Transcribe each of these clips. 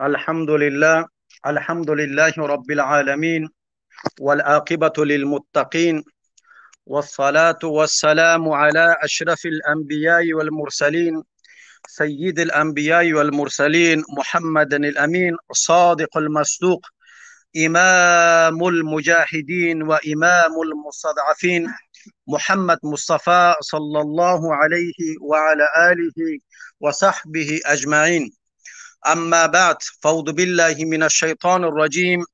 الحمد لله، الحمد لله رب العالمين، والعاقبة للمتقين، والصلاة والسلام على أشرف الأنبياء والمرسلين، سيد الأنبياء والمرسلين محمد الأمين، صادق المصدوق، إمام المجاهدين وإمام المستضعفين، محمد مصطفى صلى الله عليه وعلى آله وصحبه أجمعين. أما بعد، فأعوذ بالله من الشيطان الرجيم.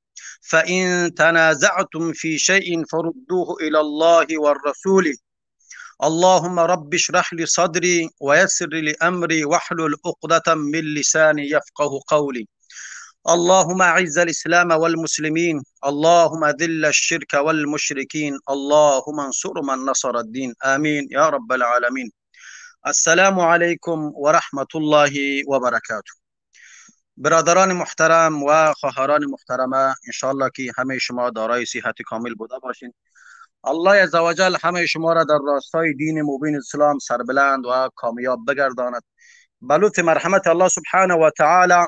فإن تنازعتم في شيء فردوه إلى الله والرسول. اللهم رب اشرح لي صدري ويسر لي أمري واحلل عقدة من لساني يفقه قولي. اللهم أعز الإسلام والمسلمين، اللهم ذل الشرك والمشركين، اللهم انصر من نصر الدين، آمين يا رب العالمين. السلام علیکم و رحمت الله و برکاته. برادران محترم و خواهران محترمه، انشاءالله که همه شما دارای صحت کامل بوده باشین. الله عزوجل همه شما را در راستای دین مبین اسلام سربلند و کامیاب بگرداند. به لطف مرحمت الله سبحانه و تعالی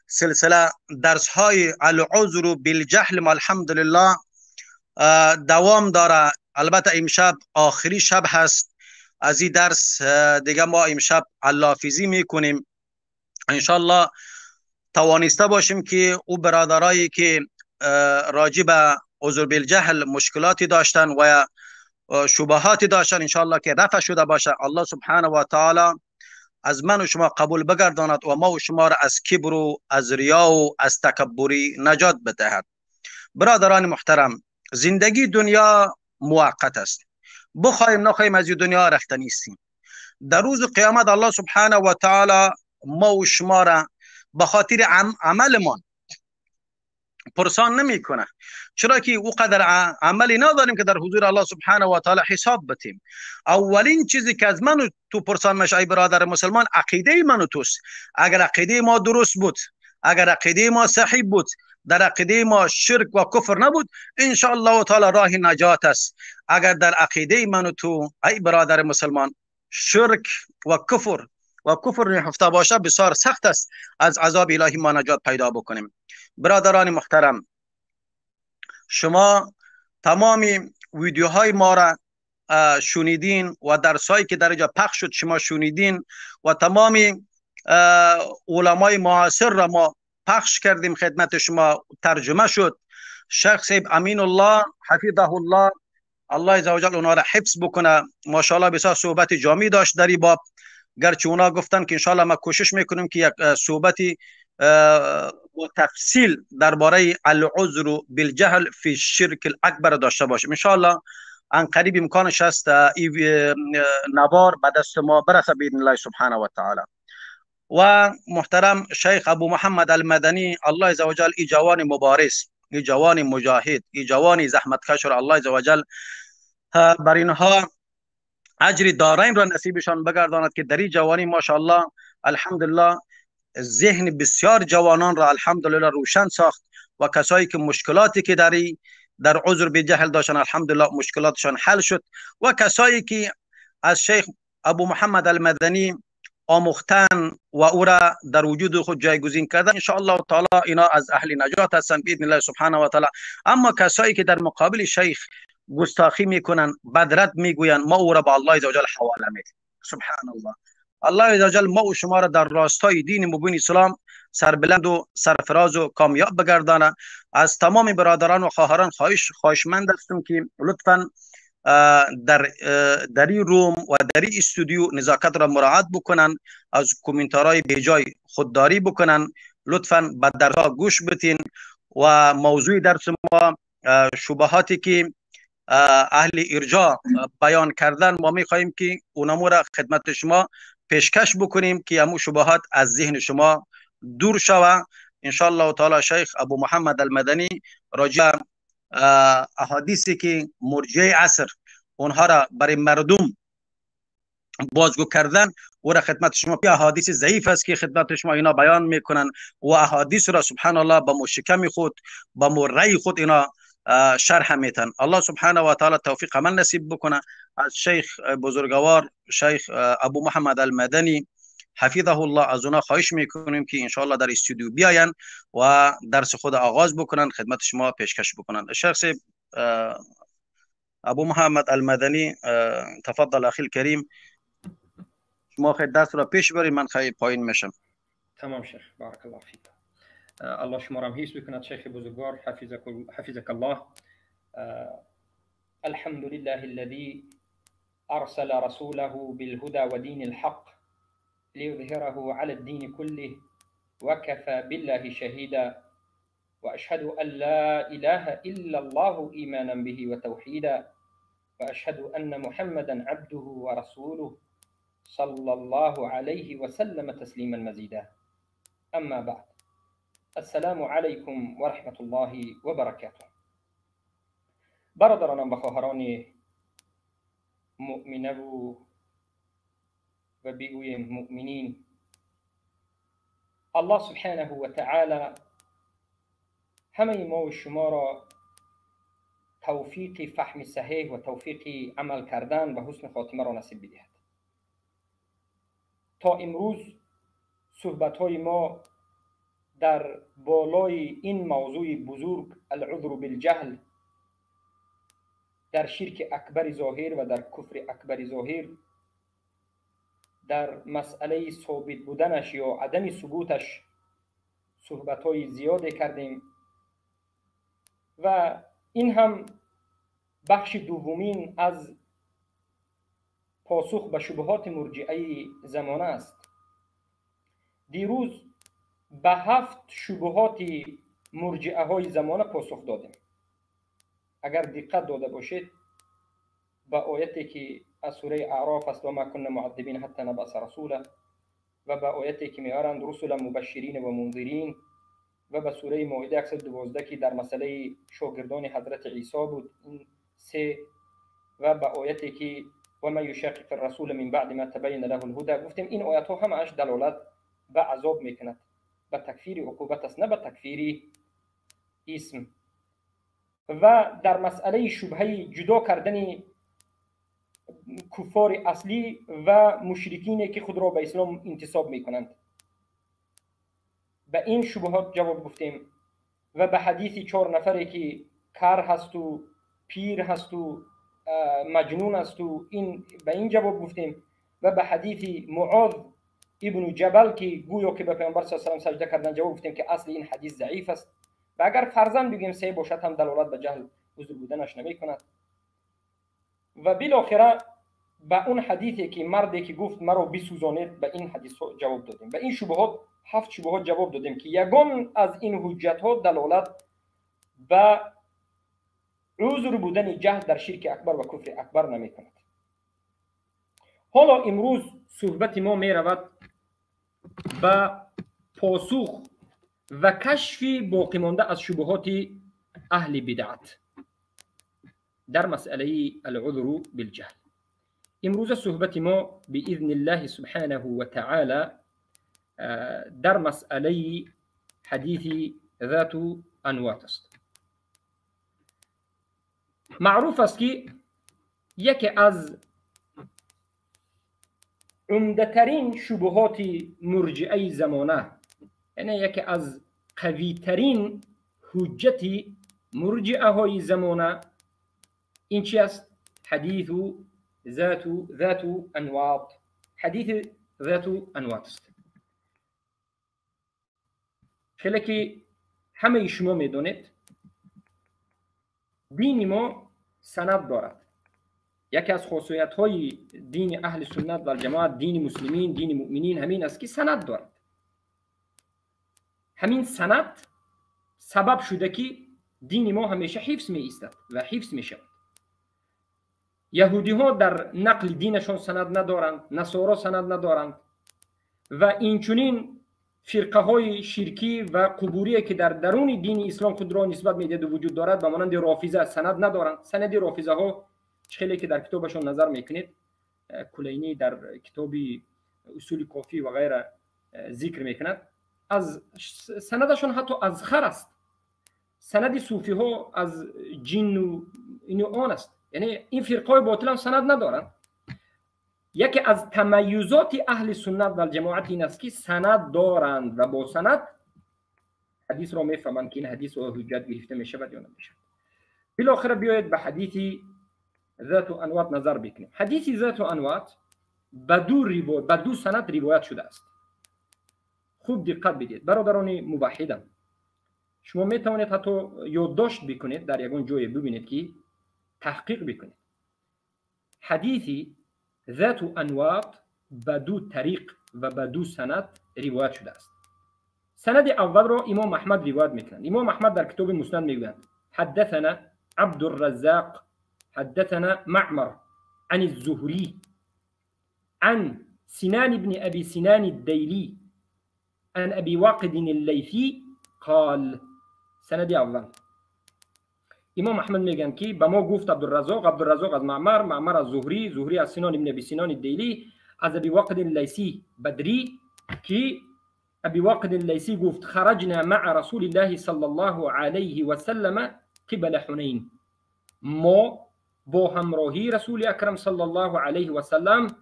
سلسله درس های العذر بالجهل الحمدلله دوام داره. البته امشب آخری شب هست از این درس، دیگه ما امشب علافیزی میکنیم. انشالله توانسته باشیم که او برادرایی که راجع به عذر بالجهل مشکلاتی داشتن و شبهاتی داشتن انشالله که رفع شده باشه. الله سبحانه و تعالی از من و شما قبول بگرداند و ما و شما را از کبر و از ریا و از تکبری نجات بدهد. برادران محترم، زندگی دنیا موقت است. بخوایم نخواهیم از دنیا رفته نیستیم. در روز قیامت الله سبحانه و تعالی ما و شما را به خاطر عملمان پرسان نمیکنه، چرا که او قدر عملی نداریم که در حضور الله سبحانه و تعالی حساب بتیم. اولین چیزی که از من و تو پرسان میشه ای برادر مسلمان، عقیده من و توست. اگر عقیده ما درست بود، اگر عقیده ما صحیح بود، در عقیده ما شرک و کفر نبود، ان شاء الله تعالی راه نجات است. اگر در عقیده من و تو ای برادر مسلمان شرک و کفر و کفر نهفته باشه، بسیار سخت است از عذاب الهی ما نجات پیدا بکنیم. برادران محترم، شما تمام ویدیوهای ما را شنیدین و درسایی که در اینجا پخش شد شما شنیدین و تمام علمای معاصر را ما پخش کردیم خدمت شما، ترجمه شد. شیخ صاحب امین الله حفظه الله، الله عزوجل اونا را حفظ بکنه، ماشاءالله بسیار صحبت جامی داشت در این باب. گرچه اونا گفتن که انشاءالله ما کوشش میکنیم که یک صحبتی با تفصیل درباره العذر بالجهل فی الشرک الاکبر داشته باشیم. انشاءالله ان قریب امکانش هست این نوار به دست ما برسه باذن الله سبحانه و تعالی. و محترم شیخ ابو محمد المدنی، الله عزوجل ای جوان مبارز، ای جوان مجاهد، ای جوان زحمتکش را الله عزوجل بر اینها اجر دارین را نصیبشان بگرداند که در این جوانی ماشاءالله الحمدلله ذهن بسیار جوانان را الحمدلله روشن ساخت و کسایی که مشکلاتی که در عذر به جهل داشتن الحمدلله مشکلاتشان حل شد و کسایی که از شیخ ابو محمد المدنی آموختن و او را در وجود خود جایگزین کردن، ان شاء الله تعالی اینا از اهل نجات هستند باذن الله سبحانه و تعالی. اما کسایی که در مقابل شیخ گستاخی میکنن، بدرد میگوین، ما او را به الله عزوجل حواله میدیم. سبحان الله، الله عزوجل ما و شما را در راستای دین مبین اسلام سربلند و سرفراز و کامیاب بگردانه. از تمام برادران و خواهران خواهشمند هستم که لطفاً در این روم و در این استودیو نزاکت را مراعات بکنن، از کومنتارهای بیجای خودداری بکنن، لطفاً به درس‌ها گوش بتین. و موضوع درس ما شبهاتی که اهل ارجاع بیان کردن، ما میخواهیم که اونمو را خدمت شما پیشکش بکنیم که امو شبهات از ذهن شما دور شوه. ان شاء الله تعالی شیخ ابو محمد المدنی راجع احادیثی که مرجع عصر اونها را برای مردم بازگو کردن او را خدمت شما، احادیث ضعیف است که خدمت شما اینا بیان میکنن و احادیث را سبحان الله با مشکم خود با مرای خود اینا شرح میتن. الله سبحانه و تعالی توفیق عمل نصیب بکنه. از شیخ بزرگوار شیخ ابو محمد المدنی حفظه الله. از اونا خواهش میکنیم که انشاءالله در استودیو بیاین و درس خود آغاز بکنن، خدمت شما پیشکش بکنن. شخص ابو محمد المدنی، تفضل اخی الکریم، شما خیلی درس را پیش برید، من خیلی پایین میشم. تمام شیخ، بارک الله فیک. الله شما را حفظ بکند شیخ بزرگوار، حفظك الله. الحمد لله الذي أرسل رسوله بالهدى ودين الحق ليظهره على الدين كله وكفى بالله شهيدا، وأشهد أن لا إله إلا الله إيمانا به وتوحيدا، وأشهد أن محمدا عبده ورسوله صلى الله عليه وسلم تسليما مزيدا. أما بعد، السلام عليكم ورحمة الله وبركاته. برادرانم و خواهران مؤمنه و بگویم مؤمنین، الله سبحانه و تعالی همه ما و شما را توفیق فهم صحیح و توفیق عمل کردن و حسن خاتمه را نصیب بدهد. تا امروز صحبت های ما در بالای این موضوع بزرگ العذر بالجهل، در شرک اکبر ظاهر و در کفر اکبر ظاهر، در مسئله ثابت بودنش یا عدم ثبوتش صحبت های زیاد کردیم و این هم بخش دومین از پاسخ به شبهات مرجئه زمانه است. دیروز به 7 شبهات مرجئه های زمانه پاسخ دادیم. اگر دقت داده باشید به آیتی که از سوره اعراف است، و ما كنا معذبین حتی نبعث رسولا، و به آیتی که میارند رسولا مبشرین و منذرین، و به سوره مائده 112 که در مسئله شاگردان حضرت عیسی بود، این 3، و به آیتی که و ما یشاقق الرسول من بعد ما تبین له الهدى. گفتیم این آیت ها همش دلالت به عذاب میکند، به تکفیر عقوبت است، نه به تکفیر اسم. و در مسئله شبهه جدا کردن کفار اصلی و مشرکین که خود را به اسلام انتساب میکنند، به این شبهات جواب گفتیم و به حدیث 4 نفری که کر هست و پیر هست و مجنون است و این، به این جواب گفتیم و به حدیث معاذ ابن جبل که گویا که به پیامبر صلی الله علیه و سلم سجده کردن جواب گفتیم که اصل این حدیث ضعیف است و اگر فرضاً بگیم صحیح باشد هم دلالت به جهل عذر بودنش نمیکند. و بالاخره به اون حدیثی که مردی که گفت مرا بسوزانید، به این حدیث جواب دادیم. به این شبهات، 7 شبهات جواب دادیم که یگان از این حجت ها دلالت به عذر بودن جهل در شرک اکبر و کفر اکبر نمی کند. حالا امروز صحبت ما می رود به پاسخ و کشف باقی مانده از شبهات اهل بدعت در مسئله العذر بالجهل. امروز صحبت ما باذن الله سبحانه و تعالی در مسئله حدیث ذات انواط است. معروف است که یکی از عمده‌ترین شبهات مرجئه زمانه، یعنی یکی از قوی‌ترین حجت مرجئه های زمانه، این چی است؟ حدیث ذات انواط. حدیث ذات انواط است. خیلی که همه شما میدونید دین ما سند دارد. یکی از خصوصیت های دین اهل سنت و الجماعت، دین مسلمین، دین مؤمنین، همین است که سند دارد. همین سند سبب شده که دین ما همیشه حفظ می ایستد و حفظ می شود. یهودی ها در نقل دینشان سند ندارند، نصارا سند ندارند و اینچنین فرقه های شرکی و قبوری که در درون دین اسلام خود را نسبت میدهد و وجود دارد، به مانند رافضه سند ندارند. سند رافضه ها خیلی که در کتابشون نظر میکنید، کلینی در کتاب اصول کافی و غیره ذکر میکند، از سندشون حتی از خر است. سند صوفی ها از جن و این آن است. یعنی این فرقه های باطل هم سند ندارند. Яке аз тамайюзоти аҳли суннат валҷамоат ин аст, ки санад доранд ва бо санад ҳадисро мефаҳманд, ки ин ҳадис ҳуҷҷат гирифта мешавад ё намешавад. Билохира биёед ба ҳадиси Зату Анват назар бикунем. Ҳадиси Зату Анват ба ду санад ривоят шудааст. Хуб диққат бидиҳед, бародарони муваҳҳидам. Шумо метавонед ҳатто ёддошт бикунед, дар ягон ҷое бибинед, ки таҳқиқ бикунед. Ҳадиси Зату Анват ба ду тариқ ва ба ду санад ривоят шудааст. Санади аввалро имом Аҳмад ривоят мекунанд. Имом Аҳмад дар китоби Муснад мегӯянд: حدثنا عبدالرزاق حدثنا معمر عن الزهري عن سنان بن أبي سنان الديلي عن أبي واقد الليثي قال. سند اول، امام احمد میگن که به ما گفت عبدالرزاق، عبدالرزاق از معمر، معمر از زهری، زهری از سنان ابن ابی سنان الدیلی، از ابی واقد اللیثی بدری، که ابی واقد اللیثی گفت: خرجنا مع رسول الله صلى الله عليه وسلم قبل حنین. ما با همراهی رسول اکرم صلی الله علیه و سلم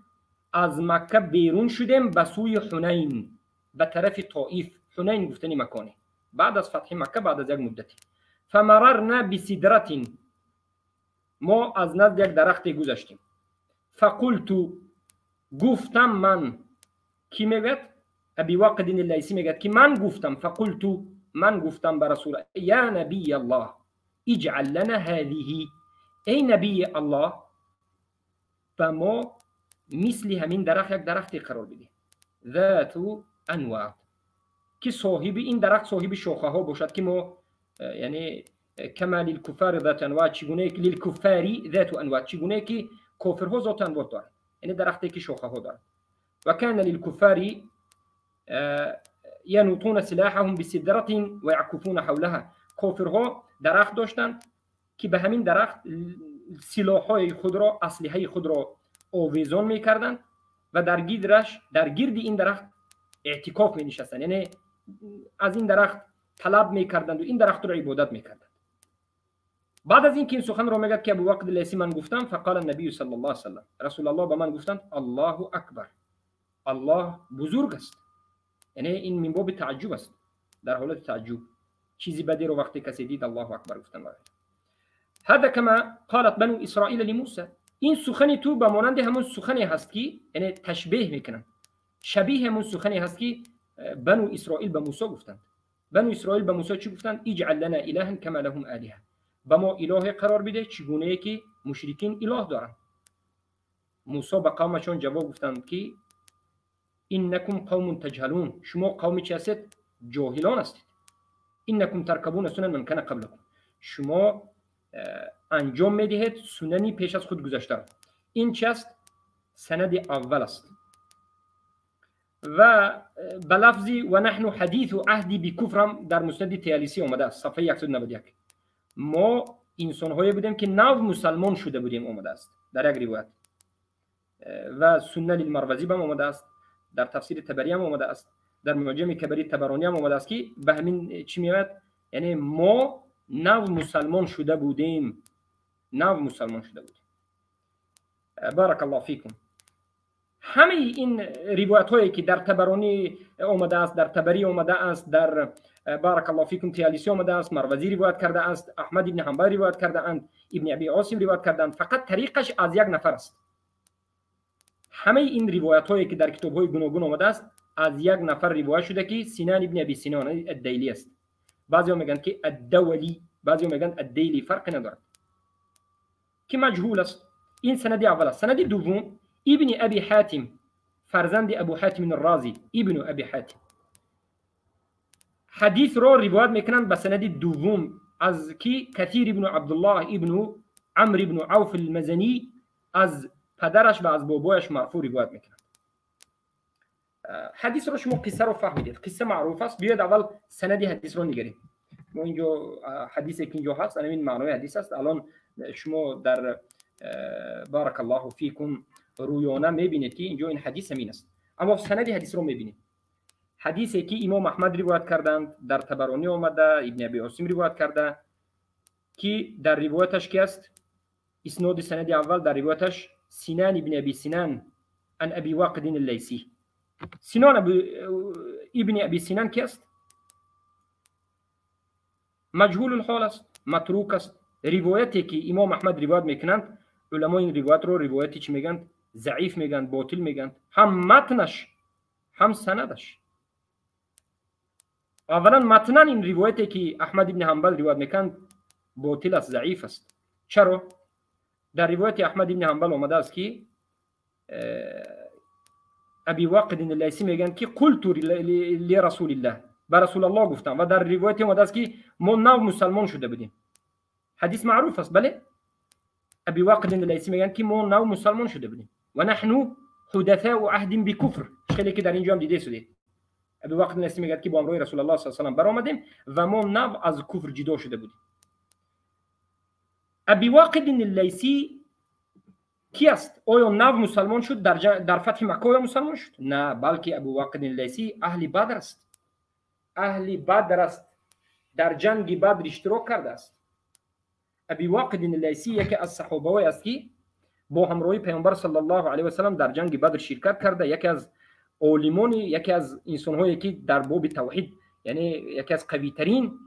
از مکه بیرون شدیم به سوی حنین، به طرف طائف. حنین گفتنی مکانه بعد از فتح مکه، بعد از یک مدتی. فمررنا بسدرة، ما از نزد یک درخت گذشتیم. فقلت، گفتم من. کی میگد؟ ابی واقد اللیثی میگد که من گفتم. فقلت، من گفتم به رسول: یا نبی الله اجعل لنا هذه، ای نبی الله، به ما مثل همین درخت یک درختی قرار بده، ذات انواط، که صاحب این درخت صاحب شاخه ها باشد، که ما یعنی كما للكفار ذات انواط، چگونه للكفار ذات انواط، چگونه که کافرها ذات انواط دارند، یعنی درختی که شاخه ها دارند. وكان للكفار ينوطون سلاحهم بسدرة ويعكفون حولها. کافرها درخت داشتند که به همین درخت سلاحهای خود را، اسلحه خود را آویزان میکردند و در گرد این درخت اعتکاف می نشستند، یعنی از این درخت طلب میکردند و این درخت را عبادت میکردند. بعد از اینکه این سخن را میگد که ابو واقد اللیثی، من گفتم، فقال النبی صلی الله علیه وسلم، رسول الله به من گفتند: الله اکبر، الله بزرگ است. یعنی این من باب تعجب است، در حالت تعجب چیزی بدی رو وقتی کسی دید الله اکبر گفتن. هذا كما قالت بنو اسرائیل لموسى. این سخن تو به مانند همون سخنی هست که، یعنی تشبیه میکنن، شبیه همون سخنی هست که بنو اسرائیل به موسی گفتند. بنو اسرائیل به موسی چی گفتند؟ اجعل لنا الها كما لهم آلهه، به ما اله قرار بده چگونه که مشرکین اله دارند. موسی به قومشون جواب گفتند که انکم قوم تجهلون، شما قومی چی هستید؟ جاهلان هستید. انکم ترکبون سنن من کان قبلکم، شما انجام میدهید سننی پیش از خود گذشته. این چی است؟ سند اول است. و به لفظی و نحن حدیث عهد بکفر در مسند طیالسی آمده است، صفحه 191. ما انسان بودیم که نو مسلمان شده بودیم، آمده است در یک روایت. و سنن المروزی هم آمده است، در تفسیر طبری هم آمده است، در معجم کبری طبرانی هم آمده است که به همین چی میاد، یعنی ما نو مسلمان شده بودیم، نو مسلمان شده بودیم. بارک الله فیکم. همه این روایت هایی که در طبرانی آمده است، در طبری آمده است، در بارک الله فیکم طیالسی آمده است، مروزی روایت کرده است، احمد ابن حنبل روایت کرده اند، ابن ابی عاصم روایت کردند، فقط طریقش از یک نفر است. همه این روایت هایی که در کتاب های گوناگون آمده است از یک نفر روایت شده که سینان ابن ابی سینان الدیلی است. بعضی میگن که الدولی، بعضی میگن الدیلی، فرق ندارد که مجهول است. این سند اول است. سند دوم ابن ابی حاتم، فرزند ابو حاتم الرازی، ابن ابی حاتم، حدیث را روایت میکنند به سند دوم از کی؟ کثیر ابن عبدالله ابن عمرو ابن عوف المزنی، از پدرش و از بابایش مرفوع روایت میکنند. حدیث رو شما قصه رو فهمیدید، قصه معروف است. بیاید اول سند حدیث رو نگریم. ما اینجا حدیثی که اینجا هست، این معنای حدیث است. الان شما در بارک الله فیکم رویانه میبینید که اینجا این حدیث همین است، اما سند حدیث رو میبینید. حدیثی که امام احمد روایت کردند، در طبرانی آمده، ابن ابی عاصم روایت کرده که در روایتش کی است؟ اسناد سند اول در روایتش سینان ابن ابی سینان عن أبي واقد الليثي. سنان ابن أبي سنان کی است؟ مجهول الحال است، متروک است. روایتی که امام احمد روایت میکنند، علما این روایت رو روایتی چی میگن؟ ضعیف میگن، باطل میگن، هم متنش هم سندش. اولا متناً این روایتی که احمد ابن حنبل روایت میکنند باطل است، ضعیف است. چرا؟ در روایت احمد ابن حنبل آمده است که ابی واقد اللیثی میگن که قلت لرسول الله، به رسول الله گفتم. و در روایت آمده است که ما نو مسلمان شده بودیم. حدیث معروف است، بله. ابی واقد اللیثی میگن که ما نو مسلمان شده بودیم و نحن حدثاء عهد بکفر. خیلی که در اینجا هم دیده شده. ابی واقد اللیثی میگه که با همراه رسول الله صلی الله علیه و سلم برآمدیم و ما نو از کفر جدا شده بودیم. ابی واقد اللیثی کی است؟ آیا نو مسلمان شد در فتح مکه یا مسلمان شد؟ نه، بلکه ابو واقد اللیثی اهل بدر است. اهل بدر است، در جنگ بدر اشتراک کرده است. ابی واقد اللیثی یکی از صحابه است که با همراهی پیامبر صلی الله علیه و سلم در جنگ بدر شرکت کرده، یکی از عالمان، یکی از انسان‌هایی که در باب توحید، یعنی یکی از قوی ترین.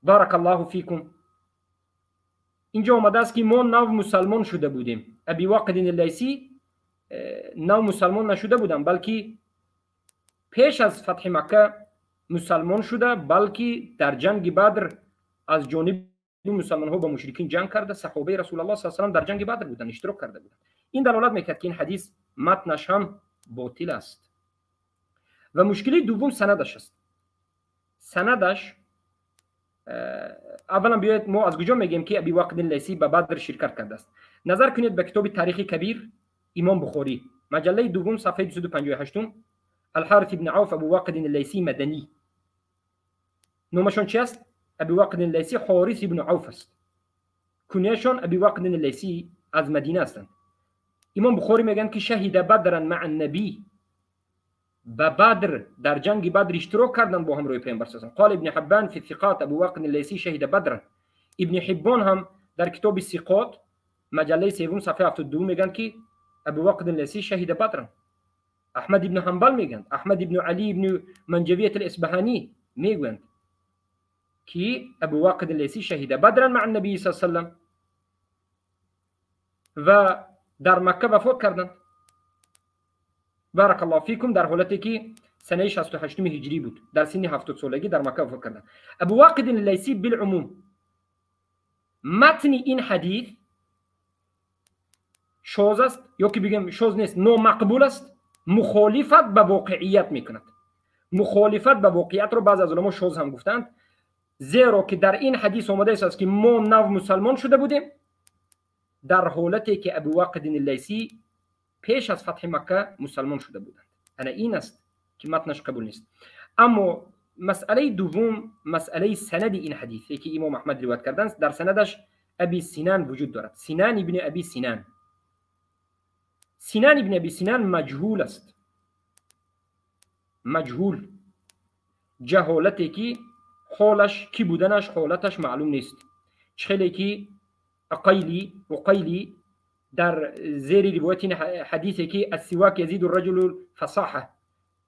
بارک الله فیکم. اینجا آمده است که ما نو مسلمان شده بودیم. ابی واقد اللیثی نو مسلمان نشده بودم، بلکه پیش از فتح مکه مسلمان شده، بلکه در جنگ بدر از جانب مسلمان ها با مشرکین جنگ کرده. صحابه رسول الله صلی الله علیه و سلم در جنگ بدر بودند، اشتراک کرده بودند. این دلالت میکرد که این حدیث متنش هم باطل است. و مشکلی دوم سندش است. سندش اولا بیاید ما از کجا میگیم که ابی واقد اللیثی به بدر شرکت کرده است؟ نظر کنید به کتاب تاریخ کبیر امام بخاری، مجله دوم، صفحه 258. الحارث بن عوف ابو واقد اللیثی مدنی. نامشان چی است؟ ابی واقد اللیثی حارث بن عوف است. کنیهشان ابی واقد اللیثی از مدینه هستند. امام بخاری میگن که شهید بدرا مع النبی، به بدر در جنگ بدر اشتراک کردن با همراه پیامبر صلی الله علیه و قال ابن حبان فی الثقات ابو واقد اللیثی شهید بدرا. ابن حبان هم در کتاب ثقات مجله سوم صفحه 72 میگن که ابو واقد اللیثی شهید بدرا. احمد ابن حنبل میگن، احمد ابن علی ابن منجویه الاصبهانی میگویند که ابو واقد اللیثی شهید بدرا مع النبی صلی الله علیه و سلم و در مکه وفات کردند. بارک الله فیکم. در حالتی که سنه 68 هجری بود، در سن 70 سالگی در مکه وفات کردند. ابو واقد اللیثی بالعموم متن این حدیث شاذ است، یا که بگم شاذ نیست، نامقبول است، مخالفت به واقعیت میکند. مخالفت به واقعیت رو بعض از علما شاذ هم گفتند، زیرا که در این حدیث آمده است که ما نو مسلمان شده بودیم، در حالتی که ابو واقد اللیثی پیش از فتح مکه مسلمان شده بودند. انا این است که متنش قبول نیست. اما مسئله دوم، مسئله سند این حدیث که امام احمد روایت کردند، در سندش ابی سنان وجود دارد. سنان ابن ابی سنان. سنان ابن ابی سنان مجهول است. مجهول، جهالتی که حالش کی بودنش، حالتش معلوم نیست. خیلی که عقیلی در زیر روایت این حدیثی که السواک یزید الرجل فصاحه،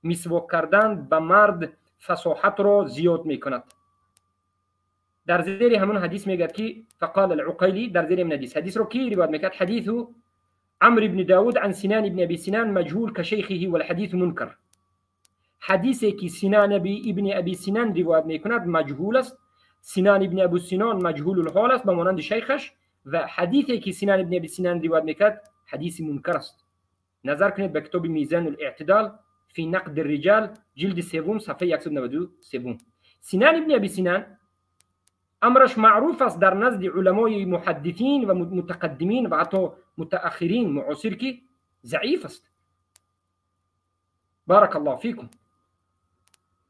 مسواک کردن به مرد فصاحت را زیاد میکند. در زیر همون حدیث میگه که فقال العقیلی، در زیر این حدیث، حدیث رو کی روایت میکرد؟ حدیث عمرو بن داود عن سنان بن ابي سنان مجهول كشيخه والحديث منکر. حدیثی که سنان ابن ابی سنان روایت میکند مجهول است. سنان ابن ابو سنان مجهول الحال است به مانند شیخش، و حدیثی که سنان ابن ابی سنان روایت میکرد حدیث منکر است. نظر کنید به کتاب میزان الاعتدال فی نقد الرجال، جلد سوم، صفحه 193. سنان ابن ابی سنان امرش معروف است در نزد علمای محدثین و متقدمین و حتی متأخرین معاصر که ضعیف است. بارک الله فیکم.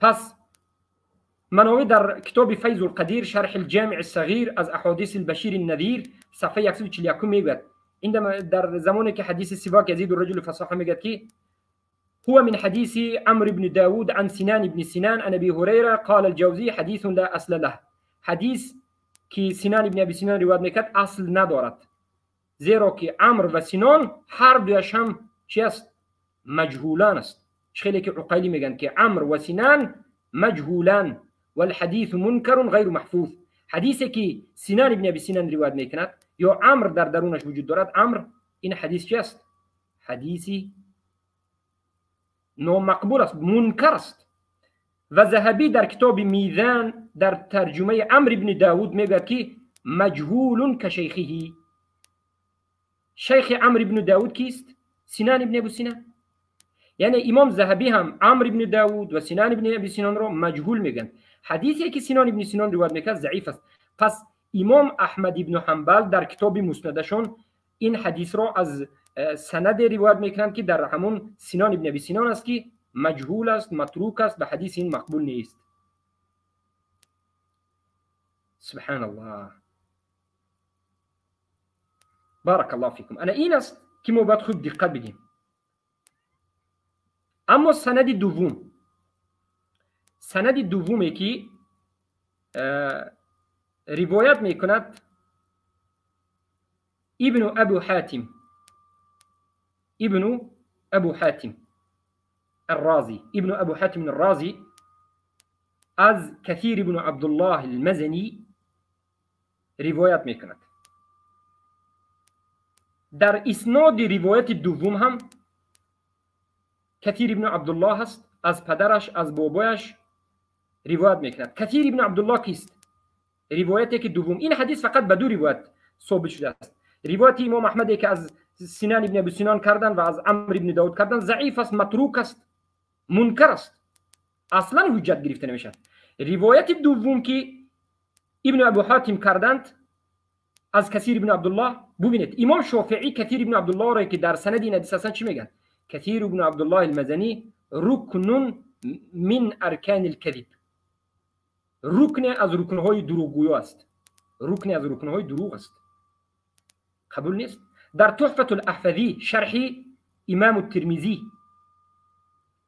پس منوی در کتاب فیض القدیر شرح الجامع الصغیر از احادیث البشیر النذیر صفحه 141 میگوید عندما در زمانی که حدیث سواک یزید الرجل فصاحه میگوید که هو من حديث عمرو بن داود عن سنان بن سنان عن أبي هريرة قال الجوزي حديث لا أصل له. حدیث که سنان ابن ابی سنان روایت میکرد اصل ندارد، Зеро ки Амр ва Синон ҳар дуяш ҳам чи аст? Маҷҳулан аст. Хеле ки Уқайли мегӯянд, ки Амр ва Синан маҷҳулан валҳадису мункарун ғайру маҳфуз. Ҳадисе ки Синан ибни Аби Синан ривоят мекунад ё Амр дар дарунаш вуҷуд дорад, Амр, ин ҳадис чи аст? Ҳадиси номақбул аст, мункар аст. Ва Заҳабӣ дар китоби Мизан дар тарҷумаи Амр ибни Давуд мегӯяд, ки маҷҳулун кашайхиҳи. Шайхи Амр ибни Давуд кист? Синан ибни Абу Синан. Яъне имом Заҳабӣ ҳам Амр ибни Давуд ва Синан ибни Аби Синонро маҷҳул мегӯянд. Ҳадисе ки Синон ибни Синон ривоят мекард, заиф аст. Пас имом Аҳмад ибну Ҳанбал дар китоби Муснадашон ин ҳадисро аз санаде ривоят мекунанд, ки дар ҳамун Синон ибни Аби Синон аст, ки маҷҳул аст, матрук аст ва ҳадиси ин мақбул нест. Субҳаналлоҳ, барак аллоҳу фикум. Ана ин аст, ки мо бояд хуб диққат бидиҳем. Аммо санади дуввум, санади дуввуме ки ривоят мекунад Ибну Абу Ҳатим, Ибну Абу Ҳатим الرازي، ابن أبو حاتم الرازي از كثير ابن عبد الله المزني روایت میکند. در اسناد روایت دوم هم کثیر ابن عبدالله است، از پدرش، از بابایش روایت میکند. کثیر ابن عبدالله کیست؟ روایتی که دوم، این حدیث فقط به دو روایت ثابت شده است. روایت امام احمد که از سنان ابن ابی سنان کردن و از عمرو ابن داود کردن، ضعیف است، متروک است، منکر است، اصلا حجت گرفته نمیشد. روایت دوم که ابن ابو حاتم کردند از کثیر ابن عبدالله، ببینید امام شافعی کثیر ابن عبدالله را که در سند این حدیث هستند چی میگن؟ کثیر ابن عبدالله المزنی رکن من ارکان الكذب، رکن از رکنهای دروغگویا است، رکن از رکنهای دروغ است، قبول نیست. در تحفة الاحفظی شرح امام الترمذی،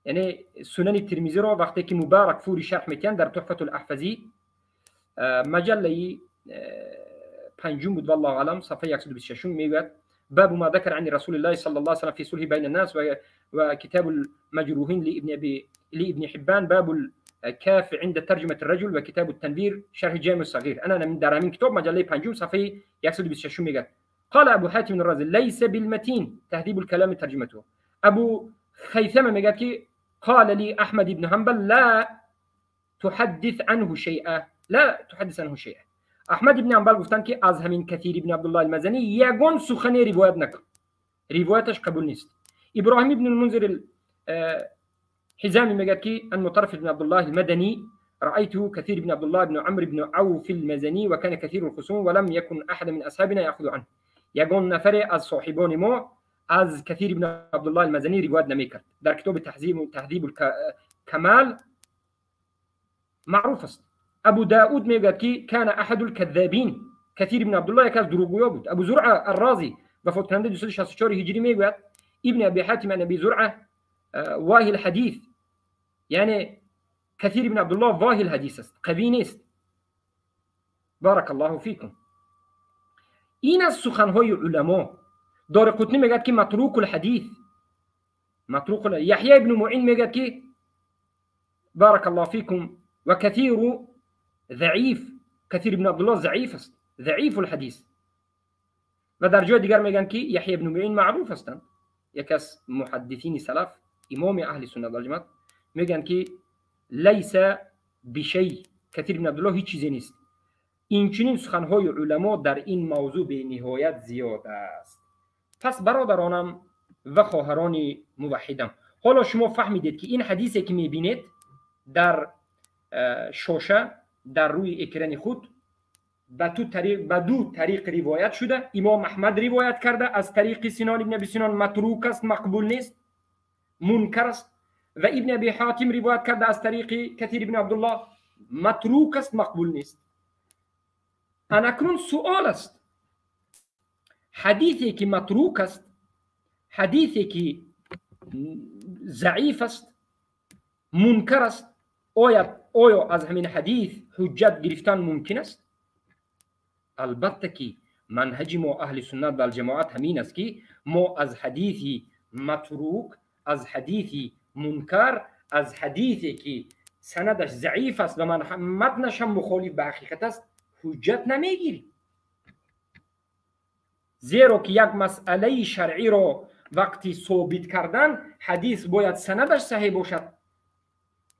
یعنی سنن ترمذی را وقتی که مبارک فوری شرح میکنن در تحفة الاحفظی مجله پنجم بود والله اعلم، صفحه 126 میگوید باب ما ذكر عن رسول الله صلى الله عليه وسلم في صلح بين الناس وكتاب المجروحين لابن حبان، باب الكاف عند ترجمة الرجل وكتاب التنبير شرح جامع الصغير. انا من در همین کتاب مجله پنجم صفحه 126 میگه قال ابو حاتم الرازي ليس بالمتين تهذيب الكلام ترجمته. ابو خيثمه میگه که قال لي احمد بن حنبل لا تحدث عنه شيئا، لا تحدث عنه شيئا. احمد بن حنبل گفتن که از همین کثیر بن عبدالله المزنی یگان سخنی روایت نکن، روایتش قبول نیست. ابراهیم بن المنذر الحزامي میگه که ان مطرف بن عبدالله المدني رأيته كثير بن عبد الله بن عمرو بن عوف المزني وكان كثير الخصوم ولم يكن أحد من أصحابنا يأخذ عنه. یگان نفر از صاحبان ما از کثیر بن عبدالله المزنی روایت نمیکرد. در کتاب تهذیب الکمال معروف است. ابو داود میگوید که کان احد الكذابین، کثیر بن عبدالله یکی از دروغگویا بود. ابو زرعه الرازی وفات کننده 264 هجری میگوید ابن ابی حاتم عن ابي زرعه واهی الحدیث، یعنی کثیر بن عبدالله واهی الحدیث است، قوی نیست. بارک الله فیکم. این از سخنهای علما. دارقطنی میگه که متروک الحدیث، متروک. یحیی ابن معین میگه که بارک الله فیکم و کثیر ضعیف، کثیر ابن عبدالله ضعیف است، ضعیف الحدیث. و در جای دیگر میگن که یحیی ابن معین معروف هستند، یکی از محدثین سلف، امام اهل سنت والجماعت، میگن که لیس بشی، کثیر ابن عبدالله هیچ چیزی نیست. این چنین سخنهای علما در این موضوع به نهایت زیاد است. پس برادرانم و خواهران موحدم، حالا شما فهمیدید که این حدیثی که میبینید در شاشه در روی اکران خود به دو طریق روایت شده. امام احمد روایت کرده از طریق سنان ابن ابی سنان، متروک است، مقبول نیست، منکر است. و ابن ابی حاتم روایت کرده از طریق کثیر ابن عبدالله، متروک است، مقبول نیست. اکنون سوال است، حدیثی که متروک است، حدیثی که ضعیف است، منکر است، آیا از همین حدیث حجت گرفتن ممکن است؟ البته که Манҳаҷи мо аҳли суннат валҷамоат ҳамин аст, ки мо аз ҳадиси матрук, аз ҳадиси мункар, аз ҳадисе ки санадаш заиф аст ва матнаш ҳам мухолиф ба ҳақиқат аст, ҳуҷҷат намегирем. Зеро ки як масъалаи шаръиро вақти собит кардан, ҳадис бояд санадаш саҳеҳ бошад,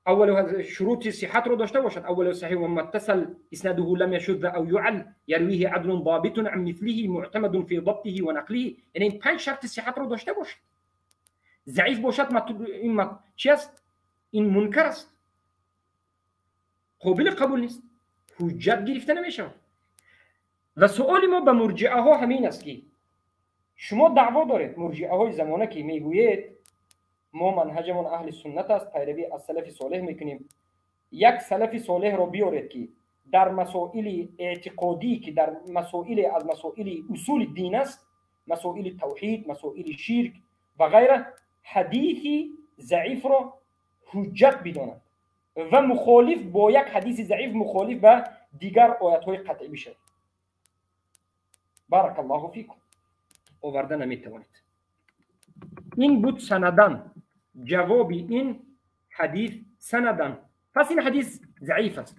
аввал шурути сиҳатро дошта бошад. Аввал саҳеҳ ва муттасал иснадуҳу лам яшудда ав юал ярвиҳи адлун добитун ан мислиҳи муътамадун фи дабтиҳи ва нақлиҳи. Яъне ин панҷ шарти сиҳатро дошта бошад. Заиф бошад, ин чи аст? Ин мункар аст, қобили қабул нест, ҳуҷҷат гирифта намешавад. Ва суоли мо ба мурҷиаҳо ҳамин аст, ки шумо даъво доред, мурҷиаҳои замона, ки мегӯед мо манҳаҷамон аҳли суннат аст, пайравӣ аз салафи солеҳ мекунем. Як салафи солеҳро биёред, ки дар масоили эътиқодӣ, ки дар масоиле аз масоили усули дин аст, масоили тавҳид, масоили ширк ва ғайра, ҳадиси заифро ҳуҷҷат бидонад ва мухолиф бо як ҳадиси заиф мухолиф ба дигар оятҳои қатъӣ бишавад. Барака Аллоҳу фикум, оварда наметавонед. Ин буд санадан ҷавоби ин ҳадис санадан. Пас ин ҳадис заиф аст.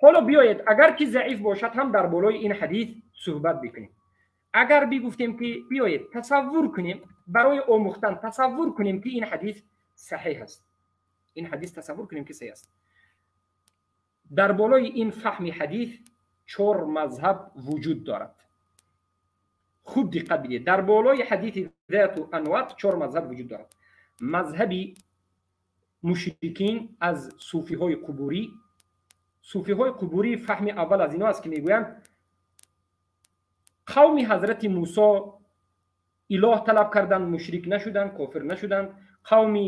Ҳоло биёед, агар ки заиф бошад ҳам, дар болои ин ҳадис суҳбат бикунем. Агар бигуфтем ки биёед тасаввур кунем, барои омӯхтан тасаввур кунем, ки ин ҳадис саҳеҳ аст, ин ҳадис тасаввур кунем ки саҳеҳ аст, дар болои ин фаҳми ҳадис чор мазҳаб вуҷуд дорад. Хуб диққат бидиҳед, дар болои ҳадиси зату анват чор мазҳаб вуҷуд дорад. Мазҳаби мушрикин аз суфиҳои қубурӣ. Суфиҳои қубурӣ фаҳми аввал аз ино аст, ки мегӯянд қавми ҳазрати Мусо илоҳ талаб карданд, мушрик нашуданд, кофир нашуданд. Қавми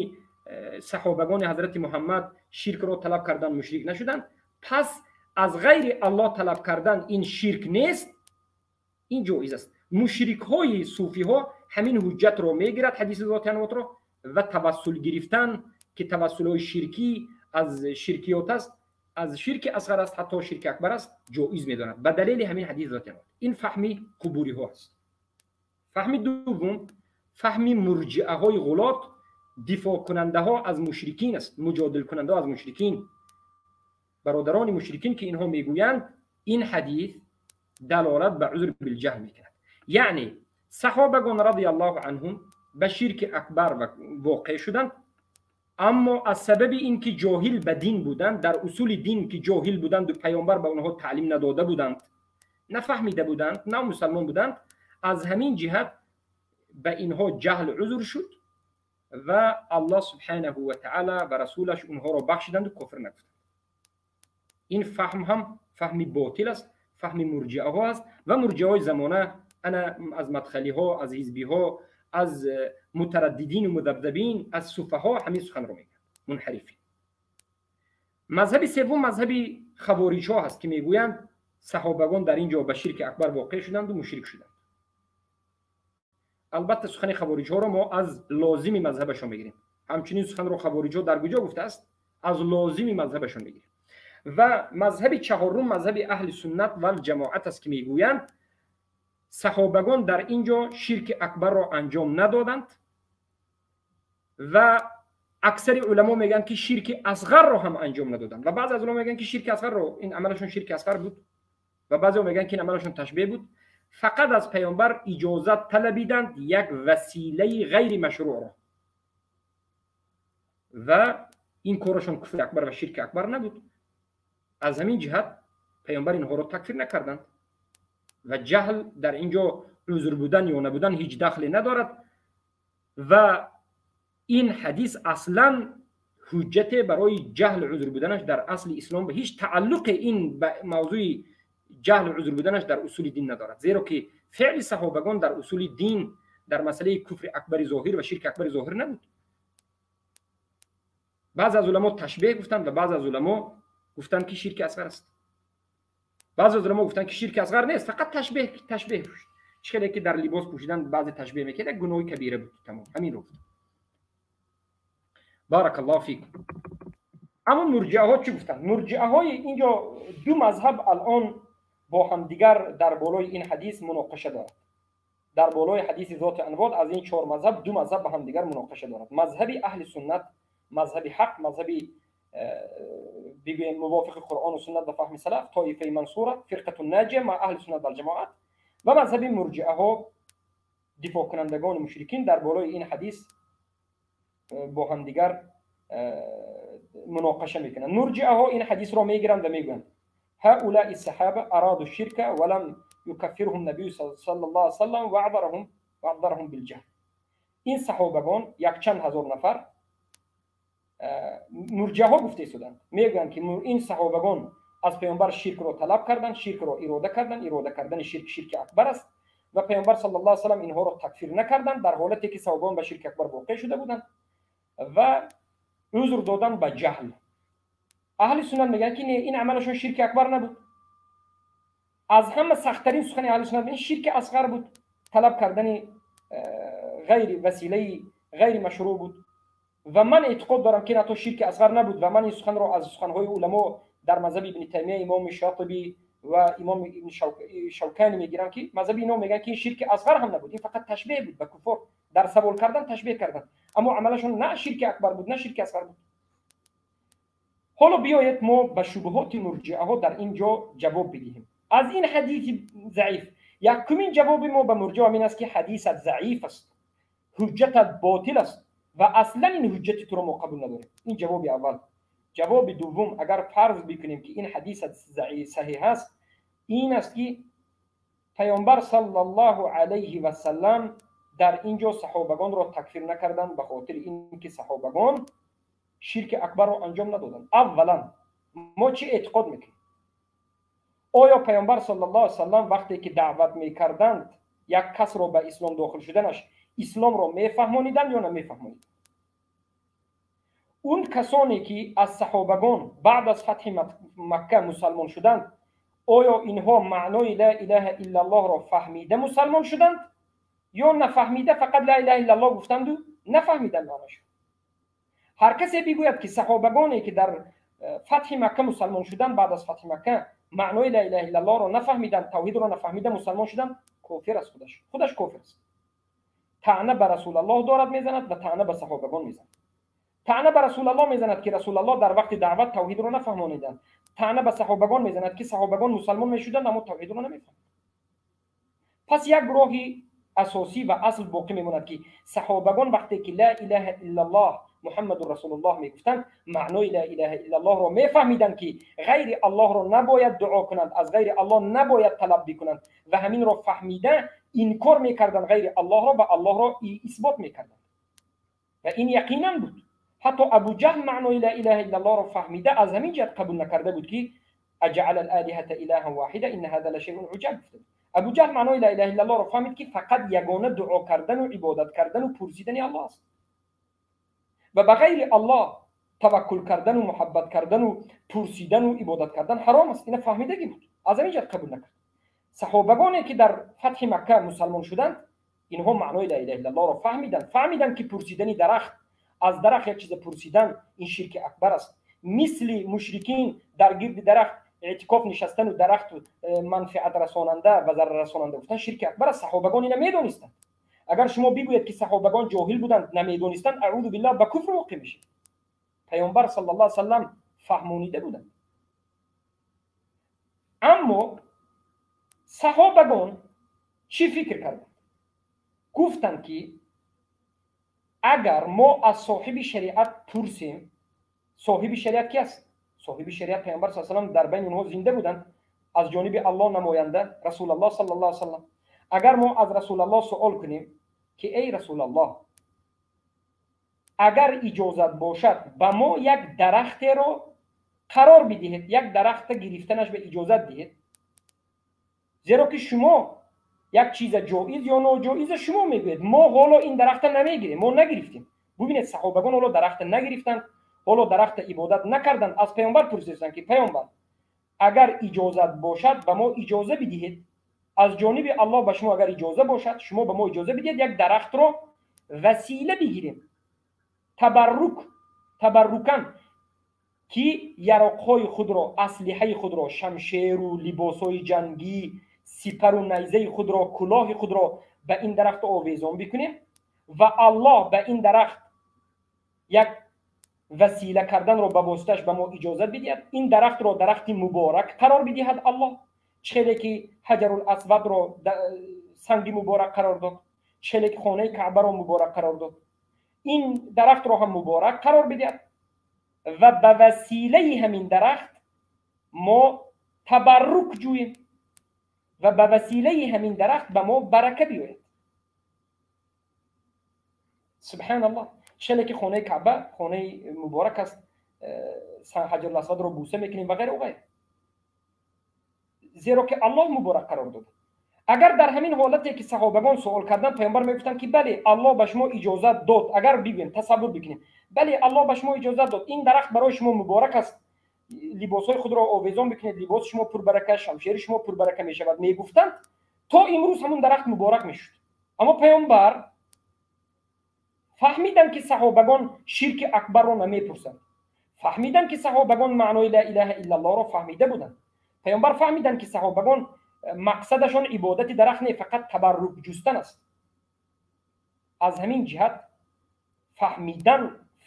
саҳобагони ҳазрати Муҳаммад ширкро талаб карданд, мушрик нашуданд. Пас аз ғайри Аллоҳ талаб кардан ин ширк нест, ин ҷоиз аст. Мушрикҳои суфиҳо ҳамин ҳуҷҷатро мегирад, ҳадиси зоти анвотро, ва тавассул гирифтан, ки тавассулҳои ширкӣ аз ширкиёт аст, аз ширки асғар аст, ҳатто ширки акбар аст, ҷоиз медонад ба далели ҳамин ҳадис зоти анвот. Ин фаҳми қубуриҳо аст. Фаҳми дуввум фаҳми мурҷиаҳои ғулот, дифоъкунандаҳо аз мушрикин аст, муҷодилкунандаҳо аз мушрикин, бародарони мушрикин, ки инҳо мегӯянд ин ҳадис далолат ба узр билҷаҳл мекунад. Яъне саҳобагон радиаллоҳу анҳум ба ширки акбар воқеъ шуданд, аммо аз сабаби ин ки ҷоҳил ба дин буданд, дар усули дин ки ҷоҳил буданду паёмбар ба онҳо таълим надода буданд, нафаҳмида буданд, на мусалмон буданд, аз ҳамин ҷиҳат ба инҳо ҷаҳл узр шуд ва Аллоҳ субҳанаҳу ва таала ва расулаш онҳоро бахшиданду кофир нагуфтанд. Ин фаҳм ҳам фаҳми ботил аст, фаҳми мурҷиаҳо аст ва мурҷиаҳои замона ана аз мадхалиҳо, аз ҳизбиҳо, аз мутараддидину мудабдабин, аз суфаҳо ҳамин суханро мегӯянд, мунҳарифин. Мазҳаби севум мазҳаби хавориҷҳо ҳаст, ки мегӯянд саҳобагон дар ин ҷо ба ширки акбар воқеъ шуданду мушрик шуданд. Албатта, сухани хавориҷҳоро мо аз лозими мазҳабашон мегирем. Ҳамчунин суханро хавориҷҳо дар куҷо гуфтааст, аз лозими мазҳабашон мегирем. Ва мазҳаби чаҳорум мазҳаби аҳли суннат вал ҷамоат аст, ки мегӯянд саҳобагон дар ин ҷо ширки акбарро анҷом надоданд ва аксари уламо мегӯянд, ки ширки асғарро ҳам анҷом надоданд, ва баъзе аз уламо мегӯянд, ки ширки асғарро, ин амалашон ширки асғар буд, ва баъзеҳо мегӯянд, ки ин амалашон ташбеҳ буд. Фақат аз паёмбар иҷозат талабиданд як василаи ғайри машрӯъро ва ин корашон куфри акбар ва ширки акбар набуд. Аз ҳамин ҷиҳат паёмбар инҳоро такфир накарданд ва ҷаҳл дар ин ҷо узр будан ё набудан ҳеҷ дахле надорад. Ва ин ҳадис аслан ҳуҷҷате барои ҷаҳл узр буданаш дар асли ислом ба ҳеҷ тааллуқе ин ба мавзӯи ҷаҳл узр буданаш дар усули дин надорад, зеро ки феъли саҳобагон дар усули дин дар масъалаи куфри акбари зоҳир ва ширки акбари зоҳир набуд. Баъзе аз уламо ташбеҳ гуфтанд ва баъзе аз уламо гуфтанд, ки ширки асғар аст. Баъзе аз уламо гуфтанд, ки ширки асғар нест, фақат ташбеҳ пӯшид, чӣ хеле ки дар либос пӯшидан баъзе ташбеҳ мекард, як гуноҳи кабира буд, тамом, ҳамин ро гуфтанд. Баракаллоҳу фикум. Аммо мурҷиаҳо чӣ гуфтанд? Мурҷиаҳои инҷо ду мазҳаб алон. бо ҳамдигар дар болои ин ҳадис муноқиша дорад. Дар болои ҳадиси зоти анвот аз ин чор мазҳаб ду мазҳаб ба ҳамдигар муноқиша дорад. Мазҳаби аҳли суннат, мазҳаби ҳақ, мазҳаби бигӯем мувофиқи Қуръону суннат ва фаҳми салаф, тоифаи мансура, фирқату наҷия ма аҳли суннат валҷамоат, ва мазҳаби мурҷиаҳо, дифоъкунандагони мушрикин, дар болои ин ҳадис бо ҳамдигар муноқиша мекунанд. Мурҷиаҳо ин ҳадисро мегиранд ва мегӯянд: هؤلاء الصحابة أرادوا الشرك ولم يكفرهم النبي صلى الله عليه وسلم وأعذرهم بالجهل. این صحابگان якчанд ҳазор нафар, мурҷиаҳо гуфта истоданд, мегӯянд ки ин саҳобагон аз паёмбар ширкро талаб карданд, ширкро ирода карданд. Ирода кардани ширк ширки акбар аст ва паёмбар саллаллоҳу алайҳи васаллам инҳоро такфир накарданд, дар ҳолате ки саҳобагон ба ширки акбар воқеъ шуда буданд ва узр доданд ба ҷаҳл. Аҳли суннат мегӯянд ки не, ин амалашон ширки акбар набуд. Аз ҳама сахттарин сухани аҳли суннат ин ширки асғар буд, талаб кардани ғайри василаи ғайри машрӯъ буд. Ва ман эътиқод дорам ки ҳатто ширки асғар набуд ва ман ин суханро аз суханҳои уламо дар мазҳаби Ибни Таймия, имоми Шотибӣ ва имом Ибни Шавкани мегирам, ки мазҳаби ино мегӯянд ки ин ширки асғар ҳам набуд, ин фақат ташбеҳ буд, ба куффор дар савол кардан ташбеҳ кардан, аммо амалашон на ширки акбар буд, на ширки асғар буд. Ҳоло биёед мо ба шубҳоти мурҷиаҳо дар ин ҷо ҷавоб бидиҳем аз ин ҳадиси заиф. Якумин ҷавоби мо ба мурҷиа ин аст, ки ҳадисат заиф аст, ҳуҷҷатат ботил аст ва аслан ин ҳуҷҷати туро мо қабул надорем. Ин ҷавоби аввал. Ҷавоби дуввум, агар фарз бикунем, ки ин ҳадисат саҳиҳ аст, ин аст, ки паёмбар саллаллоҳу алайҳи васаллам дар ин ҷо саҳобагонро такфир накарданд ба хотири ин ки саҳобагон ширки акбарро анҷом надоданд. Аввалан, мо чӣ эътиқод мекунем? Оё паёмбар саллаллоҳу алайҳи васаллам вақте ки даъват мекарданд як касро ба ислом дохил шуданаш, исломро мефаҳмониданд ё намефаҳмониданд? Он касоне ки аз саҳобагон баъд аз фатҳи Макка мусалмон шуданд, оё инҳо маънои ла илаҳа иллаллоҳро фаҳмида мусалмон шуданд ё нафаҳмида фақат ла илаҳа иллаллоҳ гуфтанду нафаҳмиданд маънашо? Ҳар касе бигӯяд, ки саҳобагоне ки дар фатҳи Макка мусалмон шуданд, баъд аз фатҳи Макка маънои ла илаҳа иллаллоҳро нафаҳмиданд, тавҳидро нафаҳмида мусалмон шуданд, кофир аст, худаш кофир аст. Таъна ба Расулаллоҳ дорад мезанад ва таъна ба саҳобагон мезанад. Таъна ба Расулаллоҳ мезанад, ки Расулаллоҳ дар вақти даъват тавҳидро нафаҳмониданд. Таъна ба саҳобагон мезанад, ки саҳобагон мусалмон мешуданд, аммо тавҳидро намефаҳмиданд. Пас як роҳи асосӣ ва асл боқӣ мемонад, ки саҳобагон вақте ки ла илаҳа иллаллоҳ Муҳаммадун Расулуллоҳ мегуфтанд, маънои ла илаҳа иллаллоҳро мефаҳмиданд, ки ғайри Аллоҳро набояд дуо кунанд, аз ғайри Аллоҳ набояд талаб бикунанд, ва ҳаминро фаҳмида инкор мекарданд ғайри Аллоҳро ва Аллоҳро исбот мекарданд. Ва ин яқинан буд. Ҳатто Абуҷаҳл маънои ла илаҳа иллаллоҳро фаҳмида аз ҳамин ҷиҳат қабул накарда буд, ки аҷаъала алолиҳата илаҳан воҳида инна ҳаза лашайун уҷаб гуфта буд. Абуҷаҳл маънои ла илаҳа иллаллоҳро фаҳмид, ки фақат ягона дуо кардану ибодат кардану пурсидани Аллоҳ аст ва ба ғайри Аллоҳ таваккул кардану муҳаббат кардану пурсидану ибодат кардан ҳаром аст. Ина фаҳмидагӣ буд, аз ҳамин ҷиҳат қабул накард. Саҳобагоне ки дар фатҳи Макка мусалмон шуданд, инҳо маънои ла илаҳа иллаллоҳро фаҳмиданд. Фаҳмиданд, ки пурсидани дарахт, аз дарахт як чиза пурсидан, ин ширки акбар аст. Мисли мушрикин дар гирди дарахт эътикоф нишастану дарахту манфиат расонанда ва зараррасонанда гуфтан ширки акбар аст. Саҳобагон ина медонистанд. Агар шумо бигӯед, ки саҳобагон ҷоҳил буданд, намедонистанд, аъузу биллаҳ, ба куфр воқеъ мешавед. Паёмбар саллаллоҳу алайҳи васаллам фаҳмонида буданд. Аммо саҳобагон чӣ фикр карданд? Гуфтанд, ки агар мо аз соҳиби шариат пурсем. Соҳиби шариат ки аст? Соҳиби шариат паёмбар с салам дар байни онҳо зинда буданд, аз ҷониби Аллоҳ намоянда Расулаллоҳ саллаллоҳу алайҳи васаллам. Агар мо аз Расулаллоҳ суол кунем, ки эй Расулаллоҳ, агар иҷозат бошад, ба мо як дарахтеро қарор бидиҳед, як дарахта гирифтанаш ба иҷозат диҳед, зеро ки шумо як чиза ҷоиз ё ноҷоиза шумо мегӯед, мо ҳоло ин дарахта намегирем, мо нагирифтем. Бубинед, саҳобагон ҳоло дарахта нагирифтанд, ҳоло дарахта ибодат накарданд. Аз паёмбар пурсиданд, ки паёмбар, агар иҷозат бошад, ба мо иҷоза бидиҳед, аз ҷониби Аллоҳ ба шумо агар иҷоза бошад, шумо ба мо иҷоза бидиҳед як дарахтро васила бигирем, табаррук, табаррукан. Ки яроқҳои худро, аслиҳаи худро, шамшеру либосҳои ҷангӣ, сипару найзаи худро, кулоҳи худро ба ин дарахт овезон бикунем ва Аллоҳ ба ин дарахт як васила карданро ба воситааш ба мо иҷозат бидиҳад, ин дарахтро дарахти муборак қарор бидиҳад. Аллоҳ чӣ хеле ки Ҳаҷарул Асвадро санги муборак қарор дод, чӣ хеле ки хонаи Каъбаро муборак қарор дод, ин дарахтро ҳам муборак қарор бидиҳад ва ба василаи ҳамин дарахт мо табаррук ҷӯем ва ба василаи ҳамин дарахт ба мо барака биёяд. Субҳаналлоҳ. Чӣ ки хонаи Каъба хонаи муборак аст, Ҳаҷарул Асвадро бӯса мекунем ва ғайра ғайра, зеро ки Аллоҳ муборак қарор дод. Агар дар ҳамин ҳолате ки саҳобагон суол карданд, паёмбар мегуфтанд, ки бале, Аллоҳ ба шумо иҷозат дод. Агар бигӯем, тасаввур бикунем, бале, Аллоҳ ба шумо иҷозат дод, ин дарахт барои шумо муборак аст, либосҳои худро овезон бикунед, либоси шумо пурбарака, шамшери шумо пурбарака мешавад, мегуфтанд, то имрӯз ҳамун дарахт муборак мешуд. Аммо паёмбар фаҳмиданд, ки саҳобагон ширки акбарро намепурсанд, фаҳмиданд, ки саҳобагон маънои ла илаҳа иллаллоҳро фаҳмида буданд. Паёмбар фаҳмиданд, ки саҳобагон мақсадашон ибодати дарахт не, фақат табаррук ҷустан аст. Аз ҳамин ҷиҳат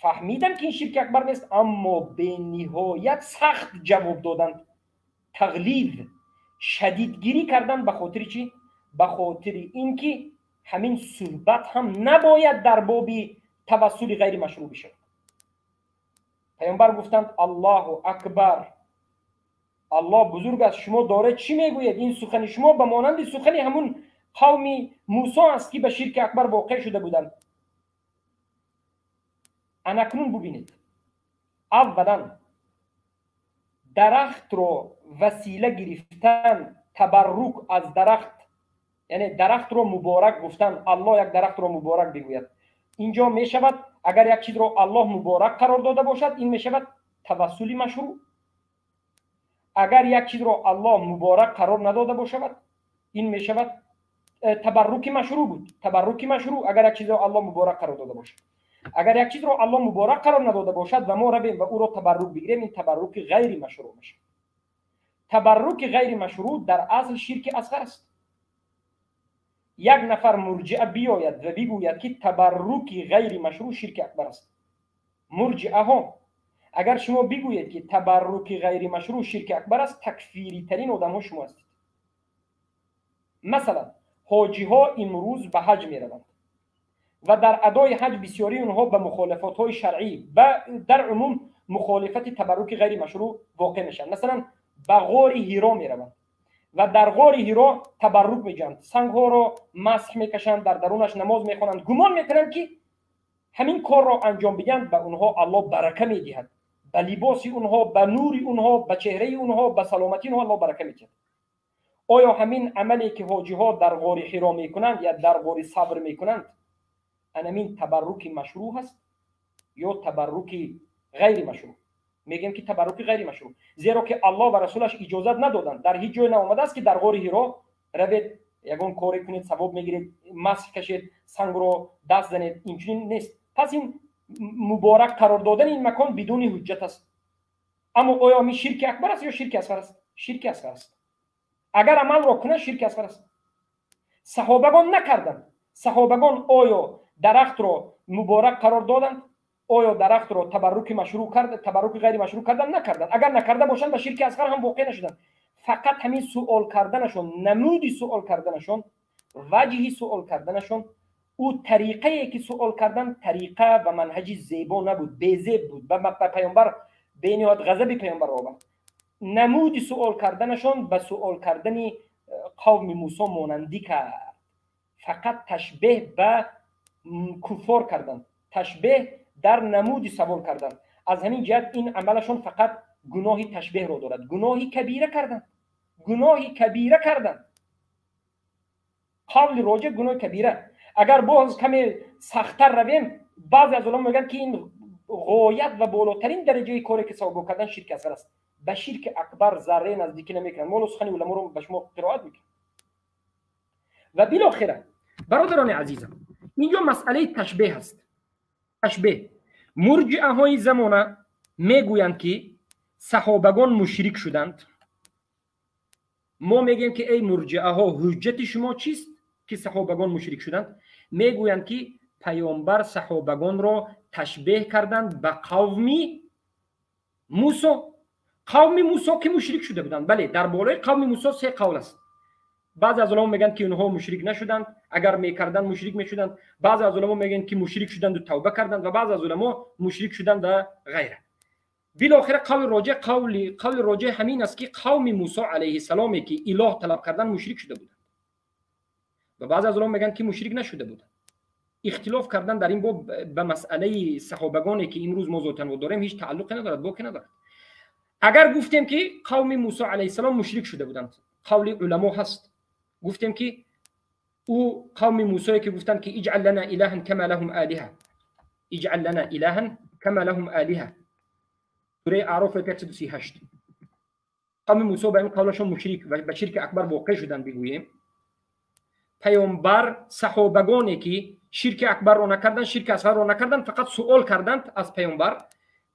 фаҳмидан, ки ин ширки акбар нест, аммо бениҳоят сахт ҷавоб доданд, тағлиз, шадидгирӣ карданд. Ба хотири чӣ? Ба хотири ин ки ҳамин суҳбат ҳам набояд дар боби тавассули ғайримашрӯъ бишавад. Паёмбар гуфтанд: «Аллоҳу акбар, Аллоҳ бузург аст, шумо доред чӣ мегӯед? Ин сухани шумо ба монанди сухани ҳамун қавми Мусо аст, ки ба ширки акбар воқеъ шуда буданд». Анакнун бубинед, аввалан, дарахтро васила гирифтан, табаррук аз дарахт, яъне дарахтро муборак гуфтан, Аллоҳ як дарахтро муборак бигӯяд, инҷо мешавад, агар як чизро Аллоҳ муборак қарор дода бошад, ин мешавад тавассули машрӯъ. Агар як чизро Аллоҳ муборак қарор надода бошад, ин мешавад табарруки машрӯъ буд. Табарруки машрӯъ, агар як чизро Аллоҳ муборак қарор дода бошад. Агар як чизро Аллоҳ муборак қарор надода бошад ва мо равем ва ӯро табаррук бигирем, ин табарруки ғайри машрӯъ мешавад. Табарруки ғайри машрӯъ дар асл ширки асғар аст. Як нафар мурҷиа биёяд ва бигӯяд, ки табарруки ғайри машрӯъ ширки акбар аст, мурҷиаҳо, агар шумо бигӯед, ки табарруки ғайри машрӯъ ширки акбар аст, такфиритарин одамҳо шумо ҳастед. Масалан, ҳоҷиҳо имрӯз ба ҳаҷ мераванд ва дар адои ҳаҷ бисёрии онҳо ба мухолифатҳои шаръӣ, дар умум мухолифати табарруки ғайри машрӯъ воқеъ мешаванд. Масалан, ба ғори Ҳиро мераванд ва дар ғори Ҳиро табаррук меҷӯянд, сангҳоро масҳ мекашанд, дар дарунаш намоз мехонанд, гумон мекунанд, ки ҳамин корро анҷом бидиҳанд, ба онҳо Аллоҳ барака медиҳад, ба либоси онҳо, ба нури онҳо, ба чеҳраи онҳо, ба саломатии онҳо Аллоҳ барака медиҳад. Оё ҳамин амале ки ҳоҷиҳо дар ғори Ҳиро мекунанд ё дар ғори Сабр мекунанд, анамин табарруки машрӯъ ҳаст ё табарруки ғайри машрӯъ? Мегӯем, ки табарруки ғайри машрӯъ, зеро ки Аллоҳ ва расулаш иҷозат надоданд. Дар ҳеҷ ҷое наомадааст, ки дар ғори Ҳиро равед, ягон коре кунед, савоб мегиред, масҳ кашед, сангро даст занед, инчунин нест. Пас ин муборак қарор додани ин макон бидуни ҳуҷҷат аст. Аммо оё ин ширки акбар аст ё ширки асғар аст? Ширки асғар аст. Агар амалро кунад, ширки асғар аст. Саҳобагон накарданд. Саҳобагон оё дарахтро муборак қарор доданд? Оё дарахтро табарруки машрӯъ кард, табарруки ғайри машрӯъ карданд? Накарданд. Агар накарда бошанд, ба ширки асғар ҳам воқеъ нашуданд. Фақат ҳамин суол карданашон, намуди суол карданашон, ваҷҳи суол карданашон, ӯ тариқае ки суол кардан, тариқа ва манҳаҷи зебо набуд, безеб буд, ба паёмбар бениҳоят ғазаби паёмбарро овард. Намуди суол карданашон ба суол кардани қавми Мусо монандӣ кард. Фақат ташбеҳ ба куффор карданд, ташбеҳ дар намуди савол карданд. Аз ҳамин ҷиҳат ин амалашон фақат гуноҳи ташбеҳро дорад. Гуноҳи кабира карданд, гуноҳи кабира карданд. Қавли роҷеҳ, гуноҳи кабира. Агар боз каме сахттар равем, баъзе аз уламо мегӯянд, ки ин ғоят ва болотарин дараҷаи коре ки савобо кардан ширки асғар аст, ба ширки акбар зарре наздикӣ намекунанд. Мо сухани уламоро ба шумо қироат мекунем. Ва билохира, бародарони азизам, инҷо масъалаи ташбеҳ аст, ташбеҳ. Мурҷиаҳои замона мегӯянд, ки Саҳобагон мушрик шуданд, мо мегӯем, ки эй мурҷиаҳо, ҳуҷҷати шумо чист, ки саҳобагон мушрик шуданд? Мегӯянд, ки паёмбар саҳобагонро ташбеҳ карданд ба қавми Мусо. Қавми Мусо, ки мушрик шуда буданд. Бале, дар болои қавми Мусо се қавл аст. Баъзе аз уламо мегӯянд, ки онҳо мушрик нашуданд, агар мекарданд, мушрик мешуданд. Баъзе аз уламо мегӯянд, ки мушрик шуданду тавба карданд, ва баъзе аз уламо мушрик шуданд ва ғайра. Билохира қавли роҷеҳ, қавли роҷеҳ ҳамин аст, ки қавми Мусо алайҳиссаломе, ки илоҳ талаб карданд, мушрик шуда буданд, ва баъзе аз уламо мегӯянд, ки мушрик нашуда буданд. Ихтилоф кардан дар ин боб ба масъалаи саҳобагоне, ки имрӯз мо зотанво дорем, ҳеҷ тааллуқе надорад, боке надорад. Агар гуфтем, ки қавми Мусо алайҳиссалом мушрик шуда буданд, қавли уламо ҳаст, гуфтем, ки ӯ қавми Мусое, ки гуфтанд, ки اجعل لنا إلها كما لهم آلهة، اجعل لنا إلها كما لهم آلهة، сураи Аъроф, 138, қавми Мусо ба ин қавлашон мушрик ва ба ширки акбар воқеъ шуданд бигӯем, паёмбар саҳобагоне, ки ширки акбарро накарданд, ширки асғарро накарданд, фақат суол карданд аз паёмбар,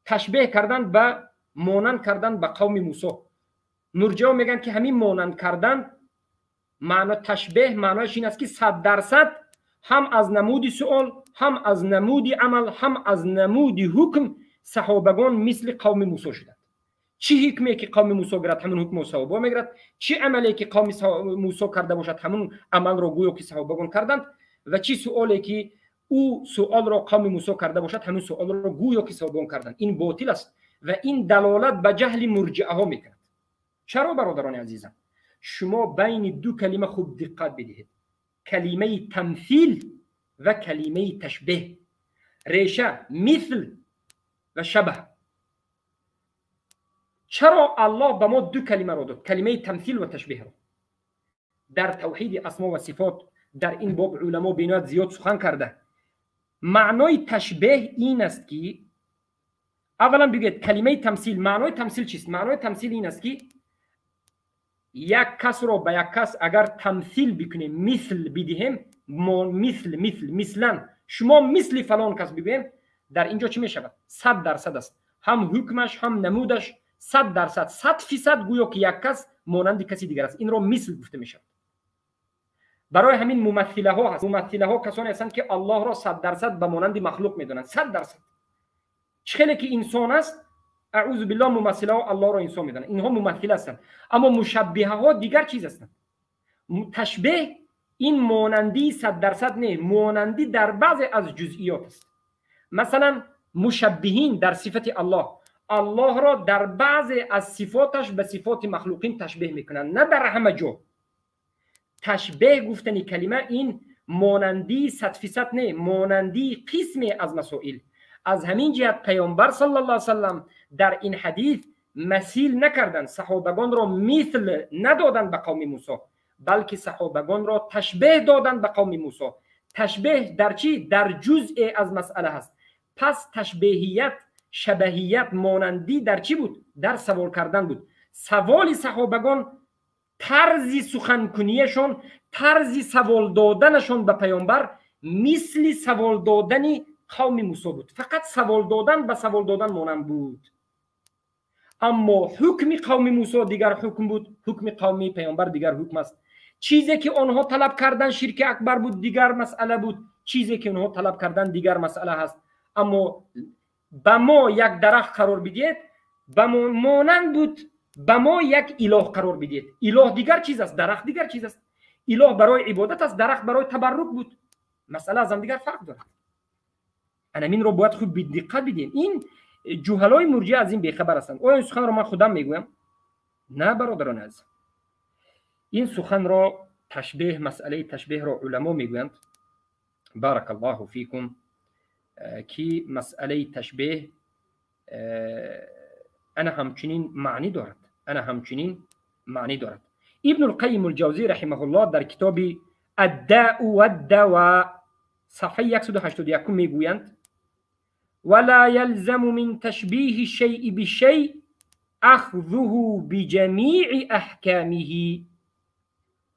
ташбеҳ карданд, ба монанд карданд ба қавми Мусо. Мурҷиаҳо мегӯянд, ки ҳамин монанд кардан маъно, ташбеҳ маънояш ин аст, ки 100% ҳам аз намуди суол, ҳам аз намуди амал, ҳам аз намуди ҳукм саҳобагон мисли қавми Мусо шуданд. Чӣ ҳукме, ки қавми Мусо гирад, ҳамон ҳукмро саҳоба мегирад. Чӣ амале, ки қавми Мусо карда бошад, ҳамон амалро гӯё ки саҳобагон карданд, ва чӣ суоле, ки ӯ суолро қавми Мусо карда бошад, ҳамин суолро гӯё ки саҳобагон карданд. Ин ботил аст ва ин далолат ба ҷаҳли мурҷиаҳо мекунад. Чаро, бародарони азизам? Шумо байни ду калима хуб диққат бидиҳед: калимаи тамсил ва калимаи ташбеҳ. Реша мисл ва шабаҳ. Чаро Аллоҳ ба мо ду калимаро дод, калимаи тамсил ва ташбеҳро? Дар тавҳиди асмо ва сифот, дар ин боб уламо бениҳоят зиёд сухан карда. Маънои ташбеҳ ин аст, ки аввалан бигӯед, калимаи тамсил, маънои тамсил чист? Маънои тамсил ин аст, ки як касро ба як кас агар тамсил бикунем, мисл бидиҳем, мисл, мисл, мислан шумо мисли фалон кас бигӯем, дар ин ҷо чӣ мешавад? 100% аст, ҳам ҳукмаш, ҳам намудаш 100%, 100% гӯё ки як кас монанди каси дигар аст. Инро мисл гуфта мешавад. Барои ҳамин мумассилаҳо ҳаст. Мумассилаҳо касоне ҳастанд, ки Аллоҳро 100% ба монанди махлуқ медонанд. 100% чӣ хеле ки инсон аст, аъузу биллоҳ, мумассилаҳо Аллоҳро инсон медонанд. Инҳо мумассила ҳастанд. Аммо мушаббиҳаҳо дигар чиз ҳастанд. Ташбеҳ ин монандии 100% не, монандӣ дар баъзе аз ҷузъиёт аст. Масалан, мушаббиҳин дар сифати Аллоҳ, Аллоҳро дар баъзе аз сифоташ ба сифоти махлуқин ташбеҳ мекунанд, на дар ҳама ҷо. Ташбеҳ гуфтани калима ин монандии 100% не, монандии қисме аз масоил. Аз ҳамин ҷиҳат паёмбар саллаллоҳу саллам дар ин ҳадис масил накарданд, саҳобагонро мисл надоданд ба қавми Мусо, балки саҳобагонро ташбеҳ доданд ба қавми Мусо. Ташбеҳ дар чӣ? Дар ҷузъе аз масъала ҳаст. Пас ташбеҳият, шабаҳият, монандӣ дар чӣ буд? Дар савол кардан буд. Саволи саҳобагон, тарзи суханкунияшон, тарзи савол доданашон ба паёмбар мисли савол додани қавми Мусо буд. Фақат савол додан ба савол додан монанд буд, аммо ҳукми қавми Мусо дигар ҳукм буд, ҳукми қавми паёмбар дигар ҳукм аст. Чизе ки онҳо талаб кардан ширки акбар буд, дигар масъала буд, чизе ки онҳо талаб кардан дигар масъала ҳаст. Аммо ба мо як дарахт қарор бидиҳед, ба монанд буд, ба мо як илоҳ қарор бидиҳед, илоҳ дигар чиз аст, дарахт дигар чиз аст. Илоҳ барои ибодат аст, дарахт барои табаррук буд. Масъала аз ҳамдигар фарқ дорад. Анаминро бояд хуб диққат бидиҳем. Ин ҷуҳалои мурҷиа аз ин бехабар ҳастанд. Оё ин суханро ман худам мегӯям? На, бародарони азиз, ин суханро, ташбеҳ, масъалаи ташбеҳро уламо мегӯянд. بارك الله فيكم. Ки масъалаи ташбеҳ ана ҳамчунин маънӣ дорад, ана ҳамчунин маънӣ дорад. Ибну Лқайим Лҷавзӣ رحمه الله дар китоби الداء والدواء, сафҳаи 181, мегӯянд: ولا يلزم من تشبيه الشيء بالشيء أخذه بجميع أحكامه.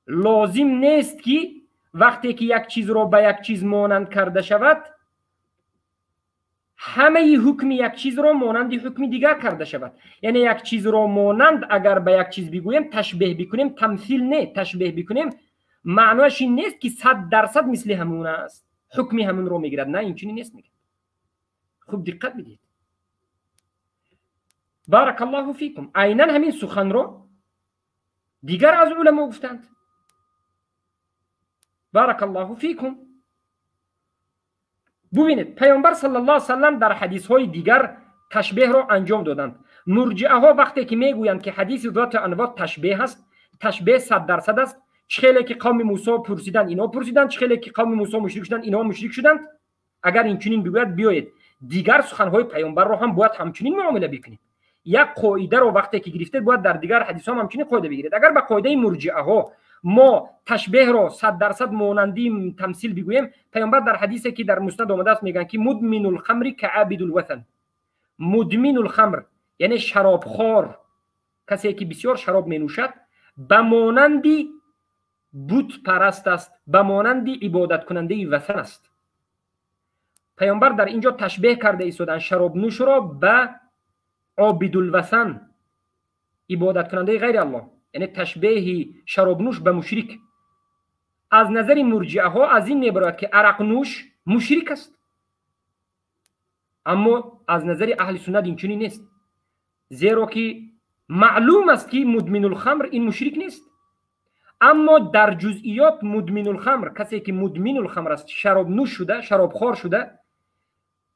Лозим нест, ки вақте ки як чизро ба як чиз монанд карда шавад, Ҳамаи ҳукми як чизро монанди ҳукми дигар карда шавад. Яъне як чизро монанд агар ба як чиз бигӯем, ташбеҳ бикунем, тамсил не, ташбеҳ бикунем, маънояш ин нест ки 100% мисли ҳамун аст, ҳукми ҳамунро мегирад. На, инчунин нест мегӯяд. Хуб диққат бидиҳед. Баракаллоҳу фикум. Айнан ҳамин суханро дигар аз уламо гуфтанд. Баракаллоҳу фикум. Бубинед, паёмбар саллаллоҳу алайҳи васаллам дар ҳадисҳои дигар ташбеҳро анҷом доданд. Мурҷиаҳо вақте ки мегӯянд ки ҳадиси зоти анвот ташбеҳ аст, ташбеҳ 100% аст, чӣ хеле ки қавми Мусо пурсиданд, ино пурсиданд, чӣ хеле ки қавми Мусо мушрик шуданд, ино мушрик шуданд. Агар инчунин бигӯяд, биёед дигар суханҳои паёмбарро ҳам бояд ҳамчунин муомила бикунем. Як қоидаро вақте ки гирифтед, бояд дар дигар ҳадисҳо ҳам ҳамчунин қоида бигиред. Агар ба қоидаи мурҷиаҳо мо ташбеҳро 100% монандии тамсил бигӯем, паёмбар дар ҳадисе ки дар муснад омадааст мегӯянд ки мудминул хамри каабидул ватан. Мудминул хамр яъне шаробхор, касе ки бисёр шароб менӯшад, ба монанди бутпараст аст, ба монанди ибодаткунандаи ватан аст. Паёмбар дар ин ҷо ташбеҳ карда истоданд шаробнӯшро ба обидулвасан, ибодаткунандаи ғайри Аллоҳ, яъне ташбеҳи шаробнӯш ба мушрик. Аз назари мурҷиаҳо аз ин мебарояд ки арақнӯш мушрик аст, аммо аз назари аҳли суннат инчунин нест, зеро ки маълум аст ки мудминулхамр ин мушрик нест. Аммо дар ҷузъиёт мудминулхамр, касе ки мудминулхамр аст, шаробнӯш шуда, шаробхор шуда,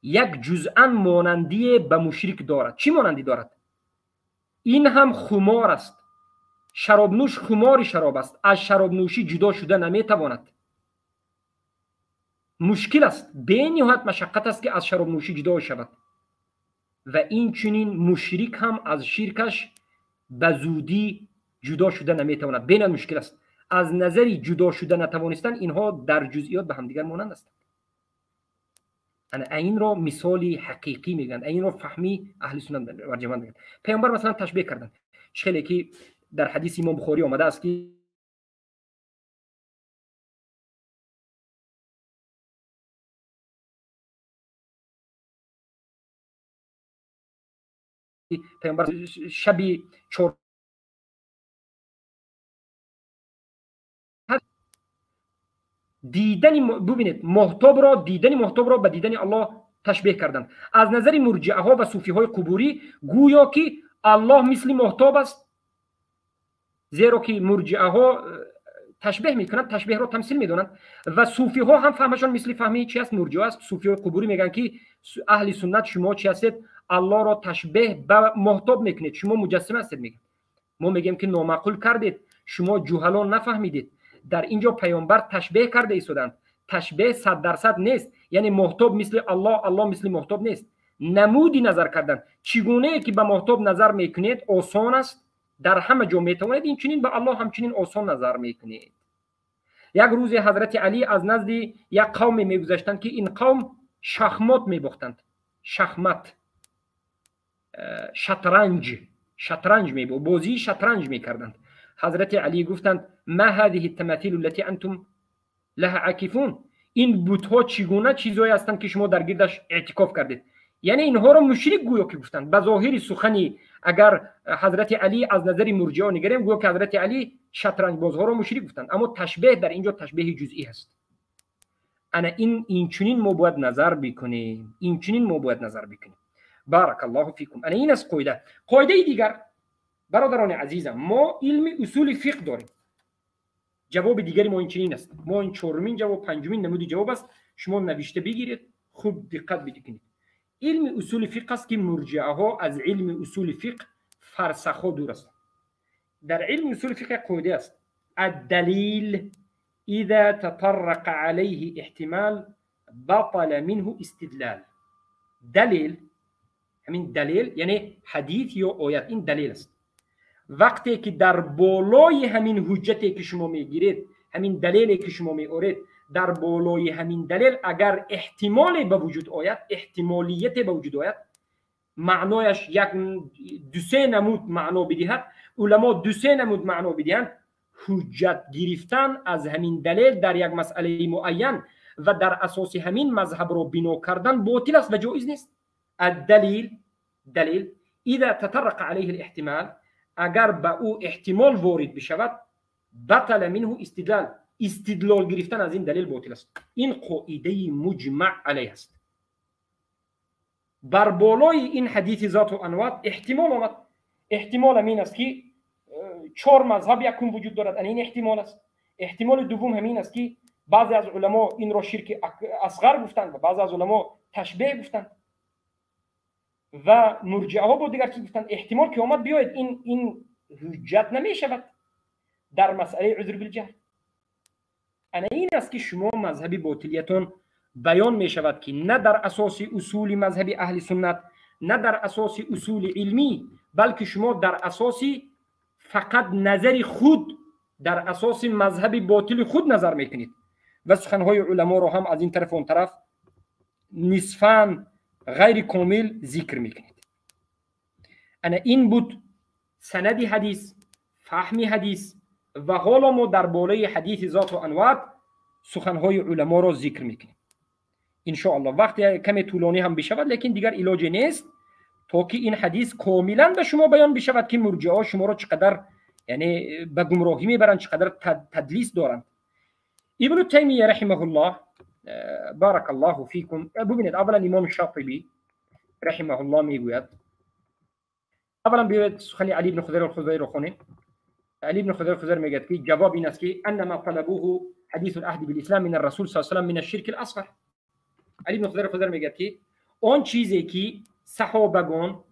як ҷузъан монандие ба мушрик дорад. Чӣ монандӣ дорад? Ин ҳам хумор аст. Шаробнӯш хумори шароб аст, аз шаробнӯшӣ ҷудо шуда наметавонад. Мушкил аст, бениҳоят машаққат аст ки аз шаробнӯшӣ ҷудо шавад. Ва инчунин мушрик ҳам аз ширкаш ба зудӣ ҷудо шуда наметавонад, бениҳоят мушкил аст. Аз назари ҷудо шуда натавонистан инҳо дар ҷузъиёт ба ҳамдигар монанд ҳастанд. Ана инро мисоли ҳақиқӣ мегӯянд, инро фаҳми аҳли суннат ва ҷамоат мегӯянд. Паёмбар масалан ташбеҳ карданд, чӣ хеле ки дар ҳадиси имом Бухорӣ омадааст ки паёмбар шаби чор дидани, бубинед, моҳтобро, дидани моҳтобро ба дидани Аллоҳ ташбеҳ карданд. Аз назари мурҷиаҳо ва суфиҳои қубурӣ гӯё ки Аллоҳ мисли моҳтоб аст, зеро ки мурҷиаҳо ташбеҳ мекунанд, ташбеҳро тамсил медонанд ва суфиҳо ҳам фаҳмашон мисли фаҳми чи аст? Мурҷиа аст. Суфиҳои қубурӣ мегӯянд ки аҳли суннат шумо чи ҳастед? Аллоҳро ташбеҳ ба моҳтоб мекунед, шумо муҷассима ҳастед мегӯянд. Мо мегӯем ки номаъқул кардед, шумо ҷуҳалон нафаҳмидед. Дар ин ҷо паёмбар ташбеҳ карда истоданд. Ташбеҳ 100% нест, яъне моҳтоб мисли Аллоҳ, Аллоҳ мисли моҳтоб нест. Намуди назар кардан, чӣ гунае ки ба моҳтоб назар мекунед осон аст, дар ҳама ҷо метавонед, инчунин ба Аллоҳ ҳамчунин осон назар мекунед. Як рӯзе ҳазрати Алӣ аз назди як қавме мегузаштанд ки ин қавм шахмот мебохтанд. Шахмат, шатранҷ, шатранҷ мебо, бозии шатранҷ мекарданд. Ҳазрати Алӣ гуфтанд: ма ҳазиҳи таматилу лати антум лаҳа акифун, ин бутҳо чӣ гуна чизҳое ҳастанд ки шумо дар гирдаш эътикоф кардед? Яъне инҳоро мушрик гӯё ки гуфтанд. Ба зоҳири сухани агар ҳазрати Алӣ аз назари мурҷиа нигарем, гӯё ки ҳазрати Алӣ шатранҷбозҳоро мушрик гуфтанд, аммо ташбеҳ дар ин ҷо ташбеҳи ҷузъӣ ҳаст. Ана ин инчунин мо бояд назар бикунем, инчунин мо бояд назар бикунем. Баракаллоҳу фикум. Ана ин аст қоида. Қоидаи дигар, бародарони азизам, мо илми усули фиқҳ дорем. Ҷавоби дигари мо инчунин аст. Мо ин чорумин ҷавоб, панҷумин намуди ҷавоб аст. Шумо навишта бигиред, хуб диққат бикунед. Илми усули фиқҳ аст ки мурҷиаҳо аз илми усули фиқҳ фарсахҳо дур ҳастанд. Дар илми усули фиқҳ як қоида аст: аддалил иза татаррақа алайҳи эҳтимал батала минҳу истидлал. Далил, ҳамин далил яъне ҳадис ё оят, ин далил аст. Вақте ки дар болои ҳамин ҳуҷҷате ки шумо мегиред, ҳамин далеле ки шумо меоред, дар болои ҳамин далел агар эҳтимоле ба вуҷуд ояд, эҳтимолияте ба вуҷуд ояд, маънояш як дусе намуд маъно бидиҳад, уламо дусе намуд маъно бидиҳанд, ҳуҷҷат гирифтан аз ҳамин далел дар як масъалаи муайян ва дар асоси ҳамин мазҳабро бино кардан ботил аст ва ҷоиз нест. الدلیل دلیل اذا تطرق عليه الاحتمال، اگر به او احتمال وارد بشود، بطل منه استدلال، استدلال گرفتن از این دلیل باطل است. این قاعده مجمع علیه است. بر بالای این حدیث ذات و انواط احتمال آمد. احتمال همین است که چهار مذهب یکم وجود دارد، این احتمال است. احتمال دوم همین است که بعضی از علما این را شرک اصغر گفتند و بعضی از علما تشبیه گفتند و مرجعه ها با دیگر چیز گفتند. احتمال که آمد بیاید این حجت نمی شود در مسئله عذر بالجهل. انا این است که شما مذهبی باطلیتون بیان می شود که نه در اساس اصول مذهب اهل سنت، نه در اساس اصول علمی، بلکه شما در اساس فقط نظر خود، در اساس مذهب باطل خود نظر میکنید و سخنهای علما را هم از این طرف و اون طرف نصفا غیر کامل ذکر میکنید. انا این بود سند حدیث، فهم حدیث و حالا ما در بالای حدیث ذات و انواط سخنهای علما را ذکر میکنیم. ان شاء الله وقتی کمی طولانی هم بشود، لیکن دیگر علاج نیست تا که این حدیث کاملا به شما بیان بشود که مرجعه شما را چقدر یعنی به گمراهی میبرند، چقدر تدلیس دارند. ابن تیمیه رحمه الله، بارک الله فیکم، ببینید اولا امام شاطبی رحمه الله میگوید، اولا بیاید سخن علی بن خضیر الخزاعی رو خونیم. علی بن خضیر الخزاعی میگه که جواب این است که انما طلبوه حدیث العهد بالاسلام من الرسول صلی الله علیه و سلم من الشرک الاصغر. علی بن خضیر الخزاعی میگه که آن چیزی که صحابگان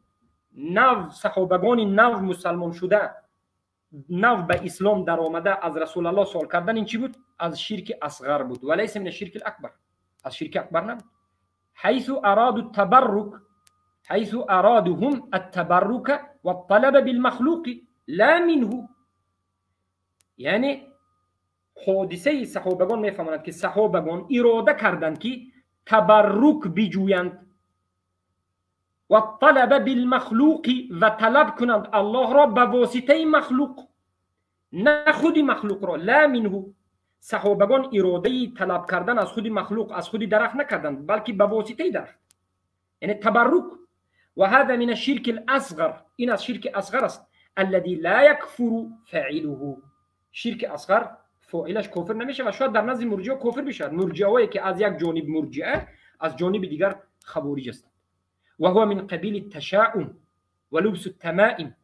نو، صحابگان نو مسلمان شده، نو به اسلام در آمده، از رسول الله سوال کردن، این چی بود؟ از شرک اصغر بود و لیس من الشرک الاکبر، از شرک اکبر نبود. حيث ارادوا التبرك، حيث ارادوا هم التبرك والطلب بالمخلوق لا منه. یعنی حادثه صحابگان میفهمند که صحابگان اراده کردند که تبرک بجویند و طلب بالمخلوق و طلب کنند الله را به واسطه مخلوق، نه خود مخلوق را، لا منه. صحابگان اراده طلب کردن از خود مخلوق، از خود درخت نکردند، بلکه به واسطه درخت، یعنی تبرک. و هذا من الشرك الاصغر، این از شرک اصغر است، الذي لا يكفر فاعله. شرک اصغر فاعلش کافر نمیشه و شاید در نزد مرجئه کافر بشه. مرجئه که از یک جانب مرجئه، از جانب دیگر خوارج هستند. وهو من قبيل التشاؤم ولبس التمائم،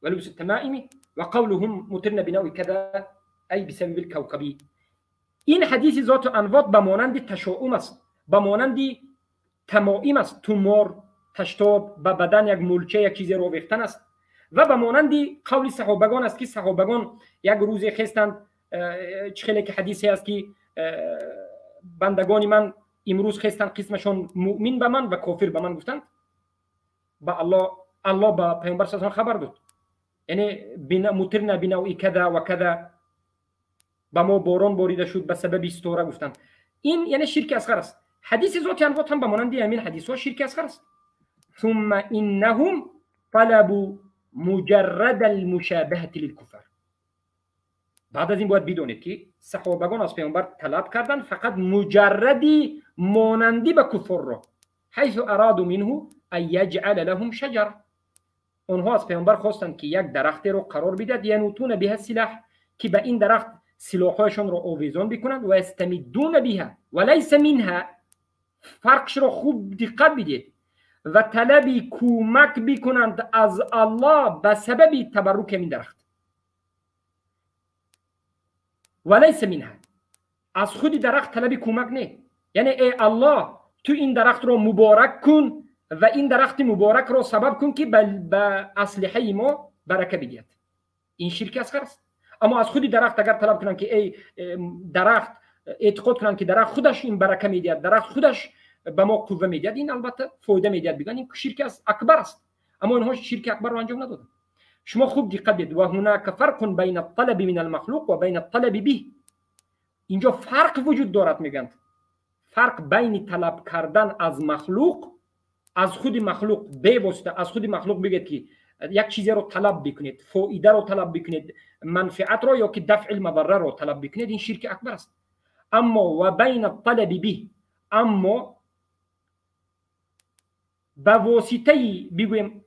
ولبس التمائم وقولهم مطرنا بنوع كذا أي بسبب الكوكب. این حدیث ذات انواط به مانند تشاؤم است، به مانند تمائم است، تومار، تشتاب، به بدن یک مولچه یک چیزی رو آویختن است و به مانند قول صحابگان است که صحابگان یک روز خستند، چه که حدیثی است که بندگان من امروز خستند، قسمشون مؤمن به من و کافر به من گفتند. به الله، الله به پیامبر صلی الله علیه و خبر داد، یعنی مطرنا بنوع کذا و کذا، به ما باران باریده شد به سبب ستاره گفتند. این یعنی شرک اصغر است. حدیث ذات انواط هم به مانند همین حدیث ها شرک اصغر است. ثم انهم طلبوا مجرد المشابهه للكفار. بعد از این باید بدونید که صحابگان از پیامبر طلب کردند فقط مجردی مانندی به کفار را، حيث ارادوا منه ان يجعل لهم شجر. آنها از پیامبر خواستند که یک درخت رو قرار بدهد، ینوتون بها السلاح، که به این درخت سلاحهایشان را آویزان بکنند، و یستمدون بها وليس منها. فرقش را خوب دقت بدید. و طلب کمک بکنند از الله به سبب تبرک این درخت، وليس منها، از خود درخت طلب کمک نه، یعنی ای الله تو این درخت رو مبارک کن و این درخت مبارک رو سبب کن که به اسلحه ما برکه بدهد. این شرک اصغر است. اما از خود درخت اگر طلب کنند که ای درخت، اعتقاد کنند که درخت خودش این برکه میدهد، درخت خودش به ما قوه میدهد، این البته فایده میدهد، بگن این شرک اکبر است. اما اینها شرک اکبر رو انجام ندادند. شما خوب دقت بدید. و هناك فرق بین الطلب من المخلوق و بین الطلب به. اینجا فرق وجود دارد، میگند فرق بین طلب کردن از مخلوق، از خود مخلوق به واسطه از خود مخلوق بگید که یک چیزی رو طلب بکنید، فایده رو طلب بکنید، منفعت رو یا که دفع المضره رو طلب بکنید، این شرک اکبر است. اما و بین الطلب به، اما Ба воситаи, бигӯем,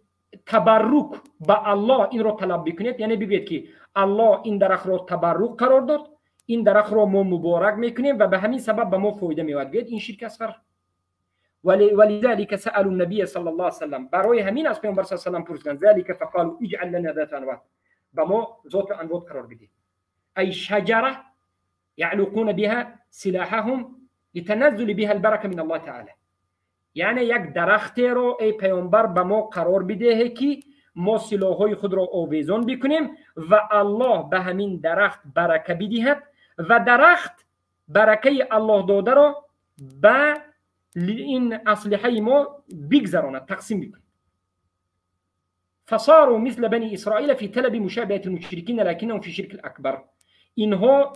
табаррук ба Аллоҳ инро талаб бикунед, яъне бигӯед, ки Аллоҳ ин дарахтро табаррук қарор дод, ин дарахтро мо муборак мекунем ва ба ҳамин сабаб ба мо фоида меояд, гӯед, ин ширки асғар. ولذلك سألوا النبي صلى الله عليه وسلم, برای همین از پیامبر صلی الله علیه و سلم پرسیدند, ذلك فقالوا اجعل لنا ذات انواط, به ما ذات انواط قرار بده, أي شجرة يعلقون بها سلاحهم لتنزل بها البركة من الله تعالى. یعنی یک درختی رو ای پیامبر به ما قرار بده که ما سلاحهای خود را آویزان بکنیم و الله به همین درخت برکه بدهد و درخت برکه الله داده را به این اسلحه ما بگذراند, تقسیم بکند. فصاروا مثل بني إسرائيل في طلب مشابهة المشركين لكنهم في شرك الأكبر. اینها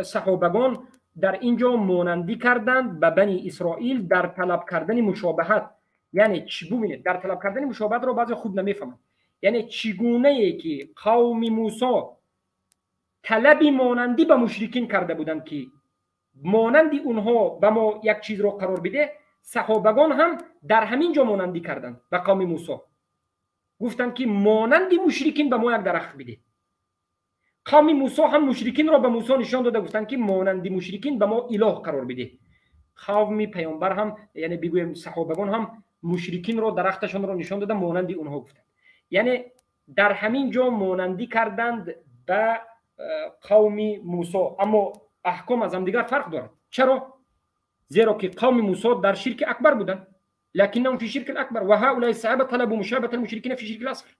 صحابگان در اینجا مانندی کردند به بنی اسرائیل در طلب کردن مشابهت. یعنی چی؟ ببینید, در طلب کردن مشابهت رو بعضی خوب نمیفهمند. یعنی چگونه ای که قوم موسی طلب مانندی به مشرکین کرده بودند که مانندی اونها به ما یک چیز رو قرار بده, صحابگان هم در همین جا مانندی کردند به قوم موسی. گفتند که مانندی مشرکین به ما یک درخت بده. قوم موسی هم مشرکین را به موسی نشان داده, گفتند که مانندی مشرکین به ما اله قرار بده. قوم پیامبر هم, یعنی بگویم صحابگان هم مشرکین را درختشان را نشان داده, مانندی اونها گفتند. یعنی در همین جا مانندی کردند به قوم موسی, اما احکام از هم دیگر فرق دارد. چرا؟ زیرا که قوم موسی در شرک اکبر بودند, لكنهم في شرك الأكبر, وهؤلاء الصحابة طلبوا مشابهة المشركين في شرك الأصغر.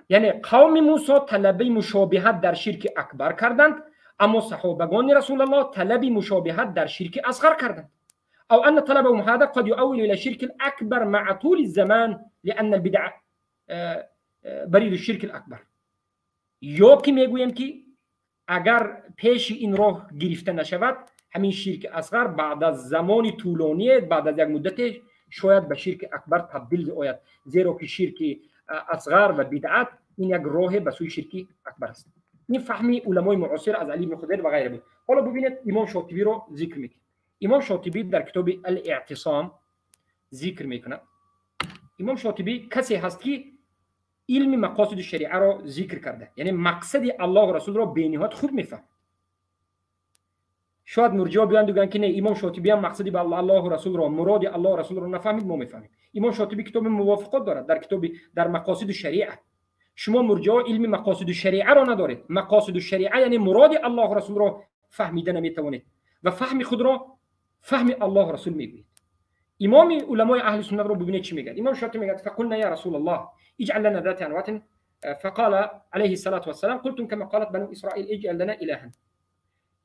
یعنی قوم موسی طلب مشابهت در شرک اکبر کردند, اما صحابگان رسول الله طلب مشابهت در شرک اصغر کردند. او ان طلبهم هذا قد يؤول الى شرك الاكبر مع طول الزمان لان البدع برید الشرك الاکبر. یا که میگویم که اگر پیش این راه گرفته نشود, همین شرک اصغر بعد از زمان طولانی, بعد از یک مدت شاید به شرک اکبر تبدیل آید, زیرا که شرک اصغر و بدعت این یک راه به سوی شرک اکبر است. این فهمی علمای معاصر از علی بن خضیر و غیره بود. حالا ببینید, امام شاطبی رو ذکر میکنه. امام شاطبی در کتاب الاعتصام ذکر میکنه. امام شاطبی کسی هست که علم مقاصد شریعه را ذکر کرده, یعنی مقصد الله و رسول را بینهایت خوب میفهم. شاید مرجئه بیان بگن که نه, امام شاطبی هم مقصدی به الله و رسول را, مراد الله و رسول را نفهمید. ما میفهمیم. امام شاطبی کتاب موافقات دارد در کتاب در مقاصد شریعه. شما مرجئه علم مقاصد شریعه را ندارید. مقاصد شریعه یعنی مراد الله و رسول را فهمیده نمیتوانید و فهم خود را فهم الله و رسول میگویید. امام علمای اهل سنت رو ببینید چی میگه. امام شاطبی میگه: فقلنا يا رسول الله اجعل لنا ذات انواط, فقال عليه الصلاه والسلام: قلتم كما قالت بنو اسرائيل اجعل لنا الها.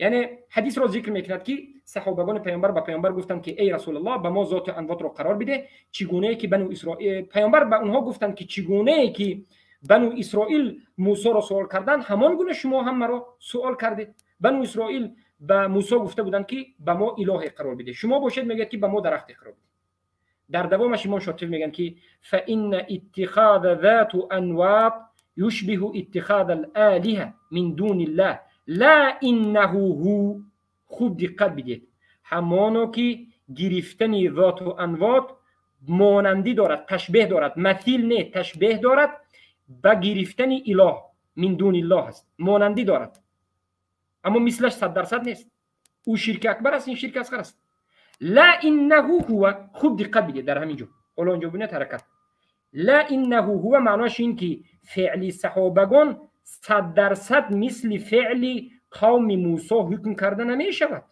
یعنی حدیث رو ذکر میکند که صحابگان پیامبر به پیامبر گفتند که ای رسول الله, به ما ذات انواط رو قرار بده, چگونه که بنو اسرائیل, پیامبر به اونها گفتند که چگونه که بنو اسرائیل موسی را سوال کردند, همان گونه شما هم مرا سوال کردید. بنو اسرائیل به موسی گفته بودند که به ما اله قرار بده, شما باشید میگید که به ما درخت قرار بده. در دوامش امام شاطبی میگن که فإن اتخاذ ذات انواط يشبه اتخاذ الآلهة من دون الله لا انه هو. خوب دقت بدید, همانو که گرفتن ذات و انواط مانندی دارد, تشبیه دارد, مثیل نه, تشبیه دارد به گرفتن اله من دون الله است. مانندی دارد اما مثلش 100% نیست. او شرک اکبر است, این شرک اصغر است. لا انه هو, خوب دقت بدید در همینجا, حالا اونجا ببینید حرکت لا انه هو, معناش این که فعلی صحابگان 100% مثل فعل قوم موسی حکم کرده نمی شود.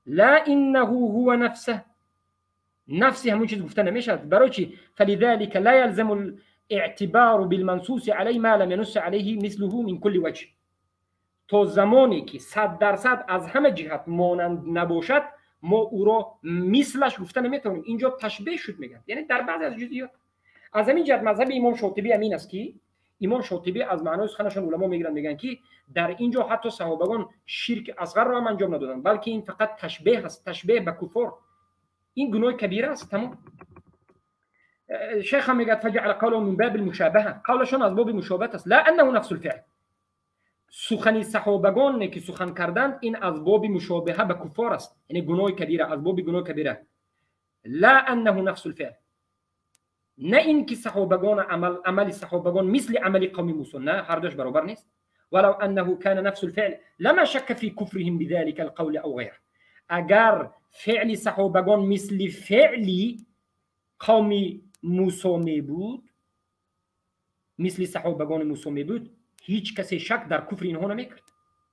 لا انه هو نفسه, نفسی همون چیز گفته نمیشود. برای چی؟ فلذلك لا يلزم الاعتبار بالمنصوص عليه ما لم ينص عليه مثله من كل وجه. تا زمانی که 100% از همه جهت مانند نباشد, ما او را مثلش گفته نمیتونیم. اینجا تشبیه شد میگن, یعنی در بعض از جزئیات. از همین جهت مذهب امام شاطبی همین است که امام شاطبی از معنای سخنشان علما میگیرن, میگن که در اینجا حتی صحابگان شرک اصغر را هم انجام ندادن, بلکه این فقط تشبیه است, تشبیه به کفار. این گناه کبیره است, تمام. شیخ هم میگه فجعل قوله من باب المشابهه, قولشون از باب مشابهت است, لا انه نفس الفعل. سخنی صحابگان که سخن کردند, این از باب مشابهه به کفار است, یعنی گناه کبیره, از باب گناه کبیره. لا أنه نفس الفعل، نه اینکه صحابگان عمل صحابگان مثل عمل قوم موسی، نه، هر دوش برابر نیست. ولو أنه كان نفس الفعل لما شك في كفرهم بذلك القول أو غيره. اگر فعل صحابگان مثل فعل قوم موسی می بود، مثل صحابگان موسی می بود، هیچ کسی شک در کفر اینها نمیکرد.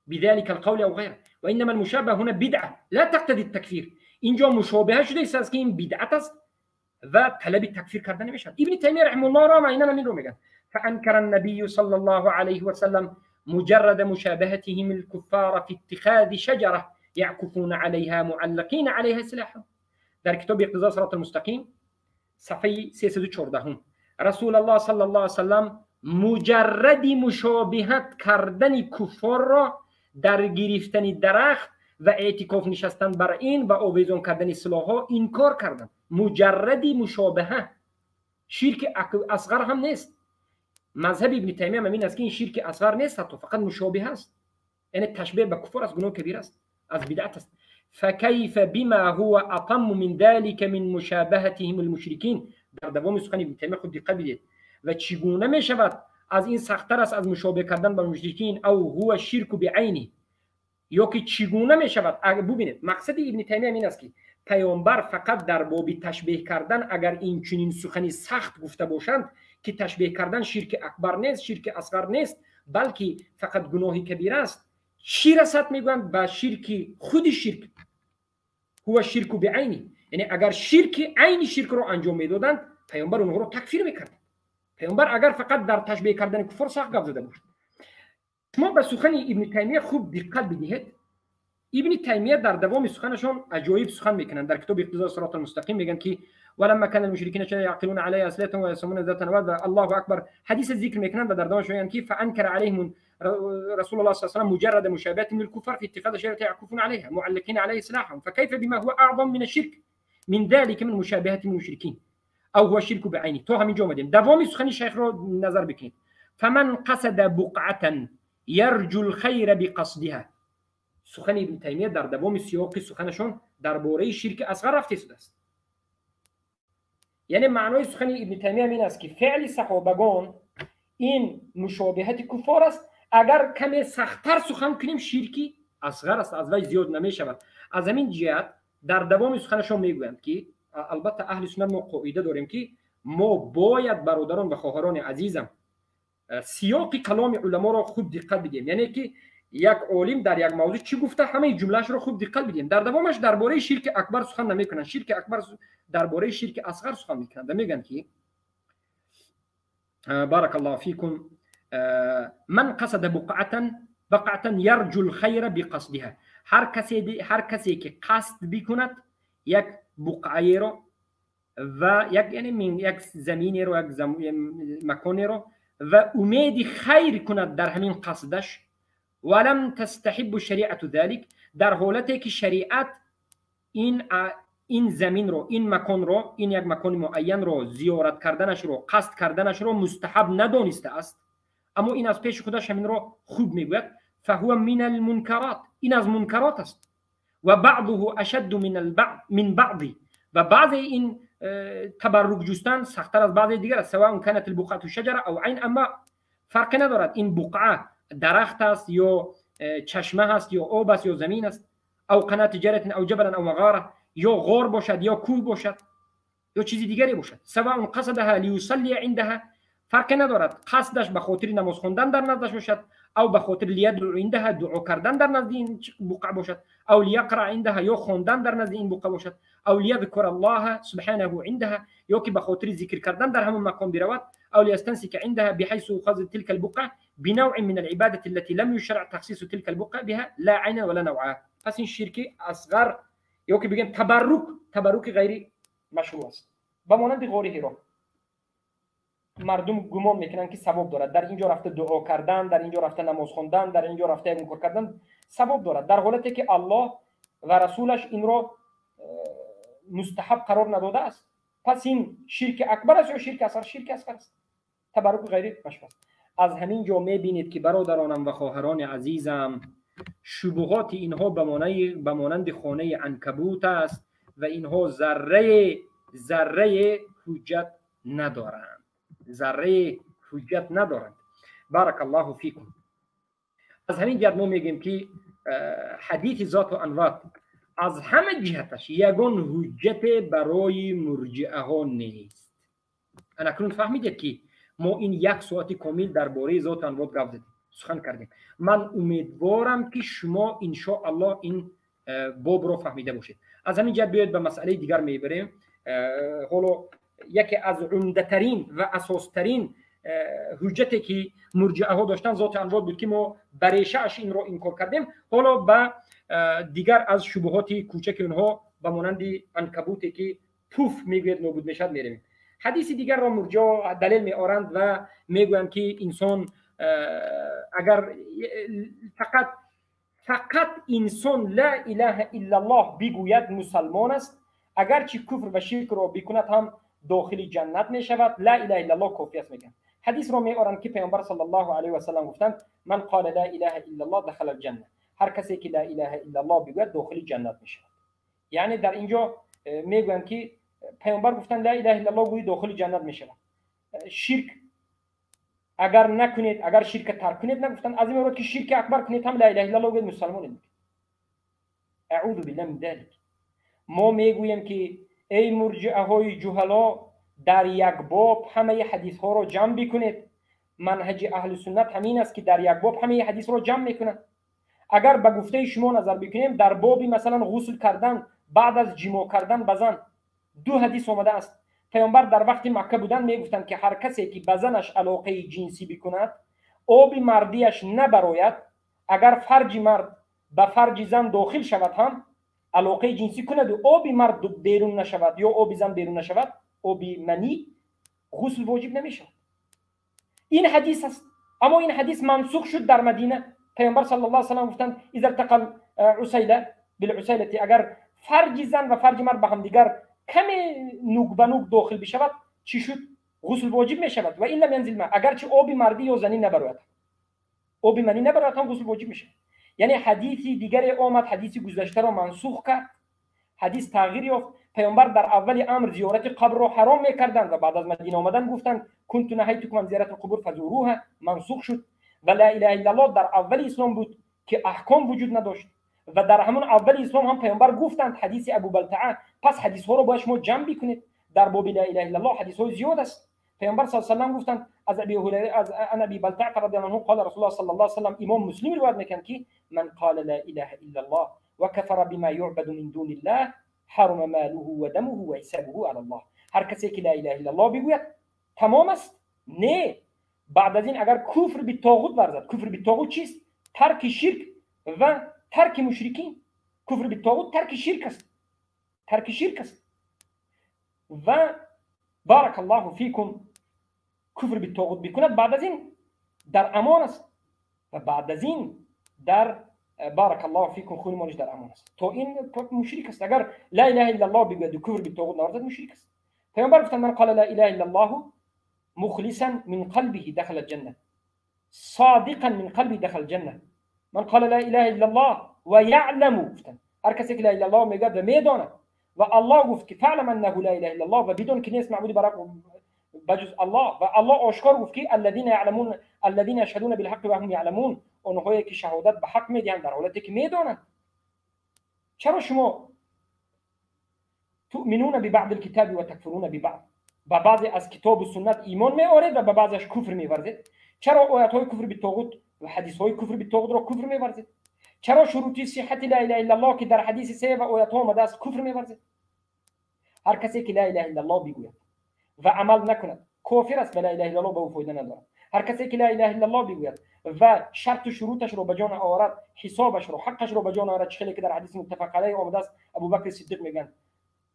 بذلك القول أو غيره. وإنما المشابه هنا بدعة لا تقتضي التكفير. اینجا مشابهه شده است که این بدعت است و طلب تکفیر کردن نمیشد. ابن تیمیه رحمه الله را عینا همین رو میگن. فانکر النبي صلى الله عليه وسلم مجرد مشابهتهم الكفار في اتخاذ شجرة يعكفون عليها معلقين عليها سلاحهم. در کتاب اقتضاء صراط المستقیم صفحه 314 رسول الله صلی الله علیه وسلم مجرد مشابهت کردن کفار را در گرفتن درخت و اعتکاف نشستن بر این و آویزان کردن سلاح‌ها انکار کردند. مجرد مشابهه، شرک اصغر هم نیست. مذهب ابن تیمیه هم این است که این شرک اصغر نیست، حتی فقط مشابه است، یعنی تشبیه به کفر است، گناه کبیر است، از بدعت است. فكيف بما هو اطم من ذلك من مشابهتهم المشركين. در دوام سخن ابن تیمیه خود دقت بدید. و چگونه می شود از این سخت‌تر است از مشابه کردن با مشرکین، او هو شرک بعینه، یا که چگونه می شود. ببینید مقصد ابن تیمیه این است که پیامبر فقط در باب تشبیه کردن اگر این چنین سخنی سخت گفته باشند که تشبیه کردن شرک اکبر نیست، شرک اصغر نیست، بلکه فقط گناه کبیر است، چی رسد میگویند به شرک خود شرک، هو شرک بعینه. یعنی اگر شرک عین شرک رو انجام میدادند پیامبر اونها رو تکفیر میکرد. پیامبر اگر فقط در تشبیه کردن کفر سخت گپ زده باشد. شما به سخن ابن تیمیه خوب دقت بدهید. ابن تیمیه در دوام سخنشون عجایب سخن میکنند. در کتاب اقتضاء صراط المستقیم میگن که ولما كان المشركين يعقلون عليها اسلحتهم ويصومون ذات نواد، الله اکبر، حدیث ذکر میکنند و در دوامش میگن که فانکر عليهم رسول الله صلى الله عليه وسلم مجرد مشابهة من الكفار في اتخاذ شجرة يعكفون عليها معلقين عليه سلاحهم، فكيف بما هو اعظم من الشرك من ذلك من مشابهة المشركين او هو الشرك بعينه. تو همینجا اومدیم. دوام سخن شیخ رو نظر بکنید. فمن قصد بقعة يرجو الخير بقصدها. سخن ابن تیمیه در دوام سیاق سخنشون درباره شرک اصغر رفته شده است. یعنی معنای سخن ابن تیمیه این است که فعل صحابگان این مشابهت کفار است. اگر کمی سختتر سخن کنیم شرکی اصغر است، از وی زیاد نمی شود. از همین جهت در دوام سخنشون میگویند که البته اهل سنت ما قاعده داریم که ما باید برادران و خواهران عزیزم سیاق کلام علما را خوب دقت بدیم. یعنی که یک عالم در یک موضوع چی گفته همه جملهش رو خوب دقت بدیم. در دوامش درباره شرک اکبر سخن نمیکنن، شرک اکبر درباره شرک اصغر سخن میکنن و میگن که بارک الله فیکم من قصد بقعة يرجو الخير بقصدها. هر کسی که قصد بکند یک بقعه رو و یک یعنی من یک زمینی رو، یک مکانی رو و امید خیر کند در همین قصدش، ولم تستحب شریعت ذلك، در حالتی که شریعت این زمین رو، این مکان رو، این یک مکان معین رو زیارت کردنش رو، قصد کردنش رو مستحب ندانسته است، اما این از پیش خودش همین رو خوب میگوید، فهو من المنکرات، این از منکرات است. و بعضه اشد من بعض، و بعض این تبرک جستن سخت‌تر از بعض دیگر است، سواء كانت البقعة شجره او عین، اما فرق ندارد این بقعه درخت است یا چشمه است یا آب است یا زمین است، او قناة جارة او جبلا او مغاره، یا غار باشد یا کوه باشد یا چیزی دیگری باشد، سواء قصدها ليصلي عندها، فرق ندارد قصدش به خاطر نماز خواندن در نزدش باشد، او به خاطر لیدعو عندها، دعا کردن در نزد این بقعه باشد، او لیقرأ عندها، یا خواندن در نزد این بقعه باشد، او لیذکر الله سبحانه عندها، یا که به خاطر ذکر کردن در همون مکان برود، او لیستنسک عندها بحيث يؤخذ تلك البقعة بنوع من العبادة التي لم يشرع تخصيص تلك البقعة بها لا عينا ولا نوعا. پس این شرک اصغر یا که بگیم تبرک غیر مشروع است. به مانند غار حرا مردم گمان میکنن که ثواب دارد، در اینجا رفته دعا کردن، در اینجا رفته نماز خواندن، در اینجا رفته این کار کردن ثواب دارد، در حالتی که الله و رسولش این را مستحب قرار نداده است. پس این شرک اکبر است یا شرک اصغر؟ شرک اصغر است، تبرک غیر مشروع است. از همین جا میبینید که برادرانم و خواهران عزیزم، شبهات اینها به مانند خانه عنکبوت است و اینها ذره ذره حجت ندارند، ذره حجت ندارند. بارک الله فیکم. از همین جهت ما میگیم که حدیث ذات و انوات از همه جهتش یگان حجت برای مرجئه ها نیست. اکنون فهمیدید که ما این یک ساعت کامل درباره ذات و انوات گپ زدیم، سخن کردیم. من امیدوارم که شما ان شاء الله این باب رو فهمیده باشید. از همین جهت بیاید به مسئله دیگر میبریم. حالا یکی از عمده و اساس ترین حجتی که مرجئه ها داشتن ذات انوات بود که ما بریشه‌اش این رو انکار کردیم. حالا به دیگر از شبهات کوچک اونها به مانند عنکبوتی که پوف میگوید نابود میشد میریم. حدیث دیگر را مرجئه دلیل میآورند و میگویند که انسان اگر فقط انسان لا اله الا الله بگوید مسلمان است، اگرچه کفر و شرک را بکند هم داخل جنت می شود. لا اله الا الله کافی است میگن. حدیث را میآورند که پیامبر صلی الله علیه و سلم گفتند من قال لا اله الا الله دخل الجنه، هر کسی که لا اله الا الله بگوید داخل جنت می شود. یعنی در اینجا میگویند که پیامبر گفتند لا اله الا الله گویی داخل جنت می شود. شرک اگر نکنید، اگر شرک ترک کنید نگفتند، از این مراد که شرک اکبر کنید هم لا اله الا الله گویید مسلمانید. اعوذ بالله من ذلک. ما میگوییم که ای مرجئه های جهلا، در یک باب همه حدیث ها را جمع بکنید. منهج اهل سنت همین است که در یک باب همه حدیث را جمع میکنند. اگر به گفته شما نظر بکنیم در باب مثلا غسل کردن بعد از جماع کردن بزن دو حدیث آمده است. پیامبر در وقت مکه بودن میگفتند که هر کسی که به زنش علاقه جنسی بکند آب مردیش نبراید، اگر فرج مرد به فرج زن داخل شود هم علاقه جنسی کند و آب مرد بیرون نشود یا آب زن بیرون نشود، آب منی، غسل واجب نمیشود. این حدیث است. اما این حدیث منسوخ شد در مدینه. پیامبر صلی الله علیه و سلم گفتند اذا التقى العسیله بالعسیله، اگر فرج زن و فرج مرد به هم دیگر کمی نوک به نوک داخل بشود چی شد؟ غسل واجب میشود. و این لم ینزل ما، اگرچه آب مردی یا زنی نبرود، آب منی نبرود هم غسل واجب میشه. یعنی حدیثی دیگر آمد حدیث گذشته را منسوخ کرد، حدیث تغییر یافت. پیامبر در اول امر زیارت قبر را حرام میکردند و بعد از مدینه آمدن گفتند كنت نهیتکم عن زیارت القبور فزوروها، منسوخ شد. و لا اله الا الله در اول اسلام بود که احکام وجود نداشت و در همون اول اسلام هم پیامبر گفتند حدیث ابو بلتعه. پس حدیث ها رو باید شما جمع بکنید. در باب لا اله الا الله حدیث های زیاد است. پیامبر صلی الله علیه و سلم گفتند از ابی هریره از ان ابی بلتعه رضی الله عنه قال رسول الله صلی الله علیه و سلم، امام مسلم روایت میکنه که من قال لا اله الا الله وكفر بما يعبد من دون الله حرم ماله ودمه وحسابه على الله. هر کسی که لا اله الا الله بگوید تمام است. نه، بعد از این اگر کفر به طاغوت ورزد، کفر به طاغوت چیست؟ ترک شرک و ترک مشرکین. کفر به طاغوت ترک شرک است، ترک شرک است. و بارک الله فیکم کفر به طاغوت بکند بعد از این در امان است و بعد از این در بارک الله فیکم خون مالش در امان است. تا این مشرک است. اگر لا اله الا الله بگوید و کفر به طاغوت نورزد مشرک است. پیامبر گفتند من قال لا اله الا الله مخلصا من قلبه دخل الجنه، صادقا من قلبه دخل الجنه. من قال لا اله الا الله و یعلم، گفتند هر کسی که لا اله الا الله میگوید و میداند و الله گفت که فعلم انه لا اله الا الله و بدون که نیست معبودی برای بجز الله، و الله آشکار گفت که الذين يعلمون الذين يشهدون بالحق وهم يعلمون، آنهایی که شهادت به حق میدهند در حالتی که میدانند. چرا شما تؤمنون ببعض الكتاب و تکفرون ببعض؟ به بعضی از کتاب و سنت ایمان میآورید و به بعضیش کفر میورزید. چرا آیات های کفر به طاغوت و حدیث های کفر به طاغوت را کفر میورزید؟ چرا شروطی صحت لا اله الا الله که در حدیث سه و آیات ها آمده است کفر میورزید؟ هر کسی که لا اله الا الله بگوید و عمل نکند کافر است و لا اله الا الله به او فایده ندارد. هر کسی که لا اله الا الله بگوید و شرط و شروطش رو به جان آورد، حسابش رو، حقش رو به جان آورد، چه که در حدیث متفق علیه آمده است ابوبکر صدیق میگن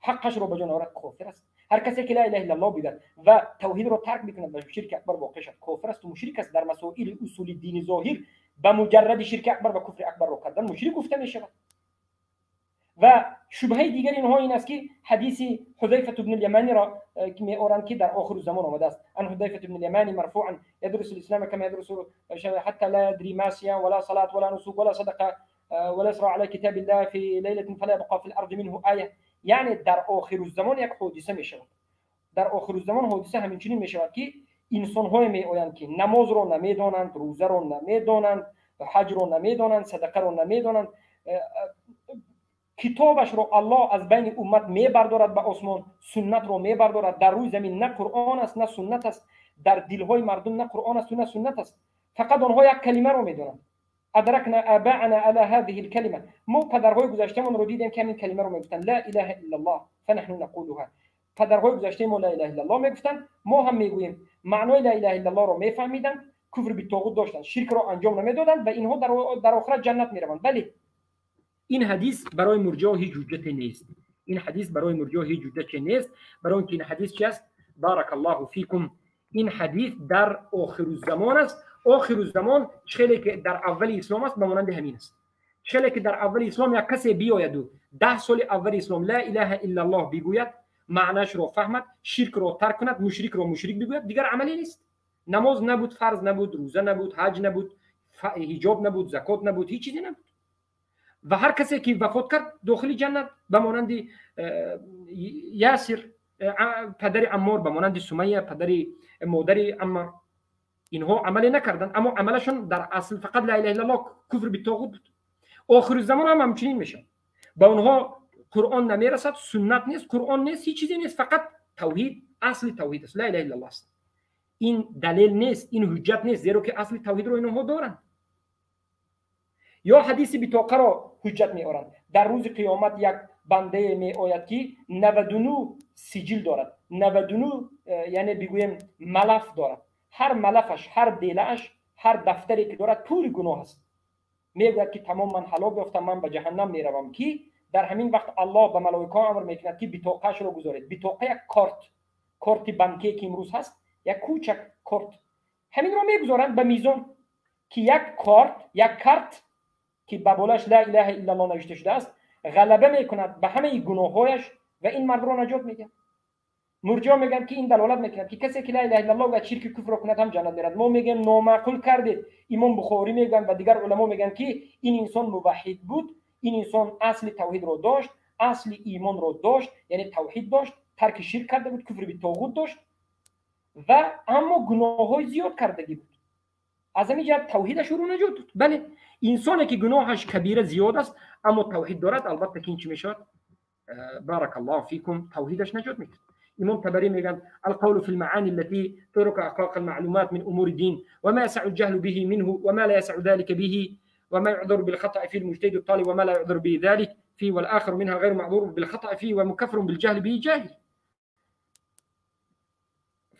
حقش رو به جان آورد کافر است. هر کسی که لا اله الا الله بگوید و توحید رو ترک میکند و شرک اکبر واقع شد کافر است و مشرک است. در مسائل اصول دین ظاهر به مجرد شرک اکبر و کفر اکبر رو کردن مشرک گفته میشود. و شبهه دیگر اینها این است که حدیث حذیفه بن الیمانی را که میآورند که در آخر زمان آمده است، ان حذیفه بن الیمانی مرفوعا يدرس الاسلام كما يدرس حتى لا يدري ما صيام ولا صلاه ولا نسك ولا صدقه ولا يسرى على كتاب الله في ليله فلا يبقى في الارض منه آیه. Яъне дар охируззамон як ҳодиса мешавад. Дар охируззамон ҳодиса ҳаминчунин мешавад, ки инсонҳое меоянд, ки намозро намедонанд, рӯзаро намедонанд, ҳаҷро намедонанд, садақаро намедонанд. Китобашро Аллоҳ аз байни уммат мебардорад ба осмон, суннатро мебардорад. Дар рӯи замин на Қуръон аст, на суннат аст. Дар дилҳои мардум на Қуръон асту на суннат аст. Фақат онҳо як калимаро медонанд: أدركنا آباءنا على هذه الكلمة. Мо падарҳои гузаштаамонро дидем, ки ҳамин калимаро мегуфтанд: لا إله إلا الله، فنحن نقولها. Падарҳои гузаштаи мо لا إله إلا الله мегуфтанд, мо ҳам мегӯем. Маънои لا إله إلا الله ро мефаҳмиданд, куфр битоғут доштанд, ширкро анҷом намедоданд ва инҳо дар охират ҷаннат мераванд. Бале, ин ҳадис барои мурҷиҳо ҳеҷ ҳуҷҷате нест. Ин ҳадис барои мурҷиҳо ҳеҷ ҳуҷҷате нест, барои он ки ин ҳадис чи аст? بارك الله فيكم, ин ҳадис дар охируззамон аст. Охируззамон хеле ки дар аввали ислом аст, ба монанди ҳамин аст. Хеле ки дар аввали ислом як касе биёяду 10 соли аввали ислом لا إله إلا الله бигӯяд, маънаашро фаҳмад, ширкро тарк кунад, мушрикро мушрик бигӯяд, дигар амале нест. Намоз набуд, фарз набуд, рӯза набуд, ҳаҷ набуд, ҳиҷоб набуд, закот набуд, ҳеҷ чизе набуд. Ва ҳар касе ки вафот кард, дохили ҷаннат, ба монанди Ясир, падари Аммор, ба монанди Сумайя, падари модари Аммар. Инҳо амале накарданд, аммо амалашон дар асл фақат لا إله إلا الله, куфр битоғут буд. Охири замон ҳам ҳамчунин мешавад. Ба онҳо Қуръон намерасад, суннат нест, Қуръон нест, ҳеҷ чизе нест, фақат тавҳид, асли тавҳид аст, لا إله إلا الله аст. Ин далел нест, ин ҳуҷҷат нест, зеро ки асли тавҳидро инҳо доранд. Ё ҳадиси битоқаро ҳуҷҷат меоранд. Дар рӯзи қиёмат як бандае меояд, ки 99 сиҷил дорад, 99, яъне бигӯем, малаф дорад. Ҳар малафаш, ҳар делааш, ҳар дафтаре ки дорад, пури гуноҳ аст. Мегӯяд, ки тамом, ман ҳалок ёфтам, ман ба ҷаҳаннам меравам. Ки дар ҳамин вақт Аллоҳ ба малоикаҳо амр мекунад, ки битоқаашро гузоред. Битоқа як корт, корти банке ки имрӯз ҳаст, як кӯчак корт. Ҳаминро мегузоранд ба мизон, ки як корт, як карт, ки ба болаш لا إله إلا الله навишта шудааст, ғалаба мекунад ба ҳамаи гуноҳҳояш ва ин мардро наҷот медиҳад. Мурҷиҳо мегӯянд, ки ин далолат мекунад, ки касе ки لا إله إلا الله ва ширки куфрро кунад ҳам ҷаннат мерад. Мо мегӯем, номаъқул кардед. Имом Бухорӣ мегӯянд ва дигар уламо мегӯянд, ки ин инсон муваҳҳид буд, ин инсон асли тавҳидро дошт, асли имонро дошт, яъне тавҳид дошт, тарки ширк карда буд, куфри битоғут дошт ва аммо гуноҳҳои зиёд кардагӣ буд. Аз ҳамин ҷиҳат тавҳидаш ӯро наҷот дод. Бале, инсоне ки гуноҳаш кабира зиёд аст, аммо тавҳид дорад, албатта ки ин чӣ мешавад? بارك الله فيكم, тавҳидаш наҷот медиҳад. Имом Табарӣ мегӯянд: القول في المعاني التي تدرك أحقاق المعلومات من أمور الدين، وما يسع الجهل به منه، وما لا يسع ذلك به، وما يعذر بالخطأ فيه المجتهد الطالب، وما لا يعذر به ذلك فيه، والآخر منها غير معذور بالخطأ فيه ومكفر بالجهل به جاهل.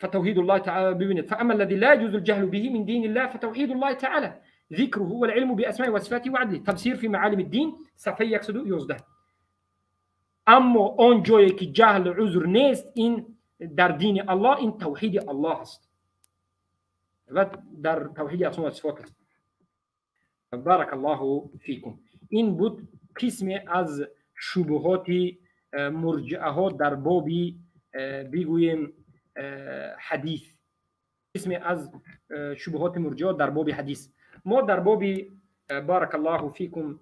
فتوحيد الله تعالى ببنت. فأما الذي لا يجوز الجهل به من دين الله فتوحيد الله تعالى، ذكره والعلم بأسمائه وصفاته وعدله. تفسير في معالم الدين، صفحه 111. Аммо он ҷое ки ҷаҳл узр нест, ин дар дини Аллоҳ, ин тавҳиди Аллоҳ аст ва дар тавҳиди асмо ва сифот аст. بارك الله فيكم, ин буд қисме аз шубуҳоти мурҷиаҳо дар боби, бигӯем, ҳадис, қисме аз шубуҳоти мурҷиаҳо дар боби ҳадис. Мо дар боби, بارك الله فيكم,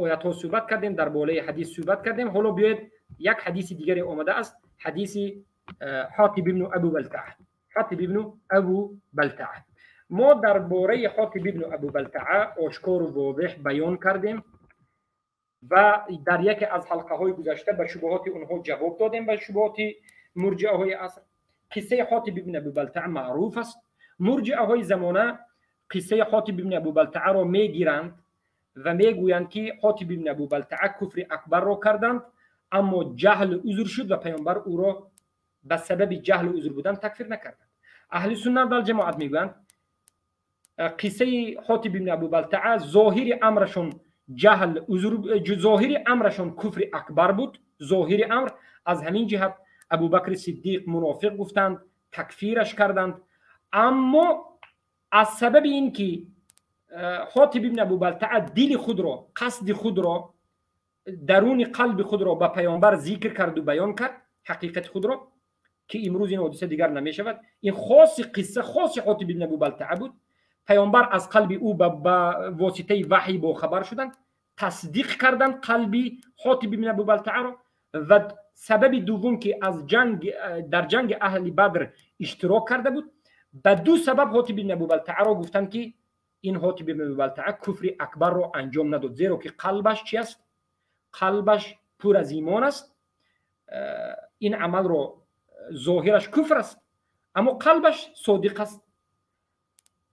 оятҳо суҳбат кардем, дар болаи ҳадис суҳбат кардем. Ҳоло биёед, як ҳадиси дигаре омада аст, ҳадиси Ҳотиб ибну Абу Балтаа. Ҳотиб ибну Абу Балтаа. Мо дар бораи Ҳотиб ибну Абу Балтаа ошкору возеҳ баён кардем ва дар яке аз ҳалқаҳои гузашта ба шубуҳоти онҳо ҷавоб додем, ба шубуҳоти мурҷиаҳои аср. Қиссаи Ҳотиб ибн Абу Балтаа маъруф аст. Мурҷиаҳои замона қиссаи Ҳотиб ибн Абу Балтааро мегиранд ва мегӯянд, ки Ҳотиб ибн Абу Балтаа куфри акбарро карданд, аммо ҷаҳл узр шуд ва паёмбар ӯро ба сабаби ҷаҳлу узр будан такфир накарданд. Аҳли суннат валҷамоат мегӯянд, қиссаи Ҳотиб ибн Абу Балтаа зоҳири амрашон ҷаҳл узр, зоҳири амрашон куфри акбар буд, зоҳири амр. Аз ҳамин ҷиҳат Абубакри Сиддиқ мунофиқ гуфтанд, такфираш карданд. Аммо аз сабаби ин ки Ҳотиб ибн Абу Балтаа дили худро, қасди худро, даруни қалби худро ба паёмбар зикр карду баён кард, ҳақиқати худро, ки имрӯз ин ҳодиса дигар намешавад, ин хоси қисса, хоси Ҳотиб ибн Абу Балтаа буд. Паёмбар аз қалби ӯ ба воситаи ваҳй бохабар шуданд, тасдиқ карданд қалби Ҳотиб ибн Абу Балтааро. و سبب دوم که از جنگ در جنگ اهل بدر اشتراک کرده بود. به دو سبب حاطب بن ابو بلتعه را گفتند که این حاطب بن ابو بلتعه کفر اکبر را انجام نداد، زیرا که قلبش چی است؟ قلبش پر از ایمان است. این عمل را ظاهرش کفر است اما قلبش صادق است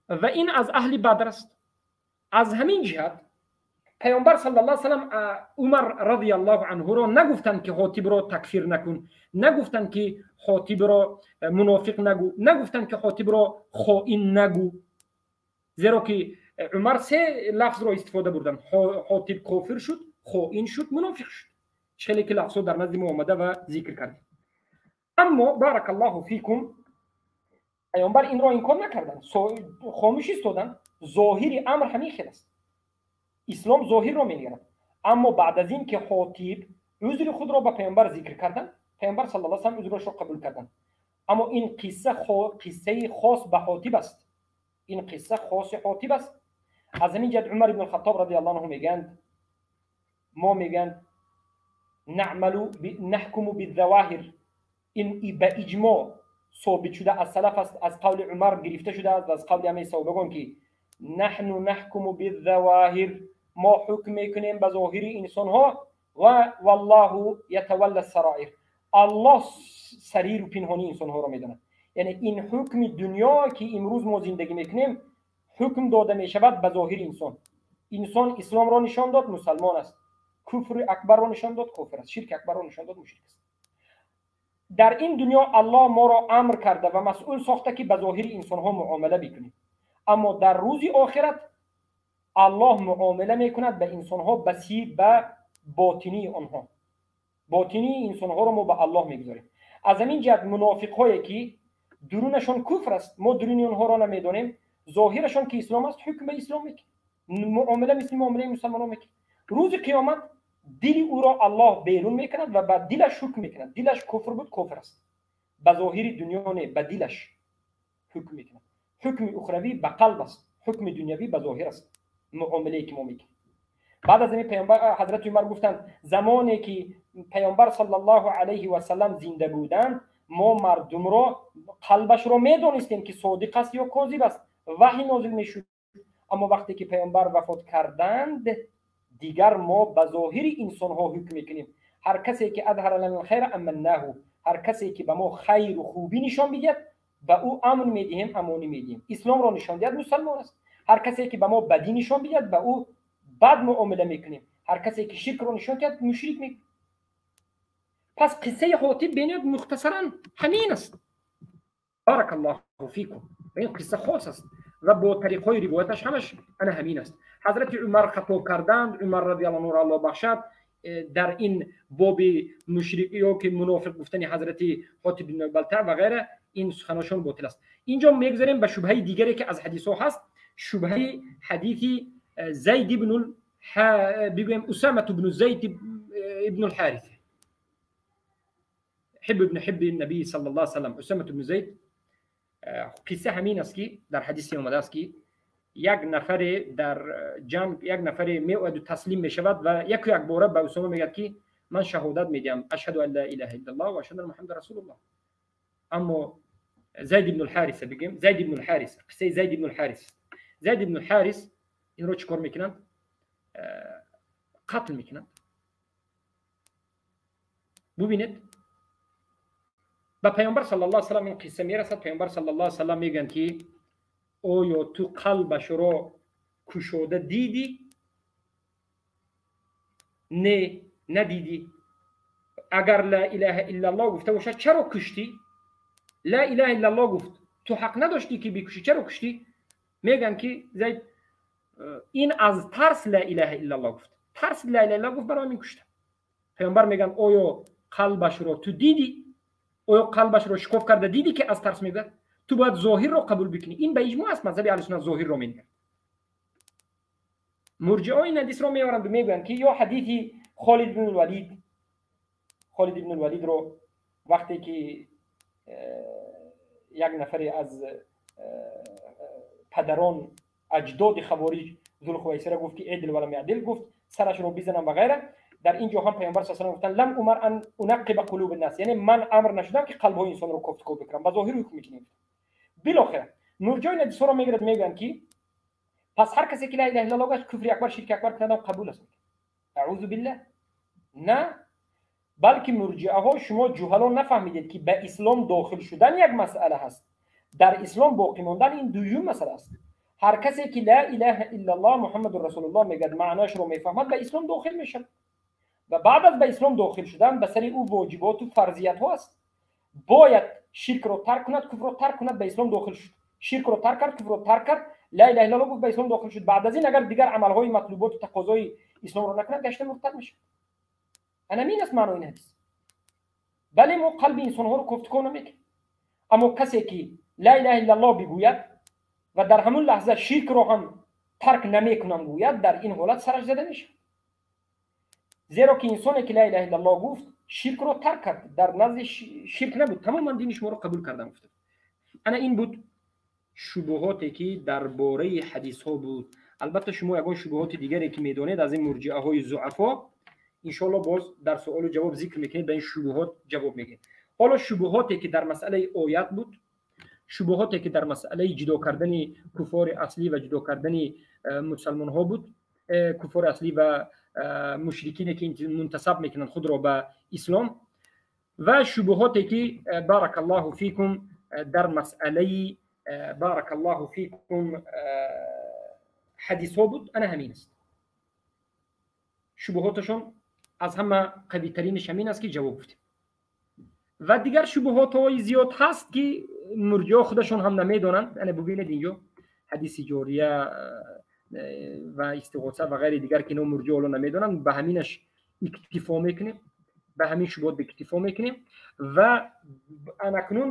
و این از اهل بدر است. از همین جهت پیامبر صلی الله علیه و سلم عمر رضی الله عنه را نگفتند که حاطب را تکفیر نکن، نگفتند که حاطب را منافق نگو، نگفتند که حاطب را خائن نگو، زیرا که عمر سه لفظ را استفاده بردن: حاطب کافر شد، خائن شد، منافق شد. خیلی که لفظ در نزد ما آمده و ذکر کردیم. اما بارک الله فیکم پیامبر این را انکار نکردند، خاموش ایستادند. ظاهر امر همین خیل است، اسلام ظاهر را می‌نگرد. اما بعد از این که حاطب عذر خود را به پیامبر ذکر کردند، پیامبر صلی الله علیه و سلم عذرش را قبول کردند. اما این قصه قصه خاص به حاطب است، این قصه خاص حاطب است. از همین جهت عمر بن الخطاب رضی الله عنه میگند، ما میگند نعمل نحکم بالظواهر. این به اجماع ثابت شده از سلف است، از قول عمر گرفته شده است و از قول همه صحابگان که نحن نحکم بالظواهر، ما حکم میکنیم به ظاهر انسان ها و والله یتولى السرائر، الله سریر و پنهانی انسان ها را میداند. یعنی این حکم دنیا که امروز ما زندگی میکنیم حکم داده میشود به ظاهر انسان. انسان اسلام را نشان داد مسلمان است، کفر اکبر را نشان داد کافر است، شرک اکبر را نشان داد مشرک است. در این دنیا الله ما را امر کرده و مسئول ساخته که به ظاهر انسان ها معامله بکنیم، اما در روز آخرت الله معامله میکند به انسان ها به باطنی آنها. باطنی انسان ها را ما به الله میگذاریم. از همین جهت منافق هایی که درونشان کفر است ما درون آنها را نمیدانیم، ظاهرشان که اسلام است حکم به اسلام میکنه، معامله مثل معامله مسلمان ها میکنه. روز قیامت دل او را الله بیرون میکند و به دلش حکم میکند. دلش کفر بود کفر است، به ظاهر دنیا نه، به دلش حکم میکند. حکم اخروی به قلب است، حکم دنیوی به ظاهر است، معامله که ما میکنیم. بعد از این پیامبر حضرت عمر گفتند زمانی که پیامبر صلی الله علیه و سلم زنده بودند ما مردم را قلبش را میدانستیم که صادق است یا کاذب است، وحی نازل میشد. اما وقتی که پیامبر وفات کردند دیگر ما به ظاهر انسان ها حکم میکنیم. هر کسی که اظهر لنا الخیر امناه، هر کسی که به ما خیر و خوبی نشان میدهد به او امن میدهیم، امانی میدهیم. اسلام را نشان دهد مسلمان است. هر کسی که به ما بدی نشان میدهد به او بد معامله میکنیم. هر کسی که شرک را نشان دهد مشرک میکنیم. پس قصه حاطب بینید مختصرا همین است. بارک الله فیکم. این قصه خاص است و با طریق های روایتش همش انا همین است. حضرت عمر خطا کردند، عمر رضی الله عنه را الله بخشد، در این باب مشرک یا که منافق گفتن حضرت حاطب بن بلتع و غیره، این سخناشون باطل است. اینجا میگذاریم به شبهه دیگری که از حدیث ها هست، شبهه حدیث زید بن بگویم اسامه بن زید ابن الحارث، حب ابن حب النبی صلی الله علیه و سلم. اسامه بن زید قصه همین است که در حدیث آمده است که یک نفر در جنگ، یک نفر میآید و تسلیم میشود و یک یک باره به اسامه میگه که من شهادت میدم، اشهد ان لا اله الا الله و اشهد ان محمد رسول الله. اما زید بن الحارث بگیم، زید بن الحارث، قصه زید بن الحارث، زید بن الحارث این رو چیکار میکنند؟ قتل میکنند. ببینید به پیامبر صلی الله علیه و سلم این قصه میرسد. پیامبر صلی الله علیه و سلم میگن که آیا تو قلبش را کشوده دیدی؟ نه، ندیدی. اگر لا اله الا الله گفته باشد چرا کشتی؟ لا اله الا الله گفت، تو حق نداشتی که بکشی، چرا کشتی؟ میگن که زید این از ترس لا اله الا الله گفت، ترس لا اله الا الله گفت، برای من کشتم. پیامبر میگن آیا قلبش را تو دیدی؟ آیا قلبش را شکاف کرده دیدی که از ترس میگه؟ تو باید ظاهر را قبول بکنی. این به اجماع است، مذهب اهل سنت ظاهر را میگه. مرجئه این حدیث را میآورند و میگویند که یا حدیث خالد بن الولید، خالد بن الولید رو وقتی که یک نفر از پدران اجداد خوارج ذوالخویصره گفت که عدل ولم یعدل، گفت سرش رو بزنم و غیره. Дар ин ҷо ҳам Паёмбар саллаллоҳу алайҳи васаллам гуфтанд: لم أمر أن أنقب قلوب الناس, яъне ман амр нашудам, ки қалбҳои инсонро кофтуков бикунам, ба зоҳир ҳукм мекунем. Билохира мурҷиаи ҳадисҳоро мегирад, мегӯянд, ки пас ҳар касе ки لا إله إلا الله гӯяд, куфри акбар, ширки акбар кунадам, қабул аст. أعوذ بالله. На, балки мурҷиаҳо, шумо ҷуҳало нафаҳмидед, ки ба ислом дохил шудан як масъала ҳаст, дар ислом боқӣ мондан ин дуюм масъала аст. Ҳар касе ки لا إله إلا الله محمد رسول الله мегӯяд, маънояшро мефаҳмад, ба ислом дохил мешавад ва баъд аз ба ислом дохил шудан ба сари ӯ воҷиботу фарзиятҳо аст. Бояд ширкро тарк кунад, куфрро тарк кунад. Ба ислом дохил шуд, ширкро тарк кард, куфрро тарк кард, لا إله إلا الله гуфт, ба ислом дохил шуд. Баъд аз ин агар дигар амалҳои матлуботу тақозои исломро накунад, гашта муртад мешавад. Анамин аст маънои ин ҳадис. Бале, мо қалби инсонҳоро кофтуков намекунем, аммо касе ки لا إله إلا الله бигӯяд ва дар ҳамун лаҳза ширкро ҳам тарк намекунам гӯяд, дар ин ҳолат сараш зада мешавад, зеро ки инсоне ки لا إله إلا الله гуфт, ширкро тарк кард, дар назди ширк набуд, тамоман дини шуморо қабул кардам гуфта. Ана ин буд шубуҳоте, ки дар бораи ҳадисҳо буд. Албатта, шумо ягон шубуҳоти дигаре ки медонед аз ин мурҷиаҳои зуафо, иншоалло боз дар суолу ҷавоб зикр мекунед, ба ин шубуҳот ҷавоб мегӯед. Ҳоло шубуҳоте ки дар масъалаи оят буд, шубуҳоте ки дар масъалаи ҷудо кардани куфори аслӣ ва ҷудо кардани мусалмонҳо буд, куфори аслӣ ва мушрикине ки мунтасаб мекунанд худро ба ислом, ва шубуҳоте ки, بارك الله فيكم, дар масъалаи, بارك الله فيكم, ҳадисҳо буд, ана ҳамин аст. Шубуҳоташон аз ҳама қавитаринаш ҳамин аст, ки ҷавоб гуфтем, ва дигар шубуҳотҳои зиёд ҳаст, ки мурҷиҳо худашон ҳам намедонанд. Ана бубинед, инҷо ҳадиси ҷория ва истиғоса ва ғайри дигар, ки ино мурҷиҳо ҳоло намедонанд. Ба ҳаминаш иктифо мекунем, ба ҳамин шубҳот иктифо мекунем ва анакнун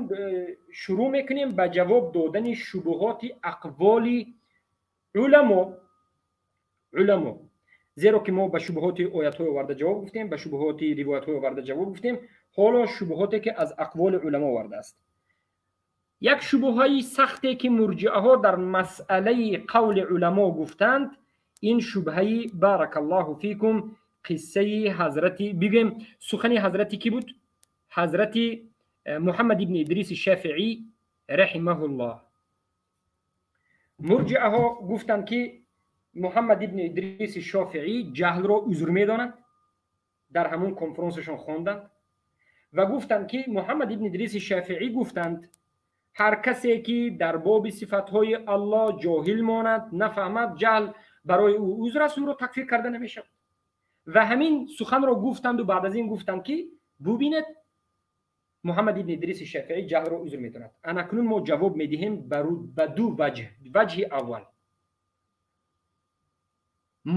шурӯъ мекунем ба ҷавоб додани шубуҳоти ақволи уламо, зеро ки мо ба шубуҳоти оятҳои оварда ҷавоб гуфтем, ба шубуҳоти ривоятҳои оварда ҷавоб гуфтем. Ҳоло шубуҳоте ки аз ақволи уламо овардааст. Як шубуҳаи сахте ки мурҷиаҳо дар масъалаи қавли уламо гуфтанд, ин шубҳаи, بارك الله فيكم, қиссаи ҳазрати, бигӯем, сухани ҳазрати кӣ буд? Ҳазрати Муҳаммад ибни Идриси Шафиӣ رحمه الله. Мурҷиаҳо гуфтанд, ки Муҳаммад ибни Идриси Шофиӣ ҷаҳлро узр медонанд. Дар ҳамун конфронсашон хонданд ва гуфтанд, ки Муҳаммад ибни Идриси Шафиӣ гуфтанд: ҳар касе ки дар боби сифатҳои Аллоҳ ҷоҳил монад, нафаҳмад, ҷаҳл барои ӯ узр аст, ӯро такфир карда намешавад. Ва ҳамин суханро гуфтанду баъд аз ин гуфтанд, ки бубинед, Муҳаммад ибни Идриси Шафиӣ ҷаҳлро узр медонад. Анакнун мо ҷавоб медиҳем ба ду ваҷҳ. Ваҷҳи аввал: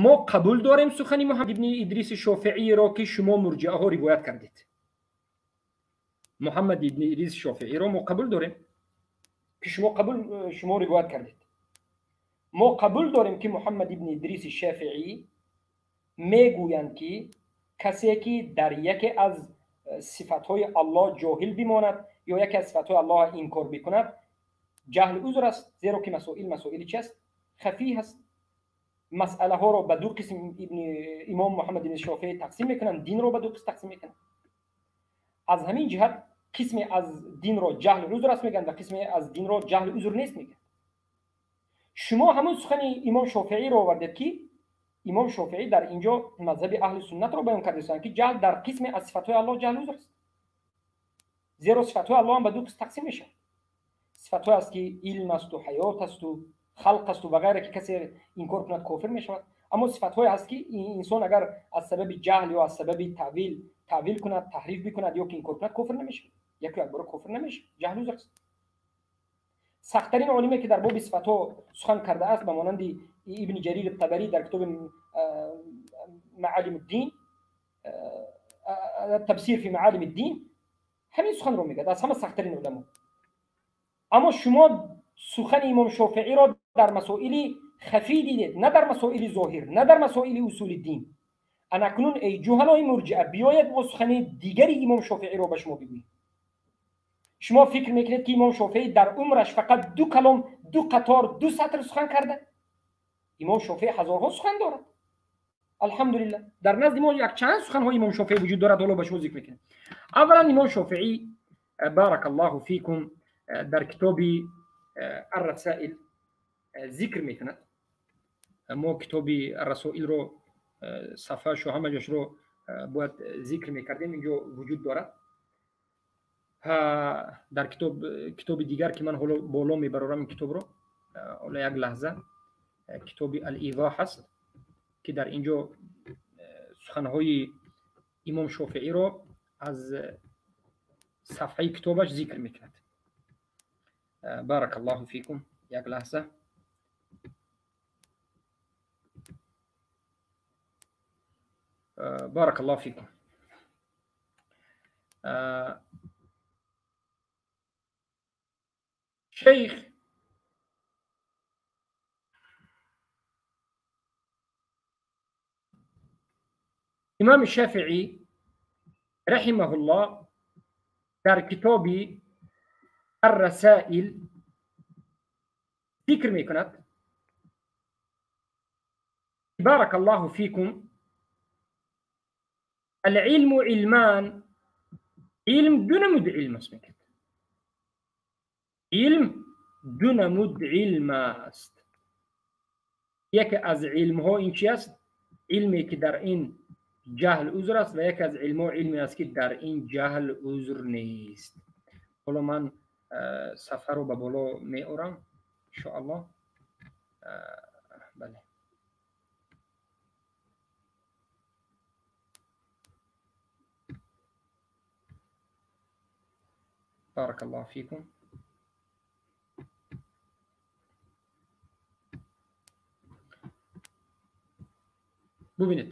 мо қабул дорем сухани Муҳаммад ибни Идриси Шофииро, ки шумо мурҷиаҳо ривоят кардед. Муҳаммад ибни Идриси Шофииро мо қабул дорем, ки шумо ривоят кардед. Мо қабул дорем, ки Муҳаммад ибни Идриси Шафиӣ мегӯянд, ки касе ки дар яке аз сифатҳои Аллоҳ ҷоҳил бимонад ё яке аз сифатҳои Аллоҳ инкор бикунад, ҷаҳл узр аст, зеро ки масоил масоили чи аст? Хафӣ ҳаст. Масъалаҳоро ба ду қисм имом Муҳаммад ибни Шофиӣ тақсим мекунанд, динро ба ду қисм тақсим мекунанд. Аз ҳамин ҷиҳат қисме аз динро ҷаҳл узр аст мегӯянд ва қисме аз динро ҷаҳл узр нест мегӯянд. Шумо ҳамун сухани имом Шофииро овардед, ки имом Шофиӣ дар инҷо мазҳаби аҳли суннатро баён кардастанд, ки ҷаҳл дар қисме аз сифатҳои Аллоҳ ҷаҳл узр аст, зеро сифатҳои Аллоҳ ҳам ба ду қисм тақсим мешавад. Сифатҳое аст, ки илм асту ҳаёт асту халқ асту ва ғайре, ки касе инкор кунад, кофир мешавад. Аммо сифатҳое ҳаст, ки инсон агар аз сабаби ҷаҳл ё аз сабаби таъвил кунад, таҳриф бикунад ё ки инкор кунад, кофир намешавад, яку якбора кофир намешавад, ҷаҳл узр аст. Сахттарин олиме ки дар боби сифатҳо сухан кардааст, ба монанди Ибни Ҷарир Табарӣ дар китоби معالم الدين, التبصر في معالم الدين, ҳамин суханро мегӯяд, аз ҳама сахттарин уламо. Аммо шумо сухани имом Шофииро дар масоили хафӣ дидед, на дар масоили зоҳир, на дар масоили усули дин. Анакнун, эй ҷуҳалои мурҷиа, биёед, мо сухани дигари имом Шофииро ба шумо бигӯем. Шумо фикр мекунед, ки имом Шофиӣ дар умраш фақат ду калом, ду қатор, ду сатр сухан карда? Имом Шофиӣ ҳазорҳо сухан дорад. Алҳамдулиллаҳ, дар назди мо як чанд суханҳои имом Шофеӣ вуҷуд дорад, ҳоло ба шумо зикр мекунем. Аввалан, имом Шофеӣ баракаллоҳу фикум дар китоби Аррасаил зикр мекунад. Мо китоби Аррасоилро, сафҳашу ҳама ҷошро бояд зикр мекардем, инҷо вуҷуд дорад. Дар китоби дигар ки ман ҳоло боло мебарорам ин китобро, ҳоло як лаҳза, китоби Ал-Изоҳ ҳаст ки дар инҷо суханҳои имом Шофеиро аз сафҳаи китобаш зикр мекунад. Баракаллоҳу фикум, як лаҳза. Баракаллоҳу фикум. Шейх имом Шафеӣ раҳимаҳуллоҳ дар китоби Аррасаил зикр мекунад. Баракаллоҳу фикум, алилму илман, илм ду намуд илм аст. Мегӯяд, илм ду намуд илм аст. Яке аз илмҳо ин чи аст? Илме ки дар ин ҷаҳл узр аст, ва яке аз илмҳо илме аст ки дар ин ҷаҳл узр нест. Ҳоло ман сафарро ба боло меорам иншоаллоҳ. Бале, баракаллоҳу фикум. Бубинед,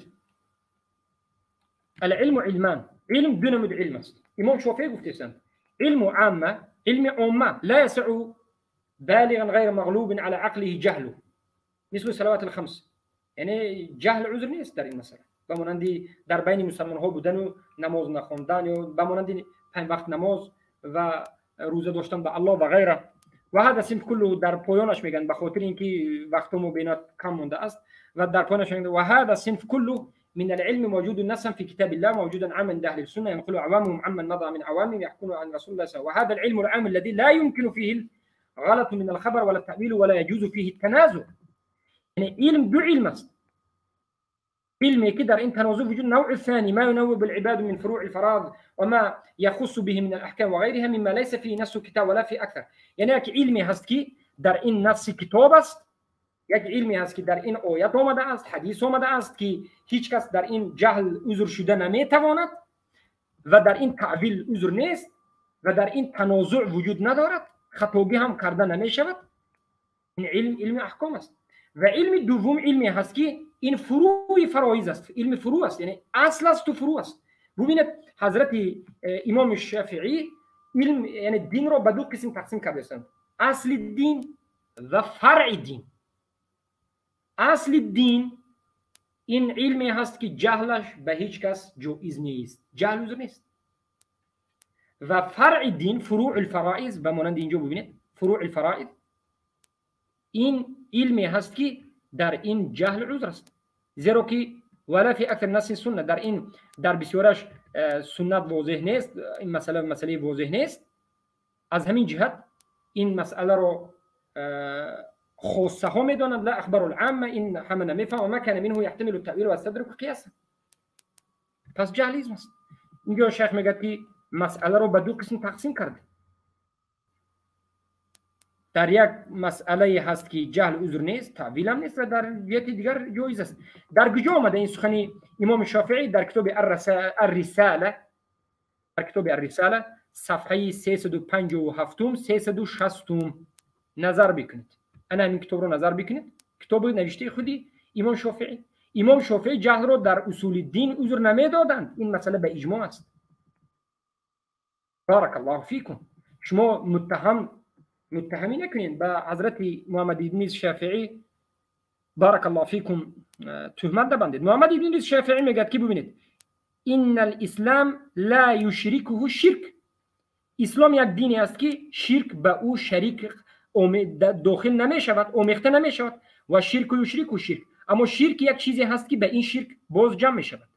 алилму илман, илм ду намуд илм аст. Имом Шофеӣ гуфтесанд, илму амма, илми омма, ла ясау балиған ғайра мағлубин ала ақлиҳи ҷаҳлу мислу салавати лхамс, яъне ҷаҳл узр нест дар ин масъала, ба монанди дар байни мусалмонҳо будану намоз нахондан ё ба монанди панҷ вақт намоз ва рӯза доштан ба Аллоҳ ва ғайра. Ва ҳада синф куллуҳу, дар поёнаш мегӯянд, ба хотири ин ки вақтҳо мубинат кам монда аст, ва дар поёнаш мегӯянд, ва ҳада синф куллуҳ من العلم موجود نصا في كتاب الله موجودا عاما عند أهل السنة ينقل عوامهم عمن مضى من عوامهم يحكون عن رسول الله صلى الله عليه وسلم. وهذا العلم العام الذي لا يمكن فيه الغلط من الخبر ولا التأويل ولا يجوز فيه التنازع. يعني علم دو علم است. علم كدر إن تنازع وجود النوع الثاني ما ينوب العباد من فروع الفرائض وما يخص به من الأحكام وغيرها مما ليس فيه نص كتاب ولا في أكثر. يعني علمي هست در این نص کتاب است، یک علمی هست که در این آیت آمده است، حدیث آمده است که هیچ کس در این جهل عذر شده نمیتواند و در این تعویل عذر نیست و در این تنازع وجود ندارد، خطاگی هم کرده نمیشود. این علم علم احکام است. و علم دوم علمی هست که این فروع فرایض است، علم فروع است، یعنی اصل است و فروع است. ببینید حضرت امام شافعی علم یعنی دین را به دو قسم تقسیم کرده هستند، اصل دین و فرع دین. اصل دین این علمی هست که جهلش به هیچ کس جایز نیست، جهل عذر نیست. و فرع دین فروع الفرائض، به مانند اینجا ببینید فروع الفرائض، این علمی هست که در این جهل عذر است، زیرا که ولا فی اکثر نص سنت، در این در بسیارش سنت واضح نیست، این مسئله مسئله واضح نیست. از همین جهت این مسئله رو خاصه ها میدانند، لا اخبار العامه، این همه نمیفهم، و ما کان منه یحتمل التأویل و الصدر قیاسا. پس جهلیزم است. اینجا شیخ میگه که مسئله رو به دو قسم تقسیم کرده. در یک مسئله هست که جهل عذر نیست، تعویل هم نیست، و در جهت دیگر جایز است. در کجا آمده این سخن امام شافعی؟ در کتاب الرساله، در کتاب الرساله صفحه 357 360 نظر بکنید. انا این کتاب رو نظر بکنید، کتاب نوشته خودی امام شافعی. امام شافعی جهل رو در اصول دین عذر نمیدادند، این مسئله به اجماع است. بارک الله فیکم. شما متهمی نکنید به حضرت محمد ابن شافعی، بارک الله فیکم، تهمت نبندید. محمد ابن شافعی میگه که ببینید، ان الاسلام لا یشرکه شرک. اسلام یک دینی است که شرک به او شریک داخل نمی شود، آمیخته نمی شود، و شرک یشرک و شرک. Аммо ширк як чизе ҳаст, ки ба ин ширк боз ҷамъ мешавад.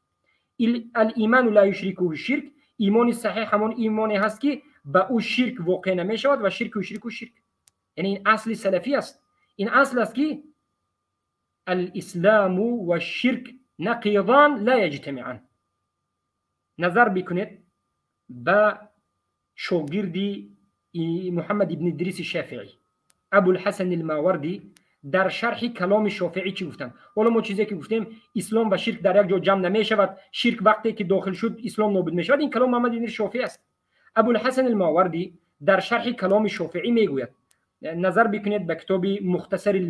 Алиману ла юшрикуҳу ширк, имони саҳеҳ ҳамон имоне ҳаст, ки ба ӯ ширк воқеъ намешавад ва ширку ширку ширк. Яъне ин асли салафӣ аст. Ин асл аст, ки алисламу ва ширк нақидан ла яҷтамиан. Назар бикунед ба шогирди Муҳаммад ибни Идриси Шафиӣ, Абулҳасан Алмавардӣ, дар шарҳи каломи Шофиӣ чӣ гуфтанд? Ҳоло мо чизе ки гуфтем, ислом ва ширк дар як ҷо ҷамъ намешавад, ширк вақте ки дохил шуд, ислом нобуд мешавад, ин калом Муҳаммад ибни Шофиӣ аст. Абулҳасан Алмавардӣ дар шарҳи каломи Шофиӣ мегӯяд, назар бикунед ба китоби Мухтасари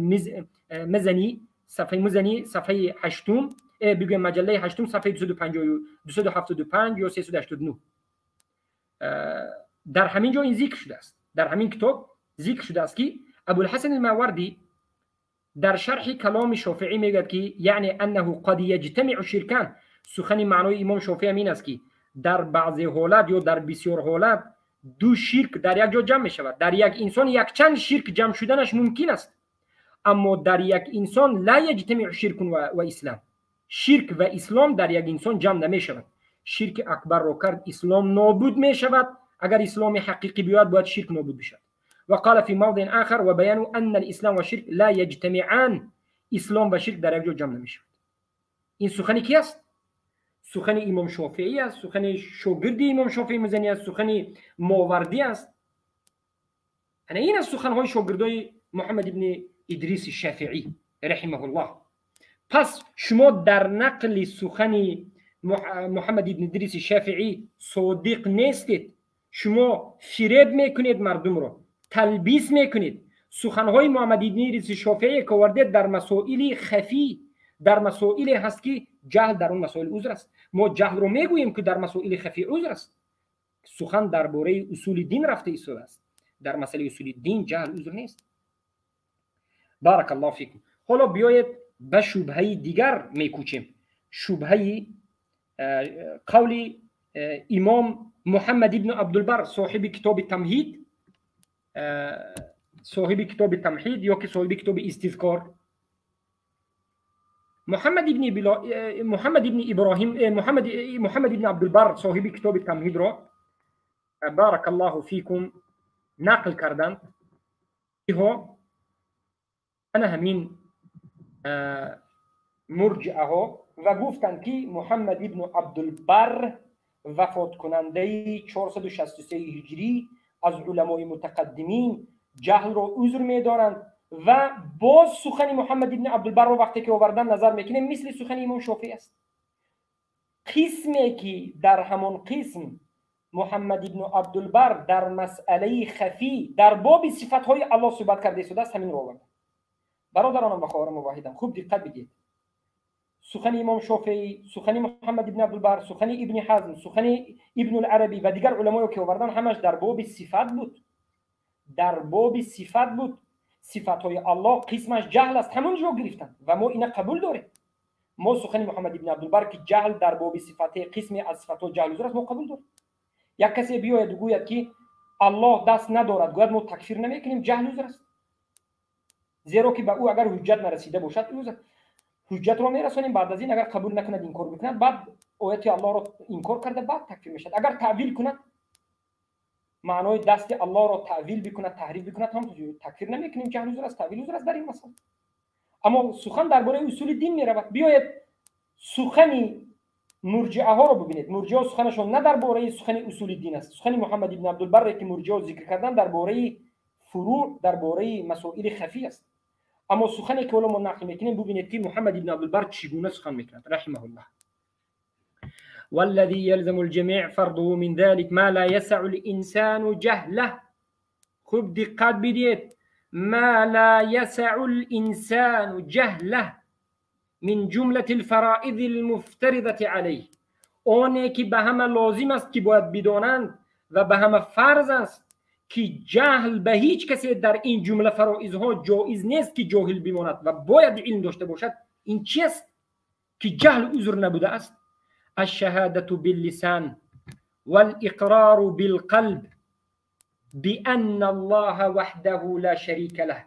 Мазанӣ, сафҳаи Музанӣ, сафҳаи ҳаштум, бигӯем маҷаллаи ҳаштум, сафҳаи 275 ё 389. Дар ҳамин ҷо ин зикр шудааст, дар ҳамин китоб зикр шудааст, ки Абулҳасан Алмавардӣ дар шарҳи каломи Шофиӣ мегӯяд, ки яъне аннаҳу қад яҷтамиъу ширкан. Сухани маънои имом Шофиӣ ҳам ин аст, ки дар баъзе ҳолат ё дар бисёр ҳолат ду ширк дар як ҷо ҷамъ мешавад. Дар як инсон якчанд ширк ҷамъ шуданаш мумкин аст, аммо дар як инсон ла яҷтамиъу ширкун ва ислам, ширк ва ислом дар як инсон ҷамъ намешавад. Ширки акбарро кард, ислом нобуд мешавад. Агар исломи ҳақиқӣ биёяд, бояд ширк нобуд бишавад. وقال في موضع آخر وبيان أن الإسلام والشرك لا يجتمعان، ислом ва ширк дар як ҷо ҷамъ намешавад. Ин сухани ки аст? Сухани имом Шофиӣ аст, сухани шогирди имом Шофиӣ Музанӣ аст, сухани Мовардӣ аст. Ана ин аст суханҳои шогирдои Муҳаммад ибни Идриси Шафиӣ раҳимаҳуллоҳ. Пас шумо дар нақли сухани Муҳаммад ибни Идриси Шафиӣ содиқ нестед. Шумо фиреб мекунед, мардумро талбис мекунед. Суханҳои Муҳаммад ибни Идриси Шофиӣ ки овардед, дар масоили хафӣ, дар масоиле ҳаст, ки ҷаҳл дар он масоил узр аст. Мо ҷаҳлро мегӯем, ки дар масоили хафӣ узр аст. Сухан дар бораи усули дин рафта истодааст. Дар масъалаи усули дин ҷаҳл узр нест. Барак Аллоҳу фикум. Ҳоло биёед ба шубҳаи дигар мекӯчем, шубҳаи қавли имом Муҳаммад ибну Абдулбар, соҳиби китоби Тамҳид, соҳиби китоби Тамҳид ё ки соҳиби китоби Истизкор. Муҳаммад ибни Иброҳим, Муҳаммад ибни Абдулбар, соҳиби китоби Тамҳидро, барак Аллоҳу фикум, нақл карданд ҳо ана ҳамин мурҷиаҳо ва гуфтанд, ки Муҳаммад ибну Абдулбар, вафоткунандаи 463 ҳиҷрӣ, аз уламои мутақаддимин, ҷаҳлро узр медоранд. Ва боз сухани Муҳаммад ибни Абдулбарро вақте ки овардан, назар мекунем, мисли сухани имом Шофиӣ аст. Қисме ки дар ҳамон қисм Муҳаммад ибну Абдулбар дар масъалаи хафӣ дар боби сифатҳои Аллоҳ суҳбат карда истодааст, ҳаминро овард. Бародаронам ва хоҳарам муваҳидам, хуб диққат бидиҳед: сухани имом Шофиӣ, сухани Муҳаммад ибни Абдулбар, сухани Ибни Ҳазм, сухани Ибнуларабӣ ва дигар уламое ки овардан, ҳамаш дар боби сифат буд, дар боби сифат буд. Сифатҳои Аллоҳ қисмаш ҷаҳл аст, ҳамон ҷо гирифтанд ва мо ина қабул дорем. Мо сухани Муҳаммад ибни Абдулбар, ки ҷаҳл дар боби сифате, қисме аз сифатҳо ҷаҳл узр аст, мо қабул дорем. Як касе биёяд, гӯяд, ки Аллоҳ даст надорад, гӯяд, мо такфир намекунем, ҷаҳл узр аст, зеро ки ба ӯ агар ҳуҷҷат нарасида бошад, узр. Ҳуҷҷатро мерасонем, баъд аз ин агар қабул накунад, инкор бикунад, баъд ояти Аллоҳро инкор карда, баъд такфир мешавад. Агар таъвил кунад, маънои дасти Аллоҳро таъвил бикунад, таҳриф бикунад, ҳам такфир намекунем, ҷаҳл узр аст, таъвил узр аст дар ин масъала. Аммо сухан дар бораи усули дин меравад. Биёед сухани мурҷиаҳоро бибинед. Мурҷиаҳо суханашон на дар бораи сухани усули дин аст. Сухани Муҳаммад ибни Абдулбарре, ки мурҷиаҳо зикр кардан, дар бораи фуруъ, дар бораи масоили хафӣ аст. Аммо сухане ки ҳоло мо нақл мекунем, бубинед, ки Муҳаммад ибни Абдулбар чӣ гуна сухан мекунад, раҳимаҳуллоҳ. والذي يلزم الجميع فرضه من ذلك ما لا يسع الإنسان جهله. خوب دقت بدید: ما لا يسع الإنسان جهله من جملة الفرائض المفترضة عليه. оне ки ба ҳама лозим аст, ки бояд бидонанд ва ба ҳама фарз аст, ки ҷаҳл ба ҳеҷ касе дар ин ҷумла фароизҳо ҷоиз нест, ки ҷоҳил бимонад ва бояд илм дошта бошад. Ин чи аст, ки ҷаҳл узр набуда аст? الشهادة باللسان والإقرار بالقلب بأن الله وحده لا شريك له.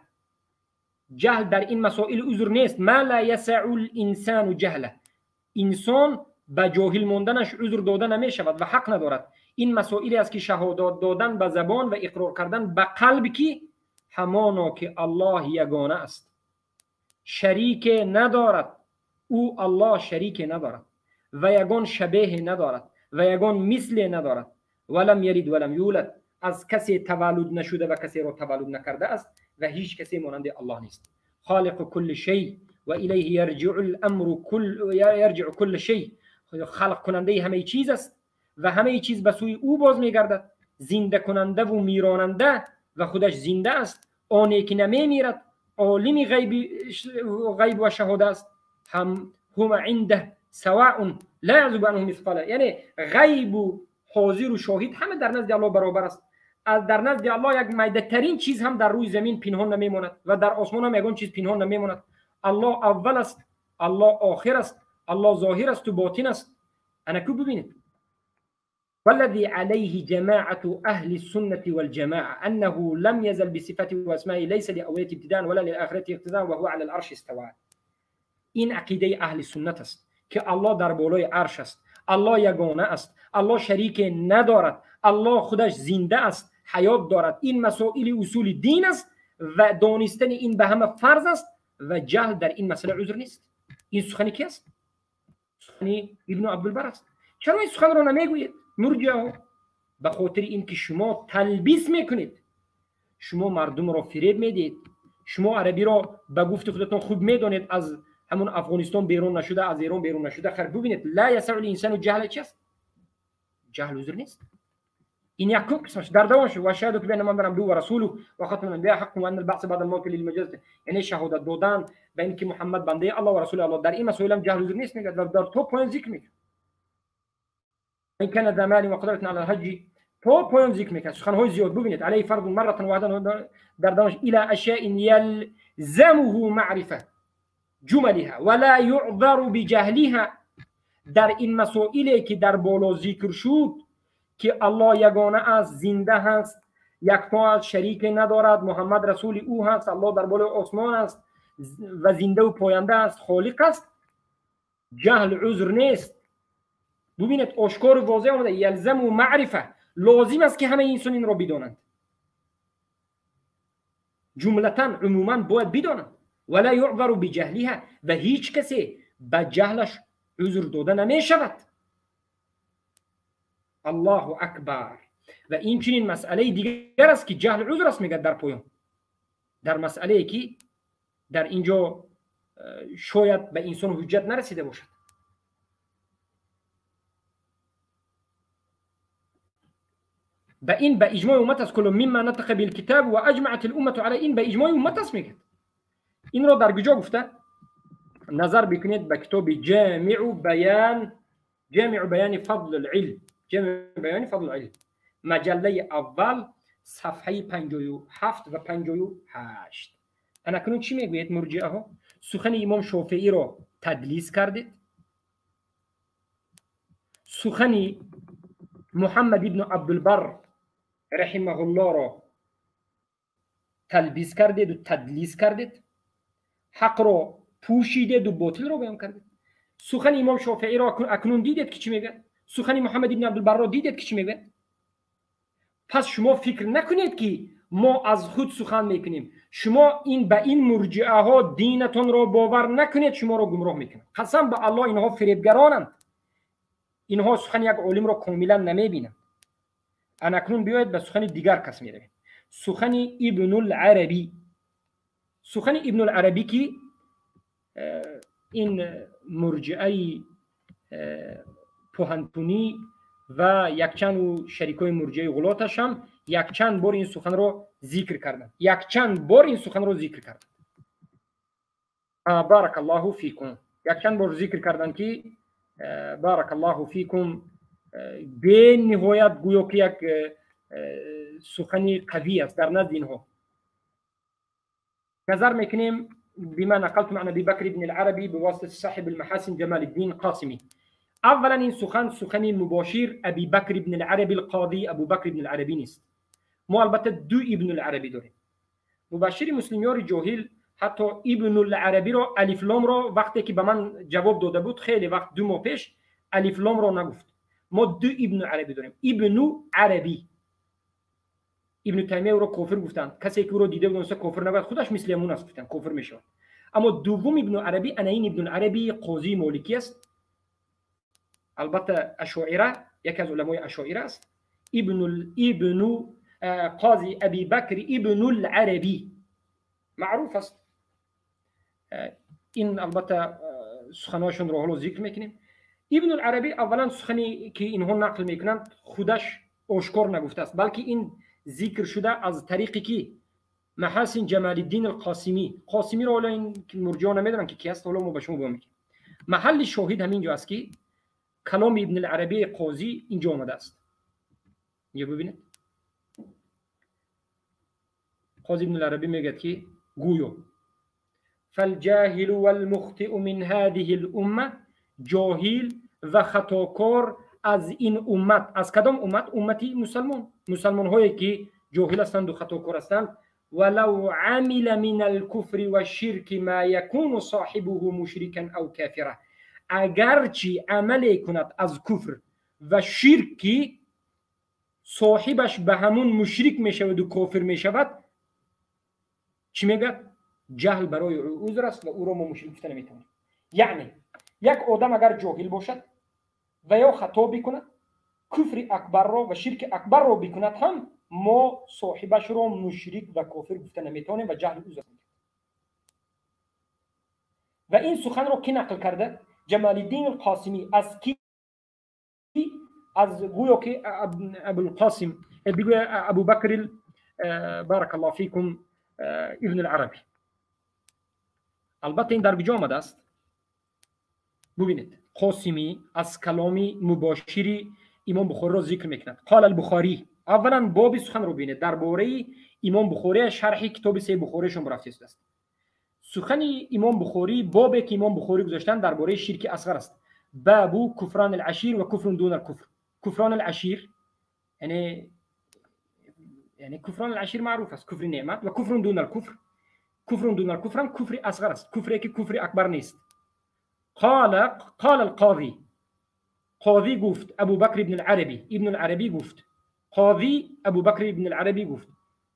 ҷаҳл дар ин масоил узр нест. Ма ла ясау линсану ҷаҳла, инсон ба ҷоҳил монданаш узр дода намешавад ва ҳақ надорад. Ин масоиле аст ки шаҳодат додан ба забон ва иқрор кардан ба қалб, ки ҳамоно ки Аллоҳ ягона аст, шарике надорад. Ӯ Аллоҳ шарике надорад ва ягон шабеҳе надорад ва ягон мисле надорад. Валам ялид валам юлад, аз касе таваллуд нашуда ва касеро таваллуд накарда аст ва ҳеҷ касе монанди Аллоҳ нест. Холиқу кулли шай ва илайҳи ярҷиъу кулли шай, халқ кунандаи ҳамаи чиз аст ва ҳамаи чиз ба сӯи ӯ боз мегардад. Зиндакунандаву миронанда ва худаш зинда аст, оне ки намемирад, олими ғайб ва шаҳода аст. Ҳам ҳума индаҳ саваун ла язубу анҳу мисқола, яъне ғайбу ҳозиру шоҳид ҳама дар назди Аллоҳ баробар аст. Дар назди Аллоҳ як майдатарин чиз ҳам дар рӯи замин пинҳон намемонад ва дар осмон ҳам ягон чиз пинҳон намемонад. Аллоҳ аввал аст, Аллоҳ охир аст, Аллоҳ зоҳир асту ботин аст. Анаку бибинед. والذي عليه جماعة أهل السنة والجماعة أنه لم يزل بصفاته وأسمائه ليس لأولية ابتداء ولا للآخرة اقتداء وهو على العرش استوى. این عقیده اهل سنت است که الله در بالای عرش است، الله یگانه است، الله شریک ندارد، الله خودش زنده است، حیات دارد. این مسائل اصول دین است و دانستن این به همه فرض است و جهل در این مسئله عذر نیست. این سخنی کی است؟ سخنی ابن عبدالبر است. چرا این سخن را نمیگویید مرجعه؟ به خاطر اینکه شما تلبیس میکنید، شما مردم را فریب میدید. شما عربی را به گفت خودتان خوب میدانید، از همون افغانستان بیرون نشده، از ایران بیرون نشده. خیر ببینید، لا یسع الانسان جهل چی است؟ جهل عذر نیست. این یکم قسمش در دوام شد. و شهادت بان محمد عبده و رسوله و ختم الانبیاء حق و ان البعث بعد الموت للمجاز، یعنی شهادت دادن به اینکه محمد بنده الله و رسول الله. در این مسائل هم جهل عذر نیست میگه، در تو پایان ذکر میکنه. این کان ذا مال و قدرت علی الحج، تو پایان ذکر میکنه. سخنهای زیاد ببینید. علیه فرض مره واحده در دوامش الى اشیاء یلزمه معرفه جملها ولا يعذر بجهلها. در این مسائلی که در بالا ذکر شد که الله یگانه است، زنده هست، یکتا است، شریک ندارد، محمد رسول او هست، الله در بالای آسمان است و زنده و پاینده است، خالق است، جهل عذر نیست. ببینید آشکار و واضح آمده. یلزم و معرفه، لازم است که همه انسان این را بدانند، جملتا عموما باید بدانند. ولا يعذر بجهلها، و هیچ کسی به جهلش عذر داده نمی شود. الله اکبر. و این چنین مسئله دیگر است که جهل عذر است میگه در پایان، در مسئله که در اینجا شاید به انسان حجت نرسیده باشد. به این به اجماع امت است. کل مما نطق بالکتاب و اجمعت الامه علی، این به اجماع امت است میگه. این را در کجا گفته؟ نظر بکنید به کتاب جامع بیان فضل العلم، جامع بیان فضل العلم، مجله اول صفحه 57 و 58. انا کنون چی میگوید مرجعه ها؟ سخن امام شافعی را تدلیس کردید، سخن محمد ابن عبدالبر رحمه الله را تلبیس کردید و تدلیس کردید، حق را پوشیدید و باطل را بیان کردید. سخن امام شافعی را اکنون دیدید که چی میگه، سخن محمد ابن عبدالبر را دیدید که چی میگه. پس شما فکر نکنید که ما از خود سخن میکنیم. شما این به این مرجعه ها دینتون را باور نکنید، شما را گمراه میکنند. قسم به الله اینها فریبگرانند. اینها سخن یک عالم را کاملا نمیبینند. اکنون بیاید به سخن دیگر کس میرویم، سخن ابن العربی. سخن ابن العربی که این مرجعه پوهنتونی و یکچند شریکای مرجعه غلاتش هم یکچند بار این سخن را ذکر کردند، یکچند بار این سخن را ذکر کردند. بارک الله فیکم. یکچند بار ذکر کردند که بارک الله فیکم به نهایت گویا که یک سخنی قوی است در نزد اینها. نظر میکنیم بما نقلت عن ابي بكر بن العربي بواسطه صاحب المحاسن جمال الدين قاسمي. اولا این سخن سخنی مباشر ابی بکر بن العربی القاضی ابو بکر بن العربی نیست. ما البته دو ابن العربی داریم. مباشر مسلمیار جاهل ҳатто Ибнуларабиро алифломро вақте ки ба ман ҷавоб дода буд, хеле вақт, 2 моҳ пеш, алифломро нагуфт. Мо ду Ибну Арабӣ дорем. Ибну Арабӣ, Ибну Таймия ӯро кофир гуфтанд. Касе ки ӯро дида будониста кофир набояд, худаш мисли ҳамун аст, гуфтанд, кофир мешавад. Аммо дуввум Ибну Арабӣ ана ин Ибну Арабии қозии моликӣ аст, албатта ашоира, яке аз уламои ашоира аст. Ибну қози Аби Бакр Ибнуларабӣ маъруф аст. Ин албатта суханҳояшонро ҳоло зикр мекунем. Ибнуларабӣ аввалан сухане ки инҳо нақл мекунанд, худаш ошкор нагуфтааст, балки ин зикр шуда аз тариқе ки Маҳасин Ҷамалиддин Алқосимӣ. Қосимиро ҳоло ин мурҷиҳо намедонанд, ки ки аст. Ҳоло мо ба шумо бо мекунем. Маҳалли шоҳид ҳамин ҷо аст, ки каломи Ибнуларабии қозӣ инҷо омадааст. Инҷо бибинед, қози Ибнуларабӣ мегӯяд, ки гӯё فالجاهل والمخطئ من هذه الأمة، ҷоҳил ва хатокор аз ин уммат. Аз кадом уммат? Уммати мусалмон. Мусалмонҳое ки ҷоҳил ҳастанду хатокор ҳастанд, ولو عمل من الكفر والشرك ما يكون صاحبه مشركا أو كافرا، агарчи амале кунад аз куфр ва ширк, ки соҳибаш ба ҳамун мушрик мешаваду кофир мешавад, чӣ мегӯяд? Ҷаҳл барои ӯ узр аст ва ӯро мо мушрик гуфта наметавонем. Яъне як одам агар ҷоҳил бошад ва ё хато бикунад, куфри акбарро ва ширки акбарро бикунад ҳам, мо соҳибашро мушрик ва кофир гуфта наметавонем ва ҷаҳли узр. Ва ин суханро кӣ нақл карда? Ҷамалиддин Алқосимӣ. Аз ки? Аз гӯё ки Абулқосим бигӯя Абубакр, بارك الله فيكم، Ибн Аларабӣ. Албатта, ин дар куҷо омадааст? Бубинед, Қосимӣ аз каломи мубошири имом Бухориро зикр мекунад. قال البخاري. Аввалан боби суханро бинед, дар бораи имом Бухория, шарҳи китоби Саҳеҳи Бухорияшон рафта аст. Сухани имом Бухорӣ, бобе ки имом Бухорӣ гузоштанд, дар бораи ширки асғар аст. باب كفران العشير وكفر دون الكفر. كفران العشير یعنی كفران العشير معروف است، کفر نعمت. و كفر دون الكفر، كفر دون الكفر هم کفر اصغر است، کفری که کفر اکبر نیست. قال القاضي، قاضی گفت، ابو بکر ابن العربی، ابن العربی گفت، قاضی ابو بکر ابن العربی گفت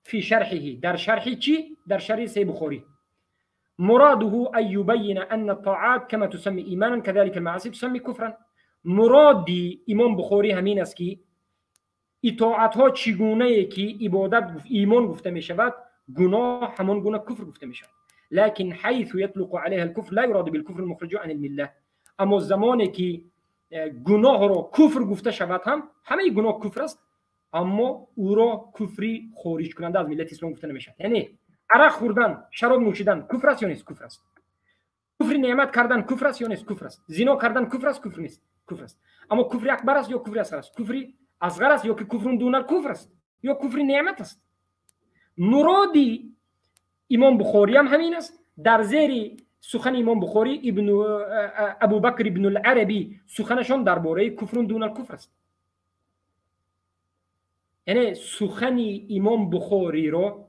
في شرحه، در شرحی چی؟ در شرح صحیح بخاری، مراده أن يبين أن الطاعات كما تسمى إيمانا كذلك المعاصي تسمى كفرا. مرادی امام بخاری همین است که اطاعت ها چگونه که عبادت گفت، ایمان گفته می شود، گناه همان گونه کفر گفته می شود. لكن حيث يطلق عليها الكفر لا يراد بالكفر المخرج عن المله. اما زمانی که گناه را کفر گفته شود هم، همه گناه کفر است، اما او را کفری خارج کننده از ملت اسلام گفته نمیشود. یعنی عرق خوردن، شراب نوشیدن کفر است یا نیست؟ کفر است. کفر نعمت کردن کفر است یا نیست؟ کفر است. زنا کردن کفر است؟ کفر نیست؟ کفر است. اما کفر اکبر است یا کفر اصغر است؟ کفر اصغر است یا که کفر دون کفر است یا کفر نعمت است. مرادی امام بخاری هم همین است. در زیر سخن امام بخاری، ابن ابو بکر ابن العربی سخنشان درباره کفر دون الکفر است. یعنی سخن امام بخاری را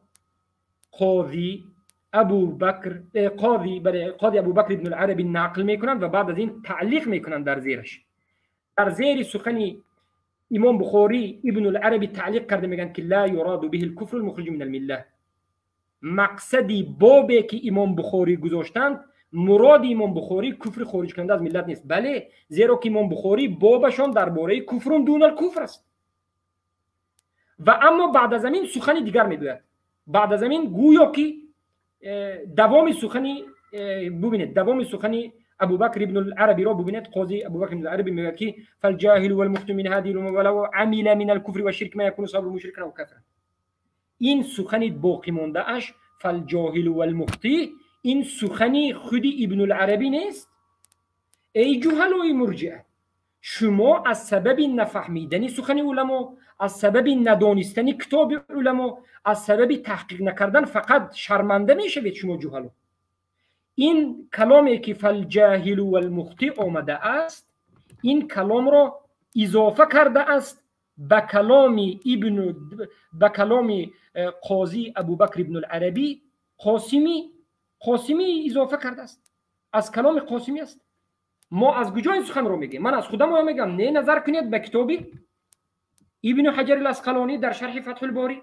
قاضی ابو بکر، قاضی، بله، قاضی ابو بکر ابن العربی نقل میکنند و بعد از این تعلیق میکنند در زیرش. در زیر سخن امام بخاری ابن العربی تعلیق کرده، میگن که لا يراد به الكفر المخرج من المله. مقصدی بابی که امام بخاری گذاشتند، مراد امام بخاری کفر خارج کننده از ملت نیست. بله، زیرا که امام بخاری بابشان درباره کفر دون الکفر است. و اما بعد از این سخن دیگر میگوید. بعد از این گویا که دوام سخنی ببینید، دوام سخنی ابو بکر ابن العربی را ببینید. قاضی ابو بکر ابن العربی میگوید که فالجاهل والمخطئ من هذه الامه ولو عمل من الكفر والشرك ما يكون صاحبه مشركا او كافرا. این سخنی باقی مانده اش، فالجاهل والمخطئ، این سخنی خودی ابن العربی نیست. ای جهلای مرجئه، شما از سبب نفهمیدن سخن علما، از سبب ندانستن کتاب علما، از سبب تحقیق نکردن فقط شرمنده میشوید شما جهلو. این کلامی که فالجاهل والمخطئ آمده است، این کلام را اضافه کرده است به کلام قاضی ابوبکر ابن العربی قاسمی. Қосимӣ изофа кардааст, аз каломи Қосимӣ аст. Мо аз куҷо ин суханро мегӯем? Ман аз худам мегӯям? Не, назар кунед ба китоби Ибну Ҳаҷар Асқалонӣ дар шарҳи Фатҳулборӣ.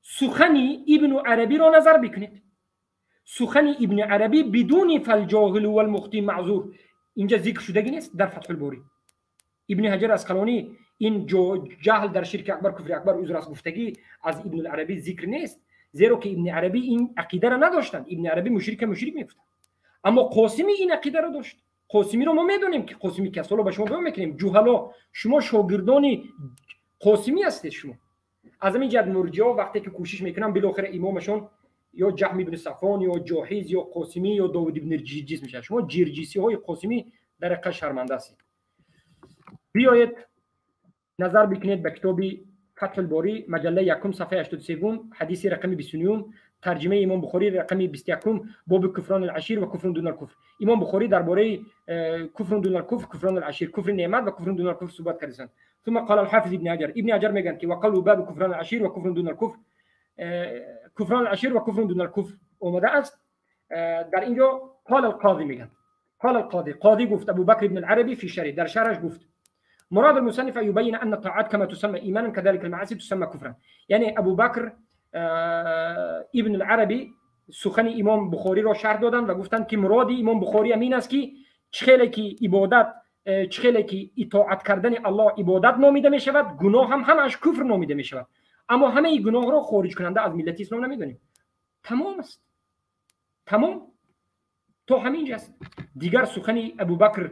Сухани Ибну Арабиро назар бикунед. Сухани Ибни Арабӣ бидуни фалҷоҳилу валмухти маъзур инҷа зикр шудагӣ нест дар Фатҳулборӣ. Ибни Ҳаҷар Асқалонӣ ин ҷаҳл дар ширки акбар, куфри акбар узр аст гуфтагӣ аз Ибни Арабӣ зикр нест, зеро ки Ибни Арабӣ ин ақидаро надоштанд. Ибни Арабӣ мушрика мушрик мегуфтанд, аммо Қосимӣ ин ақидаро дошт. Қосимиро мо медонем, ки Қосимӣ ки аст. Ҳоло ба шумо баён мекунем. Ҷуҳало, шумо шогирдони Қосимӣ ҳастед. Шумо аз ҳамин ҷиҳат мурҷиҳо вақте ки кӯшиш мекунанд, билохира имомашон ё Ҷаҳм ибни Сафон, ё Ҷоҳиз, ё Қосимӣ, ё Довуд ибни Ҷирҷис мешавад. Шумо ҷирҷисиҳои Қосимӣ дар ҳақиқат шарманда ҳастед. Биёед назар бикунед ба китоби Фатҳулборӣ, маҷаллаи якум, сафҳаи 83, ҳадиси рақами 29, тарҷимаи Имом Бухорӣ рақами 21, боби куфрон алашир ва куфрун дун алкуфр. Имом Бухорӣ дар бораи куфрун дун алкуфр, куфрон алашир, куфри неъмат ва куфрун дун алкуфр суҳбат карданд. ثم قال الحافظ ابن حجر، ابن حجر میگن که وقالوا باب كفران العشير وكفر دون الكفر، كفران العشير وكفر دون الكفر اومده است در اینجا. قال القاضي میگن، قال القاضي، قاضی گفت ابو بکر ابن العربي في شرح، در شرحش گفت مراد المصنف ان يبين ان الطاعات كما تسمى ايمانا كذلك المعاصي تسمى كفرا. یعنی ابو بکر ابن العربی سخن امام بخاری را شرح دادند و گفتند که مراد امام بخاری همین است که چخیلی که عبادت، چخیلی که اطاعت کردن الله عبادت نامیده می شود، گناه هم همش کفر نامیده می شود، اما همه گناه را خارج کننده از ملت اسلام نمیدونیم. تمام است، تمام تا همینجا است. دیگر سخن ابوبکر،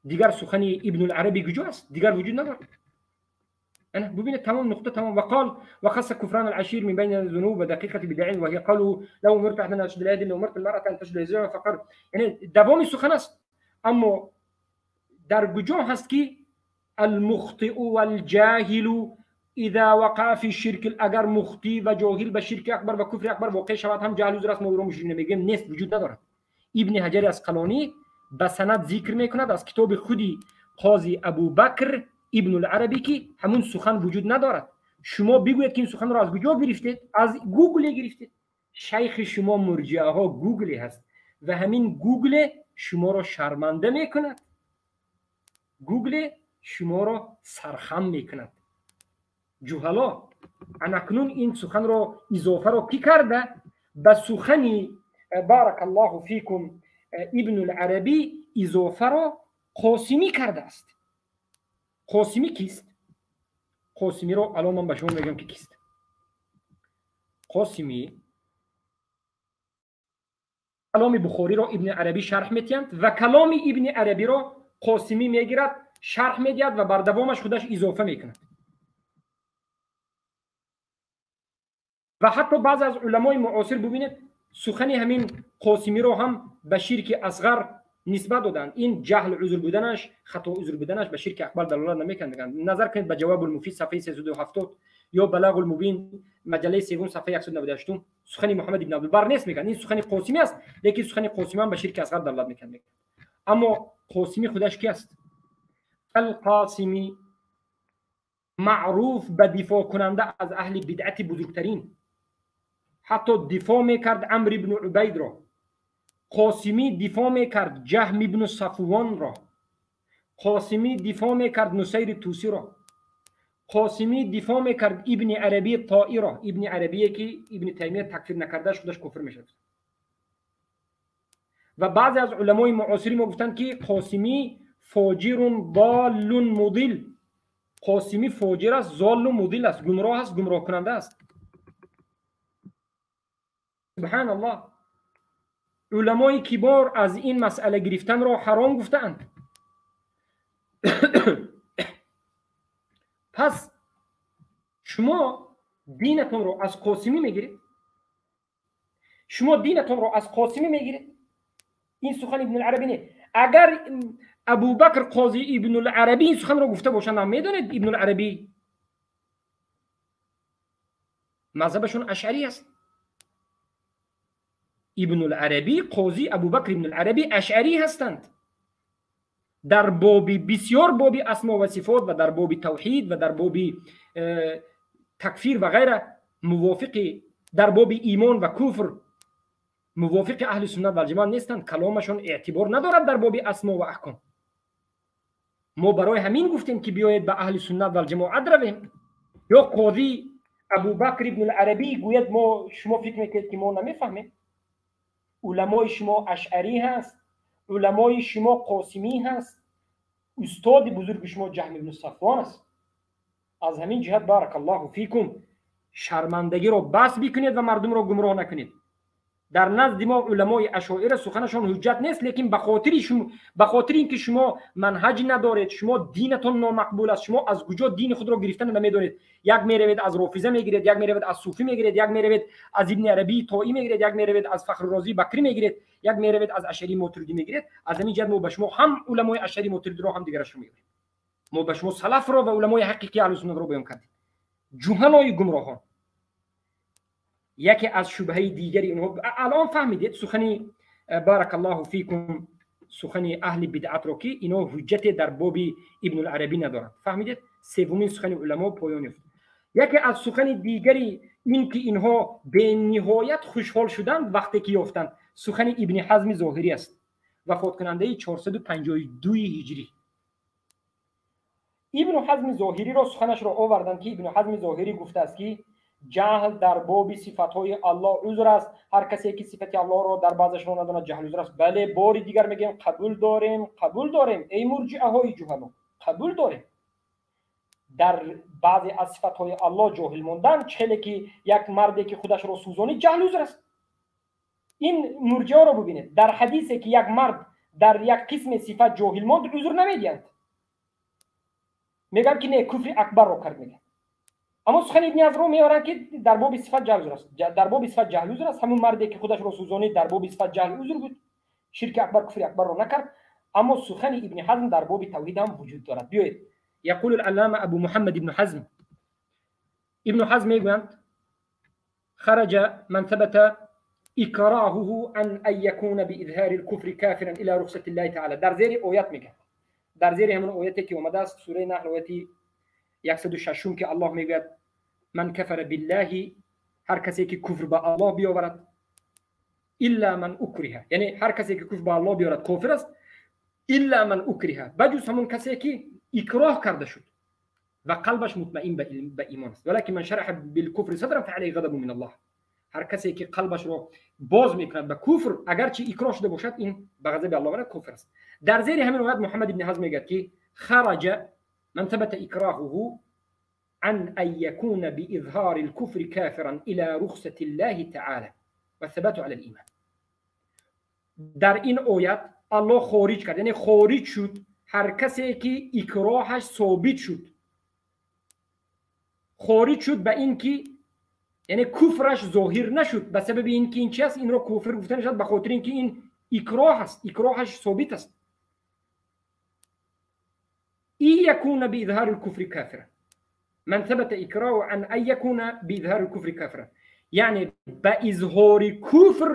دیگر سخن ابن العربی کجا است؟ دیگر وجود ندارد. انا ببینید تمام نقطه تمام. وقال وخص كفران العشير من بين الذنوب ودقيقة بدع وهي قالوا لو امرت احدا ان اشد اليد لامرت المرأة ان تشد الزوج فقر. یعنی دوام سخن است. اما در کجا هست که المخطئ والجاهل اذا وقع في الشرك، اگر مخطی و جاهل به شرک اکبر و کفر اکبر واقع شود هم جهل عذر است، ما او را مشرک نمیگیم، نیست، وجود ندارد. ابن حجر اسقلانی به سند ذکر میکند از کتاب خودی قاضی ابوبکر ابن العربی که همون سخن وجود ندارد. شما بگویید که این سخن را از کجا گرفتید؟ از گوگل گرفتید. شیخ شما مرجعه ها گوگلی هست و همین گوگل شما را شرمنده میکند، گوگل شما را سرخم میکند. جهلا انکنون این سخن را اضافه را کی کرده؟ به سخن بارک الله فیکم ابن العربی اضافه را قاسمی کرده است. قاسمی کیست؟ قاسمی را الان من به شما میگم که کیست. قاسمی کلام بخاری را ابن عربی شرح میتیند و کلام ابن عربی را قاسمی میگیرد، شرح میدهد و بر دوامش خودش اضافه میکند. و حتی بعض از علمای معاصر ببینید سخن همین قاسمی را هم به شرک اصغر نسبت دادند. این جهل عذر بودنش، خطا عذر بودنش به شرک اکبر دلالت نمیکند. نظر کنید به جواب المفید صفحه 370 یا بلاغ المبین مجله سوم صفحه 198. سخن محمد ابن عبدالبر نیست میگن این سخن قاسمی است، لیکن سخن قاسمی هم به شرک اصغر دلالت میکند. اما قاسمی خودش کی است؟ القاسمی معروف به دفاع کننده از اهل بدعت بزرگترین، حتی دفاع میکرد عمرو ابن عبید را، قاسمی دفاع میکرد جهم ابن صفوان را، قاسمی دفاع میکرد نصیر توسی را، قاسمی دفاع میکرد ابن عربی طائی را، ابن عربی که ابن تیمیه تکفیر نکرده خودش کفر میشد. و بعضی از علمای معاصر ما گفتند که قاسمی فاجر ضال مضل، قاسمی فاجر است، ضال و مضل است، گمراه است، گمراه کننده است. سبحان الله، علمای کبار از این مسئله گرفتن را حرام گفتند. پس شما دینتون رو از قاسمی میگیرید، شما دینتون رو از قاسمی میگیرید. این سخن ابن العربی نه. اگر ابوبکر قاضی ابن العربی این سخن رو گفته باشند، هم میدونید ابن العربی مذهبشون اشعری است. ابن العربی قاضی ابوبکر ابن العربی اشعری هستند. در باب بسیار باب اسما و صفات و در باب توحید و در باب تکفیر و غیره موافق، در باب ایمان و کفر Мувофиқи аҳли суннат вал ҷамоат нестанд, каломашон эътибор надорад дар боби асмо ва аҳком. Мо барои ҳамин гуфтем, ки биёед ба аҳли суннат вал ҷамоат равем. Ё қози Абубакр ибн Арабӣ гӯяд, мо шумо фикр мекунед, ки мо намефаҳмем? Уламои шумо ашъарӣ ҳаст, уламои шумо қосимӣ ҳаст, устоди бузурги шумо Ҷаҳм ибну Сафвон аст. Аз ҳамин ҷиҳат, баракаллоҳу фикум, шармандагиро бас бикунед ва мардумро гумроҳ накунед. Дар назди мо уламои ашоира суханашон ҳуҷҷат нест, лекин ба хотири ин ки шумо манҳаҷ надоред, шумо динатон номақбул аст, шумо аз куҷо дини худро гирифтан намедонед. Як меравед, аз рофиза мегиред, як меравед, аз суфӣ мегиред, як меравед, аз Ибни Арабии Тоӣ мегиред, як меравед, аз Фахрурозии Бакрӣ мегиред, як меравед, аз ашарӣ Мотуридӣ мегиред. Аз ҳамин ҷиҳат мо ба шумо ҳам уламои ашарӣ Мотуридиро, ҳам дигарашро мегӯем. Мо ба шумо салафро ва уламои ҳақиқии аҳлу суннатро баён кардем. Ҷуҳалои гумроҳон. Яке аз шубҳаи дигари инҳо, алон фаҳмидед сухани, баракаллоҳу фикум, сухани аҳли бидъатро, ки ино ҳуҷҷате дар боби Ибнуларабӣ надоранд. Фаҳмидед? Севумин сухани уламо поён ёфт. Яке аз сухани дигари ин ки инҳо бениҳоят хушҳол шуданд, вақте ки ёфтанд, сухани Ибни Ҳазми Зоҳирӣ аст, вафоткунандаи 452 ҳиҷрӣ. Ибну Ҳазми Зоҳириро суханашро оварданд, ки Ибну Ҳазми Зоҳирӣ гуфтааст, ки ҷаҳл дар боби сифатҳои Аллоҳ узр аст, ҳар касе ки сифати Аллоҳро дар баъзашро надонад, ҷаҳл узр аст. Бале, бори дигар мегӯем, қабул дорем, қабул дорем, эй мурҷиаҳои ҷуҳало, қабул дорем. Дар баъзе аз сифатҳои Аллоҳ ҷоҳил мондан, хеле ки як марде ки худашро сӯзонид, ҷаҳл узр аст. Ин мурҷиаро бубинед, дар ҳадисе ки як мард дар як қисме сифат ҷоҳил монд, узр намедиҳанд, мегӯянд, ки не, куфри акбарро кард, мегӯянд. Аммо сухани Ибни Ҳазмро меоранд, ки дар боби сифат ҷаҳл узр аст. Дар боби сифат ҷаҳл узр аст. Ҳамун марде ки худашро сӯзонид, дар боби сифат ҷаҳл узр буд, ширки акбар, куфри акбарро накард. Аммо сухани Ибни Ҳазм дар боби тавҳид ҳам вуҷуд дорад. Биёед. يقول العلامة أبو محمد ابن حزم، ابن حزم мегӯянд: خرج من ثبت إكراهه عن أن يكون بإظهار الكفر كافرا إلى رخصة الله تعالى. Дар зери оят мегӯяд, дар зери ҳамон ояте ки омадааст, сураи Наҳл, ояти 106, ки Аллоҳ мегӯяд: من كفر بالله, ҳар касе ки куфр ба Аллоҳ биёварад, إلا من أكره, яъне ҳар касе ки куфр ба Аллоҳ биёрад, кофир аст, إلا من أكره, баҷуз ҳамон касе ки икроҳ карда шуд ва қалбаш мутмаин ба имон аст. ولكن من شرح بالكفر صدرا فعليه غضب من الله. Ҳар касе ки қалбашро боз мекунад ба куфр, агарчи икроҳ шуда бошад, ин ба ғазаби Аллоҳ мерад, кофир аст. Дар зери ҳамин оят Муҳаммад ибни Ҳазм мегӯяд, ки خرج من ثبت إكراهه عن أن يكون بإظهار الكفر كافرا إلى رخصة الله تعالى والثبات على الإيمان. Дар ин оят Аллоҳ хориҷ кард, яъне хориҷ шуд ҳар касе ки икроҳаш собит шуд, хориҷ шуд ба ин ки, яъне, куфраш зоҳир нашуд, ба сабаби ин ки ин чи аст, инро куфр гуфта нашуд, ба хотири ин ки ин икроҳ аст, икроҳаш собит аст. أن يكون بإظهار الكفر كافرا، من ثبت إكراهه عن أن يكون بإظهار الكفر كافرا, яъне ба изҳори куфр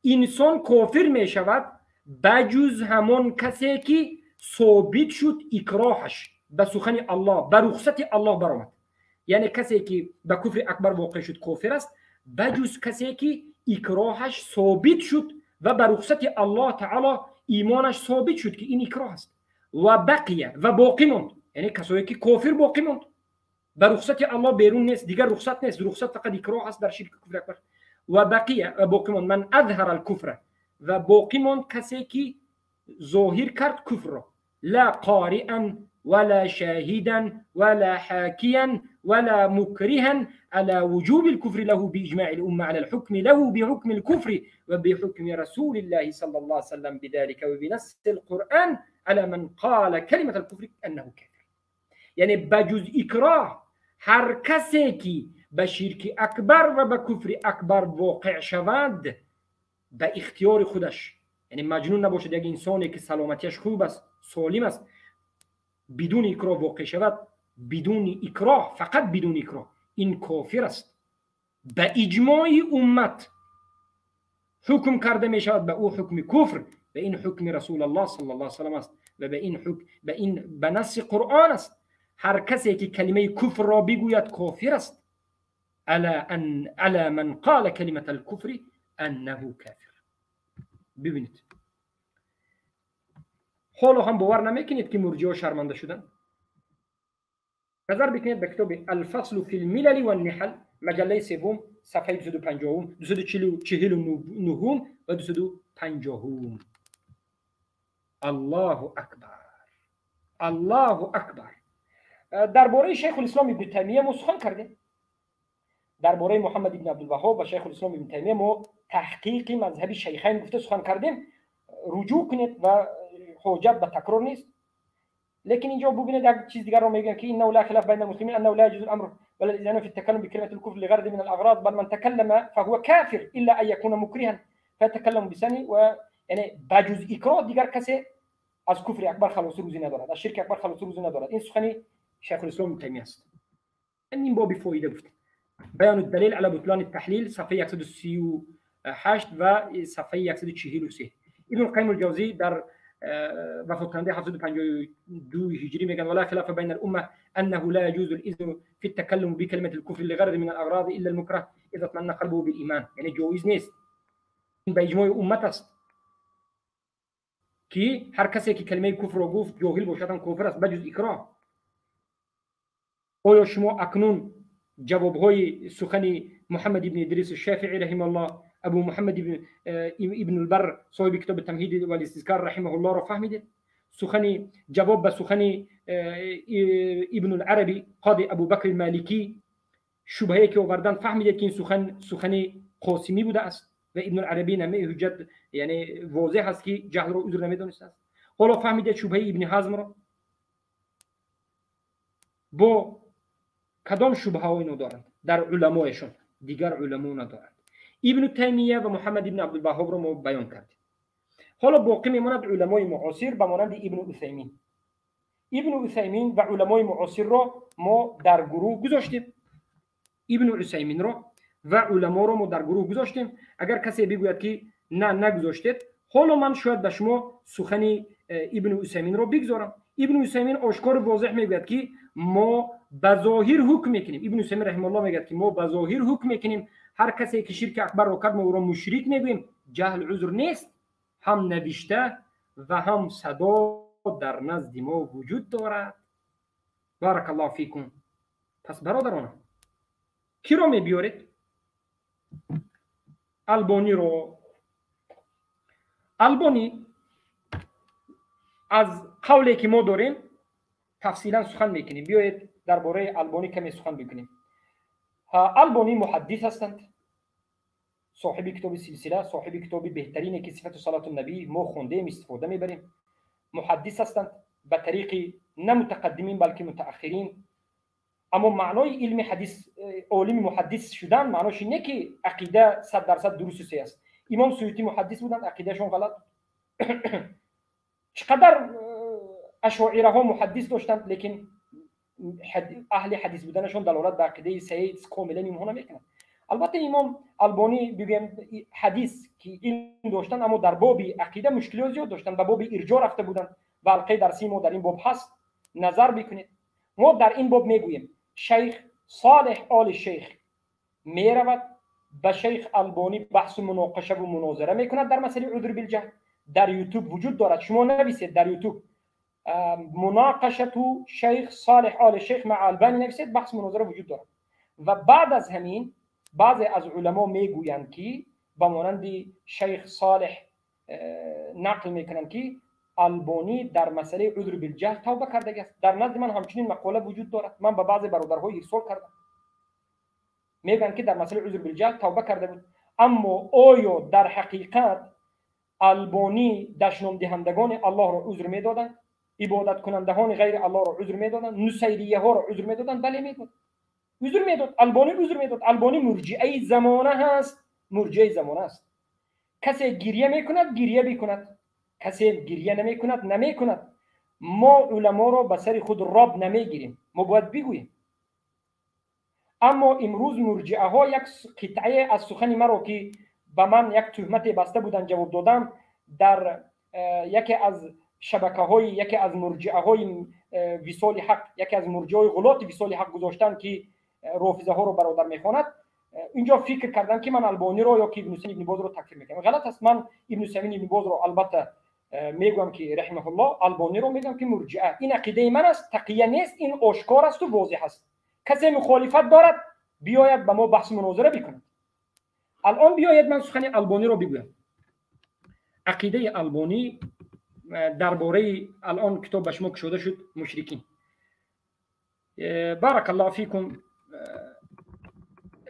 инсон кофир мешавад, баҷуз ҳамон касе ки собит шуд икроҳаш ба сухани Аллоҳ, ба рухсати Аллоҳ баромад. Яъне касе ки ба куфри акбар воқеъ шуд, кофир аст, баҷуз касе ки икроҳаш собит шуд ва ба рухсати Аллоҳ таоло имонаш собит шуд, ки ин икроҳ аст, وبقي, ва боқӣ монд, яъне касое ки кофир боқӣ монд, ба рухсати Аллоҳ берун нест, дигар рухсат нест, рухсат фақат икроҳ аст дар ширки куфри акбар. وبقي, ва боқӣ монд, من أظهر الكفر, ва боқӣ монд касе ки зоҳир кард куфрро, لا قارئا ولا شاهدا ولا حاكيا ولا مكرها على وجوب الكفر له بإجماع الأمة على الحكم له بحكم الكفر وبحكم رسول الله صلى الله عليه وسلم بذلك وبنص القرآن على من قال كلمة الكفر أنه كافر. یعنی بجز اکراه هر کسی که به شرک اکبر و به کفر اکبر واقع شود به اختیار خودش، یعنی مجنون نباشد، یک انسانی که سلامتیش خوب است، سالم است، بدون اکراه واقع شود، بدون اکراه، فقط بدون اکراه، این کافر است. به اجماع امت حکم کرده می شود به او حکم کفر و این حکم رسول الله صلی الله علیه وسلم است و به این حکم به این به نص قرآن است. هر کسی که کلمه کفر را بگوید، کافر است. على ان على من قال كلمة الكفر أنه كافر. ببینید، حالا هم باور نمیکنید که مرجئه شرمنده شدن؟ نظر بکنید به کتاب الفصل فی الملل والنحل، مجله سوم، صفحه 250، 249 و 250. الله اکبر، الله اکبر. درباره شیخ الاسلام ابن تیمیه ما سخن کردیم، درباره محمد ابن عبدالوهاب و شیخ الاسلام ابن تیمیه ما تحقیق مذهب شیخین گفته سخن کردیم. رجوع کنید و حجت به تکرار نیست. لیکن اینجا ببینید یک چیز دیگر رو میگن که انه لا خلاف بین المسلمین انه لا يجوز الامر ولا الاذان في التكلم بكلمه الكفر لغرض من الاغراض، بل من تكلم فهو كافر الا ان يكون مكرها فيتكلم بلسانه. و یعنی بجز اکراه دیگر کسی از کفر اکبر خلاص روزی ندارد، از شرک اکبر خلاص روزی ندارد. این سخنی شیخ الاسلام ابن تیمیه است. این باب فایده گفت. بیان الدلیل على بطلان التحلیل، صفحه 138 و صفحه 143. ابن القیم الجوزی در وفات کننده 752 هجری میگن ولا خلاف بین الامه انه لا يجوز الاذن في التكلم بكلمه الكفر لغرض من الاغراض الا المكره اذا اطمأن قلبه بالایمان. یعنی جایز نیست، این به اجماع امت است که هر کسی که کلمه کفر رو گفت جاهل باشد هم کافر است بجز اکراه. آیا شما اکنون جوابهای سخن محمد ابن ادریس الشافعی رحمه الله، ابو محمد ابن البر صاحب کتاب التمهید و الاستذکار رحمه الله را فهمیدید؟ سخن جواب به سخن ابن العربی قاضی ابو بکر المالکی شبهه که آوردن فهمیدید که این سخن سخن قاسمی بوده است و ابن العربی نمی حجت، یعنی واضح است که جهل را عذر نمیدونست است. حالا فهمیدید شبهه ابن حزم را؟ با کدام شبهه های اینو دارند در علمایشون؟ دیگر علما ندارند. ابن تیمیه و محمد ابن عبدالوهاب رو ما بیان کردیم. حالا باقی میماند علمای معاصر به مانند ابن عثیمین. ابن عثیمین و علمای معاصر را ما در گروه گذاشتیم. ابن عثیمین را و علما را ما در گروه گذاشتیم. اگر کسی بگوید که نه نگذاشتید، حالا من شاید به شما سخن ابن عثیمین را بگذارم. ابن عثیمین آشکار واضح میگوید که ما به ظاهر حکم میکنیم. ابن عثیمین رحمه الله میگوید که ما به ظاهر حکم میکنیم، هر کسی که شرک اکبر را کرد ما او را مشرک میگوییم. جهل عذر نیست، هم نوشته و هم صدا در نزد ما وجود دارد. بارک الله فیکم. پس برادرانم کی را میبیارید؟ البانی رو. البانی از قولی که ما داریم تفصیلا سخن میکنیم. بیایید درباره البانی کمی سخن بکنیم. البانی محدث هستند، صاحب کتاب سلسله، صاحب کتاب بهترینه که صفت صلات النبی ما خوندیم استفاده میبریم. محدث هستند به طریق نه متقدمین بلکه متأخرین. اما معنای علم حدیث، عالم محدث شدن معناش اینه که عقیده 100% درست است. امام سیوطی محدث بودند، عقیدهشون غلط. چقدر اشاعره ها محدث داشتند، لیکن اهل حدیث بودنشون دلالت به عقیده صحیح کاملا اینها نمیکنند. البته امام البانی بگیم حدیث که علم داشتن، اما در باب عقیده مشکلات زیاد داشتن، به باب ارجاع رفته بودند و حلقه درسی ما در این باب هست، نظر بکنید. ما در این باب میگوییم شیخ صالح آل شیخ میرود به شیخ البانی بحث و مناقشه و مناظره میکند در مسئله عذر بالجهل. در یوتیوب وجود دارد، شما نویسید در یوتیوب مناقشه شیخ صالح آل شیخ مع البانی نویسید، بحث مناظره وجود دارد. و بعد از همین بعضی از علما میگویند که به مانند شیخ صالح نقل میکنند که البانی در مسئله عذر بالجهل توبه کرده است. در نزد من همچنین مقاله وجود دارد، من به بعضی برادرهای ارسال کردم، میگن که در مسئله عذر بالجهل توبه کرده بود. اما آیا در حقیقت البانی دشنام دهندگان الله را عذر میدادند؟ عبادت کنندگان غیر الله را عذر میدادند؟ نصیریه ها را عذر میدادند؟ بله میداد، عذر میداد. البانی عذر میداد. البانی مرجئه زمانه هست، مرجئه زمانه است. کسی گریه میکند گریه میکند، کسی گریه نمیکند نمیکند. ما علما را به سر خود راب نمیگیریم، ما باید بگوییم. اما امروز مرجئه ها یک قطعه از سخن مرا که به من یک تهمت بسته بودن جواب دادم، در یکی از شبکه های یکی از مرجئه های وصال حق، یکی از مرجئه های غلات وصال حق گذاشتن که رافضه ها رو برادر میخواند. инҷо фикр кардам, ки ман Албониро ё ки Ибн Усаймин, Ибн Бозро такфир мекунам. Ғалат аст. Ман Ибн Усаймин, Ибн Бозро албатта мегӯям, ки раҳимаҳуллоҳ, Албониро мегӯям, ки мурҷиа. Ин ақидаи ман аст, тақия нест, ин ошкор асту возеҳ аст. Касе мухолифат дорад, биёяд, ба мо баҳси мунозира бикунад. Алон биёяд, ман сухани Албониро бигӯям, ақидаи Албонӣ дар бораи, алон китоб ба шумо кушода шуд, мушрикин. بارك الله فيكم.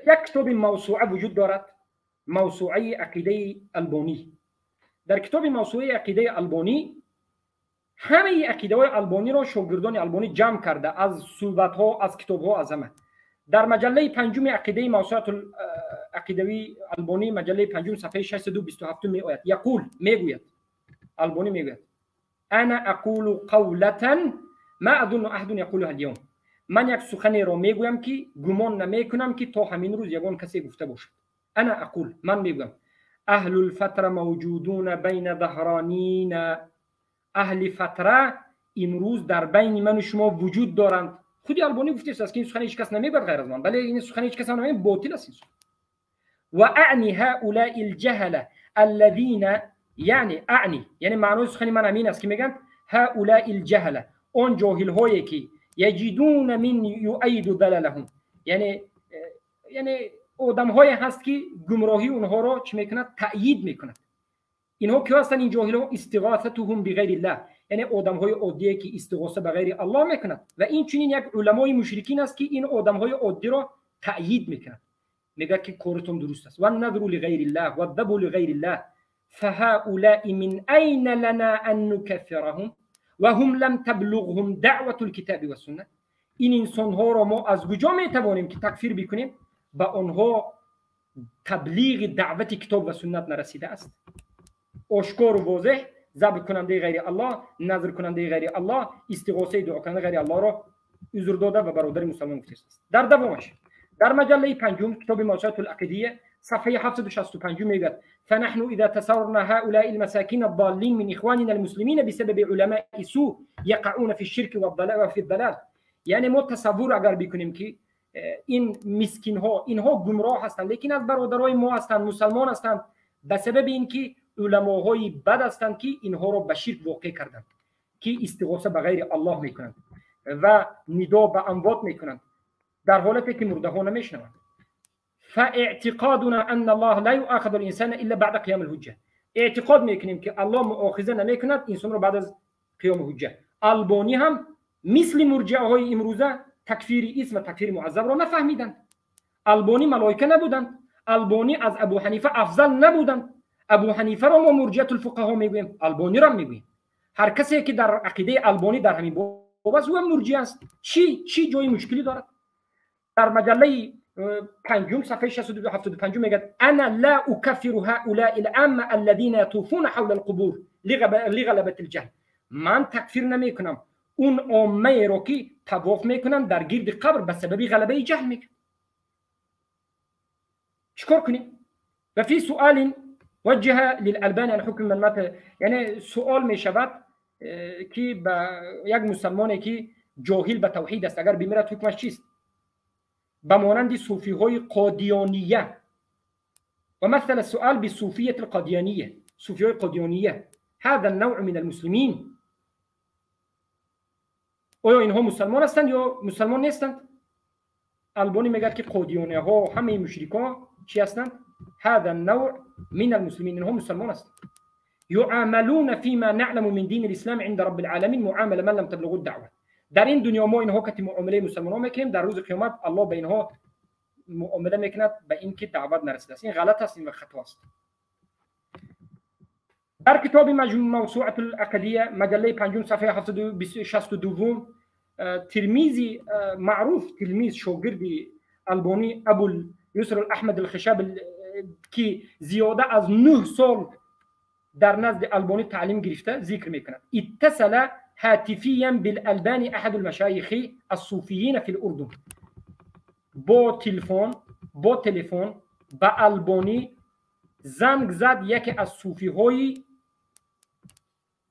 Як китоби мавсуа вуҷуд дорад, Мавсуаи ақидаи Албонӣ. Дар китоби Мавсуаи ақидаи Албонӣ ҳамаи ақидаҳои Албониро шогирдони Албонӣ ҷамъ карда, аз суҳбатҳо, аз китобҳо, аз ҳама. Дар маҷаллаи панҷуми ақидаи, Мавсуатул ақидавии Албонӣ, маҷаллаи панҷум, сафҳаи 627 меояд. يقول, мегӯяд Албонӣ, мегӯяд: أنا أقول قولة ما أظن أحد يقولها اليوم. Ман як суханеро мегӯям, ки гумон намекунам, ки то ҳамин рӯз ягон касе гуфта бошад. أنا أقول, ман мегӯям: أهل الفترة موجودون بين ظهرانينا. Аҳли фатра имрӯз дар байни ману шумо вуҷуд доранд. Худи Албонӣ гуфтааст, ки ин сухани ҳеҷ кас намегӯяд ғайр аз ман. Бале, ин сухани ҳеҷ кас намегӯяд, ботил аст ин сухан. وأعني هؤلاء الجهلة الذين, یعنی أعني, یعنی маънои сухани ман ҳамин аст, ки мегӯянд هؤلاء الجهلة, он ҷоҳилҳое ки يجدون من يؤيد ضلالهم, яъне одамҳое ҳаст, ки гумроҳии онҳоро чӣ мекунад? Таъйид мекунад. Инҳо ки ҳастанд, ин ҷоҳилҳо? استغاثتهم بغير الله, яъне одамҳои оддие, ки истиғоса ба ғайри Аллоҳ мекунад. Ва ин чунин як уламои мушрикин аст, ки ин одамҳои оддиро таъйид мекунад, мегӯяд, ки коритон дуруст аст. والنذر لغير الله والذبح لغير الله. فهؤلاء من أين لنا أن نكفرهم وهم لم تبلغهم دعوة الكتاب والسنة؟ Ин инсонҳоро мо аз куҷо метавонем, ки такфир бикунем? Ба онҳо таблиғи даъвати китоб ва суннат нарасидааст. Ошкору возеҳ забҳкунандаи ғайри Аллоҳ, назркунандаи ғайри Аллоҳ, истиғосаи дуокунандаи ғайри Аллоҳро узр дода ва бародари мусалмон гуфтааст. Дар давомаш, дар маҷаллаи панҷум, китоби Мавсуатул ақидия, сафҳаи 765 мегӯяд: فنحن إذا تصورنا هؤلاء المساكين الضالين من إخواننا المسلمين بسبب علماء سوء يقعون في الشرك وفي الضلال. یعنی ما تصور اگر بکنیم که این مسکین ها، اینها گمراه هستند، لیکن از برادرای ما هستند، مسلمان هستند، به سبب اینکه علماهای بد هستند که اینها را به شرک واقع کردند، که استغاثه به غیر الله میکنند و ندا به اموات میکنند، در حالتی که مرده ها نمیشنوند. فاعتقادنا ان الله لا يؤاخذ الانسان الا بعد قيام الحجه. اعتقاد میکنیم که الله مؤاخذه نمیکند انسان را بعد از قیام حجه. البانی هم مثل مرجعه های امروزه تکفیر اسم و تکفیر معذب را نفهمیدند. البانی ملائکه نبودند. البانی از ابو حنیفه افضل نبودند. ابو حنیفه را ما مرجعه الفقها میگوییم، البانی را میگوییم. هر کسی که در عقیده البانی در همین باب است، او مرجع است. چی جای مشکلی دارد؟ در مجله پنجم، صفحه 675 میگه: انا لا اكفر هؤلاء العامه الذين يطوفون حول القبور لغلبه الجهل. من تکفیر نمیکنم اون عامه رو که طواف میکنن در گرد قبر به سبب غلبه جهل. میکنن چیکار کنیم؟ و في سؤال وجه للالباني عن حكم من مات, یعنی سوال میشود که با یک مسلمانی که جاهل به توحید است، اگر بمیرد حکمش چیست؟ به مانند صوفی های قادیانیه. و مثل السؤال بصوفية القاديانية، صوفی های قادیانیه، هذا النوع من المسلمين، آیا اینها مسلمان هستند یا مسلمان نیستند؟ البانی میگه که قادیانه ها، همه مشرکان چی هستند؟ هذا النوع من المسلمين، اینها مسلمان هستند. يعاملون فيما نعلم من دين الاسلام عند رب العالمين معامله من لم تبلغ الدعوه. در این دنیا ما اینها که معامله مسلمان ها میکنیم، در روز قیامت الله به اینها معامله میکند به اینکه دعوت نرسیده است. این غلط است، این خطا است. در کتاب موسوعه العقدیه، مجله پنجم، صفحه 762، تلمیذی معروف، تلمیذ، شاگردی البانی، ابو یسر احمد الخشاب، که زیاده از 9 سال در نزد البانی تعلیم گرفته، ذکر میکند: اتصل هاتفيا بالألباني أحد المشايخ الصوفيين في الأردن. با تلفن با البانی زنگ زد یکی از صوفی های،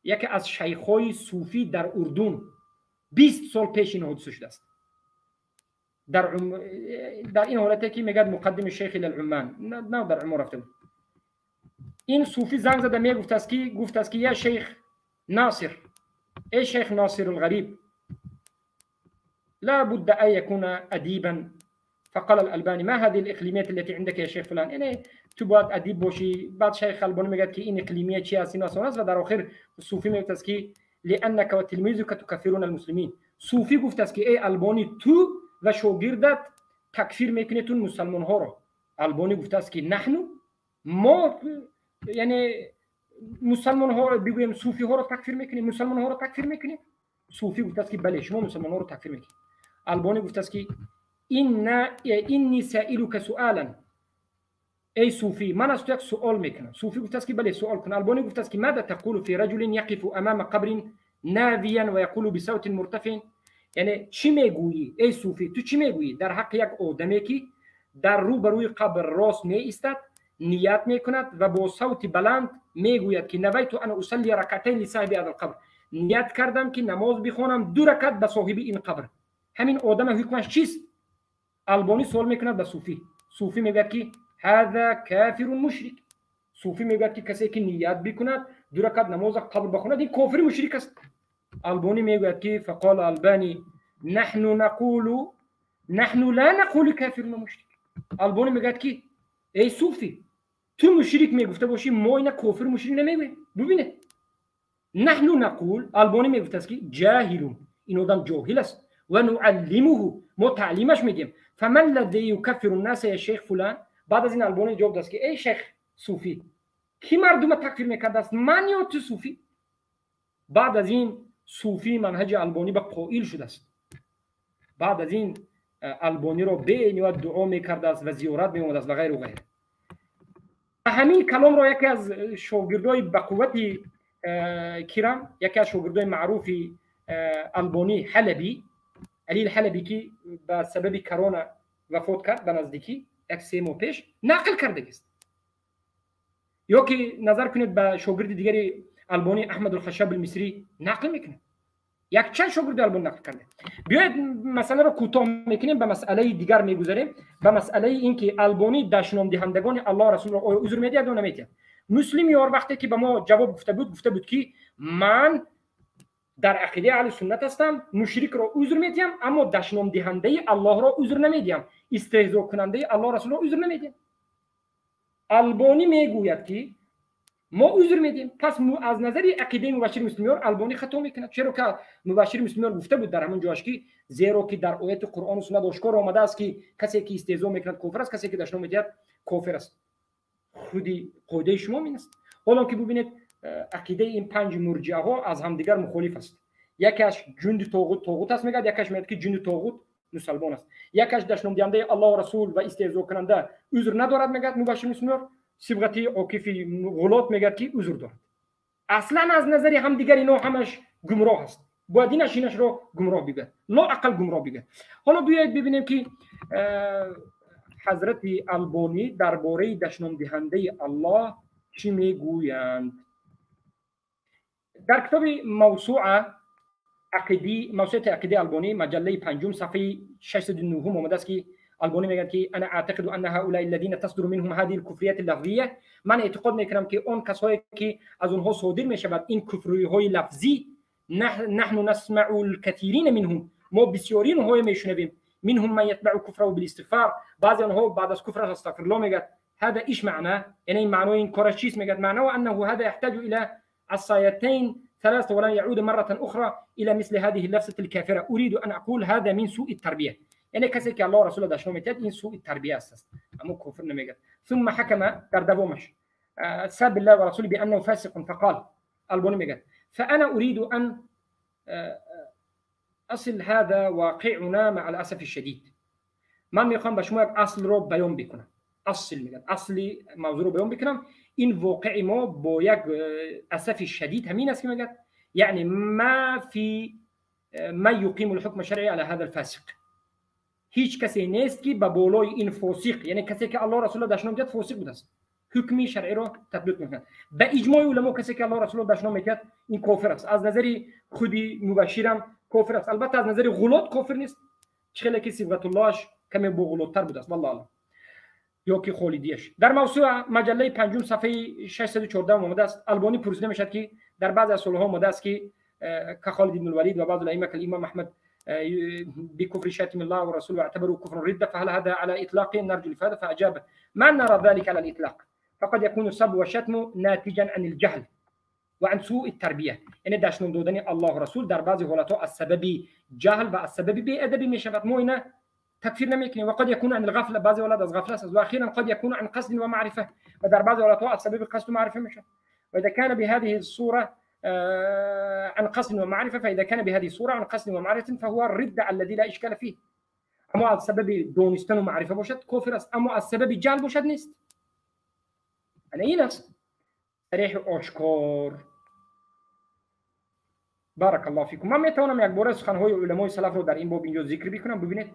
یکی از شیخ های صوفی در اردن. 20 سال پیش این حادثه شده است. дар ин ҳолате ки мегӯяд муқаддими шейх ила Умман, на дар Уммон рафта буд. Ин суфӣ занг зада мегуфтааст ки, гуфтааст ки: «Я шейх Носир, эй шейх Носир алғариб, لا بد أن يكون أديبا». فقال الألباني: ما هذه الإقليميات التي عندك يا شيخ فلان؟ یعنی تو باید ادیب باشی. بعد شیخ البانی میگه که این اقلیمیه چی است، این است. و در آخر صوفی میگه است که لأنك وتلميذك تكفرون المسلمين. صوفی گفت است که ای البانی، تو و شاگردت تکفیر میکنیتون مسلمان ها رو. البانی گفت است که نحن، ما یعنی مسلمان ها رو بگویم صوفی ها رو تکفیر میکنیم، مسلمان ها رو تکفیر میکنیم؟ صوفی گفت است که بله، شما مسلمان ها رو تکفیر میکنید. البانی گفت است که إن إني سائلك سؤالا، ای صوفی، من از تو یک سوال میکنم. صوفی گفت است که بله، سوال کن. البانی گفت است که ماذا تقول في رجل يقف امام قبر ناويا ويقول بصوت مرتفع؟ یعنی چی میگویی ای صوفی، تو چی میگویی در حق یک آدمی که در رو بروی قبر راست می ایستد، نیت میکند و با صوت بلند میگوید که نويت أن أصلي ركعتين لصاحب هذا القبر، نیت کردم که نماز بخوانم دو رکعت به صاحب این قبر؟ همین آدم حکمش چیست؟ البانی سوال میکند به صوفی. صوفی میگوید که هذا كافر مشرك. صوفی میگوید که کسی که نیت بکند، دو رکعت نماز قبر بخواند، این کافر مشرک است. البانی میگوید که فقال البانی: نحن نقول، نحن لا نقول كافر مشرك. البانی میگوید که ای صوفی، تو مشرک میگفته باشی، ما اینا کافر مشرک نمیگوییم. ببینه، نحن نقول، البانی میگفته است که جاهل، این آدم جاهل است و نعلمه، ما تعلیمش میدیم. فمن الذي يكفر الناس يا شيخ فلان؟ بعد از این البانی جواب داد که ای شیخ صوفی، کی مردم تکفیر میکرد است، من یا تو صوفی؟ بعد از این صوفی منهج البانی به قائل شده است. بعد از این البانی رو به دعا میکرده است و زیارت میومد است و غیر و غیر. همین کلام رو یکی از شاگردای به قوت کرم، یکی از شاگردای معروف البانی، حلبی، علی الحلبی که به سبب کرونا وفات کرد به نزدیکی یک 3 ماه پیش، نقل کرده است. یا که نظر کنید به شاگرد دیگری البانی، احمد الخشاب المصری، نقل میکنه. یک چند شاگرد البانی نقل کرده. بیاید مسئله رو کوتاه میکنیم، به مسئله دیگر میگذریم، به مسئله اینکه البانی دشنام دهندگان الله رسول را آیا عذر میدهد یا نمیدهد. مسلم یار وقتی که به ما جواب گفته بود، گفته بود که من در عقیده اهل سنت هستم، مشرک را عذر میدیم، اما دشنام دهنده الله را عذر نمیدیم، استهزا کننده الله رسول را عذر نمیدیم. البانی میگوید که ما عذر میدیم. پس از نظر عقیده مبشر مسلمیار البانی خطا میکند، چرا که مبشر مسلمیار گفته بود در همون جاش که زیرا که در آیت قرآن و سنت آشکار آمده است که کسی که استهزا میکند کافر است، کسی که دشنام میدهد کافر است. خودی قاعده شما این است. حالا که ببینید، عقیده این پنج مرجعه ها از همدیگر مخالف است. یکیش جند طاغوت طاغوت است میگه، یکیش میگه که جند طاغوت مسلمان است، یکیش دشنام دهنده الله و رسول و استهزا کننده عذر ندارد میگه مبشر مسلمیار، سبغتی عاکفی غلات میگه که عذر دارد. اصلا از نظر همدیگر اینا همش گمراه است. باید اینش اینش رو گمراه بگه، لا اقل گمراه بگه. حالا بیایید ببینیم که حضرت البانی درباره دشنام دهنده الله چی میگویند. در کتاب موسوعه عقیدی، موسوعه عقیده البانی، مجله پنجم، صفحه 609 آمده است که البانی میگه که انا اعتقد ان هؤلاء الذين تصدر منهم هذه الكفريات اللفظيه، من اعتقاد میکنم که آن کسایی که از اونها صادر میشود این کفری های لفظی، نحن نسمع الكثيرين منهم، ما بسیاری اونها میشنویم، منهم من يتبع كفره بالاستغفار، بعضی آنها بعد از کفر استغفر الله میگه. هذا ايش معناه؟ یعنی معنای این کارش چیست؟ میگه معناه انه هذا يحتاج الى عصايتين ثلاثة ولن يعود مرة أخرى إلى مثل هذه اللفظة الكافرة. أريد أن أقول هذا من سوء التربية. یعنی کسی که الله رسول دشنام میدهد این سوء تربیه است، اما کفر نمیگه. ثم حكم در دوامش ساب الله ورسوله بأنه فاسق. فقال، البانی میگه فأنا أريد أن أصل هذا واقعنا مع الأسف الشديد. من میخوام به شما یک اصل رو بیان بکنم. اصل میگن اصلی موضوع رو بیان بکنم. این واقع ما با یک اسف شدید همین است که میگه یعنی ما في ما يقيم الحكم الشرعي على هذا الفاسق. هیچ کسی نیست که به بالای این فاسق، یعنی کسی که الله رسول دشنام داد فاسق بوده است، حکمی شرعی رو تطبیق میکنه. به اجماع علما کسی که الله رسول دشنام میکرد این کافر است. از نظر خودی مبشرم کافر است. البته از نظر غلات کافر نیست. چخله که صبغت اللهش کمی بغلوتر بوده است، والله اعلم، یا که خالدیش. در موسوعه مجله پنجم صفحه 614 آمده است. البانی پرسیده میشد که در بعض از صلح‌ها آمده است که خالد بن الولید و بعض الائمه كالامام احمد بكفر شاتم الله ورسوله واعتبروا كفر الردة، فهل هذا على اطلاق؟ نرجو الافاده. فاجاب: ما نرى ذلك على الاطلاق، فقد يكون السب والشتم ناتجا عن الجهل وعن سوء التربيه. یعنی دشنام دادن الله و رسول در بعضی حالتها از سبب جهل و از سبب بی‌ادبی میشود، ما اینا تکفیر نمیکنیم. وقد يكون عن الغفله، بعضی حالات از غفله است. و اخیرا قد يكون عن قصد ومعرفه، و در بعضی حالتها از سبب قصد و معرفه میشود. واذا كان بهذه الصوره عن قصد ومعرفه، فاذا كان بهذه الصوره عن قصد ومعرفه فهو الرد الذي لا اشكال فيه. اما از سبب دونستن و معرفه باشد کفر است، اما از سبب جهل باشد نیست. انا این است صریح آشکار. بارک الله فیکم. من میتوانم یک بار سخنهای علمای سلف رو در این باب اینجا ذکر بکنم. ببینید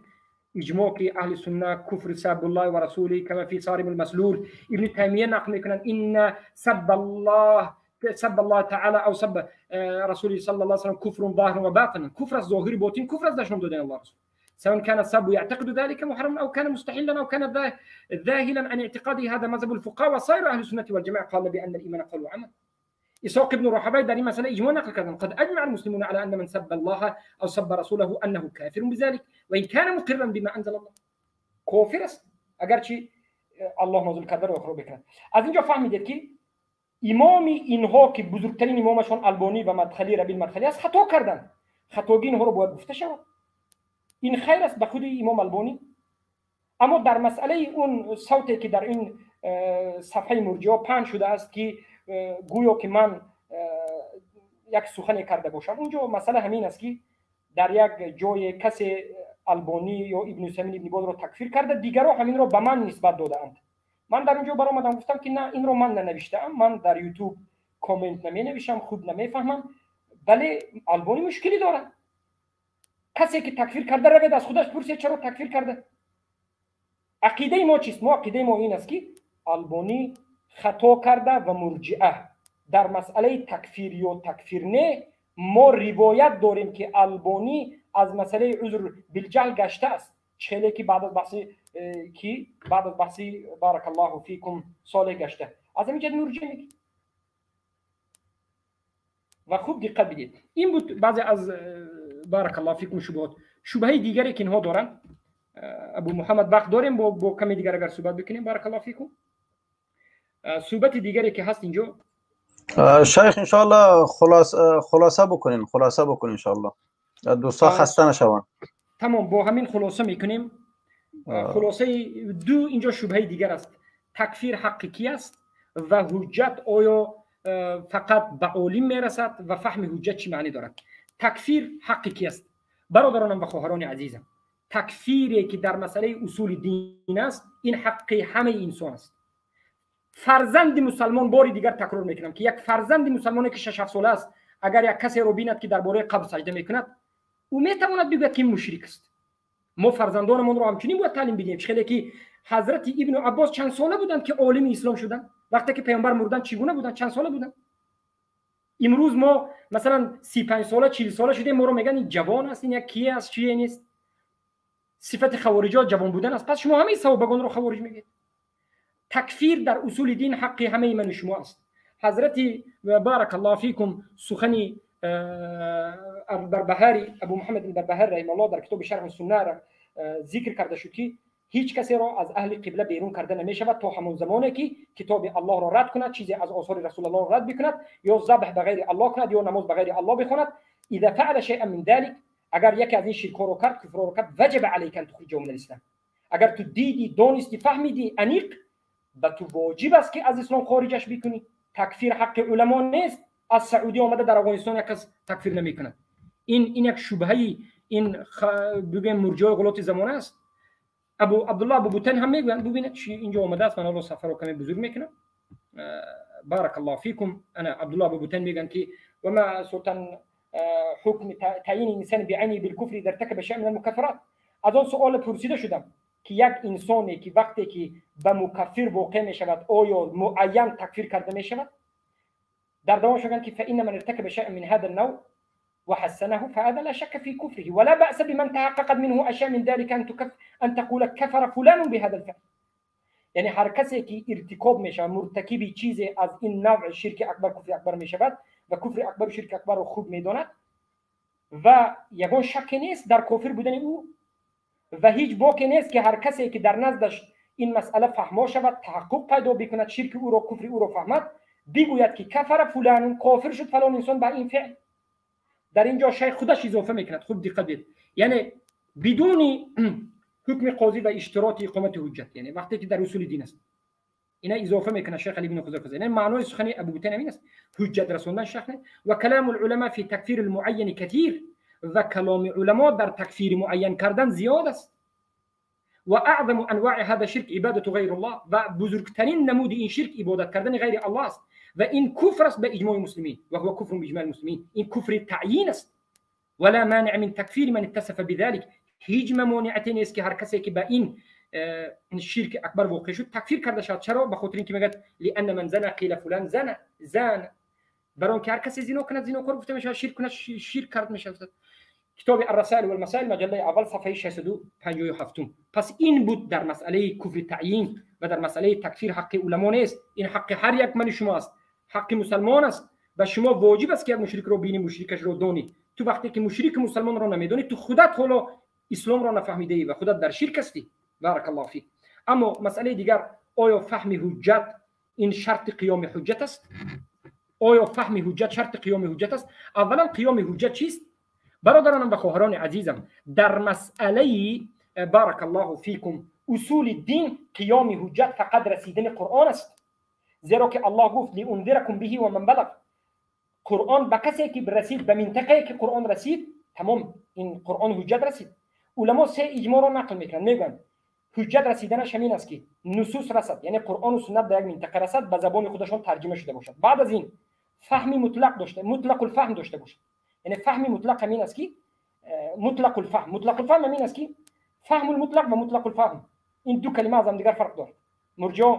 اجماع که اهل سنت کفر سب الله و رسوله کما فی صارم المسلول. ابن تیمیه نقل میکنن ان سب الله، سب الله تعالی او سب رسوله صلی الله علیه و سلم کفر ظاهر و باطن. کفر از ظاهر باطن، کفر از دشنام دادن الله رسول، سواء كان السب يعتقد ذلك محرما او كان مستحلا او كان ذاهلا عن اعتقاده. هذا مذهب الفقهاء وسائر اهل السنه والجماعه، قال بان الايمان قول وعمل. اسحاق بن راهويه در این مسئله اجماع نقل کردند: قد اجمع المسلمون على ان من سب الله او سب رسوله انه كافر بذلك وان كان مقرا بما انزل الله. کافر است اگرچه الله نازل کرده رو اقرار بکند. از اینجا فهمیدید که امام اینها که بزرگترین امامشون البانی و مدخلی ربیع مدخلی است خطا کردند. خطاگی اینها رو باید گفته شود. این خیر است به خود امام البانی. اما در مسئله اون صوتی که در این صفحه مرجع پهن شده است که گویا که من یک سخن کرده باشم، اونجا مسئله همین است که در یک جای کسی البانی یا ابن سیمین ابن باز را تکفیر کرده، دیگران همین را به من نسبت داده‌اند. من در اونجا برآمدم گفتم که نه، این رو من ننوشتم، من در یوتیوب کامنت نمی نویسم، خوب نمیفهمم، ولی البانی مشکلی داره. کسی که تکفیر کرده روید از خودش پرسید چرا تکفیر کرده. عقیده ما چیست؟ ما عقیده ما این است که البانی خطا کرده و مرجئه در مسئله تکفیر یا تکفیر نه. ما روایت داریم که البانی از مسئله عذر بالجهل گشته است، چه که بعد از بحث کی بعد از بحث بارک الله فیکم صالح گشته، از همین جهت مرجئه میگه. و خوب دقت بدید. این بود بعضی از بارک الله فیکم شبهات. شبهه دیگری که اینها دارن، ابو محمد وقت داریم با کمی دیگر اگر صحبت بکنیم. بارک الله فیکم. صحبت دیگری که هست اینجا شیخ انشاءالله خلاصه بکنین، خلاصه بکنین انشاءالله، دوستا خسته نشوند. تمام، با همین خلاصه میکنیم. خلاصه دو اینجا شبهه دیگر است: تکفیر حق کی است و حجت آیا فقط به عالم میرسد و فهم حجت چی معنی دارد. تکفیر حق کی است؟ برادرانم و خواهران عزیزم، تکفیری که در مسئله اصول دین است این حق همه انسان است. فرزند مسلمان، باری دیگر تکرار میکنم که یک فرزند مسلمانی که 6 7 ساله است اگر یک کسی رو بیند که درباره قبر سجده میکند، او میتواند بگوید که این مشرک است. ما فرزندانمون رو همچنین باید تعلیم بدیم. چه که حضرت ابن عباس چند ساله بودند که عالم اسلام شدند؟ وقتی که پیامبر مردن چگونه بودند؟ چند ساله بودند؟ امروز ما مثلا 35 ساله 40 ساله شدیم، ما رو میگن این جوان است، این یک کیه است، چیه نیست. صفت خوارجا جوان بودن است. پس شما همه صحابگان رو خوارج میگید. تکفیر در اصول دین حق همه من و شما است. حضرت بارک الله فیکم سخنی بربهاری، ابو محمد البربهاری رحمه الله در کتاب شرح السنه ذکر کرده شد که هیچ کسی را از اهل قبله بیرون کرده نمی شود تا همون زمانی که کتاب الله را رد کند، چیزی از آثار رسول الله را رد بکند، یا ذبح به غیر الله کند، یا نماز به غیر الله بخواند. اذا فعل شیئا من ذلك، اگر یکی از این شرک رو کرد، کفر رو کرد، وجب علیک ان تخرجه من الاسلام. اگر تو دیدی، دانستی، فهمیدی انیق، به تو واجب است که از اسلام خارجش بکنی. تکفیر حق علما نیست. از سعودی آمده در افغانستان یک کس تکفیر نمیکند. این یک شبهه، این بگیم مرجع غلط زمانه است. ابو عبدالله ابو بوتن هم میگویند، ببینید چی اینجا آمده است. من حالا صفحه رو کمی بزرگ میکنم. بارک الله فیکم. انا عبدالله ابو بوتن میگن که و ما سلطان حکم تعیین انسان بعینه بالکفر اذا ارتكب شيئا من المکفرات. از آن سوال پرسیده شدم که یک انسانی که وقتی که به مکفر واقع می شود آیا معین تکفیر کرده می شود؟ در دوام شدن که فإن من ارتكب شيئا من هذا النوع وحسنه فهذا لا شك في كفره، ولا بأس بمن تحققت منه أشياء من ذلك أن تقول كفر فلان بهذا الفعل. یعنی هر کسی که ارتکاب میشه، مرتکب چیزی از این نوع شرک اکبر، کفر اکبر میشود و کفر اکبر و شرک اکبر رو خوب میداند و یگان شک نیست در کافر بودن او و هیچ باکی نیست که هر کسی که در نزدش این مسئله فهما شود، تحقق پیدا بکند، شرک او را، کفر او را فهمد، بگوید که کفر فلان، کافر شد فلان انسان با این فعل. در اینجا شیخ خودش اضافه میکند، خوب دقت بدید، یعنی بدون حکم قاضی و اشتراط اقامت حجت، یعنی وقتی که در اصول دین است اینا اضافه میکنه شیخ علی بن خضر، یعنی معنای سخن ابو بوتین همین است، حجت رسوندن شیخ نه. و کلام العلماء فی تکفیر المعین کثیر، و کلام علما در تکفیر معین کردن زیاد است. و اعظم انواع هذا الشرك عبادة غیر الله، و بزرگترین نمود این شرک عبادت کردن غیر الله است و این کفر است به اجماع المسلمین، و هو کفر باجماع المسلمین، این کفر تعیین است. ولا مانع من تکفیر من اتصف بذلك، هیچ ممانعتی نیست که هر کسی که به این شرک اکبر واقع شد تکفیر کرده شد. چرا؟ به خاطر اینکه میگه لان من زنا قیل فلان زنا زان، برای اینکه هر کسی زنا کند زناکار گفته میشه، شرک کند شرک کرد میشه. کتاب الرسائل والمسائل مجله اول صفحه 657. پس این بود در مسئله کفر تعیین و در مسئله تکفیر حق علما نیست، این حق هر یک من شما است، حق مسلمان است و شما واجب است که یک مشرک رو بینی، مشرکش رو دانی. تو وقتی که مشرک مسلمان رو نمیدونی، تو خودت حالا اسلام را نفهمیده ای و خودت در شرک هستی. بارک الله فیک. اما مسئله دیگر، آیا فهم حجت این شرط قیام حجت است؟ آیا فهم حجت شرط قیام حجت است؟ اولا قیام حجت چیست؟ برادرانم و خواهران عزیزم، در مسئله بارک الله فیکم اصول دین قیام حجت فقط رسیدن قرآن است، زیرا که الله گفت لانذرکم به و من بلغ. قرآن به کسی که رسید، به منطقه که قرآن رسید، تمام این قرآن حجت رسید. علما سه اجماع را نقل میکنن، میگن حجت رسیدنش همین است که نصوص رسد، یعنی قرآن و سنت به یک منطقه رسد، به زبان خودشان ترجمه شده باشد. بعد از این فهم مطلق داشته، مطلق الفهم داشته باشد. یعنی فهم مطلق همین است که مطلق الفهم، مطلق الفهم همین است که فهم المطلق و مطلق الفهم، این دو کلمه از هم دیگر فرق دارد. مرجع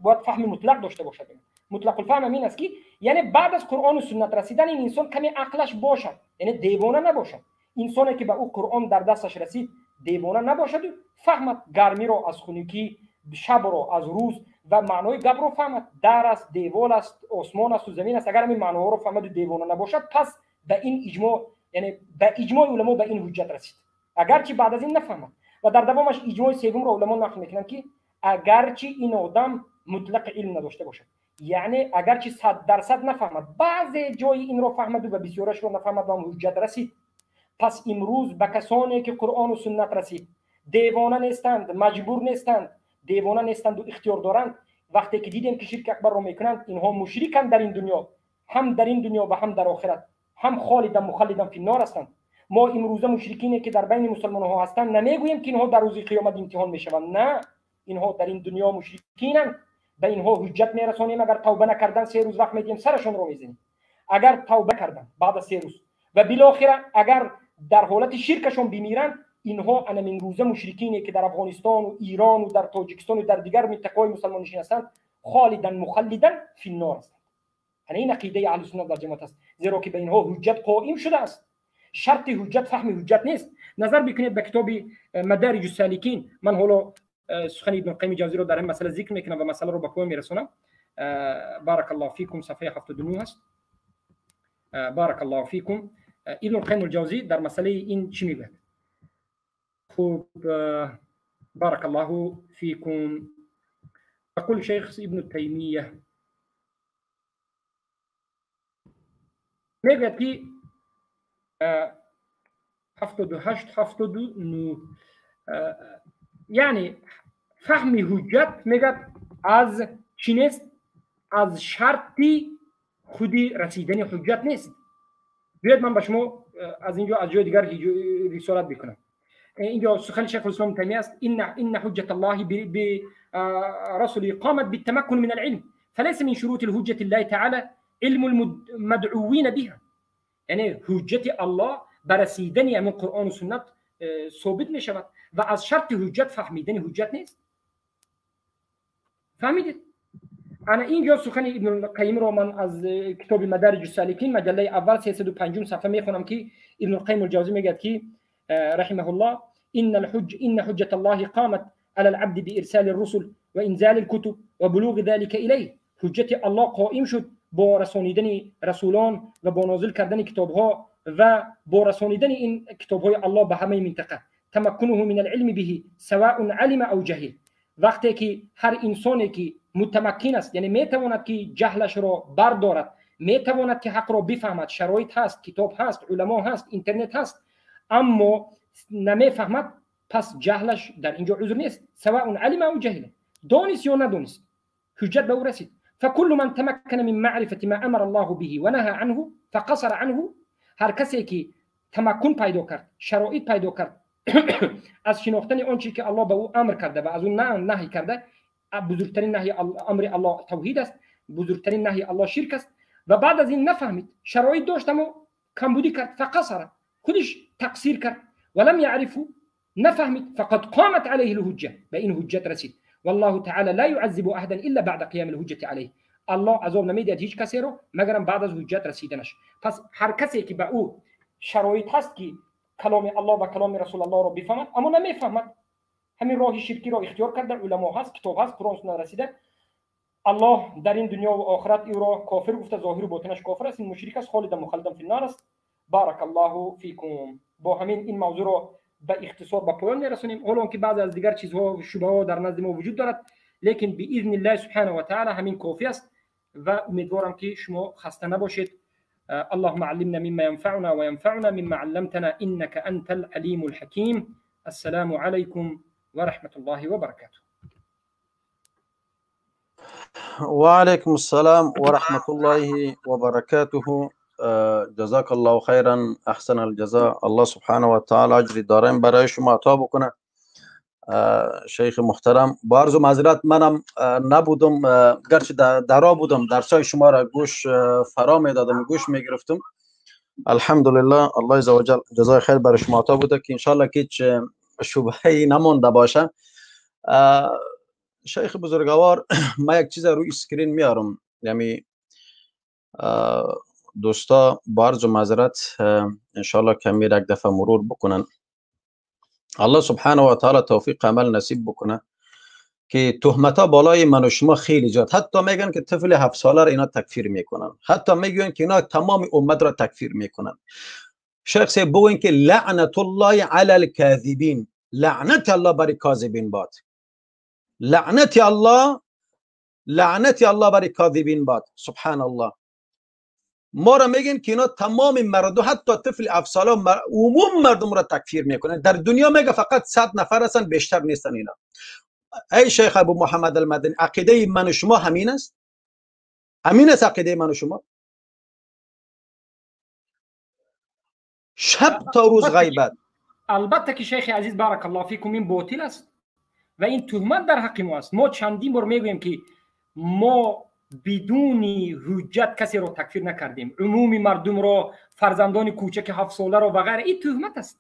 باید فهم مطلق داشته باشد. مطلق الفهم همین است که یعنی بعد از قرآن و سنت رسیدن این انسان کمی عقلش باشد، یعنی دیوانه نباشد. انسانی که به او قرآن در دستش رسید دیوانه نباشد و فهمد گرمی رو از خنکی، شب رو از روز و معنای گپ رو فهمد، در است، دیوال است، آسمان است و زمین است. اگر این معناها رو فهمد و دیوانه نباشد، پس به این اجماع، یعنی به اجماع علما به این حجت رسید، اگرچه بعد از این نفهمد. و در دوامش اجماع سوم رو علما نقل میکنن که اگرچه این آدم مطلق علم نداشته باشد، یعنی اگرچه 100% نفهمد، بعضی جای این رو فهمد و بسیارش رو نفهمد و هم حجت رسید. پس امروز به کسانی که قرآن و سنت رسید، دیوانه نیستند، مجبور نیستند، دیوانه نیستند و اختیار دارند. وقتی که دیدیم که شرک اکبر رو میکنند، اینها مشرکند در این دنیا، هم در این دنیا و هم در آخرت، هم خالدا مخلدا فی النار هستند. ما امروزه مشرکینی که در بین مسلمان ها هستند نمیگوییم که اینها در روز قیامت امتحان میشوند، نه، اینها در این دنیا مشرکینند. به اینها حجت میرسانیم، اگر توبه نکردن 3 روز وقت میدیم، سرشون رو میزنیم. اگر توبه کردن بعد از 3 روز و بالاخره اگر در حالت شرکشون بمیرند، اینها انمین روزه مشرکینی که در افغانستان و ایران و در تاجیکستان و در دیگر منطقه‌های مسلمان نشین هستند، خالدا مخلدا فی النار هستند. یعنی این عقیده اهل سنت و جماعت است، زیرا که به اینها حجت قائم شده است. شرط حجت فهم حجت نیست. نظر بکنید به کتاب مدارج السالکین، من حالا سخن ابن القیم جوزی رو در این مسئله ذکر میکنم و مسئله رو به پایان میرسونم. بارک الله فیکم، صفحه 79 است. بارک الله فیکم. ابن القیم الجوزی در مسئله این چی میگه؟ خب بارک الله فیکم. يقول شیخ ابن تیمیه میگه که 78 79، یعنی فهم حجت میگه از چی نیست؟ از شرطی خودی رسیدن حجت نیست. بیاید من به شما از اینجا از جای دیگر رسالت بکنم. اینجا سخن شیخ الاسلام تیمیه است: ان حجة الله برسله قامت بالتمكن من العلم، فليس من شروط الحجة الله تعالى علم المدعوين بها. یعنی حجت الله برسیدن من قرآن و سنت ثابت می شود و از شرط حجت فهمیدن حجت نیست. فهمیدید؟ ана инҷо сухани Ибнулқайимро ман аз китоби Мадариҷ Саликин, маҷаллаи аввал, 305 сафҳа мехонам, ки Ибнулқайим Алҷавзӣ мегӯяд ки رحمه الله: إن حجة الله قامت على العبد بإرسال الرسل وإنزال الكتب وبلوغ ذلك إليه. حجت الله قائم شد با رسانیدن رسولان و با نازل کردن کتابها و با رسانیدن این کتابهای الله به همه منطقه. تمکنه من العلم به سواء علم او جهل. وقتی که هر انسانی که متمکن است، یعنی میتواند که جهلش را بردارد، میتواند که حق را بفهمد، شرایط هست، کتاب هست، علما هست، اینترنت هست، اما نمیفهمد، پس جهلش در اینجا عذر نیست. سواء علم او جهل، دانست یا ندانست، حجت به او رسید. فكل من تمكن من معرفة ما أمر الله به ونهى عنه فقصر عنه. هر کسی که تمکن پیدا کرد، شرایط پیدا کرد از شناختن آنچه که الله به او امر کرده و از اون نهی کرده، بزرگترین نهی امر الله توحید است، بزرگترین نهی الله شرک است، و بعد از این نفهمید، شرایط داشت اما کمبودی کرد، فقصر، خودش تقصیر کرد، ولم يعرفه، نفهمید، فقد قامت عليه الحجة، به این حجت رسید. والله تعالى لا يعذب احدا الا بعد قيام الحجة عليه. الله عذاب نمیدهد هیچ کسی رو مگرم بعد از حجت رسیدنش. پس هر کسی که به او شرایط هست که کلام الله و کلام رسول الله رو بفهمد اما نمیفهمد، همین راه شرکی رو اختیار کرده، علما هست، کتاب هست، قرآن سنت رسیده، الله در این دنیا و آخرت او را کافر گفته، ظاهر و باطنش کافر است، این مشرک است، خالد مخلد فی النار است. بارک الله فیکم. با همین این موضوع رو به اختصار به پایان میرسونیم، حالا که بعضی از دیگر چیزها و شبهه ها در نزد ما وجود دارد، لیکن باذن الله سبحانه و تعالی همین کافی است و امیدوارم که شما خسته نباشید. اللهم علمنا مما ينفعنا وينفعنا مما علمتنا انك انت العليم الحكيم. السلام عليكم ورحمة الله وبركاته. وعليكم السلام ورحمة الله وبركاته. جزاك الله خيرا، احسن الجزاء. الله سبحانه و تعالی اجر دارین برای شما عطا بکنه. شیخ محترم، با عرض و معذرت منم نبودم، گرچه درا بودم، درسای شما را گوش فرا میدادم، گوش میگرفتم. الحمدلله، الله عزوجل جزای خیر برای شما عطا بوده که انشالله که هیچ شبهه‌ای نمونده باشه. شیخ بزرگوار، ما یک چیز روی screen میارم، یعنی دوستا با عرض و معذرت انشالله کمی یک دفعه مرور بکنن. الله سبحانه و تعالی توفیق عمل نصیب بکنه که تهمت بالای من و شما خیلی زیاد، حتی میگن که طفل 7 ساله را اینا تکفیر میکنن، حتی میگن که اینا تمام امت را تکفیر میکنن. شیخ صاحب بگوین که لعنت الله علی الکاذبین، لعنت الله بر کاذبین باد، لعنت الله، لعنت الله بر کاذبین باد. سبحان الله. ما را میگن که اینا تمام مردم، حتی طفل 7 ساله، عموم مردم را تکفیر میکنن. در دنیا میگه فقط 100 نفر هستن، بیشتر نیستن اینا. ای شیخ ابو محمد المدنی، عقیده من و شما همین است؟ همین است عقیده من و شما؟ شب تا روز غیبت. البته که شیخ عزیز بارک الله فیکم، این باطل است و این تهمت در حق ما است. ما چندین بار میگوییم که ما بدون حجت کسی را تکفیر نکردیم، عموم مردم را، فرزندان کوچک 7 ساله را و غیره. این تهمت است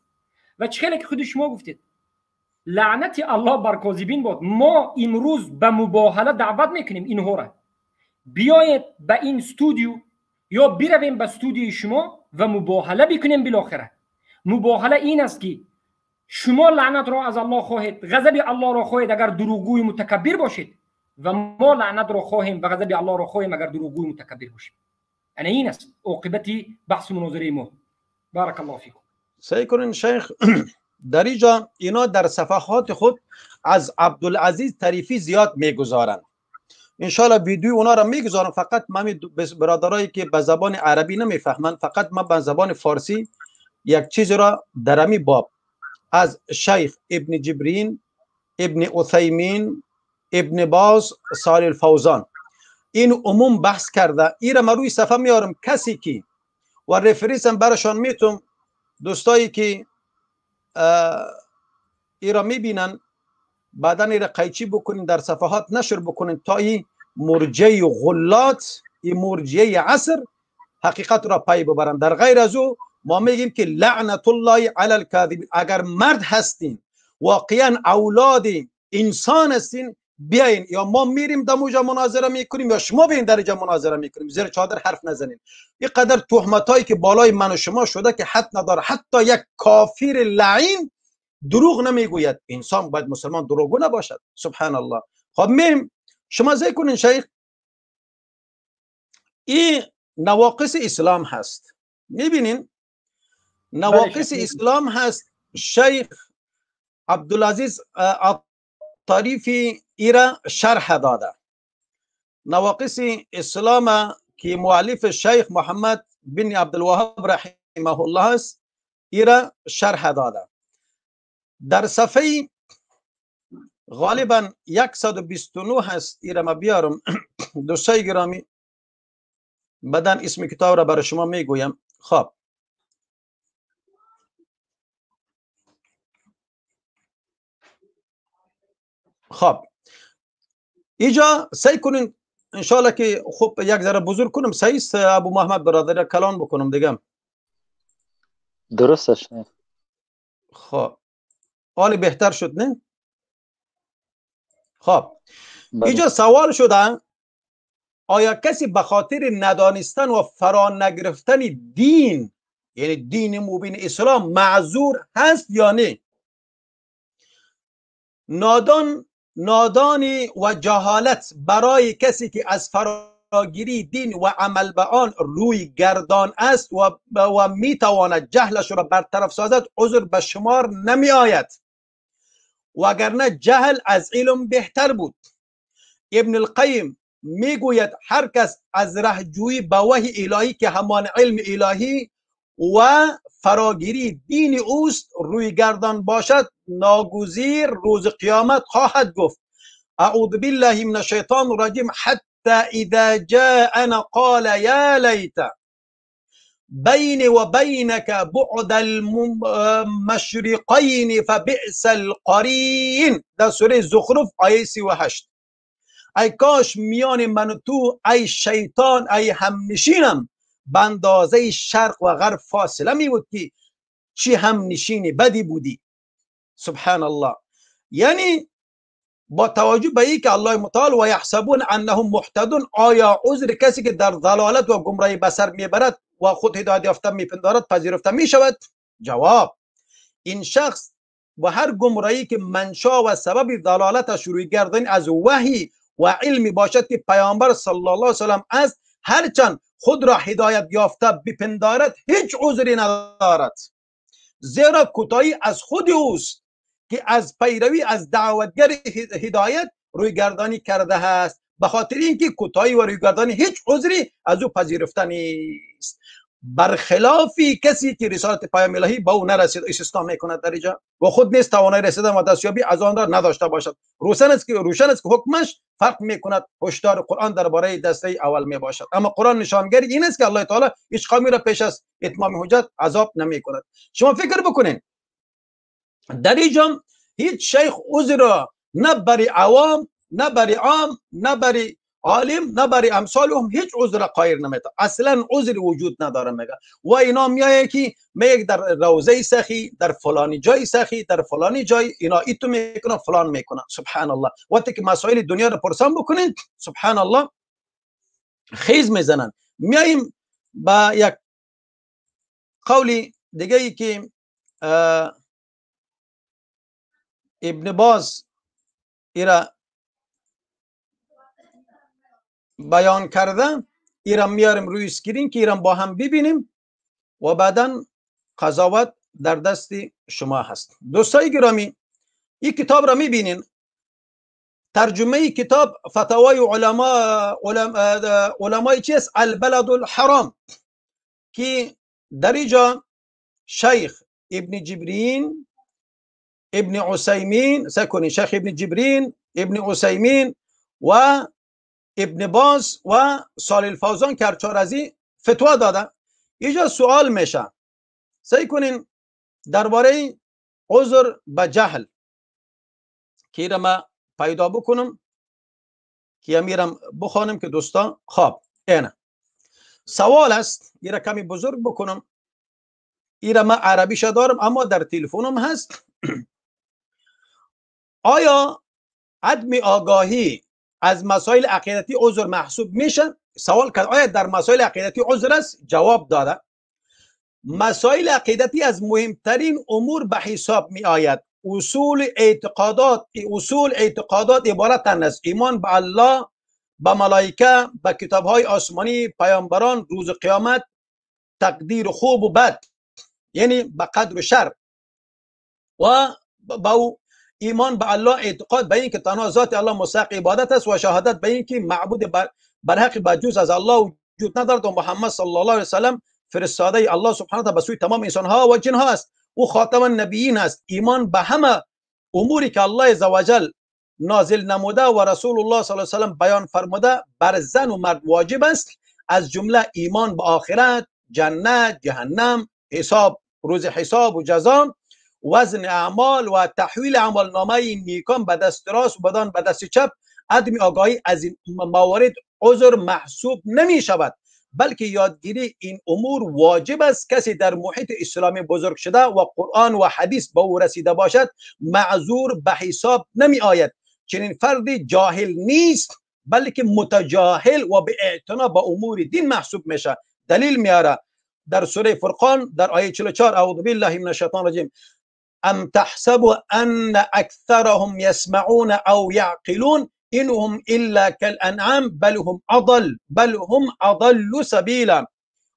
و چه که خود شما گفتید لعنت الله بر کاذبین باد. ما امروز به مباهله دعوت میکنیم اینها را، بیاید به این استودیو یا برویم به استودیوی شما و مباهله بکنیم. بالاخره مباهله این است که شما لعنت را از الله خواهید، غضب الله را خواهید اگر دروغگوی متکبر باشید، و ما لعنت را خواهیم و غضب الله را خواهیم اگر دروغگوی متکبر باشیم. انا این است عاقبت بحث مناظره ما. بارک الله فیکم. سعی کنین شیخ، در اینجا اینا در صفحات خود از عبدالعزیز طریفی زیاد میگذارن. انشالله ویدیو اونا را میگذارم. فقط من برادرایی که به زبان عربی نمیفهمن، فقط من به زبان فارسی یک چیز را در امی باب از شیخ ابن جبرین، ابن عثیمین، ابن باز، صالح الفوزان، این عموم بحث کرده. این را من روی صفحه میارم، کسی که و reference هم برشان میتونم، دوستایی که ای را میبینن بعدا ای را قیچی بکنین، در صفحات نشر بکنین تا این مرجع غلات، این مرجع عصر حقیقت را پی ببرن. در غیر از او ما میگیم که لعنت الله علی الکاذبین. اگر مرد هستین، واقعا اولاد انسان هستین، بیاین یا ما میریم در اونجا مناظره میکنیم یا شما بیاین در اینجا مناظره میکنیم، زیر چادر حرف نزنین. اینقدر تهمتایی که بالای من و شما شده که حد نداره. حتی یک کافر لعین دروغ نمیگوید. انسان باید مسلمان دروغگو نباشد. سبحان الله. خب میریم شما ذکر کنین شیخ، این نواقص اسلام هست. میبینین نواقص اسلام هست. شیخ عبدالعزیز الطریفی ایرا شرح داده. نواقص اسلام که مؤلف شیخ محمد بن عبدالوهاب رحمه الله است، ایرا شرح داده. در صفحه غالبا 129 هست. ایرا ما بیارم دوستای گرامی، بعدن اسم کتاب را برای شما میگویم. خب خب اینجا سعی کنین انشالله که خب یک ذره بزرگ کنم. سعی است ابو محمد برادر کلان بکنم دیگه. درست است. خب حال بهتر شد نه؟ خب اینجا سوال شده آیا کسی به خاطر ندانستن و فرا نگرفتن دین، یعنی دین مبین اسلام، معذور هست یا نه؟ نادانی و جهالت برای کسی که از فراگیری دین و عمل به آن روی گردان است و میتواند جهلش را برطرف سازد عذر به شمار نمی آید، وگرنه جهل از علم بهتر بود. ابن القیم میگوید هر کس از رهجویی به وحی الهی که همان علم الهی و فراگیری دین اوست روی گردان باشد ناگزیر روز قیامت خواهد گفت اعوذ بالله من الشیطان الرجیم حتی اذا جاءنا قال یا لیت بیني و بینک بعد المشرقین فبئس القرین. در سوره زخرف آیه 38. ای کاش میان من و تو ای شیطان ای همنشینم به اندازه شرق و غرب فاصله می بود که چی هم نشینی بدی بودی. سبحان الله. یعنی با توجه به اینکه الله متعال و یحسبون انهم مهتدون، آیا عذر کسی که در ضلالت و گمراهی به سر میبرد و خود هدایت یافته میپندارد پذیرفته میشود؟ جواب: این شخص و هر گمراهی که منشا و سبب ضلالتش روی گردن از وحی و علمی باشد که پیامبر صلی الله علیه و سلم است، هرچند خود را هدایت یافته بپندارد هیچ عذری ندارد، زیرا کوتاهی از خود اوست که از پیروی از دعوتگر هدایت رویگردانی کرده است، به خاطر اینکه کوتاهی و رویگردانی هیچ عذری از او پذیرفته نیست. برخلاف کسی که رسالت پیام الهی به او نرسید استثنا میکند در اینجا و خود نیست توانایی رسیدن و دستیابی از آن را نداشته باشد. روشن است که حکمش فرق میکند. هشدار قرآن درباره دسته اول می باشد، اما قرآن نشانگر این است که الله تعالی هیچ قومی را پیش از اتمام حجت عذاب نمیکند. شما فکر بکنین در اینجا هیچ شیخ عذر را نه برای عوام، نه برای عام، نه برای عالم، نه برای امثالهم هیچ عذر قایر نمیده. اصلا عذر وجود نداره میگه. و اینا میایه که میگه در روزه سخی، در فلانی جای سخی، در فلانی جای اینا ایتو میکنه فلان میکنه. سبحان الله. وقتی که مسائل دنیا رو پرسان بکنین سبحان الله خیز میزنن. میاییم با یک قولی دیگه ای که ابن باز ایرا بیان کرده، ایران میاریم روی screen که ایران با هم ببینیم و بعدا قضاوت در دست شما هست. دوستای گرامی این کتاب را میبینین، ترجمه کتاب فتاوای علمای چیست؟ البلد الحرام، که در اینجا شیخ ابن جبرین، ابن عثیمین، سکنی شیخ ابن جبرین، ابن عثیمین و ابن باز و صالح الفوزان کرچارزی فتوا داده. اینجا سوال میشه، سعی کنین درباره عذر به جهل که را ما پیدا بکنم که میرم بخوانم که دوستان. خب اینه سوال است، ایرا کمی بزرگ بکنم، ایرا ما عربیش دارم اما در تلفنم هست. آیا عدم آگاهی از مسائل عقیدتی عذر محسوب میشه؟ سوال کرد آیا در مسائل عقیدتی عذر است؟ جواب داده مسائل عقیدتی از مهمترین امور به حساب می آید. اصول اعتقادات عبارتند از ایمان به الله، به ملائکه، به کتاب‌های آسمانی، پیامبران، روز قیامت، تقدیر خوب و بد، یعنی به قدر و شر، و با ایمان به الله، اعتقاد به این که تنها ذات الله مستحق عبادت است و شهادت به این که معبود برحق بجز از الله وجود ندارد و محمد صلی الله علیه و سلم فرستاده الله سبحانه و تعالی به سوی تمام انسان‌ها و جن‌ها است، او خاتم النبیین است. ایمان به همه اموری که الله عزوجل نازل نموده و رسول الله صلی الله علیه و سلم بیان فرموده بر زن و مرد واجب است، از جمله ایمان به آخرت، جنت، جهنم، حساب، روز حساب و جزا، وزن اعمال و تحویل اعمال نامه نیکان به دست راست و بدان به دست چپ. عدم آگاهی از این موارد عذر محسوب نمی شود، بلکه یادگیری این امور واجب است. کسی در محیط اسلامی بزرگ شده و قرآن و حدیث به او رسیده باشد معذور به حساب نمی آید. چنین فردی جاهل نیست، بلکه متجاهل و به اعتنا به امور دین محسوب میشه. دلیل میاره در سوره فرقان در آیه 44، اعوذ بالله من الشیطان الرجیم، ام تحسب ان اکثرهم یسمعون او یعقلون انهم الا کالانعام بل هم اضل بل هم اضل سبیلا.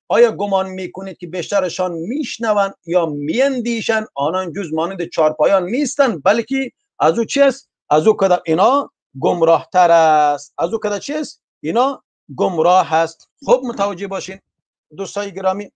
آیا گمان میکنید که بیشترشان میشنوند یا میاندیشند؟ آنان جز مانند چارپایان نیستند، بلکه از او چی است؟ از او کده اینا گمراه تر است. از او کده چی است؟ اینا گمراه است. خوب متوجه باشین دوستای گرامی.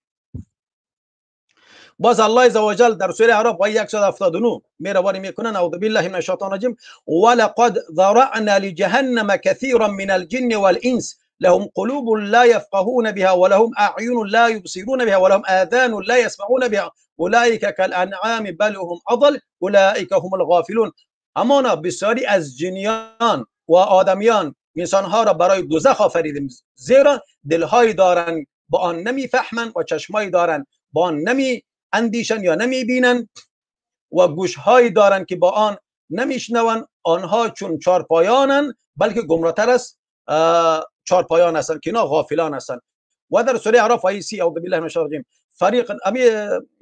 باز الله عزوجل در سوره اعراف آیه 179 مهربانی میکنن، اعوذ بالله من الشیطان الرجیم، ولقد ذرأنا لجهنم كثيرا من الجن والانس لهم قلوب لا يفقهون بها ولهم اعين لا يبصرون بها ولهم آذان لا يسمعون بها اولئك كالانعام بل هم اضل اولئك هم الغافلون. همانا بسیاری از جنیان و آدمیان انسانها را برای دوزخ آفریدیم، زیرا دلهایی دارند با آن نمیفهمند و چشمایی دارند با آن نمی اندیشن یا نمیبینن و گوشهایی دارند که با آن نمیشنون. آنها چون چارپایانند، بلکه گمراهتر از چارپایان هستند که اینا غافلان هستند. و در سوره اعراف آیه 30، اعوذ بالله من الشیطان الرجیم، فریق امی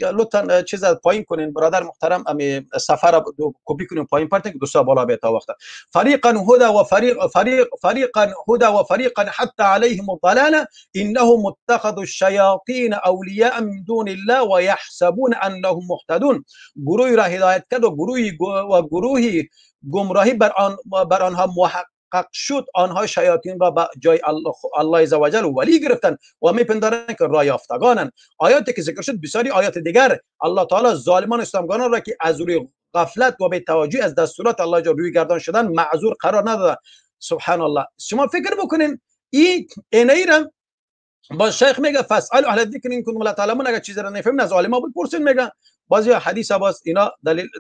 لطفا چیز پایین کنین برادر محترم، امی سفر کپی کنین پایین پرتین که دوستا بالا بیت تا وقت. فریقا هدى و فریق فریق فریقا هدى و فریقا حتی علیهم الضلاله انهم اتخذوا الشیاطین اولیاء من دون الله و یحسبون انهم مهتدون. گروهی را هدایت کرد و گروهی گمراهی بر آنها محقق شد. آنها شیاطین را به جای الله عزوجل ولی گرفتن و میپندارند که راه یافتگانند. آیاتی که ذکر شد بسیاری آیات دیگر الله تعالی ظالمان ستمگاران را که از روی غفلت و بی توجهی از دستورات الله جل روی گردان شدن معذور قرار نداده. سبحان الله. شما فکر بکنین این اینایی را باز شیخ میگه فاسالوا اهل الذکر ان کنتم لا تعلمون، اگر چیزی را نفهمین از عالما بپرسین. میگه بعضی حدیث باز اینا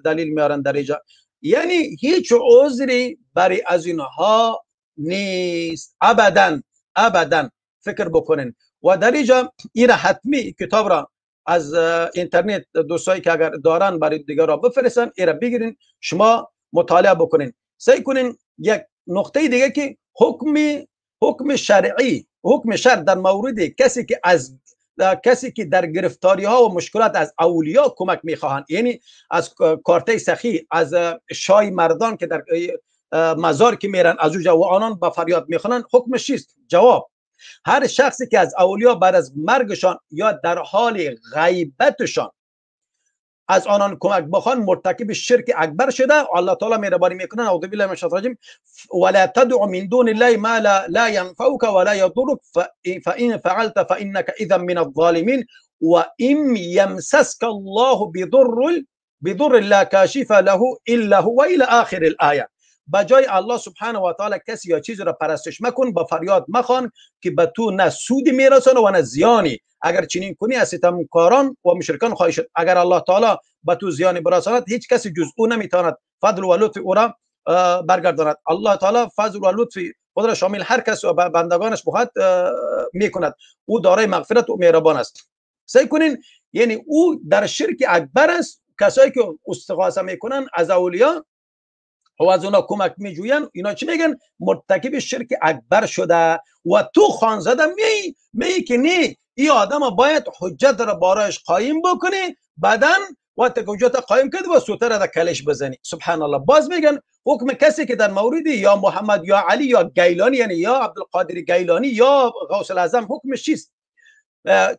دلیل میارن در اینجا. یعنی هیچ عذری برای از اینها نیست، ابدا ابدا. فکر بکنین. و در اینجا این حتمی کتاب را از اینترنت دوستایی که اگر دارن برای دیگر را بفرستن، این را بگیرین شما مطالعه بکنین. سعی کنین یک نقطه دیگه که حکم شرعی، حکم شرع در مورد کسی که از کسی که در گرفتاری ها و مشکلات از اولیا کمک میخواهند، یعنی از کارته سخی، از شای مردان که در مزار که میرن از اوجا و آنان با فریاد میخوانند، حکمش چیست؟ جواب: هر شخصی که از اولیا بعد از مرگشان یا در حال غیبتشان از آنان کمک بخوان مرتکب شرک اکبر شده. الله تعالی مهربانی میکنن، اعوذ بالله من الشیطان الرجیم، ولا تدع من دون الله ما لا ينفعك ولا يضرك فإن فعلت فإنك اذا من الظالمين وإن يمسسك الله بضر لا كاشف له الا هو الى آخر الآیه. بجای الله سبحانه و تعالی کسی یا چیزی را پرستش مکن، با فریاد مخوان که به تو نه سودی میرسانه و نه زیانی. اگر چنین کنی از ستمکاران و مشرکان خواهی شد. اگر الله تعالی به تو زیانی برساند هیچ کسی جز او نمیتواند فضل و لطف او را برگرداند. الله تعالی فضل و لطف خود را شامل هر کس و بندگانش بخواهد میکند. او دارای مغفرت و مهربان است. سعی کنین، یعنی او در شرک اکبر است. کسایی که استغاثه میکنن از اولیا و از اونا کمک میجوین، اینا چی میگن؟ مرتکب شرک اکبر شده. و تو خانزاده می که نه، این آدم باید حجت را برایش قایم بکنی، بعدن وقتی که حجت قایم کرد و سوته را در کلش بزنی. سبحان الله. باز میگن حکم کسی که در مورد یا محمد یا علی یا گیلانی، یعنی یا عبدالقادر گیلانی یا غوث الاعظم، حکمش چیست؟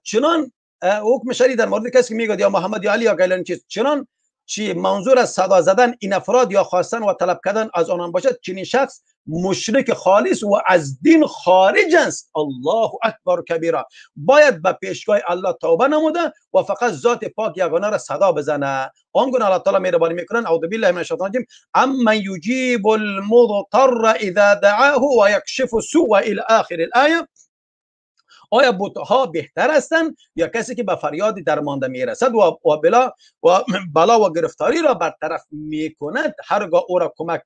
چنان حکم شرعی در مورد کسی که میگه یا محمد یا علی یا گیلانی چیست؟ چنان چی منظور از صدا زدن این افراد یا خواستن و طلب کردن از آنان باشد، چنین شخص مشرک خالص و از دین خارج است. الله اکبر کبیره. باید به پیشگاه الله توبه نموده و فقط ذات پاک یگانه را صدا بزنه. آنگونه الله تعالی مهربانی میکنن. اعوذ بالله من الشیطان الرجیم. اما یجیب المضطر اذا دعاه و یکشف السوء الی آخر الآیه. آیا بت‌ها بهتر هستند یا کسی که به فریاد درمانده میرسد و بلا و گرفتاری را برطرف میکند؟ هرگاه او را کمک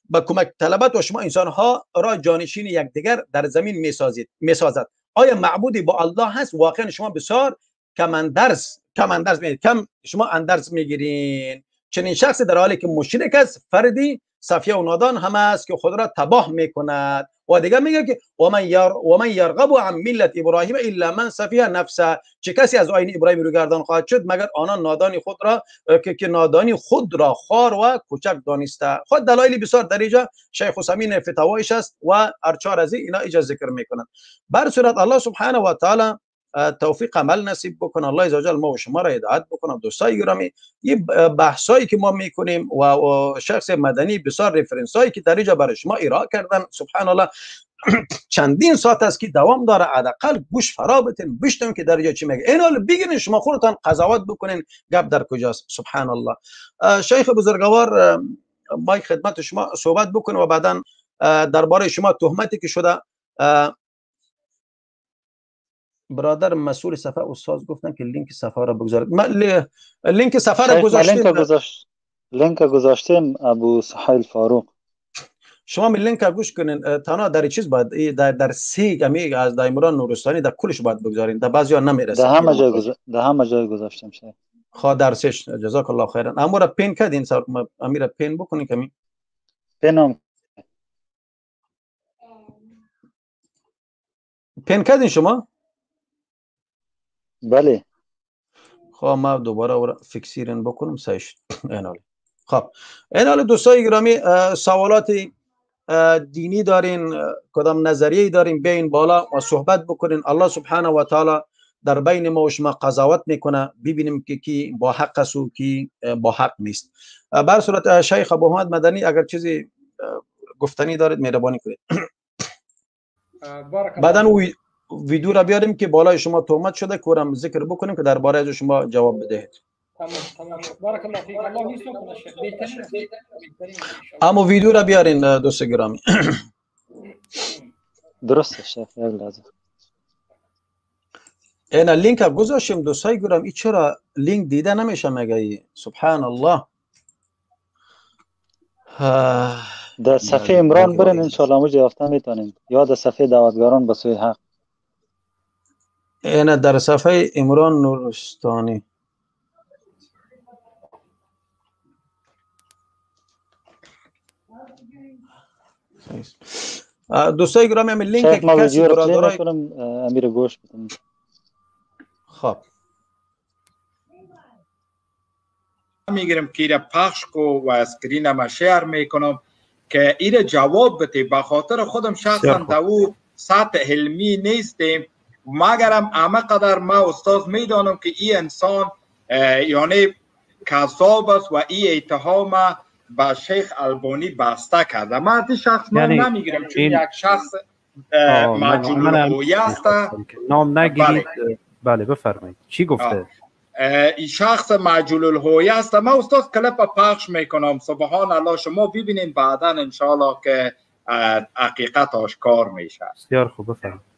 به کمک طلبت و شما انسانها را جانشین یکدیگر در زمین میسازد. آیا معبودی با الله هست؟ واقعا شما بسیار کم اندرز کم شما اندرز میگیرین. چنین شخص در حالی که مشرک است، فردی صفیه و نادان هم است که خود را تباه میکند. و دیگه میگه که و من یرغب عن ملت ابراهیم الا من سفیه نفسه. چه کسی از آیین ابراهیم رو گردان خواهد شد مگر آنان نادانی خود را که نادانی خود را خوار و کوچک دانسته. خود دلایل بسیار در اینجا شیخ حسین فتاوایش است و ارچار از اینا اینجا ذکر میکنن. بر صورت الله سبحانه و تعالی توفیق عمل نصیب بکنه. الله عزوجل ما و شما را هدایت بکنه. دوستای گرامی، این بحثایی که ما میکنیم و شخص مدنی بسیار reference هایی که در اینجا برای شما ارائه کردن، سبحان الله چندین ساعت است که دوام داره. حداقل گوش فرا بتین بشنوین که در اینجا چی میگه. این حال بگیرین شما خودتان قضاوت بکنین گپ در کجاست. سبحان الله. شیخ بزرگوار ما خدمت شما صحبت بکنه و بعدا درباره شما تهمتی که شده. برادر مسئول صفحه استاد گفتن که لینک صفحه را بگذارید. ما لینک صفحه را گذاشتیم. لینک گذاشتیم ابو سهیل فاروق. شما می لینک گوش کنین. تنها در چیز باید در سی امی از دایمران نورستانی در کلش باید بگذارین. در بعضیا نمیرسه. در همه جای گذاشتیم شیخ. خا درسش جزاک الله خیرا. امورا pin کردین سر امیرا pin بکنین کمی. pin م pin کردین شما؟ بله. خب ما دوباره او فیکسیرن بکنم سایش اینال. خب اینال دوستای گرامی، سوالات دینی دارین، کدام نظریه دارین، بیاین بالا و صحبت بکنین. الله سبحانه و تعالی در بین ما و شما قضاوت میکنه، ببینیم که کی با حق است و کی با حق نیست. بر صورت شیخ ابو محمد مدنی اگر چیزی گفتنی دارید مهربانی کنید. بعدن ویدیو را بیاریم که بالای شما تهمت شده که اورم ذکر بکنیم که درباره از شما جواب بدهید. تمام. بارک الله فیک. الله یسلمک شیخ. بهترین. اما ویدیو را بیارین دوست گرامی. درست شیخ، یک لحظه. اینا لینک گذاشتیم دوستای گرامی. چرا لینک دیده نمیشه مگه؟ سبحان الله. در صفحه عمران برین ان شاء الله موجه یافته میتونیم، یا در صفحه دعوتگاران به سوی حق. اینا در صفحه عمران نورستانی. دوستای گرامی همین لینک که کسی برادرای امیر گوش بدم. خب میگیرم که ایره پخش کو و screen ما share میکنم که ایره جواب بده. به خاطر خودم شخصا در او سطح علمی نیستیم، مگرم همه قدر ما استاد میدانم که این انسان یعنی کذاب است و این اتهام به شیخ البانی بسته کرده. من از شخص نام یعنی نمیگیرم چون یک شخص مجهول الهویه است. نام نگیرید. بله بفرمایید چی گفته؟ این شخص مجهول الهویه است. من استاد کلپ پخش میکنم، سبحان الله، شما ببینین بعدا انشالله که حقیقت آشکار میشه. بسیار خوب بفرمایید.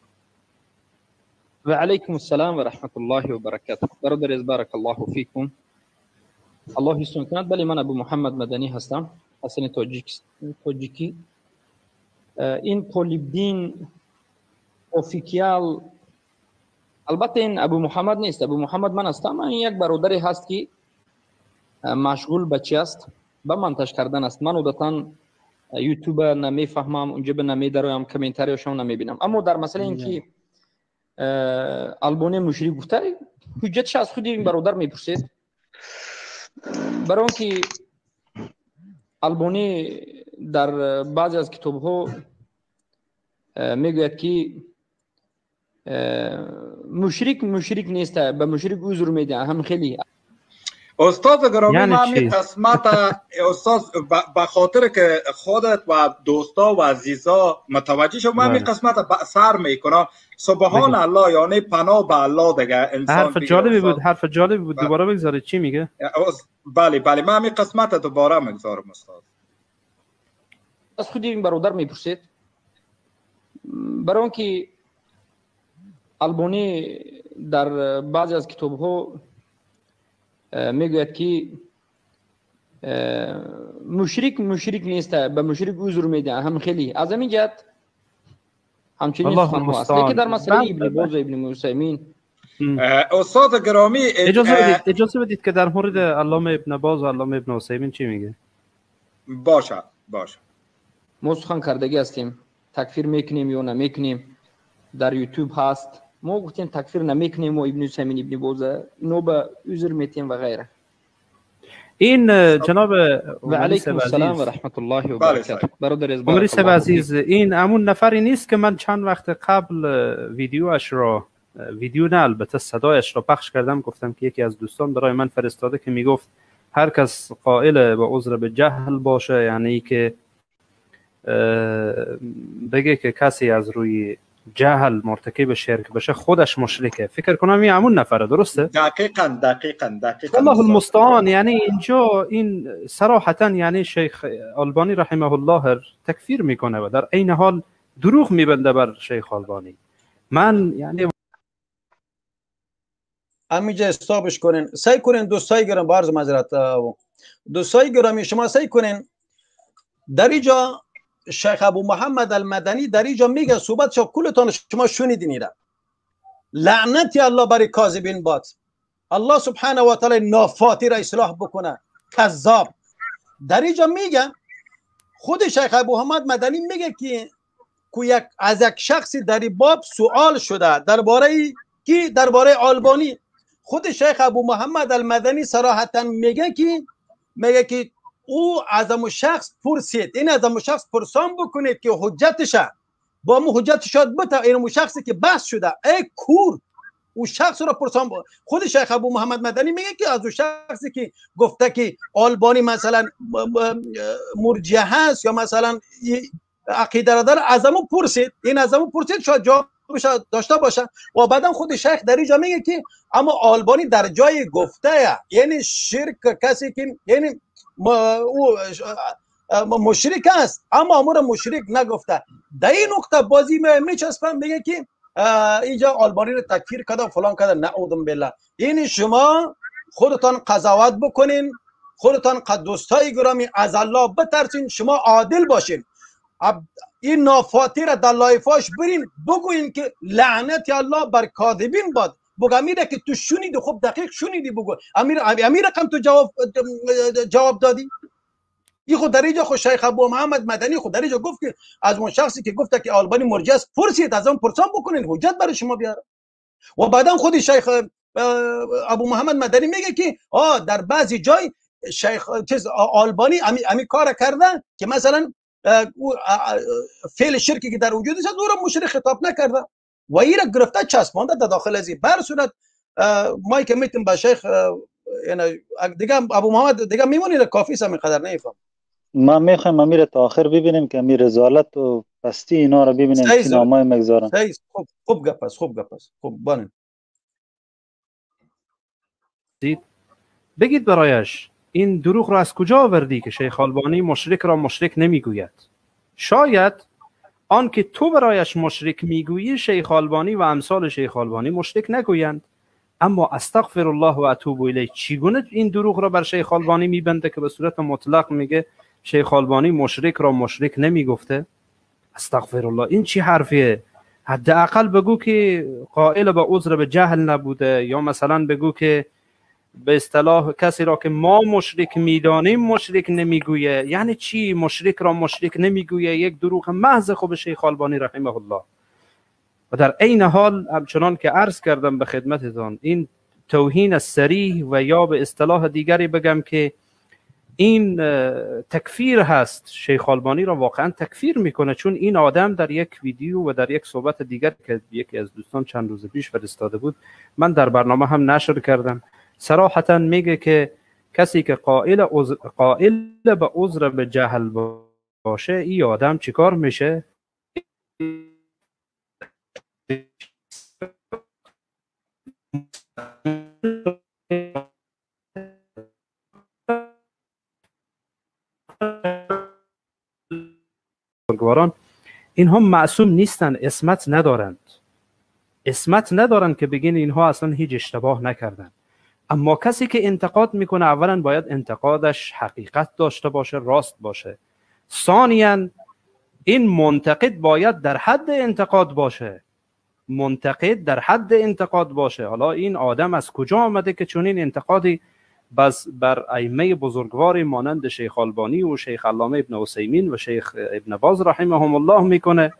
و علیکم السلام و رحمت الله و برکاته. برادر از بارک الله فیکم، الله حسن کند. بله من ابو محمد مدنی هستم، اصلا تاجیکی. این طالبدین official، البته این ابو محمد نیست، ابو محمد من هستم. این یک برادری هست که مشغول به چی است؟ Ба монтаж кардан аст. Ман одатан ютуба намефаҳмам, унҷа ба намедароям, комментарияшон намебинам. Аммо дар масъалаи ин ки Албония мушрик гуфта, ҳуҷҷаташ аз худи ин бародар мепурсед. Барои он ки Албонӣ дар баъзе аз китобҳо мегӯяд ки мушрик мушрик нест, ба мушрик узр медиҳад, ҳам хеле. استاد گرامی، من می قسمت استاد به خاطر که خودت و دوستا و عزیزا متوجه شد، من می قسمت سر میکنم. سبحان الله، یعنی پناه به الله دیگه انسان. حرف جالبی بود، حرف جالبی بود. دوباره بگذارید چی میگه؟ بله بله، من می قسمت دوباره میگذارم استاد. از خود این برادر میپرسید. برای آنکه البانی در بعضی از کتاب‌ها میگوید که مشرک مشرک نیست، به مشرک عذر میده، هم خیلی از همین جهت همچنین سخن‌ها است. لیکن در مسئله ابن باز و ابن عثیمین استاد گرامی اجازه بدید که در مورد علامه ابن باز و علامه ابن عثیمین چی میگه؟ باشه باشه. ما سخن کردگی هستیم، تکفیر میکنیم یا نمیکنیم، در یوتیوب هست. ما گفتیم تکفیر نمیکنیم و ابن عثیمین ابن باز اینو به عذر میتیم و غیره. این جناب و علیکم السلام و رحمت الله و برکاته. برادر عزیز، این همون نفری نیست که من چند وقت قبل ویدیوش را، ویدیو نه البته صدایش را پخش کردم، گفتم که یکی از دوستان برای من فرستاده که میگفت هر کس قائل به عذر به جهل باشه، یعنی که بگه که کسی از روی جهل مرتکب شرک بشه خودش مشرکه. فکر کنم این همون نفره، درسته؟ دقیقاً دقیقاً دقیقاً. الله المستعان. یعنی اینجا این صراحتا یعنی شیخ البانی رحمه الله تکفیر میکنه و در عین حال دروغ میبنده بر شیخ البانی. من یعنی همینجا استابش کنین، سعی کنین دوستای گرم، با عرض معذرت دوستای گرامی، شما سعی کنین در اینجا شیخ ابو محمد المدنی در اینجا میگه صحبت شو کلتان شما شنیدین، ایره لعنتی الله برای کاذبین باد، الله سبحانه و تعالی نافاتی را اصلاح بکنه، کذاب. در اینجا میگه خود شیخ ابو محمد مدنی میگه که یک از یک شخصی در این باب سوال شده درباره کی؟ درباره آلبانی. خود شیخ ابو محمد المدنی صراحتا میگه که او از امو شخص پرسید، این از امو شخص پرسان بکنید که حجتش با مو حجتش بته، این امو شخصی که بحث شده ای کور، او شخص را پرسان خود شیخ ابو محمد مدنی میگه که از او شخصی که گفته که آلبانی مثلا مرجئه هست یا مثلا عقیده را داره، از امو پرسید، این از امو پرسید شاید جواب داشته باشه. و بعدم خود شیخ در اینجا میگه که اما آلبانی در جای گفته یعنی شرک کسی که یعنی او مشرک است، اما امور مشرک نگفته. در این نقطه بازی میچسبم میگه که اینجا آلبانی رو تکفیر کرده فلان کرده، نعوذ بالله. یعنی شما خودتان قضاوت بکنین، خودتان دوستای گرامی از الله بترسین، شما عادل باشین، این نافاتی را در لایفاش برین بگوین که لعنت الله بر کاذبین باد. بگو امیره که تو شنیدی، خب دقیق شنیدی، بگو امیر رقم تو جواب دادی. این خود در اینجا خود شیخ ابو محمد مدنی خود در اینجا گفت که از اون شخصی که گفته که آلبانی مرجئه است پرسید، از اون پرسان بکنین حجت برای شما بیاره. و بعدم خود شیخ ابو محمد مدنی میگه که در بعضی جای شیخ چیز آلبانی امی کار کرده که مثلا فعل شرکی که در وجودش است او را مشرک خطاب نکرده و این را گرفته چسبانده در داخل از این. بر صورت ما که میتونم به شیخ یعنی دیگه ابو محمد دیگه میمونی کافی است، اینقدر نمیفهم. ما میخوایم امیر تا آخر ببینیم که امیر رزالت و پستی اینا رو ببینیم که نامای مگذارن. خوب خوب گپ است، خوب گپ است، خوب بانیم. بگید برایش این دروغ را از کجا آوردی که شیخ آلبانی مشرک را مشرک نمیگوید؟ شاید آن که تو برایش مشرک میگویی شیخ آلبانی و امثال شیخ آلبانی مشرک نگویند. اما استغفر الله و اتوب الیه، چگونه این دروغ را بر شیخ آلبانی میبنده که به صورت مطلق میگه شیخ آلبانی مشرک را مشرک نمیگفته؟ استغفر الله، این چی حرفیه؟ حداقل بگو که قائل به عذر به جهل نبوده، یا مثلا بگو که به اصطلاح کسی را که ما مشرک میدانیم مشرک نمیگویه. یعنی چی مشرک را مشرک نمیگویه؟ یک دروغ محض خوب شیخ آلبانی رحمه الله. و در عین حال همچنان که عرض کردم به خدمتتان، این توهین صریح و یا به اصطلاح دیگری بگم که این تکفیر هست، شیخ آلبانی را واقعا تکفیر میکنه، چون این آدم در یک ویدیو و در یک صحبت دیگر که یکی از دوستان چند روز پیش فرستاده بود، من در برنامه هم نشر کردم، صراحتا میگه که کسی که قائل به عذر به جهل باشه، این آدم چیکار میشه؟ بزرگواران اینها معصوم نیستن، عصمت ندارند، عصمت ندارند که بگین اینها اصلا هیچ اشتباه نکردن. اما کسی که انتقاد میکنه اولا باید انتقادش حقیقت داشته باشه، راست باشه. ثانیا این منتقد باید در حد انتقاد باشه، منتقد در حد انتقاد باشه. حالا این آدم از کجا آمده که چنین انتقادی بس بر ائمه بزرگواری مانند شیخ آلبانی و شیخ علامه ابن عثیمین و شیخ ابن باز رحمهم الله میکنه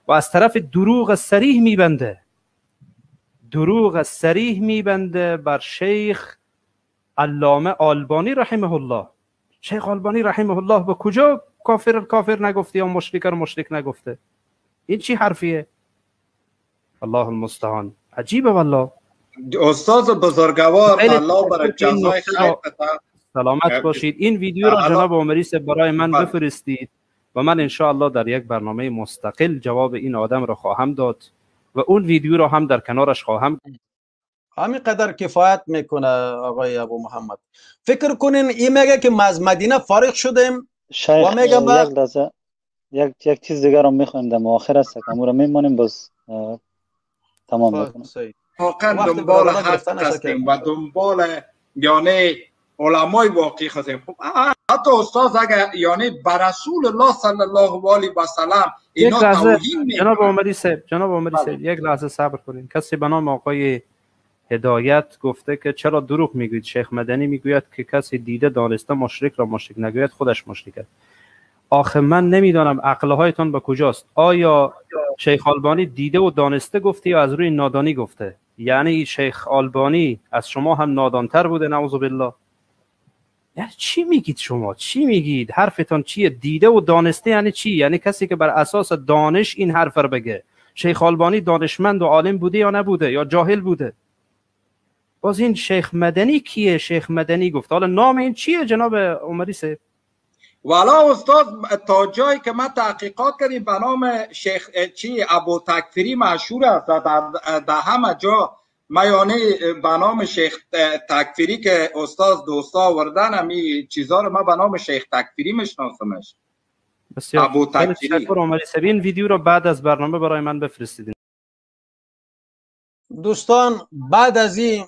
و از طرف دروغ صریح میبنده، دروغ صریح میبنده بر شیخ علامه آلبانی رحمه الله. شیخ آلبانی رحمه الله به کجا کافر کافر نگفته یا مشرک رو مشرک نگفته؟ این چی حرفیه؟ الله المستعان. عجیبه والله. استاد بزرگوار الله برای جزای خیر بده. سلامت باشید. این ویدیو را جناب عمری صاحب برای من بفرستید و من انشاءالله در یک برنامه مستقل جواب این آدم را خواهم داد و اون ویدیو را هم در کنارش خواهم. همین قدر کفایت میکنه آقای ابو محمد. فکر کنین این میگه که ما از مدینه فارغ شدیم شیخ، و میگه یک لحظه یک چیز دیگر رو میخوایم در آخر است که امور میمانیم باز تمام میکنیم. واقعا دنبال حق هستیم و دنبال یعنی علمای واقعی هستیم. خب حتی استاد اگر یعنی بر رسول الله صلی الله علیه و سلم اینا توهین میکنن. جناب عمری صاحب، جناب عمری صاحب یک لحظه صبر کنین. کسی به نام آقای هدایت گفته که چرا دروغ میگویید؟ شیخ مدنی میگوید که کسی دیده دانسته مشرک را مشرک نگوید خودش مشرک است. آخه من نمیدانم عقلهایتان به کجاست. آیا شیخ آلبانی دیده و دانسته گفته یا از روی نادانی گفته؟ یعنی شیخ آلبانی از شما هم نادانتر بوده، نعوذ بالله. یعنی چی میگید شما؟ چی میگید؟ حرفتان چیه؟ دیده و دانسته یعنی چی؟ یعنی کسی که بر اساس دانش این حرف رو بگه. شیخ آلبانی دانشمند و عالم بوده یا نبوده یا جاهل بوده؟ باز این شیخ مدنی کیه؟ شیخ مدنی گفت. حالا نام این چیه جناب عمری صاحب؟ والا استاد تا جایی که من تحقیقات کردیم به نام شیخ چی ابو تکفیری مشهور است در همه جا. ما یعنی به نام شیخ تکفیری که استاد دوستا آوردن همی چیزا رو من به نام شیخ تکفیری میشناسمش. بسیار ابو تکفیری. این ویدیو رو بعد از برنامه برای من بفرستید. دوستان بعد از این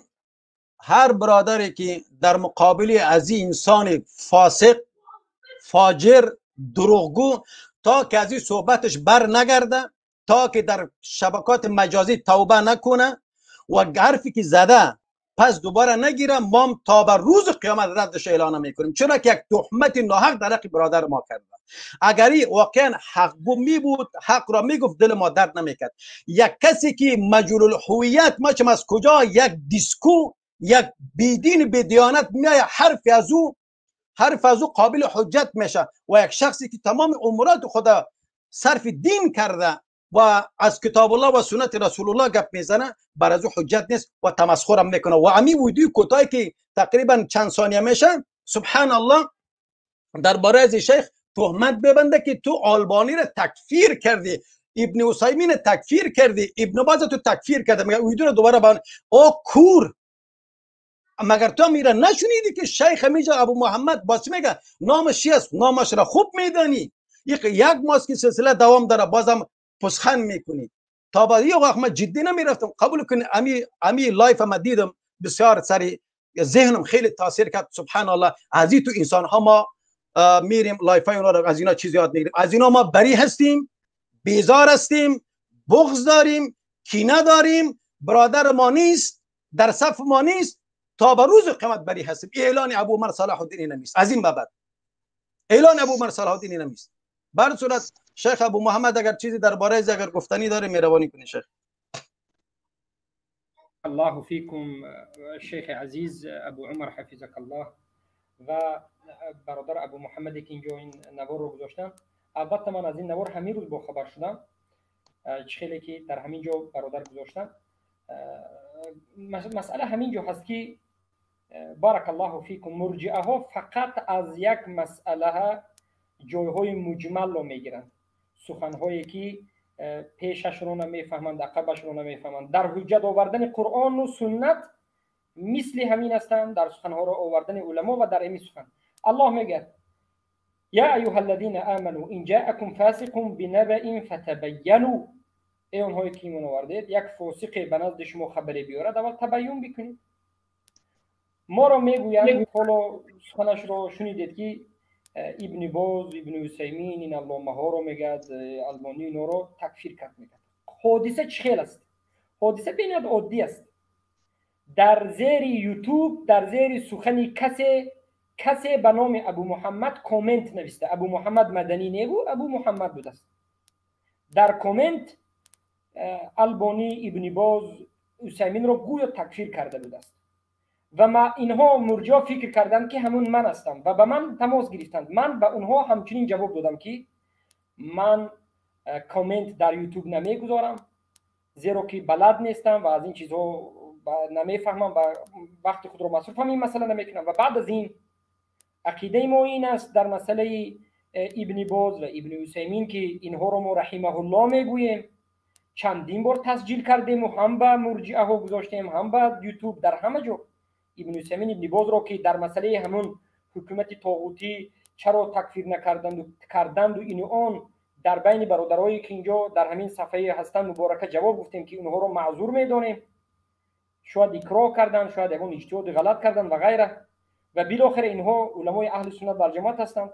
هر برادری که در مقابل از این انسان فاسق فاجر دروغگو تا که از این صحبتش بر نگرده، تا که در شبکات مجازی توبه نکنه و حرفی که زده پس دوباره نگیره، ما تا بر روز قیامت ردش اعلان میکنیم، چرا که یک تهمت ناحق در حق برادر ما کرده. اگر این واقعا حقگو می بود، حق را میگفت، دل ما درد نمیکرد. یک کسی که مجهول الهویت، ما چم از کجا، یک دیسکو، یک بیدین بیدیانت میای حرف از او قابل حجت میشه، و یک شخصی که تمام امورات خدا صرف دین کرده و از کتاب الله و سنت رسول الله گپ میزنه، بر از او حجت نیست و تمسخر هم میکنه. و امی ویدیو کوتاهی که تقریبا چند ثانیه میشه، سبحان الله، درباره از شیخ تهمت ببنده که تو آلبانی را تکفیر کردی، ابن عثیمین تکفیر کردی، ابن باز تو تکفیر کرده. مگر ویدیو رو دوباره بان او کور، مگر تو میره نشنیدی که شیخ میجا ابو محمد باز میگه نامش چی است؟ نامش را خوب میدانی. یک ماست که سلسله دوام داره، بازم پسخن میکنی. تا بعد یه وقت من جدی نمیرفتم، قبول کن امی live ما دیدم، بسیار سری ذهنم خیلی تاثیر کرد. سبحان الله، از این تو انسان ها ما میریم live های اونا رو، از اینا چیز یاد میگیریم. از اینا ما بری هستیم، بیزار هستیم، بغض داریم، کینه داریم، برادر ما نیست، در صف ما نیست. تا به روز قیامت بری هستیم. اعلان ابو عمر صلاح الدین نمیست. از این به بعد اعلان ابو عمر صلاح الدین نمیست. بر صورت شیخ ابو محمد اگر چیزی درباره اگر گفتنی داره مهربانی کنی شیخ. الله فیکم شیخ عزیز ابو عمر حفظک الله و برادر ابو محمد که اینجا این نوار رو گذاشتن. البته من از این نوار همین روز با خبر شدم، چه که در همین جا برادر گذاشتن. مسئله همین جا هست که بارک الله فیکم مرجئه ها فقط از یک مسئله جایهای مجمل رو میگیرند، سخنهایی که پیشش رو نمیفهمند، عقبش رو نمیفهمند. در حجت آوردن قرآن و سنت مثل همین هستند، در سخنها رو آوردن علما و در این سخن. الله میگه یا ایها الذین آمنوا ان جاءکم فاسق بنبأ فتبینوا. ای آنهایی که ایمان آوردید، یک فاسق به نزد شما خبری بیارد اول تبیین بکنید. ما را میگویند، حالا سخنش رو شنیدید که ابن باز، ابن عثیمین، این علامه ها رو میگه، البانی اینا رو تکفیر کرد. میگه حادثه چخیل است؟ حادثه بینید عادی است. در زیر یوتیوب، در زیر سخن کسی به نام ابو محمد کامنت نوشته. ابو محمد مدنی نبود، ابو محمد بود است. در کامنت البانی، ابن باز، عثیمین رو گویا تکفیر کرده بود است. و ما اینها مرجع فکر کردند که همون من هستم و به من تماس گرفتند. من به اونها همچنین جواب دادم که من کامنت در یوتیوب نمیگذارم، زیرا که بلد نیستم و از این چیزها نمیفهمم و وقت خود رو مصرف هم این مسئله نمیکنم. و بعد از این عقیده ما این است در مسئله ابن باز و ابن عثیمین که اینها رو ما رحمه الله میگوییم، چندین بار تسجیل کردیم و هم به مرجعه ها گذاشتیم، هم به یوتیوب، در همه جا. ابن عثیمین، ابن باز را که در مسئله همون حکومت طاغوتی چرا تکفیر نکردند و کردند و این و آن، در بین برادرایی که اینجا در همین صفحه هستند مبارکه جواب گفتیم که اونها رو معذور میدانیم، شاید اکراه کردند، شاید یگان اجتهاد غلط کردند و غیره، و بالاخره اینها علمای اهل سنت و جماعت هستند.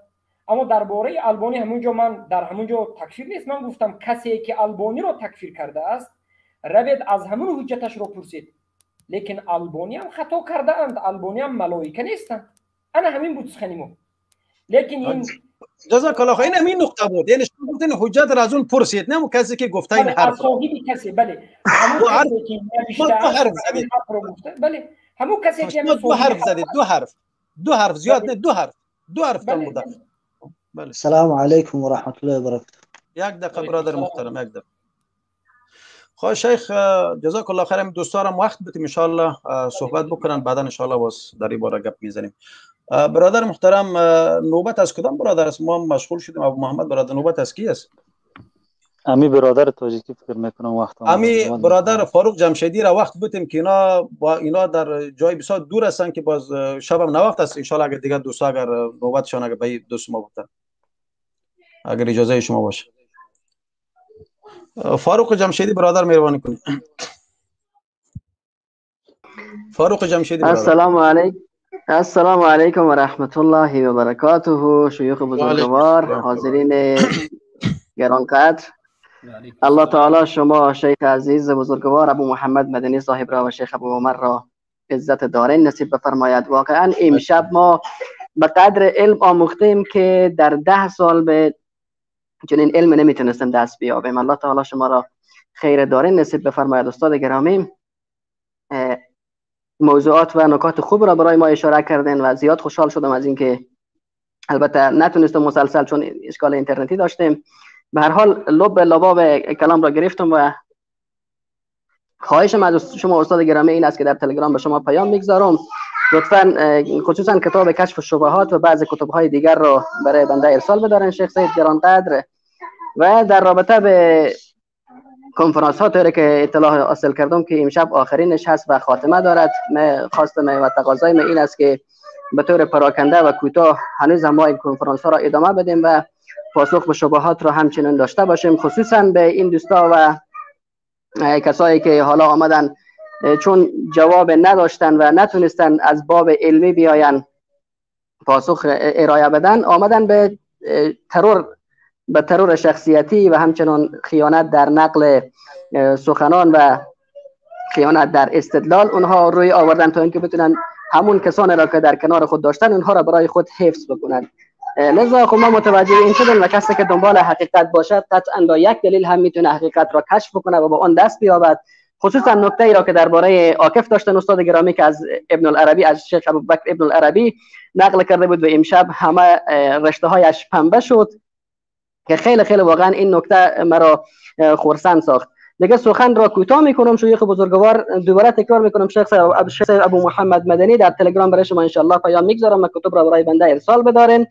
اما درباره البانی همونجا من در همونجا تکفیر نیست، من گفتم کسی که البانی را تکفیر کرده است روید از همون حجتش رو پرسید. لیکن البانی هم خطا کرده اند، البانی هم ملائکه نیستند. انا همین بود سخنیمو. لیکن این جزاک الله خیر، این همین نقطه بود. یعنی شما گفتین حجت را از اون پرسید، نه کسی که گفته این حرف. صاحب کسی، بله، همون کسی که نوشته حرف زدید، بله، همون کسی که دو حرف زدید، دو حرف زیاد نه، دو حرف تان بوده. بله. السلام علیکم و رحمت الله و برکاته. یک دقیقه برادر محترم، یک دقیقه. خب شیخ جزاک الله خیر، دوستانم وقت بدیم ان شاء الله صحبت بکنن، بعدا ان شاء الله باز در این باره گپ میزنیم. برادر محترم نوبت از کدام برادر است؟ ما مشغول شدیم. ابو محمد برادر نوبت از کی است؟ امی برادر تاجیکی فکر میکنم وقت امی برادر فاروق جمشیدی را وقت بودیم که اینا با اینا در جای بسیار دور هستن که باز شبم نوقت است. ان شاء الله اگر دیگر دوستا اگر نوبتشان اگر به دوست ما بودن اگر اجازه شما باشه. فاروق جمشیدی برادر مهربانی کنید. فاروق جمشیدی برادر. السلام علیکم. السلام علیکم و رحمت الله و برکاته. شیوخ بزرگوار، حاضرین گرانقدر، الله تعالی شما شیخ عزیز بزرگوار ابو محمد مدنی صاحب را و شیخ ابو عمر را عزت دارین نصیب بفرماید. واقعا امشب ما به قدر علم آموختیم که در 10 سال به چنین علم نمیتونستیم دست بیابیم. الله تعالی شما را خیر دارین نصیب بفرماید. استاد گرامی، موضوعات و نکات خوب را برای ما اشاره کردین و زیاد خوشحال شدم از اینکه البته نتونستم مسلسل چون اشکال اینترنتی داشتیم. به هر حال لب لباب کلام را گرفتم و خواهشم از شما استاد گرامی این است که در تلگرام به شما پیام میگذارم، لطفاً خصوصا کتاب کشف الشبهات و بعض کتاب‌های دیگر را برای بنده ارسال بدارن شیخ سید گرانقدر. و در رابطه به کنفرانس ها طوری که اطلاع حاصل کردم که امشب آخرینش هست و خاتمه دارد، من خواستم و تقاضای من این است که به طور پراکنده و کوتاه هنوز هم ما این کنفرانس ها را ادامه بدیم و پاسخ به شبهات را همچنین داشته باشیم، خصوصا به این دوستا و کسایی که حالا آمدن چون جواب نداشتن و نتونستن از باب علمی بیاین پاسخ ارائه بدن، آمدن به ترور شخصیتی و همچنان خیانت در نقل سخنان و خیانت در استدلال اونها روی آوردن تا اینکه بتونن همون کسانی را که در کنار خود داشتن اونها را برای خود حفظ بکنن. لذا خب ما متوجه این شدیم و کسی که دنبال حقیقت باشد قطعا با یک دلیل هم میتونه حقیقت را کشف بکنه و با آن دست بیابد. خصوصا نکته ای را که درباره عاکف داشتن استاد گرامی که از ابن العربی، از شیخ ابوبکر ابن العربی نقل کرده بود و امشب همه رشته هایش پنبه شد که خیلی خیلی واقعا این نکته مرا خرسند ساخت. دیگه سخن را کوتاه میکنم. شیخ بزرگوار دوباره تکرار میکنم، شیخ ابو محمد مدنی در تلگرام برای شما انشالله پیام میگذارم و کتب را برای بنده ارسال بدارین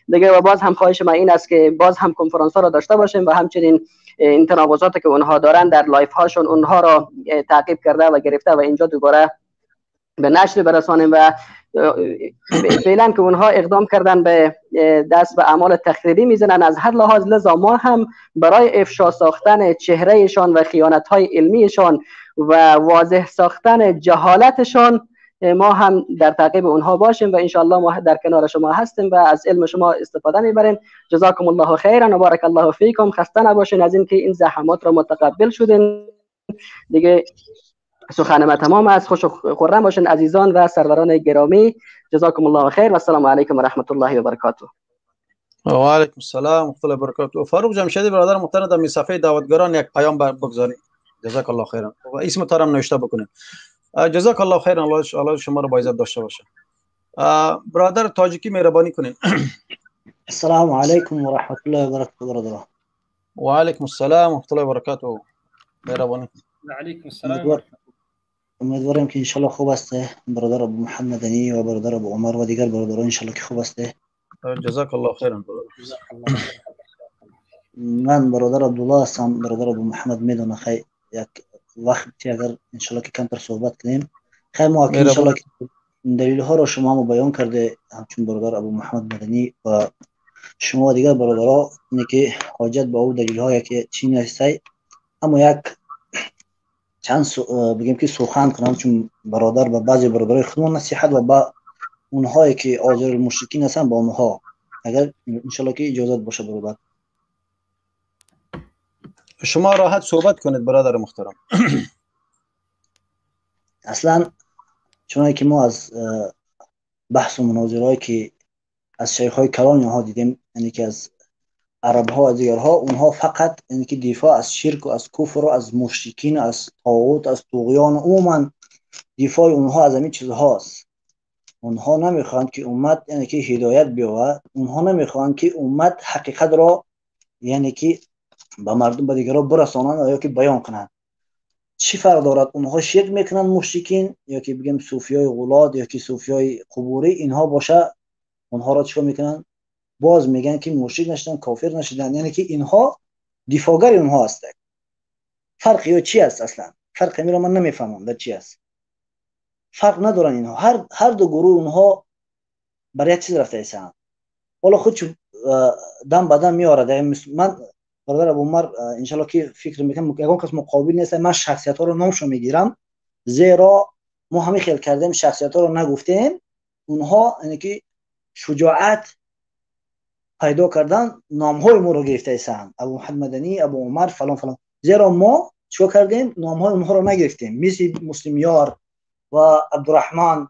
دیگه. و باز هم خواهش ما این است که باز هم کنفرانس ها را داشته باشیم و همچنین این تناقضات که اونها دارن در live هاشون اونها را تعقیب کرده و گرفته و اینجا دوباره به نشر برسانیم. و فعلا که اونها اقدام کردن به دست به اعمال تخریبی میزنن از هر لحاظ، لذا ما هم برای افشا ساختن چهرهشان و خیانت‌های علمیشان و واضح ساختن جهالتشان ما هم در تعقیب اونها باشیم و انشاءالله ما در کنار شما هستیم و از علم شما استفاده میبریم. جزاکم الله خیرا و بارک الله فیکم. خسته نباشین از اینکه این زحمات را متقبل شدین. دیگه سخن ما تمام است. خوش و خرم باشین عزیزان و سروران گرامی. جزاکم الله خیر و السلام علیکم و رحمت الله و برکاته. و علیکم السلام و رحمت الله و برکاته. فاروق جمشیدی برادر محترم در صفحه دعوتگران یک پیام بگذارید. جزاک الله خیرا. و اسم تارم نوشته بکنید. جزاک الله خیرا. الله شما رو با عزت داشته باشه. برادر تاجیکی مهربانی کنین. السلام علیکم و رحمت الله و برکاته برادر. و علیکم السلام و رحمت الله و برکاته. مهربانی. و علیکم السلام. امیدوارم که انشالله خوب است برادر ابو محمد مدنی و برادر ابو عمر و دیگر برادران انشالله که خوب است. جزاک الله خیرا برادر. من برادر عبدالله هستم. برادر ابو محمد میدونه خیلی یک وقتی اگر انشالله که کمتر صحبت کنیم خیلی ما که انشالله که دلیل ها را شما هم بیان کرده، همچون برادر ابو محمد مدنی و شما و دیگر برادرها، اینه که حاجت با او دلیل ها که چی نیست، اما یک چند بگیم که سخن کنم چون برادر به بعضی برادرای خودمون نصیحت و با اونهایی که آزار المشرکین هستن با اونها، اگر انشالله که اجازت باشه برادر. شما راحت صحبت کنید برادر محترم. اصلا چون که ما از بحث و مناظرهایی که از شیخ های کلان اینها دیدیم، یعنی که از عرب ها و دیگرها، اونها فقط یعنی که دفاع از شرک و از کفر و از مشرکین و از طاغوت از طغیان، عموما دفاع اونها از همین چیزهاست. اونها نمیخوان که امت یعنی که هدایت بیاورد، اونها نمیخوان که امت حقیقت را یعنی که به مردم به دیگران برسانند یا که بیان کنند. چی فرق دارد اونها شرک میکنن مشرکین یا که بگیم صوفیای غلات یا که صوفیای قبوری، اینها باشه اونها را چیکار میکنن؟ باز میگن که مشرک نشدن، کافر نشدن، یعنی که اینها دفاعگر اونها هستند. فرق یا چی است اصلا؟ فرق میرا من نمیفهمم در چی است. فرق ندارن اینها، هر دو گروه اونها برای یک چیز رفته هستند. حالا خود دم به دم میاره. من برادر ابو عمر انشالله که فکر میکنم یگان کس مقابل نیست، من شخصیت ها رو نامشو میگیرم، زیرا ما همه خیال کردیم شخصیت ها رو نگفتیم، اونها یعنی که شجاعت پیدا کردن نام های ما رو گرفته هستند، ابو محمد مدنی، ابو عمر، فلان فلان. زیرا ما چیکار کردیم؟ نام های اونها رو نگرفتیم، مثل مسلم یار و عبدالرحمن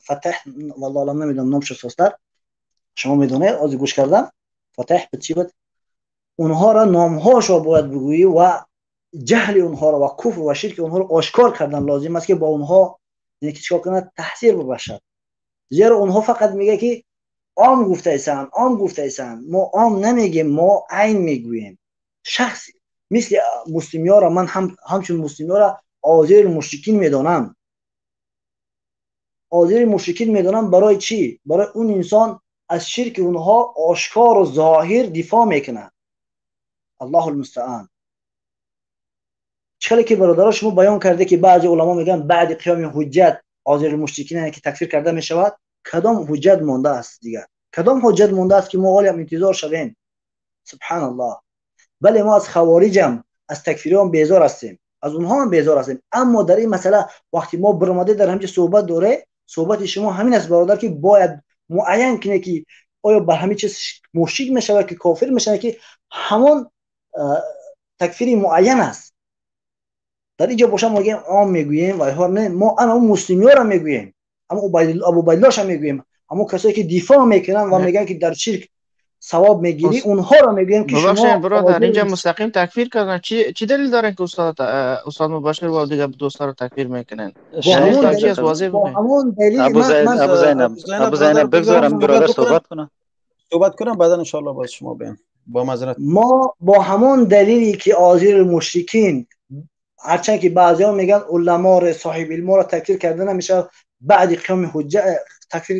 فتح، والله العالم نمیدونم نامش ساستر، شما میدونید از گوش کردم فتح به چی بود؟ اونها را نامهاش را باید بگویی و جهل اونها را و کفر و شرک اونها را آشکار کردن لازم است که با اونها یعنی که چیکار کنند؟ تحذیر ببخشد. زیرا اونها فقط میگه که عام گفته ایسان، عام گفته ایسان. ما عام نمیگیم، ما عین میگوییم. شخص مثل مسلمی ها را من همچون مسلمی ها را آزیر مشرکین میدانم، آزیر مشرکین میدانم. برای چی؟ برای اون انسان از شرک اونها آشکار و ظاهر دفاع میکنه. الله المستعان. چخیلی که برادرها شما بیان کرده که بعضی علما میگن بعد قیام حجت آزیر المشرکین که تکفیر کرده میشود، کدام حجت مانده است دیگر؟ کدام حجت مانده است که ما حالا انتظار شویم؟ سبحان الله. بله ما از خوارج هم از تکفیری هم بیزار هستیم، از اونها هم بیزار هستیم، اما در این مسئله وقتی ما برآمده در همچه صحبت داره، صحبت شما همین است برادر که باید معین کنه که آیا به همین چیز مشرک میشود که کافر میشود، که همون تکفیری معین است. Дар инҷо бошам мо мегӯем ом мегӯем ва инҳо не, мо ана он муслимиёро мегӯем, ҳамон Абубайдуллоҳша мегӯем, ҳамон касое ки дифоъ мекунанд ва мегӯянд ки дар ширк савоб мегирӣ, онҳоро мегӯем ки шумо бародар инҷо мустақим такфир кардан. Чӣ далел дорен ки устод Мубашшир ва дигар дӯстонро такфир мекунанд? Ҳамон далел Абу Зайнаб бигзорам бародар суҳбат кунам. Суҳбат кунам, баъдан иншоаллоҳ боз шумо биён. Бо маъзарат. Мо бо ҳамон далеле ки озир мушрикин, ҳарчанд ки баъзеҳо мегӯянд уламоро, соҳиби илморо такфир карда намешавад, баъди қиёми ҳуҷҷат такфир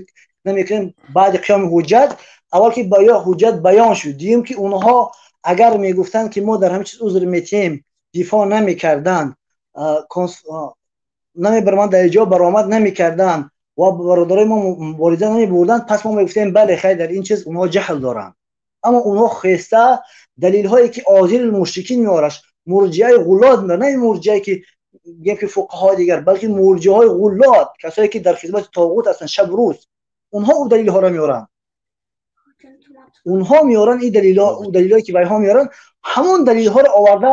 намекунем, баъди қиёми ҳуҷҷат аввал ки ё ҳуҷҷат баён шуд, дидем ки онҳо агар мегуфтанд ки мо дар ҳамин чиз узр метиҳем, дифоъ намекарданд, намебаромад дар ҷо баромад намекарданд ва бародарои мо мубориза намебурданд, пас мо мегуфтем бале хайр, дар ин чиз онҳо ҷаҳл доранд. Аммо онҳо хеста далелҳое ки озир мушрикин меораш, мурҷиаи ғулот меорад, на мурҷиае ки мегӯем ки фуқаҳои дигар, балки мурҷиаҳои ғулот, касое ки дар хизмати тоғут ҳастанд шаб рӯз, онҳо он далелҳоро меоранд. Онҳо меоранд ин далелҳо, он далелҳое ки вайҳо меоранд, ҳамон далелҳоро оварда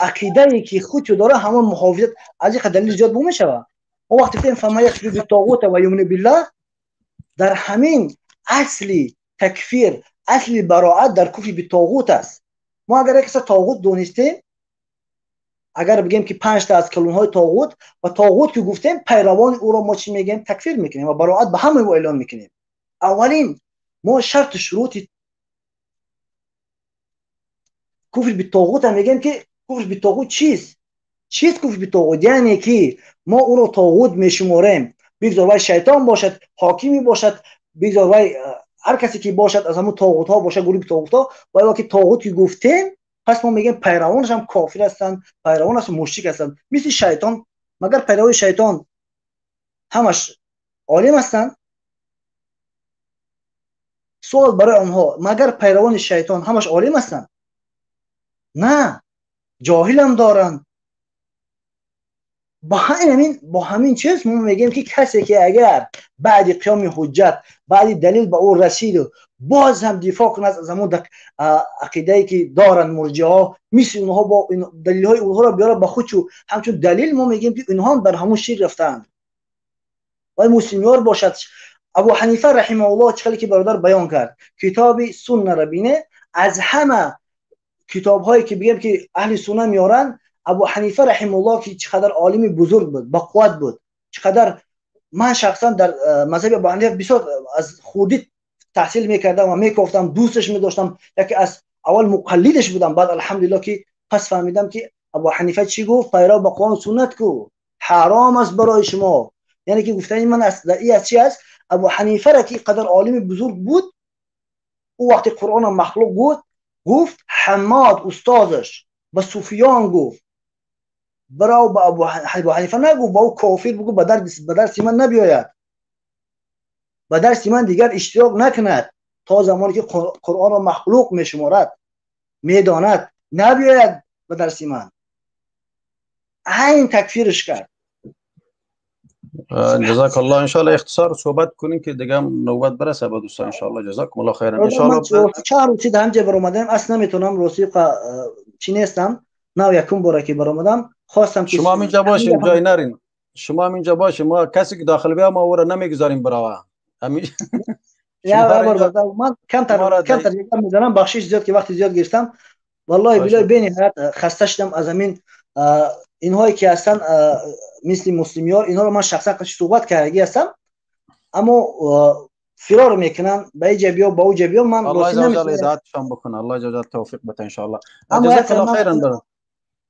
ақидае ки худшо дорад, ҳамон муҳофизат аз ин далел зиёд бу мешавад. Мо вақте гуфтем фама якфуру битоғута ва юъмину биллаҳ, дар ҳамин асли такфир, асли бароат дар куфри битоғут аст. Мо агар як каса тоғут донистем, агар бигем ки 5 та аз калонҳои тоғут, ва тоғут ки гуфтем, пайравони ӯро мо чӣ мегӯем? Такфир мекунем ва бароат ба ҳамаи ӯ эълон мекунем. Аввалин мо шарту шурути куфр битоғут ҳам мегӯем ки куфр битоғут чист? Чист куфр битоғут? Яъне ки мо ӯро тоғут мешуморем, бигзор вай шайтон бошад, ҳокиме бошад, бигзор вай ҳар касе ки бошад аз ҳамон тоғутҳо бошад, гурӯҳи тоғутҳо, вай ки тоғут ки гуфтем, пас мо мегӯем пайравонаш ҳам кофир ҳастанд, пайравонаш мушрик ҳастанд, мисли шайтон. Магар пайравони шайтон ҳамаш олим ҳастанд? Суол барои онҳо, магар пайравони шайтон ҳамаш олим ҳастанд? На, ҷоҳилам доранд. Бо ҳамин чиз мо мегӯем ки касе ки агар баъди қиёми ҳуҷҷат, баъди далел ба ӯ расиду боз ҳам дифоъ кунад аз ҳамон ақидае ки доранд мурҷиаҳо, мисли онҳо бо далелҳои онҳоро биёрад ба худшу ҳамчун далел, мо мегӯем ки инҳо ҳам дар ҳамон ширк рафтаанд. Вай муслимёр бошад. Абу Ҳанифа раҳимаҳуллоҳ чӣ хеле ки бародар баён кард, китоби суннаро бине, аз ҳама китобҳое ки бигем ки аҳли сунна меоранд, Абу Ҳанифа раҳимаҳуллоҳ ки чӣ қадар олими бузург буд, бақувват буд, чӣ қадар ман шахсан дар мазҳаби Абу Ҳанифа бисёр аз хурдӣ таҳсил мекардам ва мекофтам, дӯсташ медоштам, яке аз аввал муқаллидаш будам. Баъд алҳамдулиллоҳ ки пас фаҳмидам ки Абу Ҳанифа чӣ гуфт? Пайрав ба Қуръон суннат ку, ҳаром аст барои шумо. Яъне ки гуфтани ман аст, ин аз чӣ аст? Абу Ҳанифара ки қадар олими бузург буд, ӯ вақти Қуръонро махлуқ буд, гуфт Ҳаммод устозаш ба Суфиён гуфт, барав ба Абу Ҳанифа нагуфт, ба ӯ кофир бигӯ, ба дарси ман набиёяд, ба дарси ман дигар иштирок накунад то замоне ки Қуръонро махлуқ мешуморад, медонад, набиёяд ба дарси ман. Айн такфирш кард. جزاک الله. ان شاء الله اختصار صحبت کنیم که دیگه نوبت برسه با دوستان ان شاء الله. جزاکم الله خیرا. ان شاء الله چهار روزی در همجا برآمدم، اصلا نمیتونم روسی چی نیستم، نه یکم باره که برآمدم خواستم که شما اینجا باشیم، جای نرین، شما اینجا باشیم، ما کسی که داخل بیا ما او را نمیگذاریم براوه. همین من کمتر میزنم، بخشش زیاد که وقتی زیاد گرفتم والله بالله بینهایت خسته شدم از همین اینهایی که هستن مثل مسلمیار، اینها رو من شخصا صحبت کردگی هستم، اما فرار میکنن به اینجا بیا با اونجا بیا. من الله جل هدایتشان بکنه، الله جل توفیق بده ان شاء الله. جزاک الله خیرا.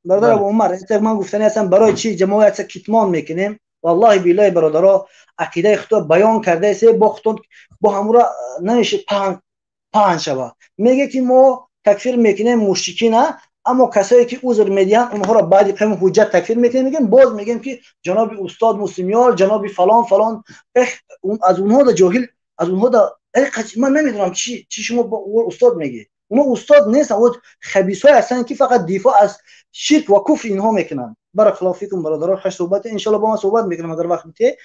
برادر ابو عمر، من گفتنی هستم برای چی جماعت کتمان میکنیم؟ والله بالله برادرها عقیده خود بیان کرده است، با خودتون با همورا نمیشه پهن شوه. میگه که ما تکفیر میکنیم مشرکین، اما کسایی که عذر میدهند اونها را بعد قیم حجت تکفیر میکنیم، میگیم باز میگیم که جناب استاد مسلمیار، جناب فلان فلان، از اونها دا جاهل، از اونها دا من نمیدونم چی شما با استاد میگی. اونا استاد نیستن، او خبیث های هستن که فقط دفاع از شرک و کفر اینها میکنن. بارک الله فیکم برادران، خوش صحبت ان شاء الله با من صحبت میکنم اگر وقت بده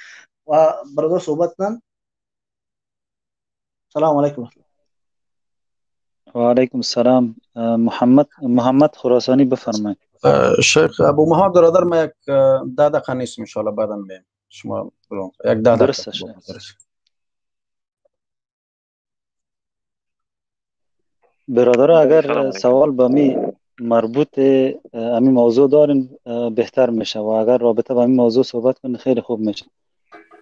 و برادر صحبت کنن. سلام علیکم. و علیکم السلام. محمد خراسانی بفرمایید. شیخ ابو مهاب برادر، ما یک 10 دقیقه نیستم، انشالله بعدا میم. شما یک 10 دقیقه. درست. برادر، اگر سوال به می مربوط امی موضوع دارین بهتر میشه و اگر رابطه با امی موضوع صحبت کنین خیلی خوب میشه،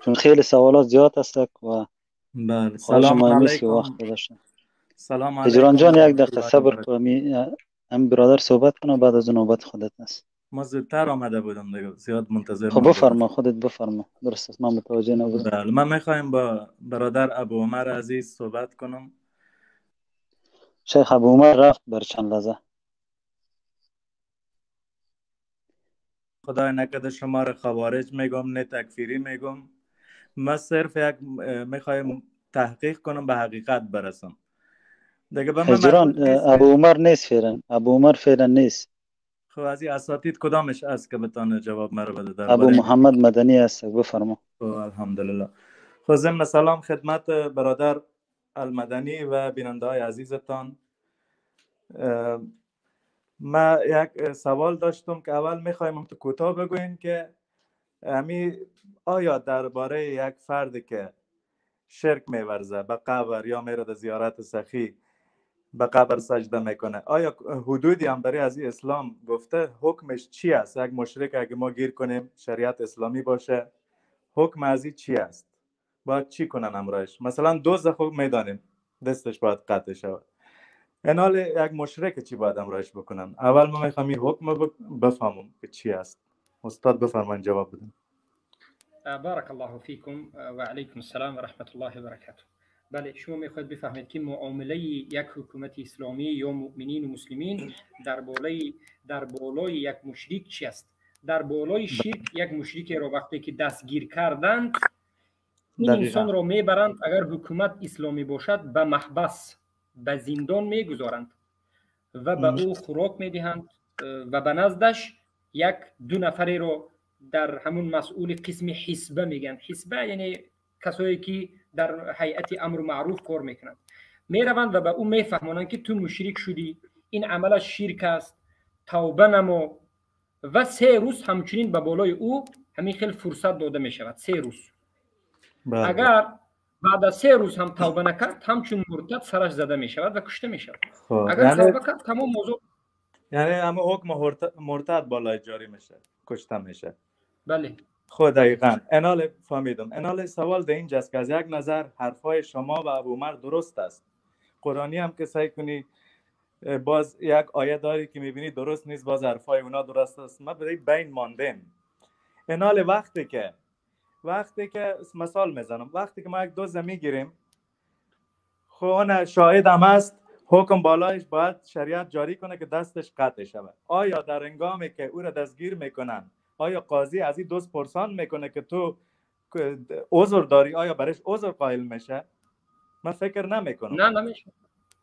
چون خیلی سوالات زیاد هست و بله. سلام علیکم. وقت گذاشتن. سلام علیکم. هجران جان، یک دقیقه صبر کن، هم برادر صحبت کنه، بعد از نوبت خودت است. ما زودتر آمده بودم دیگه، زیاد منتظر. خب بفرما، خودت بفرما. درست است، من متوجه نبودم. بله، من میخوایم با برادر ابو عمر عزیز صحبت کنم. شیخ ابو عمر رفت بر چند لحظه. خدای نکرده شما را خوارج میگم، نه تکفیری میگم. من صرف یک میخوایم تحقیق کنم، به حقیقت برسم دیگه. به من هجران، ابو عمر نیست فعلا، ابو عمر فعلا نیست. خب از این اساتید کدامش است که بتانه جواب مرا بده؟ در ابو محمد مدنی است، بفرما. خب الحمدلله. خب ضمن سلام خدمت برادر المدنی و بیننده های عزیزتان، ما یک سوال داشتم که اول میخوایم تو کوتاه بگوین که امی آیا درباره یک فرد که شرک میورزه به قبر یا میره در زیارت سخی به قبر سجده میکنه، آیا حدودی هم برای از اسلام گفته حکمش چی است؟ یک مشرک اگه ما گیر کنیم شریعت اسلامی باشه، حکم از این چی است؟ باید چی کنن امرایش؟ مثلا دوزخ خب میدانیم دستش باید قطع شود، انال یک مشرک چی باید امرایش بکنن؟ اول ما میخوام این حکم بفهمم که چی است. استاد بفرمایید جواب بدن. بارک الله فیکم و علیکم السلام و رحمت الله و برکاته. بله، شما میخواید بفهمید که معامله یک حکومت اسلامی یا مؤمنین و مسلمین در بالای یک مشرک چی است؟ در بالای شرک یک مشرک را وقتی که دستگیر کردند، این انسان را میبرند، اگر حکومت اسلامی باشد به محبس، به زندان میگذارند و به او خوراک میدهند و به نزدش یک دو نفری را در همون مسئول قسم حسبه میگن. حسبه یعنی کسایی که در هیئت امر معروف کار میکنند، میروند و به او میفهمانند که تو مشرک شدی، این عملش شرک است، توبه نما. و 3 روز همچنین به بالای او همین خیلی فرصت داده میشود، 3 روز. اگر بعد از 3 روز هم توبه نکرد، همچون مرتد سرش زده میشود و کشته میشود. اگر توبه کرد تمام موضوع، یعنی همه حکم مرتد بالای جاری میشه، کشته میشه. بله. خب دقیقاً انال فهمیدم. انال سوال در اینجاست که از یک نظر حرفای شما و ابو عمر درست است، قرآنی هم که سعی کنی باز یک آیه داری که میبینی درست نیست، باز حرفای اونا درست است. ما برای بین ماندیم. انال وقتی که مثال میزنم، وقتی که ما یک دوز میگیریم، خب اون شاهد هم هست، حکم بالایش باید شریعت جاری کنه که دستش قطع شود. آیا در هنگامی که او را دستگیر میکنن، آیا قاضی از این دوست پرسان میکنه که تو عذر داری؟ آیا برش عذر قائل میشه؟ من فکر نمیکنم. نه نمیشه.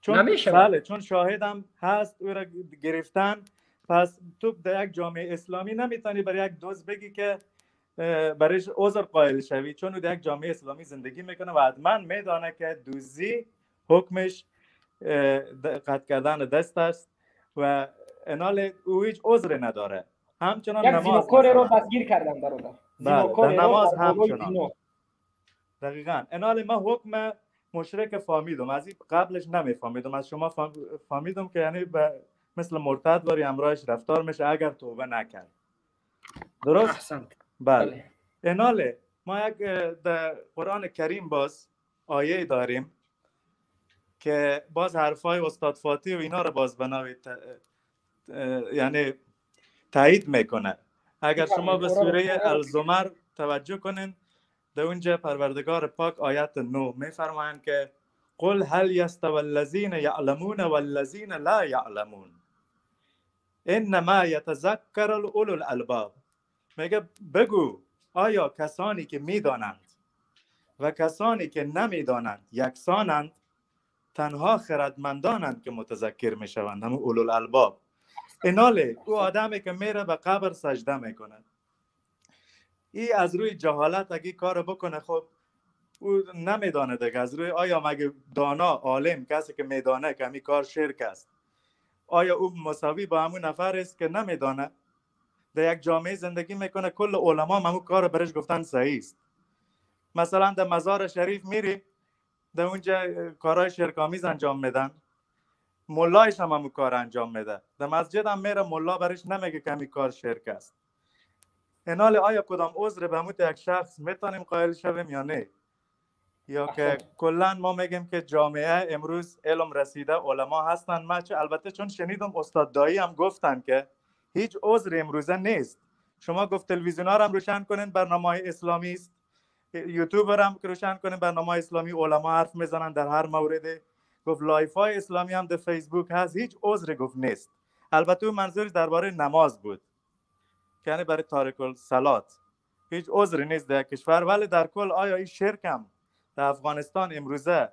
چون نمیشه. بله، چون شاهدم هست، او را گرفتن. پس تو در یک جامعه اسلامی نمیتونی برای یک دوست بگی که برایش عذر قائل شوی، چون او در یک جامعه اسلامی زندگی میکنه و حتما میدانه که دوزی حکمش قطع کردن دست است و انال او هیچ عذر نداره. همچنان یک نماز زیناکار رو دستگیر کردن برادر. بله، نماز همچنان. دقیقاً. انال ما حکم مشرک فهمیدم، از این قبلش نمیفهمیدم، از شما فهمیدم که یعنی مثل مرتد واری همراهش رفتار میشه اگر توبه نکرد. درست؟ احسنت. بله. انال ما یک در قرآن کریم باز آیه داریم که باز حرفای استاد فاتی و اینا رو باز بناوی یعنی تایید میکنه. اگر شما به سوره الزمر توجه کنین، در اونجا پروردگار پاک آیت 9 میفرمایند که قل هل یستوی الذین یعلمون والذین لا یعلمون انما یتذکر اولو الالباب. میگه بگو آیا کسانی که میدانند و کسانی که نمیدانند یکسانند؟ تنها خردمندانند که متذکر میشوند، همون اولو الالباب. ایناله او آدمی که میره به قبر سجده میکنه، ای از روی جهالت اگه کار بکنه، خب او نمیدانه دیگه. از روی آیا مگه دانا عالم کسی که میدانه که همی کار شرک است، آیا او مساوی با همون نفر است که نمیدانه؟ در یک جامعه زندگی میکنه، کل علما همون کار برش گفتن صحیح است. مثلا در مزار شریف میری، در اونجا کارهای شرک‌آمیز انجام میدن، ملایش هم همون کار انجام میده. در مسجد هم میره، ملا برش نمیگه که همین کار شرک است. اینال آیا کدام عذر به همون یک شخص میتونیم قائل شویم یا نه؟ یا که کلا ما میگیم که جامعه امروز علم رسیده، علما هستن. من البته چون شنیدم استاد دایی هم گفتن که هیچ عذر امروزه نیست. شما گفت تلویزیون ها رو هم روشن کنین برنامه اسلامی است، یوتیوب هم روشن کنین برنامه اسلامی، علما حرف میزنن در هر مورد. گفت live های اسلامی هم در فیسبوک هست، هیچ عذر گفت نیست. البته اون منظورش درباره نماز بود، یعنی برای تارک الصلات هیچ عذری نیست در کشور. ولی در کل آیا این شرک هم در افغانستان امروزه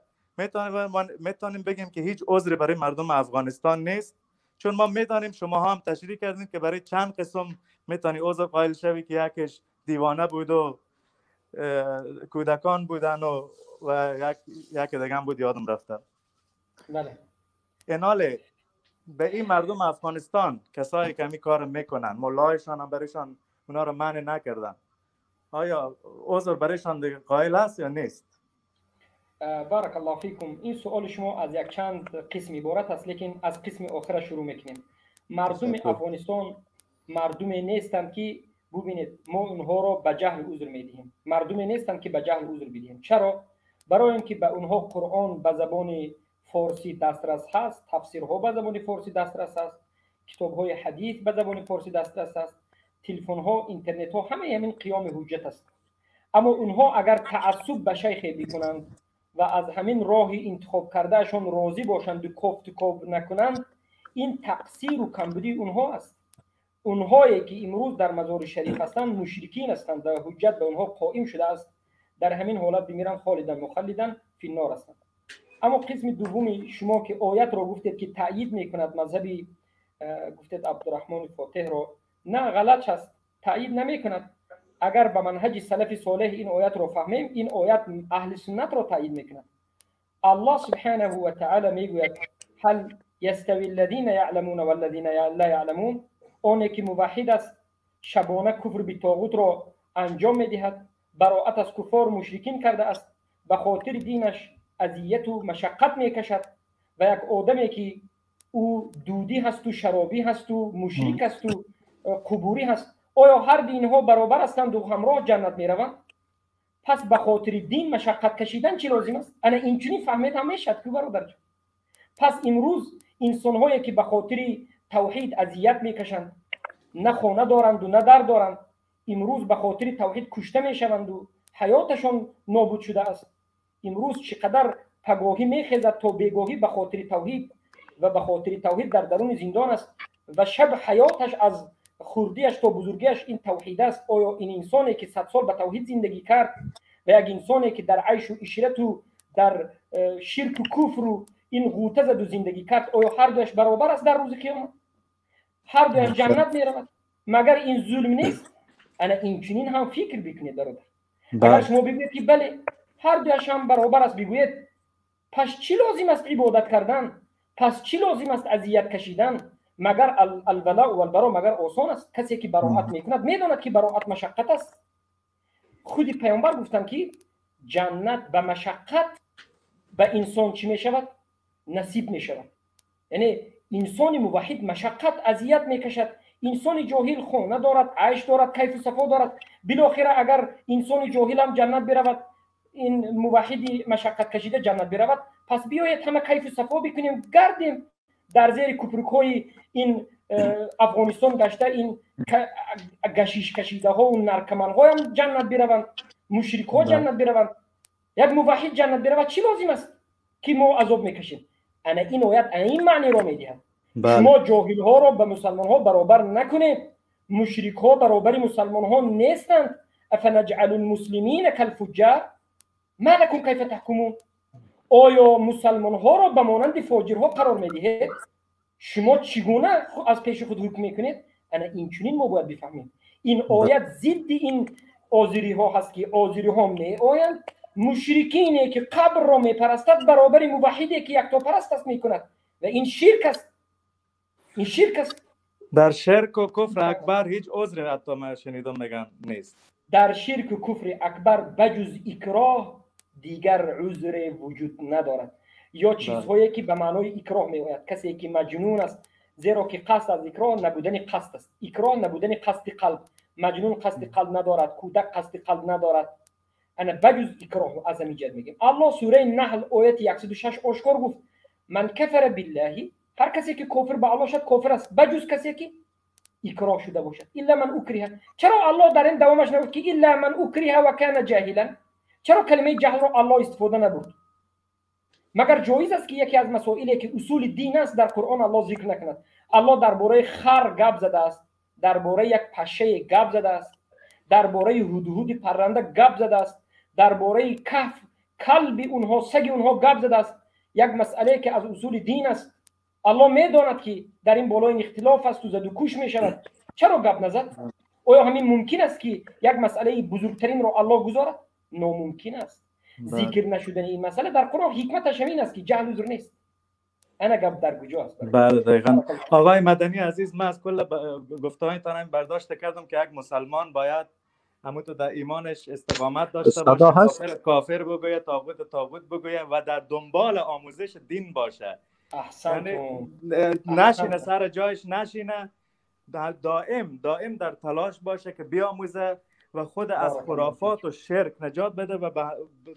میتونیم بگیم که هیچ عذری برای مردم افغانستان نیست؟ چون ما میدانیم شما هم تشریح کردین که برای چند قسم میتونی عذر قائل شوی که یکش دیوانه بود و کودکان بودن و یک دیگه هم بود یادم رفته. بله. ایناله به این مردم افغانستان کسایی که همین کار میکنن، ملایشان هم برایشان اونا رو منع نکردن، آیا عذر برایشان قائل است یا نیست؟ بارک الله فیکم. این سوال شما از یک چند قسم عبارت است، لیکن از قسم آخر شروع میکنیم. مردم افغانستان مردم نیستند که ببینید ما اونها را به جهل عذر میدهیم. مردم نیستند که به جهل عذر بدهیم. چرا؟ برای اینکه به اونها قرآن به زبان فارسی دسترس هست، تفسیرها به زبان فارسی دسترس هست، کتاب‌های حدیث به زبان فارسی دسترس هست، تلفن‌ها، اینترنت‌ها، همه همین قیام حجت است. اما اونها اگر تعصب به شیخ بکنند و از همین راه انتخاب کردهشان راضی باشند و کوفت کوب نکنند، این تقصیر و کمبودی اونها است. اونهایی که امروز در مزار شریف هستند مشرکین هستند و حجت به اونها قائم شده است. در همین حالت بمیرن خالدن مخلدن فی النار هستند. اما قسم دومی شما که آیت را گفتید که تأیید میکند مذهبی، گفتید عبدالرحمن فاتح را، نه غلط است، تأیید نمیکند. اگر به منهج سلف صالح این آیت را فهمیم، این آیت اهل سنت را تأیید میکند. الله سبحانه و تعالی میگوید هل یستوی الذین یعلمون والذین لا یعلمون. آنی که موحد است شبانه کفر به طاغوت را انجام میدهد، براءت از کفار مشرکین کرده است، به خاطر دینش اذیت و مشقت میکشد، و یک آدمی که او دودی هست و شرابی هست و مشرک است و قبوری هست، آیا هر دینها برابر هستند و همراه جنت میروند؟ پس به خاطر دین مشقت کشیدن چی لازم است؟ انا اینچنین فهمید هم میشد که برادر. پس امروز انسانهایی که به خاطر توحید اذیت میکشند، نه خانه دارند و نه در دارند، امروز به خاطر توحید کشته میشوند و حیاتشان نابود شده است. امروز چقدر پگاهی میخیزد تا بیگاهی به خاطر توحید و به خاطر توحید در درون زندان است و شب حیاتش از خوردیش تا بزرگیش این توحید است. آیا این انسانی که 100 سال به توحید زندگی کرد و یک انسانی که در عیش و عشرت و در شرک و کفر و این غوطه زد و زندگی کرد، آیا هر دویش برابر است در روز قیامت؟ هر دویش جنت میرود؟ مگر این ظلم نیست؟ انا اینچنین هم فکر بکنید برادر. اگر شما بگویید که بله هر دویش هم برابر است، بگویید پس چی لازم است عبادت کردن؟ پس چی لازم است اذیت کشیدن؟ مگر الولاء والبراء مگر آسان است؟ کسی که براءت میکند میداند که براءت مشقت است. خود پیامبر گفتند که جنت به مشقت به انسان چی میشود؟ نصیب میشود. یعنی انسان موحد مشقت اذیت میکشد، انسان جاهل خانه دارد، عیش دارد، کیف و صفا دارد. بالاخره اگر انسان جاهل هم جنت برود، این موحد مشقت کشیده جنت برود، پس بیایید همه کیف و صفا بکنیم، گردیم در زیر کوپرک‌های این افغانستان گشته، این گشیش کشیده ها و نرکمن ها هم جنت بروند، مشرک ها جنت بروند، یک موحد جنت برود، چی لازم است که ما عذاب میکشیم؟ انا این آیت این معنی را میدهد. شما جاهل ها را به مسلمان ها برابر نکنید، مشرک ها برابر مسلمان ها نیستند. افنجعل المسلمین کالفجار ما لکم کیف تحکمون. آیا مسلمان ها را به مانند فاجرها قرار میدهید؟ شما چگونه از پیش خود حکم میکنید؟ انا اینچنین ما باید بفهمیم. این آیت ضد این آذری ها هست که آذری ها می آیند مشرکینی که قبر را میپرستد برابر موحدی که یکتاپرست است میکند و این شرک است. این شرک است. در شرک و کفر اکبر هیچ عذری حتی من شنیدم میگن نیست. در شرک و کفر اکبر بجز اکراه دیگر عذر وجود ندارد، یا چیزهایی که به معنای اکراه میآید. کسی که مجنون است، زیرا که قصد از اکراه نبودن قصد است. اکراه نبودن قصد قلب. مجنون قصد قلب ندارد، کودک قصد قلب ندارد. انا بجز اکراه از همین جهت میگیم. الله سوره نحل آیت 106 آشکار گفت من کفر بالله، هر کسی که کافر به الله شد کافر است، بجز کسی که اکراه شده باشد. الا من اکره. چرا الله در این دوامش نگفت که الا من اکره و کان جاهلا؟ چرا کلمه جهل رو الله استفاده نبرد؟ مگر جایز است که یکی از مسائلی که اصول دین است در قرآن الله ذکر نکند؟ الله درباره خر گپ زده است، درباره یک پشه گپ زده است، درباره هدهد پرنده گپ زده است، درباره کف کلب اونها، سگ اونها گپ زده است. یک مسئله که از اصول دین است، الله میداند که در این بالای اختلاف است و زد و کش میشود، چرا گپ نزد؟ آیا همین ممکن است که یک مسئله بزرگترین رو الله گذارد؟ ناممکن است. ذکر نشدن این مسئله در قرآن حکمتش همین است که جهل عذر نیست. انا گپ در کجا است؟ بله دقیقاً. آقای مدنی عزیز، من از کل گفته‌هایتان برداشت کردم که یک مسلمان باید همون تو در ایمانش استقامت داشته باشه، کافر کافر بگوید، طاغوت طاغوت بگوید و در دنبال آموزش دین باشه. احسنت. یعنی نشینه سر جایش، نشینه، دائم دائم در تلاش باشه که بیاموزه و خود از خرافات و شرک نجات بده و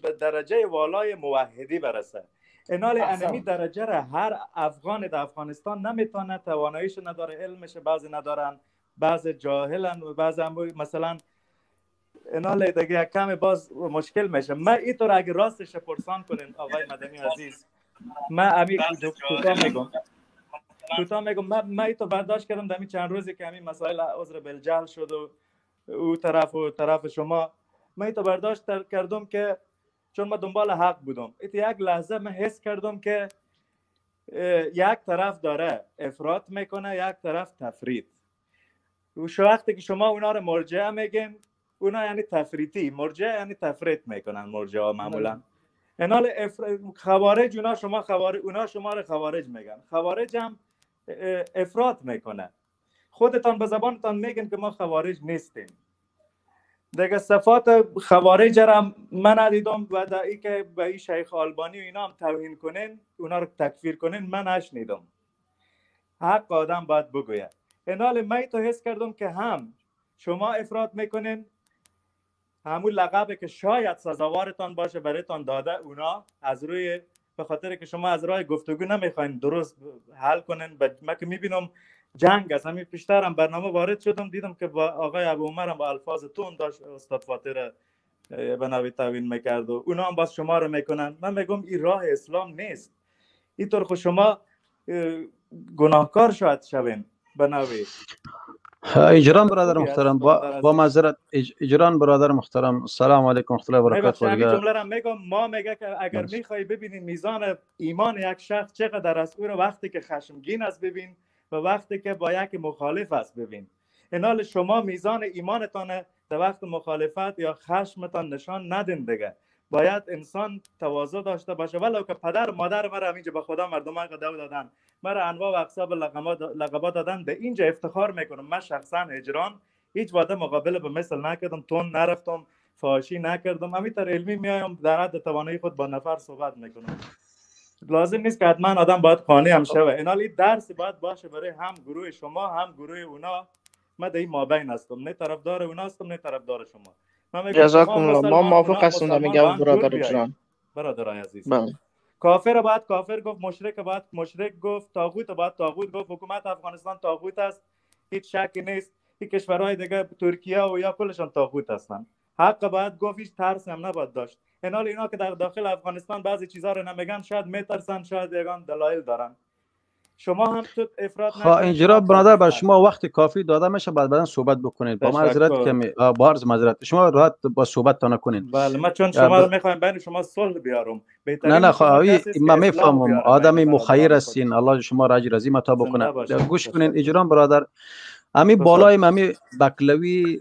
به درجه والای موحدی برسه. انال انمی درجه را هر افغان در افغانستان نمیتونه، تواناییش نداره، علمش بعضی ندارن، بعضی جاهلن و بعضی هم مثلا انال دیگه کم باز مشکل میشه. من اینطور اگه راستش پرسان کنین آقای مدنی عزیز، من امی کوتاه میگم من اینطور برداشت کردم در این چند روزی که همین مسائل عذر بالجهل شد و او طرف و طرف شما، من اینطور برداشت کردم که چون من دنبال حق بودم، ایت یک لحظه من حس کردم که یک طرف داره افراط میکنه، یک طرف تفرید. و شو وقتی که شما اونا رو مرجعه میگین، اونا یعنی تفریطی، مرجعه یعنی تفریط میکنن مرجعه ها معمولا. انال خوارج، اونا شما خوارج، اونا شما رو خوارج میگن، خوارج هم افراط میکنه. خودتان به زبانتان میگن که ما خوارج نیستیم. دیگه صفات خوارج را من ندیدم و در ای که به این شیخ آلبانی و اینا هم توهین کنین، اونا رو تکفیر کنین، من نشنیدم. حق آدم باید بگوید. انال من تو حس کردم که هم شما افراط میکنین، همون لقبه که شاید سزاوارتان باشه برایتان داده اونا، از روی به خاطر که شما از راه گفتگو نمیخواین درست حل کنین. من که میبینم جنگ است، همین پیشترم برنامه وارد شدم دیدم که با آقای ابو عمر هم با الفاظ تون داشت استاد فاطر به نوی توهین میکرد و اونا هم باز شما رو میکنن. من میگم این راه اسلام نیست. اینطور خود شما گناهکار شاید شوین به نوی. اجران برادر محترم، با معذرت اجران برادر محترم، السلام علیکم و رحمت الله و برکاته. همین جمله را میگم، ما میگه که اگر میخوای ببینی میزان ایمان یک شخص چقدر است، او رو وقتی که خشمگین است ببین و وقتی که با یک مخالف است ببین. اینال شما میزان ایمانتان در وقت مخالفت یا خشمتان نشان ندین دیگه. باید انسان تواضع داشته باشه. ولو که پدر مادر مرا اینجا به خدا مردم قدو دادن، مرا انواع و اقسام لقبات دادن، به اینجا افتخار میکنم. من شخصا هجران هیچ وعده مقابله به مثل نکردم، تون نرفتم، فحاشی نکردم، همینطور علمی میایم در حد توانایی خود با نفر صحبت میکنم. لازم نیست که حتما آدم باید قانع هم شوه. اینال این درس باید باشه برای هم گروه شما هم گروه اونا. من در این مابین هستم، نه طرفدار اونا هستم نه طرفدار شما. جزاکم الله. ما موافق هستم میگم برادر جان، برادرای عزیز. بله. کافر باید کافر گفت، مشرک باید مشرک گفت، طاغوت باید طاغوت گفت. حکومت افغانستان طاغوت است، هیچ شکی نیست. این کشورهای دیگه ترکیه و یا کلشان طاغوت هستن. حق باید گفت، هیچ ترس هم نباید داشت. اینال اینا که در داخل افغانستان بعضی چیزا رو نمیگن، شاید میترسن، شاید یگان دلایل دارن. شما هم تو افراط نکنید. اینجا برادر بر شما وقت کافی داده میشه، بعد بعدن صحبت بکنید. با معذرت که با عرض معذرت شما راحت با صحبت تا نکنید. بله من چون شما رو میخوایم بین شما صلح بیارم. نه نه خواهی من میفهمم آدم مخیر هستین، الله شما را اجر عظیم عطا بکنه. گوش کنین اجرام برادر، امی بالای امی بکلوی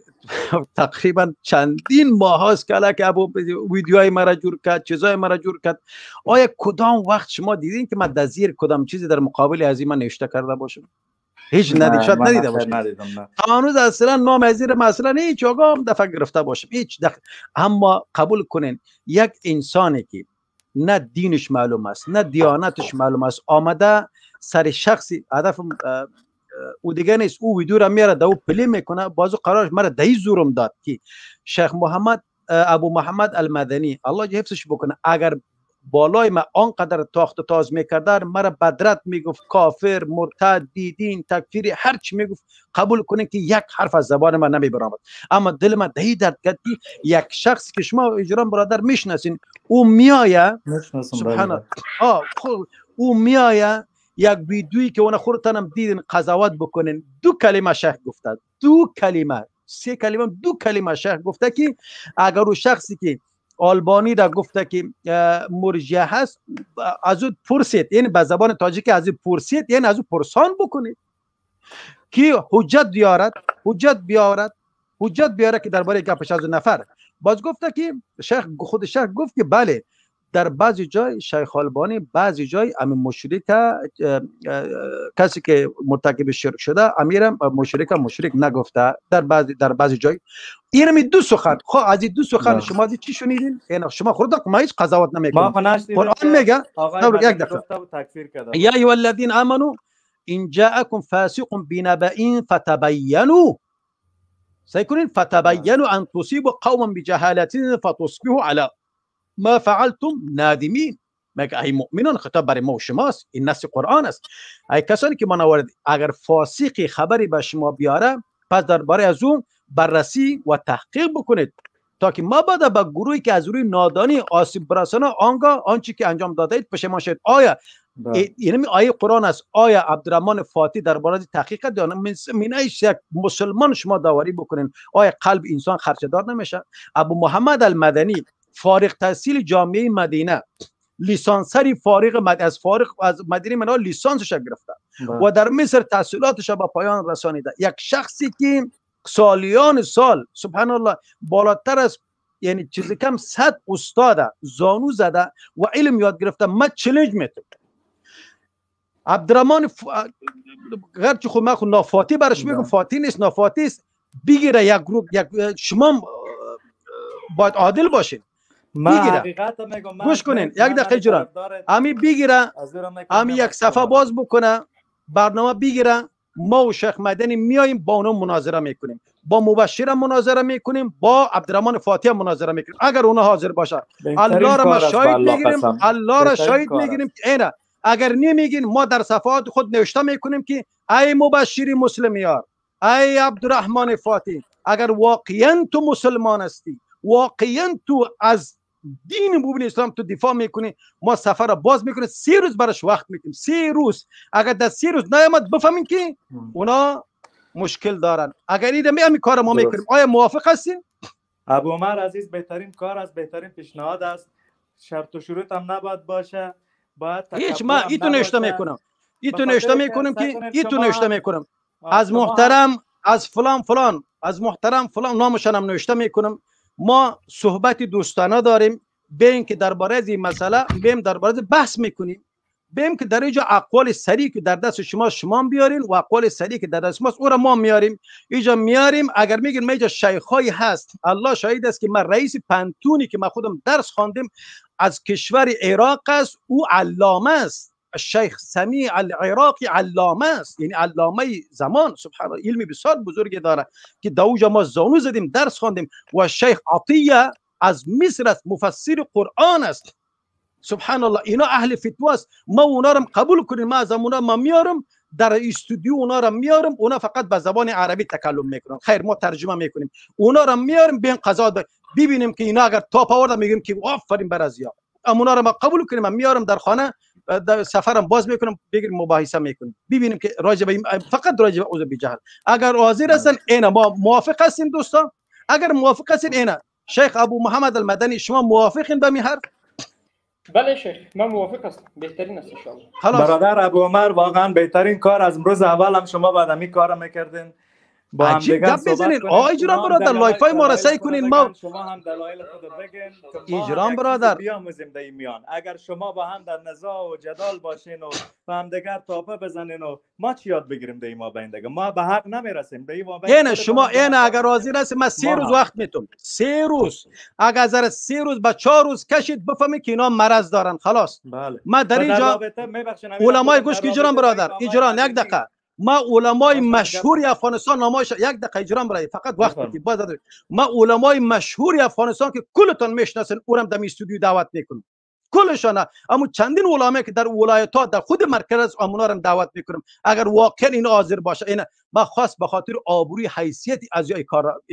تقریبا چندین ماه هاست که که ابو ویدیوهای مرا جور کرد، چیزای مرا جور کرد. آیا کدام وقت شما دیدین که من در زیر کدام چیزی در مقابل از این من نوشته کرده باشم؟ هیچ ندید، شاید ندیده باشید. ندیدم. تا هنوز اصلا نام از این مثلا هیچ آقا هم دفعه گرفته باشم هیچ دخل. اما قبول کنین یک انسانی که نه دینش معلوم است نه دیانتش معلوم است، آمده سر شخصی هدف او دیگه نیست، او ویدیو را میاره دو play میکنه، بازو قرارش مرا دهی زورم داد که شیخ محمد ابو محمد المدنی الله حفظش بکنه، اگر بالای ما آنقدر تاخت و تاز میکردن مرا بدرت میگفت کافر، مرتد، بیدین، تکفیری، هر چی میگفت قبول کنین که یک حرف از زبان من نمیبرآمد. اما دل من دهی درد کرد که یک شخص که شما اجرام برادر میشناسین او میآید، سبحان الله، او میآید یک ویدیویی که اون خودتانم دیدین قضاوت بکنین، دو کلمه شیخ گفته، دو کلمه، سه کلمه، دو کلمه شیخ گفته که اگر او شخصی که آلبانی را گفته که مرجعه هست از او پرسید، یعنی به زبان تاجیکی از او پرسید، یعنی از او پرسان بکنید که حجت بیارد، حجت بیارد، حجت بیاره که درباره گپش از نفر. باز گفته که شیخ، خود شیخ گفت که بله در بعضی جای شیخ آلبانی بعضی جای امیر مشرک، کسی که مرتکب شرک شده امیرم مشرک مشرک نگفته در بعضی جای. اینم دو سخن، خب از این دو سخن شما از چی شنیدین؟ یعنی شما خودتون ما هیچ قضاوت نمیکنیم. قرآن میگه یک دقیقه، یا ایها الذین آمنوا ان جاءکم فاسق بنبأ فتبینوا، سعی کنین فتبینوا ان تصیبوا قوما بجهالة فتصبحوا علی ما فعلتم نادمین. مگه ای مؤمنان، خطاب برای ما و شماست، این نص قرآن است. ای کسانی که من اگر فاسقی خبری به شما بیاره پس درباره از اون بررسی و تحقیق بکنید تا که ما بعد به گروهی که از روی نادانی آسیب برسانه آنگاه آنچه که انجام داده اید پشیمان شید. آیا یعنی آیه قرآن است؟ آیا عبدالرحمن فاتی درباره تحقیق دانه من یک مسلمان شما داوری بکنین آیا قلب انسان خرچدار نمیشه؟ ابو محمد المدنی فارغ تحصیل جامعه مدینه، لیسانسری فارغ از فارغ از مدینه منوره لیسانسش گرفته و در مصر تحصیلاتش به پایان رسانیده. یک شخصی که سالیان سال سبحان الله بالاتر از یعنی چیزی کم 100 استاد زانو زده و علم یاد گرفته. من چالش میتم عبدالرحمن گرچه خود من خود نافاتی برش میگم، فاتی نیست نافاتی است، بگیره یک گروه یک شما باید عادل باشین. بگیره، گوش کنین یک دقیقه جران، امی بگیره، امی یک صفحه باز بکنه برنامه بگیره، ما و شیخ مدنی میاییم با اونا مناظره میکنیم، با مبشر مناظره میکنیم، با عبدالرحمن فاتح مناظره میکنیم اگر اونا حاضر باشه. الله را ما شاهد میگیریم، الله را شاهد میگیریم که اینا اگر نمیگین ما در صفحات خود نوشته میکنیم که ای مبشر مسلمیار، ای عبدالرحمن فاتح، اگر واقعا تو مسلمان هستی، واقعا تو از دین مبین اسلام تو دفاع میکنی، ما سفر را باز میکنیم، 3 روز براش وقت میکنیم، 3 روز. اگر در 3 روز نیامد بفهمین که اونا مشکل دارن. اگر این می کار ما میکنیم. آیا موافق هستین؟ ابو عمر عزیز، بهترین کار از بهترین پیشنهاد است. شرط و شروط هم نباید باشه، باید هیچ. ما ایتو نوشته میکنم، ایتو نوشته میکنم که ایتو نوشته میکنم از محترم، از فلان فلان، از محترم فلان، نامشان هم نوشته میکنم. ما صحبت دوستانه داریم، بین که درباره از این مسئله بیم درباره بحث میکنیم، بیم که در اینجا اقوال سریع که در دست شما بیارین و اقوال سریع که در دست ماست او را ما میاریم، اینجا میاریم. اگر میگین اینجا شیخایی هست، الله شاهد است که من رئیس پنتونی که من خودم درس خواندم از کشور عراق است، او علامه است، الشیخ سمیع العراقی علامه است، یعنی علامه زمان، سبحان الله، علمی بسیار بزرگی داره که دوجا ما زانو زدیم درس خواندیم. و شیخ عطیه از مصر است، مفسر قرآن است، سبحان الله، اینا اهل فتوا است. ما اونا رو قبول کنیم، ما از اونا ما میارم در استودیو، اونا رو میارم، اونا فقط به زبان عربی تکلم میکنن، خیر ما ترجمه میکنیم، اونا رو میارم بین قضا ببینیم که اینا اگر تاپ آوردن میگیم که آفرین بر ازیا، اونا رو ما قبول کنیم، من میارم در خانه، در سفرم باز میکنم، بگیریم مباحثه میکنیم، ببینیم که راجع به فقط راجع به عذر بجهل اگر حاضر هستن اینا ما موافق هستیم دوستان. اگر موافق هستین اینا شیخ ابو محمد المدنی شما موافقین به می حرف؟ بله شیخ، من موافق هستم، بهترین است ان شاء الله. برادر ابو عمر، واقعا بهترین کار از امروز اول هم شما بعد می کارو میکردین. با هم عجیب دیگر گپ صحبت میزنین کنیم، آقای جرام اونا هم برادر، دلایل live های ما را دلایل سعی خود کنین ما بگن، شما هم دلایل خود بگن که ما هم ایجرام یک چیز برادر. بیاموزیم در این میان. اگر شما با هم در نزاع و جدال باشین و با هم دیگر تاپه بزنین و ما چی یاد بگیریم در این مابین دیگه؟ ما به حق نمیرسیم در این مابین. اینه شما خودتان اینه اگر راضی رسی من 3 ما روز هم. وقت میتم، 3 روز. اگر از 3 روز به 4 روز کشید بفهمید که اینا مرض دارن، خلاص. بله. ما در و در اینجا رابطه میبخشین امیر علمای عبدالله، گوش در که ایجرام رابطه با این برادر، آقای ایجران یک مدنی دقیقه. ما علمای باشه، مشهور افغانستان نامایش یک دقیقه ایجرام برای فقط وقت بفرمایید. بدید. باز دادم. ما علمای مشهور افغانستان که کلتان میشناسن اورم در استودیو دعوت میکنم کلشان، اما چندین علمایی که در ولایت ها در خود مرکز امونا رو دعوت میکنم اگر واقعا این حاضر باشه. اینا ما خاص به خاطر آبروی حیثیت از این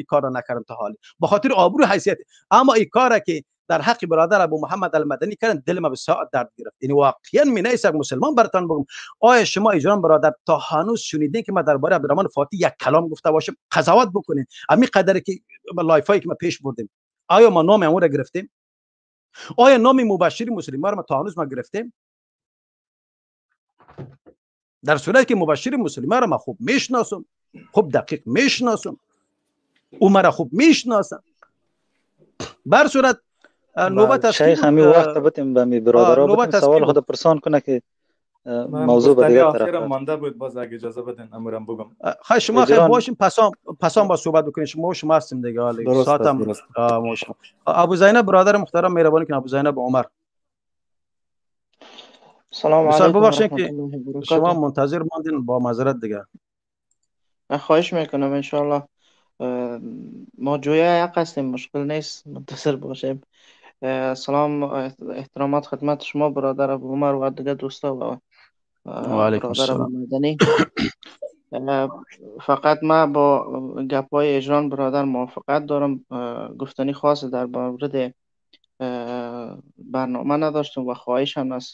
کار را نکردم تا حالی، به خاطر آبروی حیثیت. اما این کار که در حق برادر ابو محمد المدنی کردن دل ما به ساعت درد گرفت. یعنی واقعا می نیست یک مسلمان براتان بگم. آیا شما ایجان برادر تا هنوز شنیدین که ما درباره عبدالرحمن فاطی یک کلام گفته باشم؟ قضاوت بکنین امی قدری که live ایی که ما پیش بردیم، آیا ما نام امو را گرفتیم؟ آیا نام مبشر مسلمان را ما تا هنوز ما گرفتیم؟ در صورتی که مبشر مسلمان را ما خوب میشناسم، خوب دقیق میشناسم، او مرا خوب میشناسم. بر صورت نوبت از کی شیخ بود؟ همی وقت بتیم به می برادرها نوبت بتیم از کی سوال بود؟ خود پرسان کنه که من موضوع به گفتنی دیگر طرف آخرم رفت. مانده بود، باز اگه اجازه بدین امورم بگم. خواهش شما خیر اجران باشیم، پسام با صحبت بکنیم. شما هستیم دیگه، حالی درست است، ساعتم درست. ما شما. ابو زینب برادر محترم مهربانی کنه، ابو زینب عمر. سلام بسیار علیکم و ببخشید رحمت که الله و شما برکاته. منتظر ماندین، با معذرت دیگه. من خواهش میکنم انشالله. ما جویا حق هستیم، مشکل نیست، منتظر باشیم. سلام احترامات خدمت شما برادر ابو عمر و دیگه دوستا و و علیکم برادر ابو السلام. مدنی. فقط ما با گپای اجران برادر موافقت دارم. گفتنی خاص در مورد برنامه نداشتم و خواهش هم از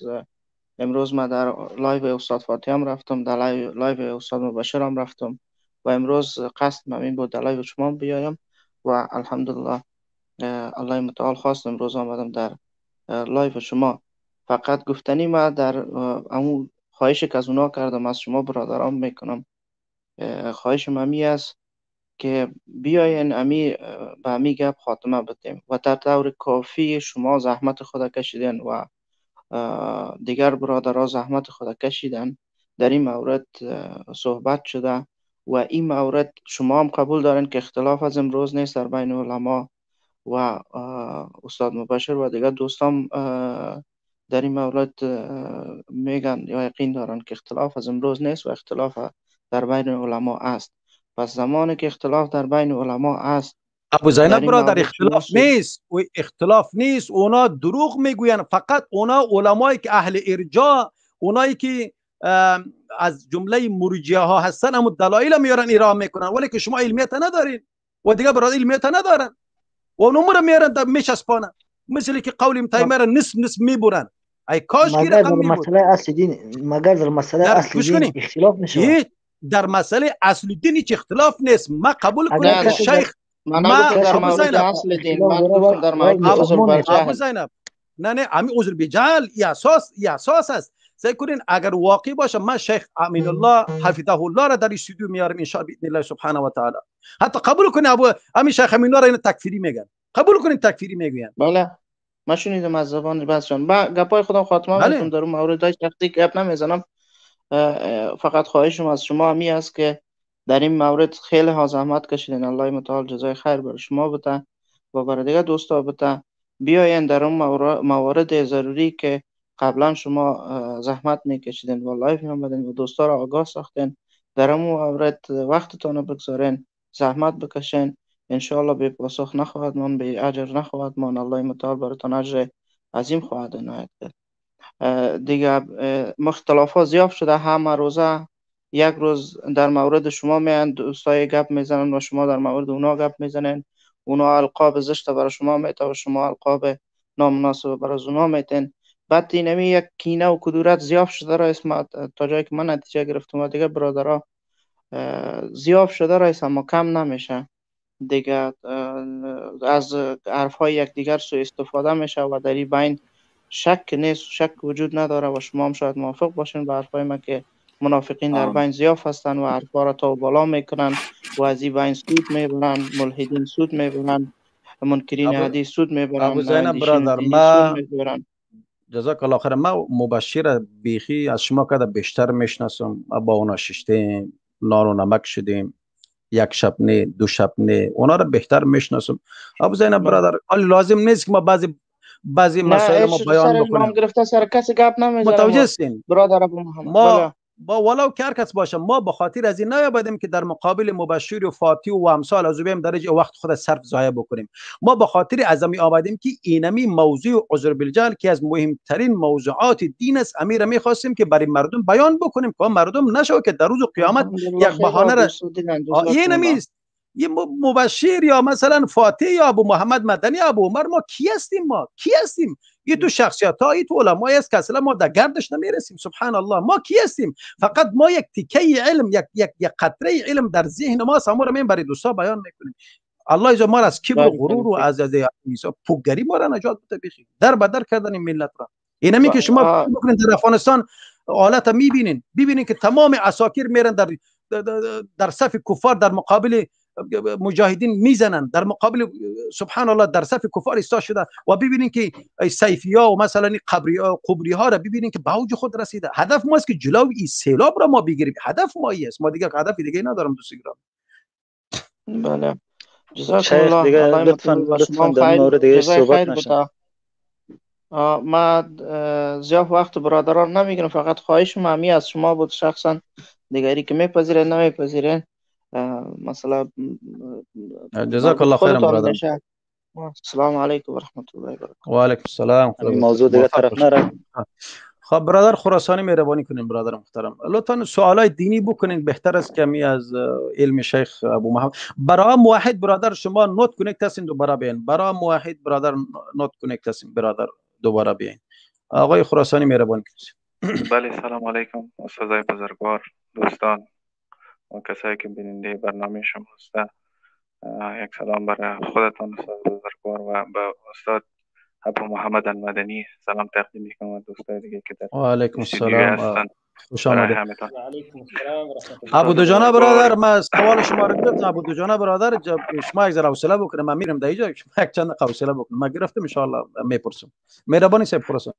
امروز ما در live استاد فاطی هم رفتم، در live استاد مبشر هم رفتم و امروز قصد من این بود در live شما بیایم و الحمدلله الله متعال خواست امروز آمدم در live شما. فقط گفتنی ما در امو خواهش که از اونا کردم از شما برادران میکنم، خواهش من امی است که بیاین امی به امی گپ خاتمه بدیم و در طور کافی شما زحمت خود کشیدن و دیگر برادرها زحمت خود کشیدن در این مورد صحبت شده و این مورد شما هم قبول دارین که اختلاف از امروز نیست در بین علما و استاد مبشر و دیگر دوستان در این مورد میگن یا یقین دارن که اختلاف از امروز نیست و اختلاف در بین علما است. پس زمانی که اختلاف در بین علما است، ابو در زینب این برادر مورد شما اختلاف نیست و اختلاف نیست، اونا دروغ میگوین. فقط اونا علمایی که اهل ارجاع، اونایی که از جمله مرجعه ها هستن، اما دلایل میارن ارائه میکنن، ولی که شما علمیت ندارین و دیگه برادر علمیت ندارن و اونو رو میارن در میچسپانن، مثل که قول تیمه را نصف نصف میبرن. ای کاش که مگر در رقم میبود. مسئله اصل دین، مگر در مسئله در اصل گوش دین کنی اختلاف میشود؟ هیچ در مسئله اصل دین هیچ اختلاف نیست. ما قبول اگر کنیم نه که نه کسی در شیخ من ما نگفتم در ابو مورد زینب اصل دین، اختلاف من داره گفتم در باید مورد عذر مسلمان بر نیست. ابو جهل. زینب نه نه امی عذر بجهل ای اساس، ای اساس است. سعی کنین اگر واقعی باشه من شیخ امین الله حفظه الله را در استودیو میارم ان شاء الله باذن الله سبحانه و تعالی. حتی قبول کنین ابو امی شیخ امین الله را اینو تکفیری میگن، قبول کنین تکفیری میگن. بله من شنیدم از زبان بعضشان. با گپای خودم خاتمه بله میتونم در اون مورد های شخصی گپ نمیزنم. فقط خواهشم از شما همی است که در این مورد خیلی ها زحمت کشیدین، الله متعال جزای خیر بر شما بده و برای دیگه دوستا بده. بیاین در اون موارد ضروری که قبلا شما زحمت میکشیدین و live میامدین و دوستا را آگاه ساختین، در اون مورد وقتتان رو بگذارین، زحمت بکشین، انشاءالله به پاسخ نخواهد مان، به اجر نخواهد مان، الله متعال براتان اجر عظیم خواهد عنایت کرد. دیگه مختلاف ها زیاد شده، همه روزه یک روز در مورد شما میان دوستای گپ میزنن و شما در مورد اونا گپ میزنن، اونا القاب زشت برای شما میته و شما القاب نامناسب برای اونا میتن. بعد اینمی یک کینه و کدورت زیاد شده رئیس، ما تا جایی که من نتیجه گرفتم و دیگه برادرها زیاد شده رئیس، اما کم نمیشه دیگه. از حرفهای یکدیگر سوء استفاده میشه و در این بین شک نیست، شک وجود نداره و شما هم شاید موافق باشین به حرفای من که منافقین در بین زیاد هستن و حرفا را تا بالا میکنن و از این بین سود میبرن، ملحدین سود میبرن، منکرین حدیث سود میبرن، ابو زینب برادر ما جزاک الله خیر. ما مبشر بیخی از شما کده بیشتر میشناسم، با اونا ششتیم، نان و نمک شدیم، یک شب نه دو شب نه، اونا رو بهتر میشناسم. ابو زینب برادر لازم نیست که ما بعضی مسائل ما بیان بکنیم. نام گرفته سر کسی گپ نمیزنم، متوجه هستین برادر ابو محمد؟ ما با ولو که هر کس باشه، ما به خاطر از این نیامدیم که در مقابل مبشر و فاتی و امثال از او بیم درجه وقت خود صرف ضایع بکنیم. ما به خاطر از می آمدیم که اینمی موضوع عذر بالجهل که از مهمترین موضوعات دین است، امیر میخواستیم که برای مردم بیان بکنیم که مردم نشو که در روز قیامت یک بهانه را اینمی یه مبشر یا مثلا فاتح یا ابو محمد مدنی ابو عمر، ما کی هستیم؟ ما کی هستیم؟ یه تو شخصیت های تو علمای است که اصلا ما در گردش نمیرسیم. سبحان الله، ما کی هستیم؟ فقط ما یک تیکه علم، یک یک یک قطره علم در ذهن ما است، ما رو برای دوستا بیان میکنیم. الله اجازه ما از کبر و غرور و از پوکگری ما را نجات بده. بخی در بدر کردن این ملت را. اینمی که شما بکنین در افغانستان حالت میبینین، ببینین که تمام اساکیر میرن در صف کفار، در مقابل مجاهدین میزنن، در مقابل سبحان الله در صف کفار ایستاد شده و ببینین که سیفیا و مثلا قبری ها را ببینین که به اوج خود رسیده. هدف ما است که جلو این سیلاب را ما بگیریم. هدف ما این است، ما دیگه هدف دیگه ندارم دوست گرامی. بله جزاک الله. دیگه لطفاً در مورد دیگه صحبت نشه. ما زیاد وقت برادران نمیگیرم، فقط خواهش ما همی از شما بود شخصا، دیگری که میپذیرن نمیپذیرن مثلا. جزاک الله خیرا برادر. السلام علیکم و رحمت الله و برکاته. و علیکم السلام. موضوع دیگه طرف نره. خب برادر خراسانی مهربانی کنین برادر محترم، لطفا سوالای دینی بکنین، بهتر است که می از علم شیخ ابو محمد. برای موحد برادر شما note connect هستین دوباره بیاین. برای موحد برادر note connect هستین برادر دوباره بیاین. آقای خراسانی مهربانی کنین. بله سلام علیکم استادای بزرگوار، دوستان و کسایی که بیننده برنامه شما هستند. یک سلام برای خودتان استاد بزرگوار و به استاد ابو محمد المدنی سلام تقدیم میکنم و دوستای دیگه که در و علیکم السلام، خوش آمدید. ابو دوجانه برادر، ما سوال شما رو گرفتم. ابو دوجانه برادر شما یک ذره حوصله بکنید، من میرم در اینجا، شما یک چند حوصله بکنید، من گرفتم ان شاء الله میپرسم. مهربانی صاحب خراسان.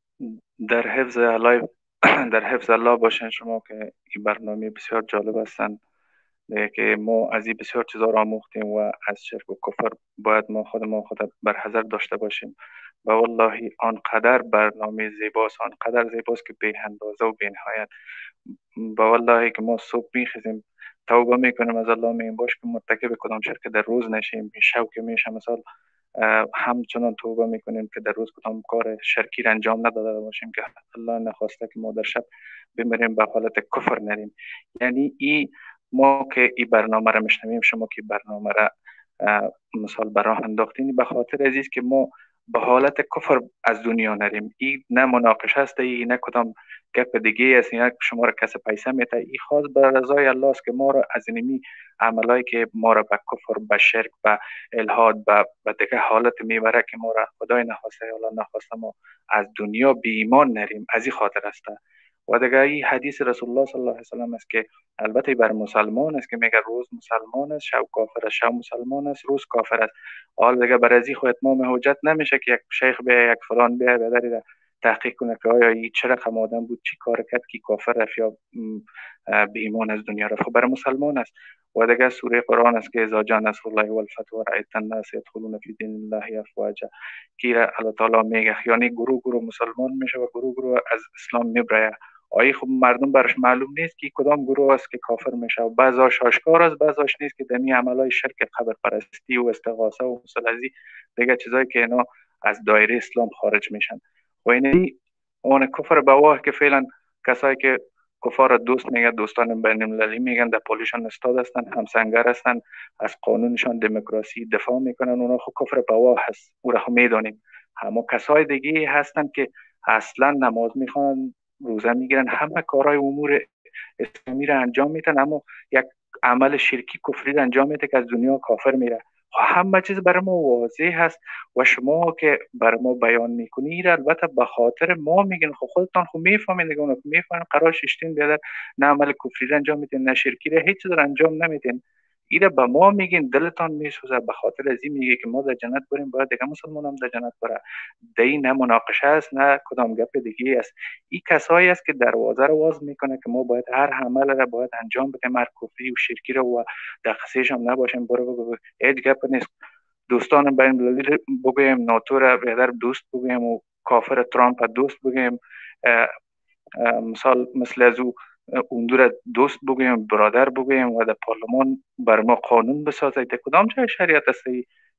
در حفظ الله، در حفظ الله باشین شما که این برنامه بسیار جالب هستند که ما از این بسیار چیزا را آموختیم و از شرک و کفر باید ما خود بر حذر داشته باشیم. و والله آنقدر برنامه زیباست، آنقدر زیباست که بی اندازه و بی نهایت. و والله که ما صبح میخیزیم توبه میکنیم از الله، میگیم باش که مرتکب کدام شرک در روز نشیم، شب که میشه مثال همچنان توبه میکنیم که در روز کدام کار شرکی را انجام نداده باشیم که الله نخواسته که ما در شب بمیریم به حالت کفر نریم. یعنی ای ما که این برنامه را میشنویم، شما که برنامه را مثال براه انداختین، به خاطر عزیز که ما به حالت کفر از دنیا نریم. این نه مناقشه است، این نه کدام گپ دیگه است، نه شما را کس پیسه میته. این خاص به رضای الله است که ما را از اینمی عملایی که ما را به کفر، به شرک، به الحاد، به دیگه حالت میبره که ما را خدای نخواسته، الله نخواسته ما از دنیا بی ایمان نریم، از این خاطر است. و دیگه این حدیث رسول الله صلی الله علیه و سلم است که البته بر مسلمان است که میگه روز مسلمان است، شب کافر است، شب مسلمان است، روز کافر است. حال دیگه بر از این خو اتمام حجت نمیشه که یک شیخ به یک فلان به بدری تحقیق کنه که آیا این چه رقم آدم بود، چی کار کرد که کافر رفت یا بی ایمان از دنیا رفت. خب برای مسلمان است. و دیگه سوره قرآن است که اذا جاء نصر الله والفتح ورأیت الناس یدخلون فی دین الله افواجا، که الله تعالی میگه یعنی گروه گروه مسلمان میشه و گروه گروه از اسلام میبره. آیه خب مردم برش معلوم نیست که کدام گروه است که کافر میشه، و بعضاش آشکار است، بعضاش نیست که دمی عملای شرک، قبر پرستی و استغاثه و مثل دیگه چیزایی که اینا از دایره اسلام خارج میشن. و اینی اون کفر بواه که فعلا کسایی که کفار دوست میگن، دوستان بین المللی میگن، در پولیشان استاد هستن، همسنگر هستن، از قانونشان دموکراسی دفاع میکنن، اونا خب کفر بواه هست، او را میدانیم. اما کسای دیگه هستن که اصلا نماز میخوان، روزه میگیرن، همه کارهای امور اسلامی را انجام میدن، اما یک عمل شرکی کفری را انجام میده که از دنیا کافر میره. همه چیز برای ما واضح هست و شما که برای ما بیان میکنی البته به خاطر ما میگین، خب خودتان خب میفهمین دیگه، اونا میفهمن قرار ششتین بیادر نه عمل کفری را انجام میدین، نه شرکی را، هیچ چیز را انجام نمیدین. ایره به ما میگین دلتان میسوزه، به خاطر از این میگه که ما در جنت بریم باید دیگه مسلمان هم در جنت بره. دی نه مناقشه است نه کدام گپ دیگه است. این کسایی است که دروازه رو باز میکنه که ما باید هر عمل را باید انجام بدیم، هر کفری و شرکی رو و در قصه‌ش هم نباشیم. برو هیچ گپ نیست. دوستان بین المللی بگویم، ناتو را بهتر دوست بگویم و کافر ترامپ دوست بگویم، مثال مثل از او اون دوست بگویم، برادر بگویم و در پارلمان بر ما قانون بسازه. در کدام جای شریعت است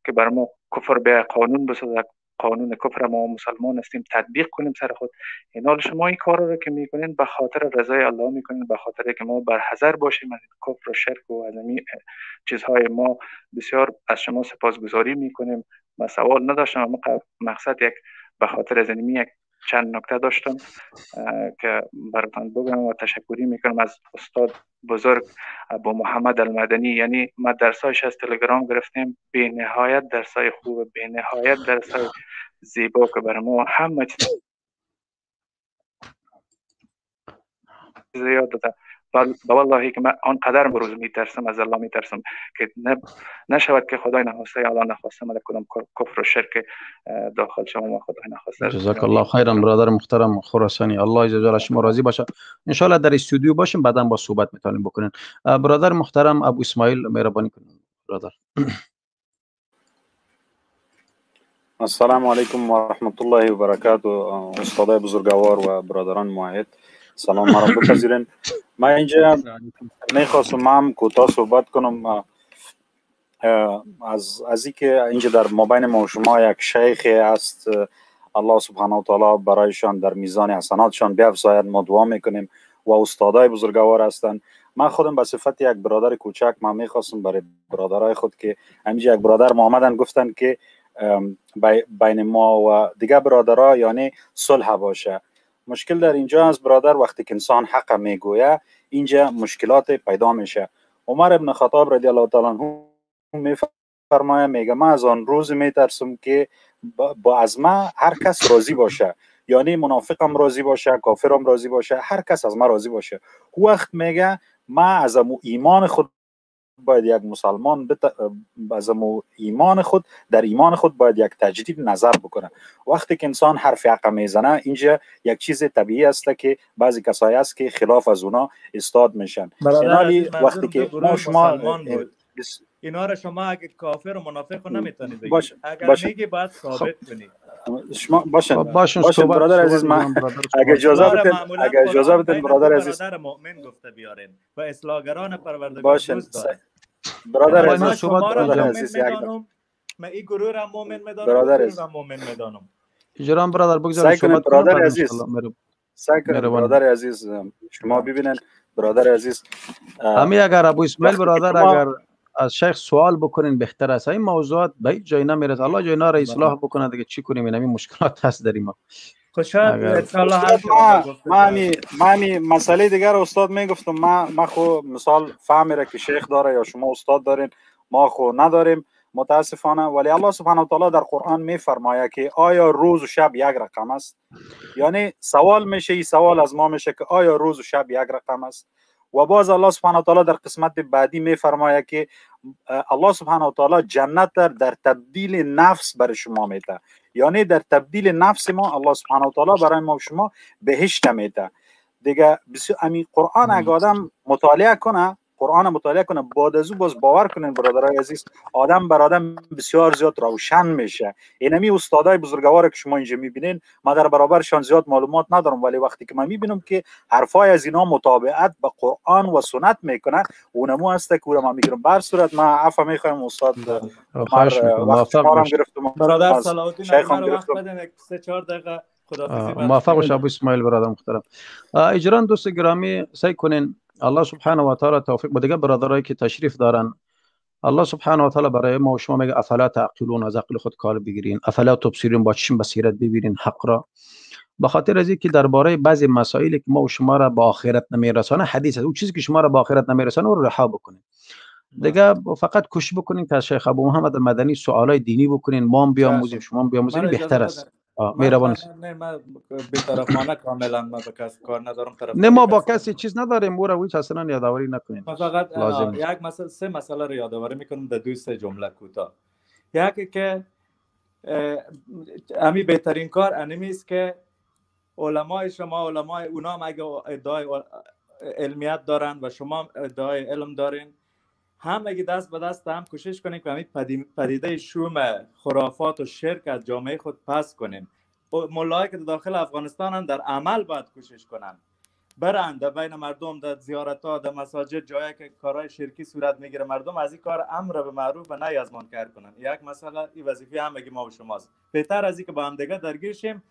که بر ما کفر به قانون بسازه؟ قانون کفر ما مسلمان هستیم تطبیق کنیم سر خود. اینال شما این کار رو که میکنین به خاطر رضای الله میکنین، به خاطر که ما بر حذر باشیم از کفر و شرک و از این چیزهای. ما بسیار از شما سپاسگزاری میکنیم. ما سوال نداشتم، اما مقصد یک به خاطر از این یک چند نکته داشتم که براتان بگم و تشکری میکنم از استاد بزرگ ابو محمد المدنی. یعنی ما درسایش از تلگرام گرفتیم، به نهایت درسای خوب، به نهایت درسای زیبا که بر ما همه چیز یاد داده. والله که من آنقدر بروز میترسم از الله، میترسم که نشود که خدای نخواسته یا الله نخواسته من کدام کفر و شرک داخل شما و خدای نخواسته. جزاک الله خیرا برادر محترم خراسانی، الله عز شما راضی باشه. ان شاء الله در استودیو باشیم بعدا با صحبت میتونیم بکنین. برادر محترم ابو اسماعیل مهربانی کنین برادر. السلام علیکم و رحمت الله و برکاته. استادای بزرگوار و برادران موحد، سلام مرا بپذیرین. من اینجا میخواستم هم کوتاه صحبت کنم از اینکه اینجا در مابین ما و شما یک شیخ است، الله سبحانه و تعالی برایشان در میزان حسناتشان بیافزاید، ما دعا میکنیم و استادای بزرگوار هستند. من خودم به صفت یک برادر کوچک من میخواستم برای برادرای خود که همینجا یک برادر ما آمدن گفتن که بین ما و دیگه برادرها یعنی صلح باشه. مشکل در اینجا از برادر وقتی که انسان حق میگویه اینجا مشکلات پیدا میشه. عمر ابن خطاب رضی الله تعالی عنه میفرمایه، میگه من از آن روز میترسم که با از ما هر کس راضی باشه، یعنی منافقم راضی باشه، کافرم راضی باشه، هر کس از ما راضی باشه. وقت میگه ما از امو ایمان خود باید یک مسلمان از ایمان خود در ایمان خود باید یک تجدید نظر بکنه. وقتی که انسان حرف حق میزنه اینجا یک چیز طبیعی است که بعضی کسایی است که خلاف از اونا استاد میشن. وقتی که ما شما اینا را شما اگه کافر و منافق رو نمیتونی بگی، اگر میگی باید ثابت کنی. شما باشن باشن برادر عزیز، من اگه اجازه بدین، اگه اجازه بدین برادر عزیز، برادر مؤمن گفته بیارین و اصلاحگران پروردگار دوست دارن. برادر عزیز، برادر عزیز، من این گروه را مؤمن میدانم، برادر عزیز مؤمن میدانم. اجرام برادر بگذار صحبت. برادر عزیز سعی کنید، برادر عزیز شما ببینن برادر عزیز، همین اگر ابو اسماعیل برادر اگر از شیخ سوال بکنین بهتر است. این موضوعات به هیچ جای نمیرسه، الله جای را اصلاح بکنه دیگه. چی کنیم؟ این همین مشکلات هست در ما. خوشحال ما مسئله دیگر استاد میگفتم، ما خو مثال فهمی را که شیخ داره یا شما استاد دارین، ما خو نداریم متاسفانه. ولی الله سبحانه و تعالی در قرآن میفرماید که آیا روز و شب یک رقم است؟ یعنی سوال میشه، این سوال از ما میشه که آیا روز و شب یک رقم است؟ و باز الله سبحانه و تعالی در قسمت بعدی میفرماید که الله سبحانه و تعالی جنت در تبدیل نفس بر شما میده، یعنی در تبدیل نفس ما الله سبحانه و تعالی برای ما و شما بهشت میده. دیگه بسیار همین قرآن اگه آدم مطالعه کنه، قرآن مطالعه کنه، بعد از او باز باور کنین برادرای عزیز، آدم بر آدم بسیار زیاد روشن میشه. اینمی استادای بزرگوار که شما اینجا میبینین، ما در برابرشان زیاد معلومات ندارم، ولی وقتی که من میبینم که حرفای از اینا مطابقت با قرآن و سنت میکنه، اونمو هست که اون ما میگیرم. بر صورت من عفو میخوایم استاد، موافق گرفتم برادر صلاح الدین، وقت بدن 3-4 دقیقه خداحافظی. موافق باش ابو اسماعیل برادر محترم. اجران دوست گرامی سعی کنین الله سبحانه و تعالی توفیق بده برادرایی که تشریف دارن. الله سبحانه و تعالی برای ما و شما میگه افلا تعقلون، از عقل خود کار بگیرین، افلا تبصرون، با چشم بصیرت ببینین حق را. به خاطر از اینکه درباره بعضی مسائل که ما و شما را به آخرت نمیرسانه حدیث است، اون چیزی که شما را به آخرت نمیرسانه رو رها بکنین دیگه. فقط کوشش بکنین که از شیخ ابو محمد المدنی سوالای دینی بکنین، ما هم بیاموزیم شما هم بیاموزیم، بهتر است. مهربان. نه، من بی‌طرفانه کاملا، من به کس کار ندارم. نه، ما با کسی چیز نداریم، او را هیچ اصلا یادآوری نکنیم. فقط یک مسئله، سه مسئله رو یادآوری میکنم در دو سه جمله کوتاه. یکی که امی بهترین کار انمی است که علمای شما، علمای اونا هم اگه ادعای علمیت دارن و شما ادعای علم دارین، هم اگه دست به دست هم کوشش کنیم که همین پدیده شوم خرافات و شرک از جامعه خود پس کنیم. ملایی که داخل افغانستان هم در عمل باید کوشش کنن، برن در بین مردم، در زیارت ها، در مساجد، جایی که کارهای شرکی صورت میگیره، مردم از این کار امر به معروف و نهی از منکر کنن. یک مسئله این وظیفه هم اگه ما و شماست. بهتر از این که با هم دیگه درگیر شیم،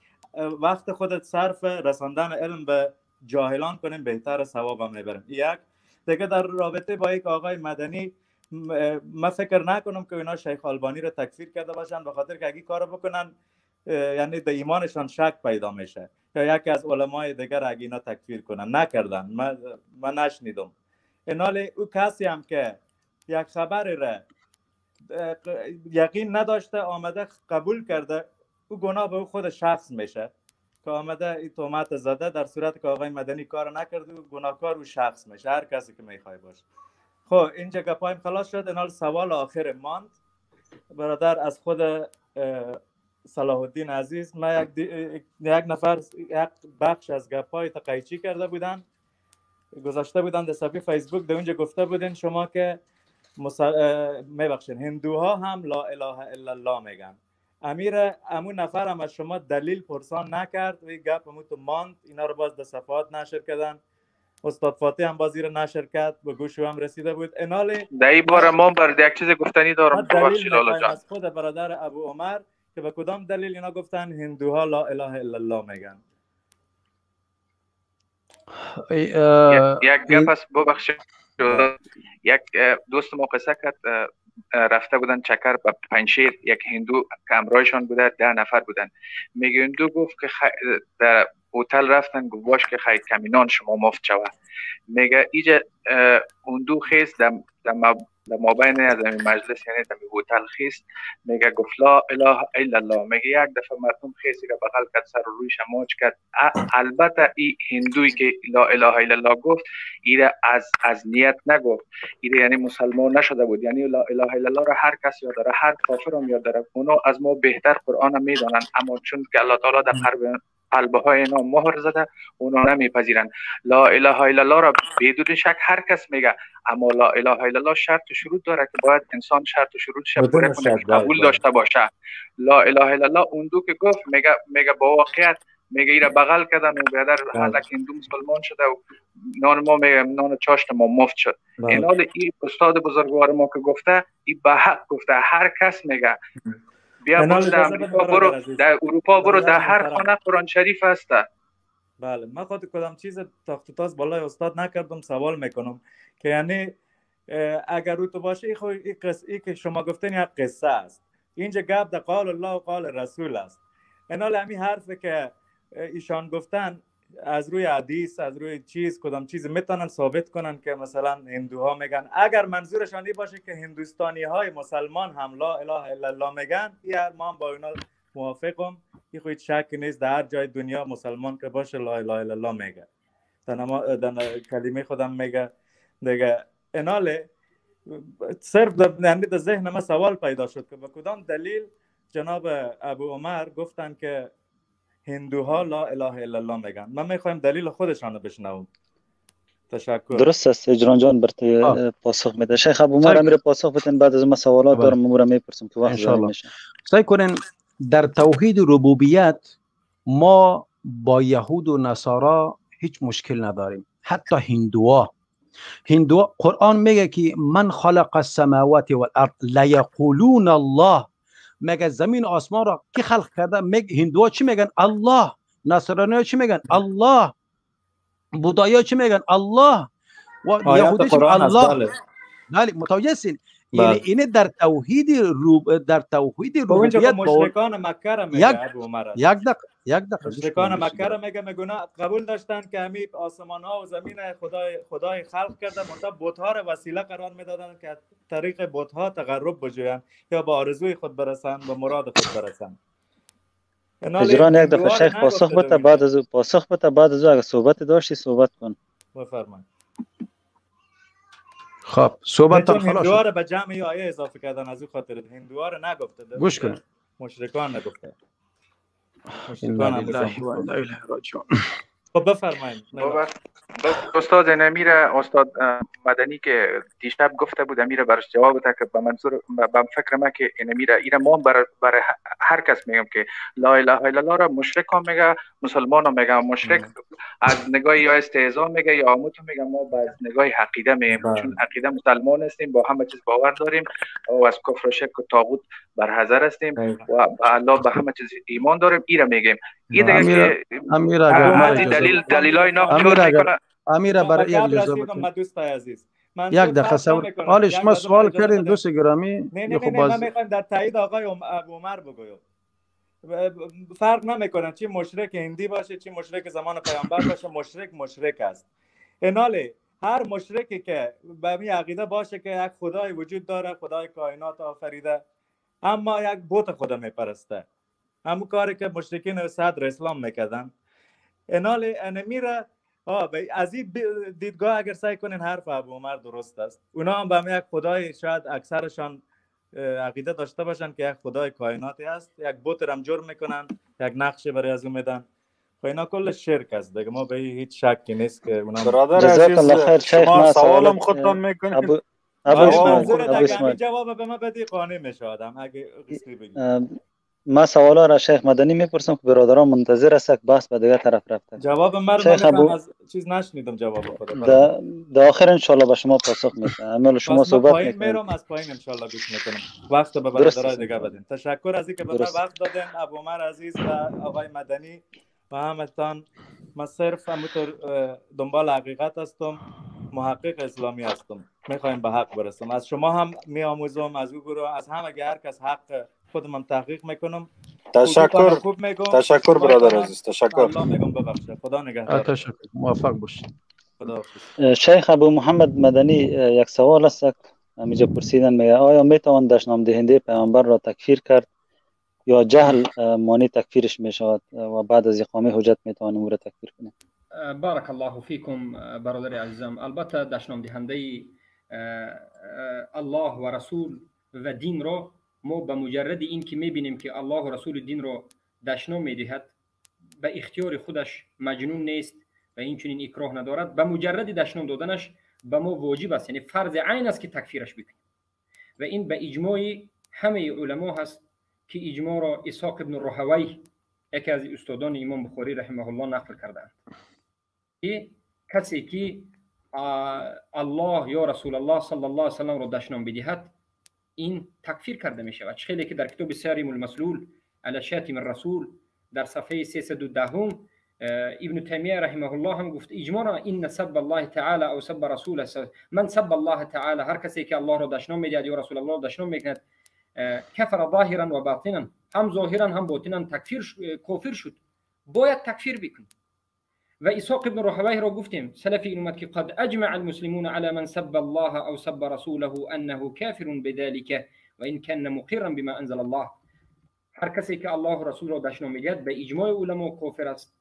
وقت خودت صرف رساندن علم به جاهلان کنیم، بهتر ثواب هم میبریم. یک دیگه در رابطه با یک آقای مدنی، من فکر نکنم که اینا شیخ آلبانی رو تکفیر کرده باشن، به خاطر که اگه کارو بکنن یعنی در ایمانشان شک پیدا میشه، یا یکی از علمای دیگر اگه اینا تکفیر کنن. نکردن، من نشنیدم. اینال او کسی هم که یک خبر را یقین نداشته آمده قبول کرده، او گناه به او خود شخص میشه که آمده این تهمت زده، در صورت که آقای مدنی کار نکرده و گناهکار او شخص میشه، هر کسی که میخوای باشه. خب اینجا گپایم خلاص شد. اینال سوال آخر ماند برادر از خود صلاح الدین عزیز. ما یک نفر یک بخش از گپای تقیچی کرده بودن، گذاشته بودن در صفحه فیسبوک، در اونجا گفته بودین شما که میبخشین هندوها هم لا اله الا الله میگن. امیر امون نفر هم از شما دلیل پرسان نکرد و این گپ امون تو ماند. اینا رو باز در صفحات نشر کردن، استاد فاتح هم باز رو نشر کرد، به گوش هم رسیده بود. انال در این بار ما بر یک چیز گفتنی دارم، ببخشید لالا جان. از خود برادر ابو عمر که به کدام دلیل اینا گفتن هندوها لا اله الا الله میگن؟ یک گپ است، ببخشید. یک دوست ما قصه کرد، رفته بودن چکر به پنجشیر، یک هندو که همراهشان بوده، 10 نفر بودن. میگه هندو گفت که در هتل رفتن، گفت باش که خیلی کمینان شما مفت شوه. میگه ایجا هندو خیست در مابین از این مجلس، یعنی در هتل خیست، میگه گفت لا اله الا الله. میگه یک دفعه مردم خیستی که بغل کرد، سر رویش ماچ کرد. البته این هندویی که لا اله الا الله گفت، ایره از نیت نگفت، ایره یعنی مسلمان نشده بود. یعنی لا اله الا الله را هر کس یاد داره، هر کافر هم یاد داره، اونا از ما بهتر قرآن میدانن، اما چون که الله تعالی در قلبه های اینا مهر زده، اونا نمیپذیرن. لا اله الا الله را بدون شک هر کس میگه، اما لا اله الا الله شرط و شروط داره که باید انسان شرط و شروطش پوره کنه، قبول داشته باشه. لا اله الا الله اون دو که گفت، میگه با واقعیت، میگه ایرا بغل کردن و برادر حالا هندو مسلمان شده و نان ما، میگه نان چاشت ما مفت شد. این حال این استاد بزرگوار ما که گفته، این به حق گفته، هر کس میگه. بیا برو در امریکا، برو در اروپا، برو در هر خانه قرآن شریف هست. بله، من خود کدام چیز تاخت و تاز بالای استاد نکردم. سوال میکنم که یعنی اگر رو تو باشه، این قصه که شما گفتین یک قصه است، اینجا گپ در قال الله و قال رسول است. اینال همین حرفی که ایشان گفتن از روی حدیث، از روی چیز، کدام چیز میتونن ثابت کنن که مثلا هندوها میگن؟ اگر منظورشان این باشه که هندوستانی های مسلمان هم لا اله الا الله میگن، یا ما هم با اینا موافقم، این خو هیچ شک نیست، در هر جای دنیا مسلمان که باشه لا اله الا الله میگه، در کلمه خودم میگه دیگه. اناله صرف در ذهن ما سوال پیدا شد که به کدام دلیل جناب ابو عمر گفتن که هندوها لا اله الا الله میگن؟ من میخوایم دلیل خودشان رو بشنوم. تشکر. درست است اجران جان، برت پاسخ میده شیخ ابو عمر. امیر پاسخ بدین، بعد از ما سوالات دارم امور میپرسم که وقت ضایع میشه. سعی کنین در توحید ربوبیت ما با یهود و نصارا هیچ مشکل نداریم، حتی هندوها. قرآن میگه که من خلق السماوات والارض لیقولون الله. میگه زمین آسمان را کی خلق کرده؟ میگه هندوها چی میگن؟ الله. نصرانی چی میگن؟ الله. بودایا چی میگن؟ الله. و یهودی چی؟ الله. بله، متوجه هستین؟ یعنی اینه در توحید در توحید ربوبیت مشرکان مکه را میگه ابو عمر. یک دقیقه مشرکان مکه را میگه، میگه قبول داشتن که همی آسمان ها و زمین خدای خلق کرده، منتها بت ها را وسیله قرار میدادن که طریق بت ها تقرب بجوین یا با آرزوی خود برسن، به مراد خود برسن. هجران یک دفعه شیخ پاسخ بده، بعد از پاسخ بده، بعد از اگه صحبت داشتی صحبت کن. بفرمایید. خب صحبت خلاص. هندوها رو به جمع آیه اضافه کردن، از او خاطر هندوها رو نگفته. گوش کن. مشرکان نگفته. مشرکان. خب بفرمایید. استاد نمیره، استاد مدنی که دیشب گفته بود امیره براش جواب بده که به منظور به فکر ما که نمیره ایره ما برای هر کس میگم که لا اله الا الله را مشرک هم میگه، مسلمان هم میگه. مشرک از نگاه یا استهزا میگه یا عامت میگه، ما با از نگاه عقیده میگیم، چون عقیده مسلمان هستیم، با همه چیز باور داریم و از کفر و شرک و طاغوت برحذر هستیم و به الله به همه چیز ایمان داریم. ایره میگیم. این دیگه که دلیلای ناخور میکنه. امیره برای یک اجازه بده. یک دقیقه صبر. حالا شما سوال کردین دوست گرامی. نه نه نه، من میخوایم در تایید آقای عمر بگویم. فرق نمیکنه چی مشرک هندی باشه چی مشرک زمان پیامبر باشه، مشرک مشرک است. اناله هر مشرکی که به می عقیده باشه که یک خدای وجود داره، خدای کائنات آفریده، اما یک بت خدا میپرسته، همون کاری که مشرکین صدر اسلام میکردن. اناله انمیره از این دیدگاه اگر سعی کنین حرف ابو عمر درست است. اونا هم به یک خدای شاید اکثرشان عقیده داشته باشن که یک خدای کائناتی هست، یک بت رم جور میکنن، یک نقشه برای از اون میدن. خب اینا کل شرک است دیگه، ما به هیچ شکی نیست که اونا. برادر عزیز شما سوالم خودتون میکنید. ابو اسماعیل جواب به من بدی قانع میشه آدم اگه قصه بگی. ما سوالا را شیخ مدنی میپرسم که برادران منتظر است که بحث به دیگه طرف رفته. جواب من از چیز نشنیدم جواب خود. در آخر ان شاء الله به شما پاسخ میدم. اما شما صحبت میکنیم. میرم از پایین ان شاء الله گوش میکنم. وقت به برادرای دیگه بدین. تشکر از اینکه به من وقت دادین ابو عمر عزیز و آقای مدنی و همتان. من صرف همونطور دنبال حقیقت هستم، محقق اسلامی هستم، میخوایم به حق برسم. از شما هم میآموزم، از او گروه، از همه، هر کس حق خودم هم تحقیق میکنم. تشکر برادر عزیز، تشکر. الله میگم ببخشه، خدا نگهدار. تشکر، موفق باشید. خدا حافظ. شیخ ابو محمد مدنی یک سوال است همینجا پرسیدن، میگه آیا میتوان دشنام دهنده پیامبر را تکفیر کرد یا جهل مانع تکفیرش میشود و بعد از اقامه حجت میتوانیم او را تکفیر کنیم؟ بارک الله فیکم برادر عزیزم. البته دشنام دهنده الله و رسول و دین را ما به مجرد این که میبینیم که الله و رسول دین را دشنام میدهد، به اختیار خودش مجنون نیست و این چنین اکراه ندارد، به مجرد دشنام دادنش به ما واجب است، یعنی فرض عین است که تکفیرش بکنیم و این به اجماع همه علما هست که اجماع را اسحاق ابن راهوی یکی از استادان امام بخاری رحمه الله نقل کردند که کسی که الله یا رسول الله صلی الله علیه و سلم را دشنام بدهد این تکفیر کرده می شود. خیلی که در کتاب سارم المسلول علی شاتم الرسول در صفحه 310 ابن تیمیه رحمه الله هم گفت اجماع ان سب الله تعالی او سب رسوله، من سب الله تعالی، هر کسی که الله را دشنام میدهد یا رسول الله را دشنام میکند، کفر ظاهرا و باطنا، هم ظاهرا هم باطنا تکفیر کافر شد، باید تکفیر بکنید. و اسحاق ابن راهویه را گفتیم سلفی این اومد که قد اجمع المسلمون على من سب الله او سب رسوله انه کافر بذلك و ان كان مقرا بما انزل الله. هر کسی که الله و رسول را دشنام میدهد به اجماع علما کافر است،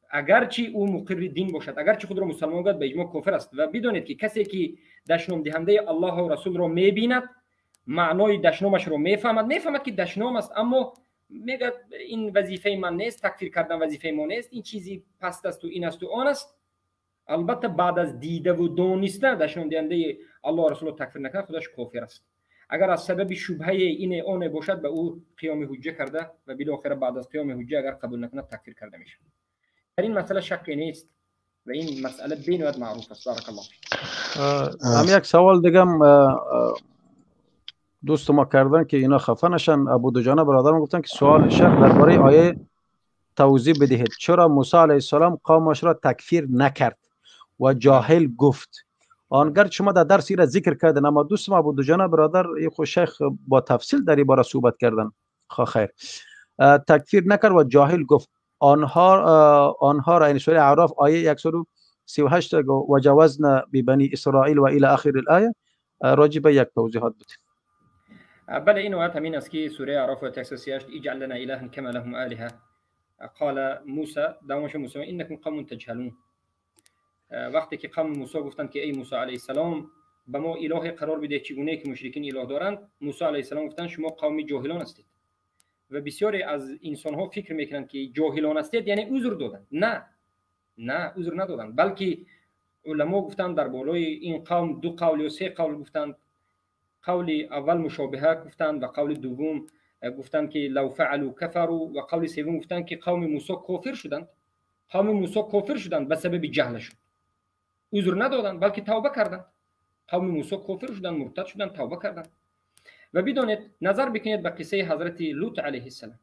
اگرچه او مقر دین باشد، اگرچه خود را مسلمان گوید، به اجماع کافر است. و بدانید که کسی که دشنام دهنده الله و رسول را میبیند، معنای دشنامش را میفهمد، که دشنام است، اما میگه این وظیفه من نیست، تکفیر کردن وظیفه ما نیست، این چیزی پست است و این است و آن است. البته بعد از دیده و دانسته دشنام دهنده الله و رسول تکفیر نکنه خودش کافر است. اگر از سبب شبهه این آن باشد به او قیام حجه کرده و بالاخره بعد از قیام حجه اگر قبول نکنه تکفیر کرده میشه. در این مسئله شکی نیست و این مسئله بین‌الملل معروف است. بارک الله فیک. هم یک سوال دیگه دوست ما کردن که اینا خفه نشن. ابو دجانه برادرم گفتن که سوال شیخ درباره آیه توضیح بدهید چرا موسی علیه السلام قومش را تکفیر نکرد و جاهل گفت؟ آنگر شما در درس را ذکر کردن، اما دوست ما ابو دجانه برادر خو شیخ با تفصیل در این باره صحبت کردن. خیر، تکفیر نکرد و جاهل گفت. آنها را، یعنی سوره اعراف آیه 138 و جاوزنا ببنی اسرائیل و الی آخر الآیه، راجع به یک توضیحات بده. بله، این آیت همین است که سوره اعراف آیه 138 اجعل لنا الها کما لهم آلهه، قال موسی، دومش موسی انکم قوم تجهلون. وقتی که قوم موسی گفتند که ای موسی علیه السلام به ما اله قرار بده چگونه که مشرکین اله دارند، موسی علیه السلام گفتند شما قوم جاهلان هستید. و بسیاری از انسان ها فکر میکنند که جاهلان هستید یعنی عذر دادند. نه نه، عذر ندادند، بلکه علما گفتند در بالای این قوم دو قول یا سه قول گفتند. قول اول مشابهه گفتند و قول دوم گفتند که لو فعلوا کفروا، و قول سوم گفتند که قوم موسی کافر شدند. قوم موسی کافر شدند به سبب جهلشون، عذر ندادند بلکه توبه کردند. قوم موسی کافر شدند، مرتد شدند، توبه کردند. و بدانید، نظر بکنید به قصه حضرت لوط علیه السلام.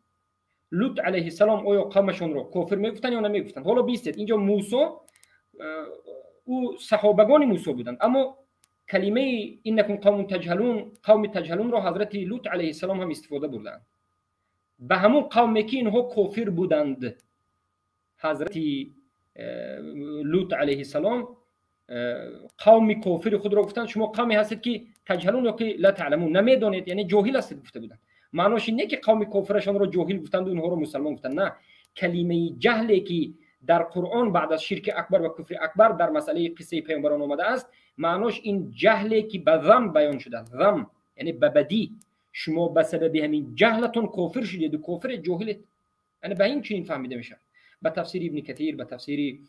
لوط علیه السلام آیا قومشون رو کافر میگفتند یا نمیگفتند؟ حالا بیستید اینجا موسی، او صحابگان موسی بودند، اما کلمه انکم قوم تجهلون، قوم تجهلون را حضرت لوط علیه السلام هم استفاده بردند. به همون قومی که اینها کافر بودند، حضرت لوط علیه السلام قوم کافر خود را گفتند شما قومی هستید که تجهلون یا که لا تعلمون، نمیدانید، یعنی جاهل هستید گفته بودند. معناش این نه که قوم کافرشان را جاهل گفتند و اونها را مسلمان گفتند، نه. کلمه جهلی که در قرآن بعد از شرک اکبر و کفر اکبر در مسئله قصه پیامبران آمده است، معناش این جهلی که به ذم بیان شده، ذم یعنی به بدی، شما به سبب همین جهلتون کافر شدید و کافر جاهلید، یعنی به این چنین فهمیده میشه. به تفسیر ابن کثیر، به تفسیر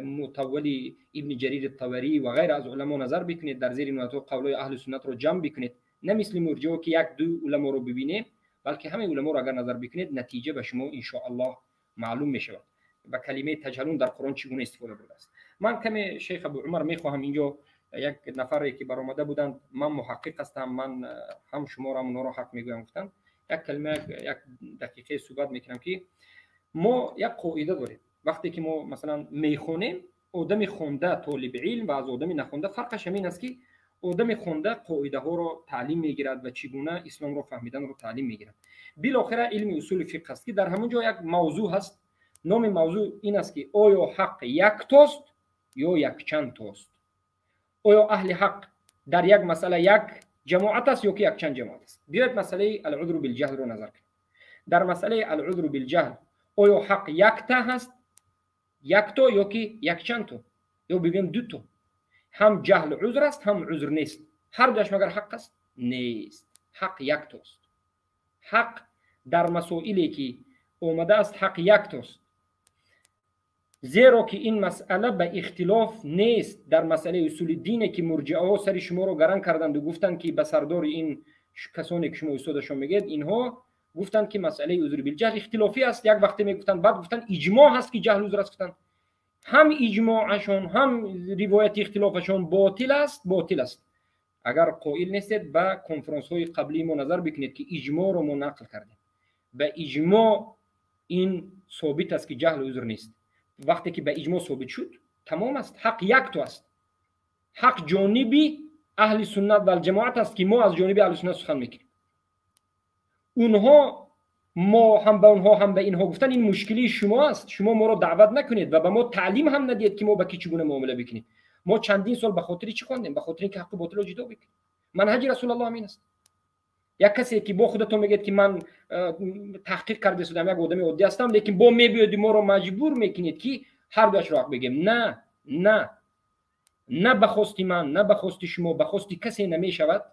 مطول ابن جریر الطبری و غیر از علما نظر بکنید، در زیر این قولای اهل سنت رو جمع بکنید، نه مثل مرجعه که یک دو علما رو ببینه، بلکه همه علما رو اگر نظر بکنید نتیجه به شما ان شاء الله معلوم میشود و کلمه تجهلون در قرآن چگونه استفاده برده است. من کمی شیخ ابو عمر میخواهم اینجا یک نفری که برآمده بودند، من محقق هستم، من هم شما را هم را حق میگویم گفتند، یک کلمه یک دقیقه صحبت میکنم که ما یک قاعده داریم. وقتی که ما مثلا میخونیم، آدم خونده طالب علم و از آدم نخونده فرقش همین است که آدم خونده قاعده ها را تعلیم میگیرد و چگونه اسلام را فهمیدن را تعلیم میگیرد. بالاخره علم اصول فقه است که در همون جا یک موضوع هست. نام موضوع این است که آیا حق یک تاست یا یک چند تاست؟ آیا اهل حق در یک مسئله یک جماعت است یا که یک چند جماعت است؟ بیاید مسئله العذر بالجهل رو نظر کنیم. در مسئله العذر بالجهل آیا حق یک تا هست، یک تا، یا که یک چند تا، یا بگیم دو تا؟ هم جهل عذر است هم عذر نیست. هر دوش مگر حق است؟ نیست. حق یک تاست. حق در مسائلی که اومده است حق یک تاست، زیرا که این مسئله به اختلاف نیست. در مسئله اصول دینه که مرجعه ها سر شما رو گران کردند و گفتند که به سردار این کسانی که شما استادشون میگید، اینها گفتند که مسئله عذر بالجهل اختلافی است. یک وقتی میگفتند، بعد گفتند اجماع هست که جهل عذر است. گفتند هم اجماعشون هم روایت اختلافشون باطل است، باطل است. اگر قائل نیستید به کنفرانس های قبلی ما نظر بکنید که اجماع رو ما نقل کردیم. به اجماع این ثابت است که جهل عذر نیست. وقتی که به اجماع ثابت شد تمام است. حق یک تو است. حق جانبی اهل سنت و الجماعت است که ما از جانب اهل سنت سخن میکنیم. اونها ما هم به اونها هم به اینها گفتن این مشکلی شما است، شما ما رو دعوت نکنید و به ما تعلیم هم ندید که ما با کی چگونه معامله بکنیم. ما چندین سال به خاطر چی خواندیم؟ به خاطر اینکه حق و باطل رو جدا بکنیم. منهج رسول الله همین است. یک کسی که با خودتون میگید که من تحقیق کرده شدم، یک آدم عادی هستم، لیکن با میبیاد ما رو مجبور میکنید که هر دوش رو حق بگیم. نه نه نه، به خواست من، نه به خواست شما، به خواست کسی نمیشود.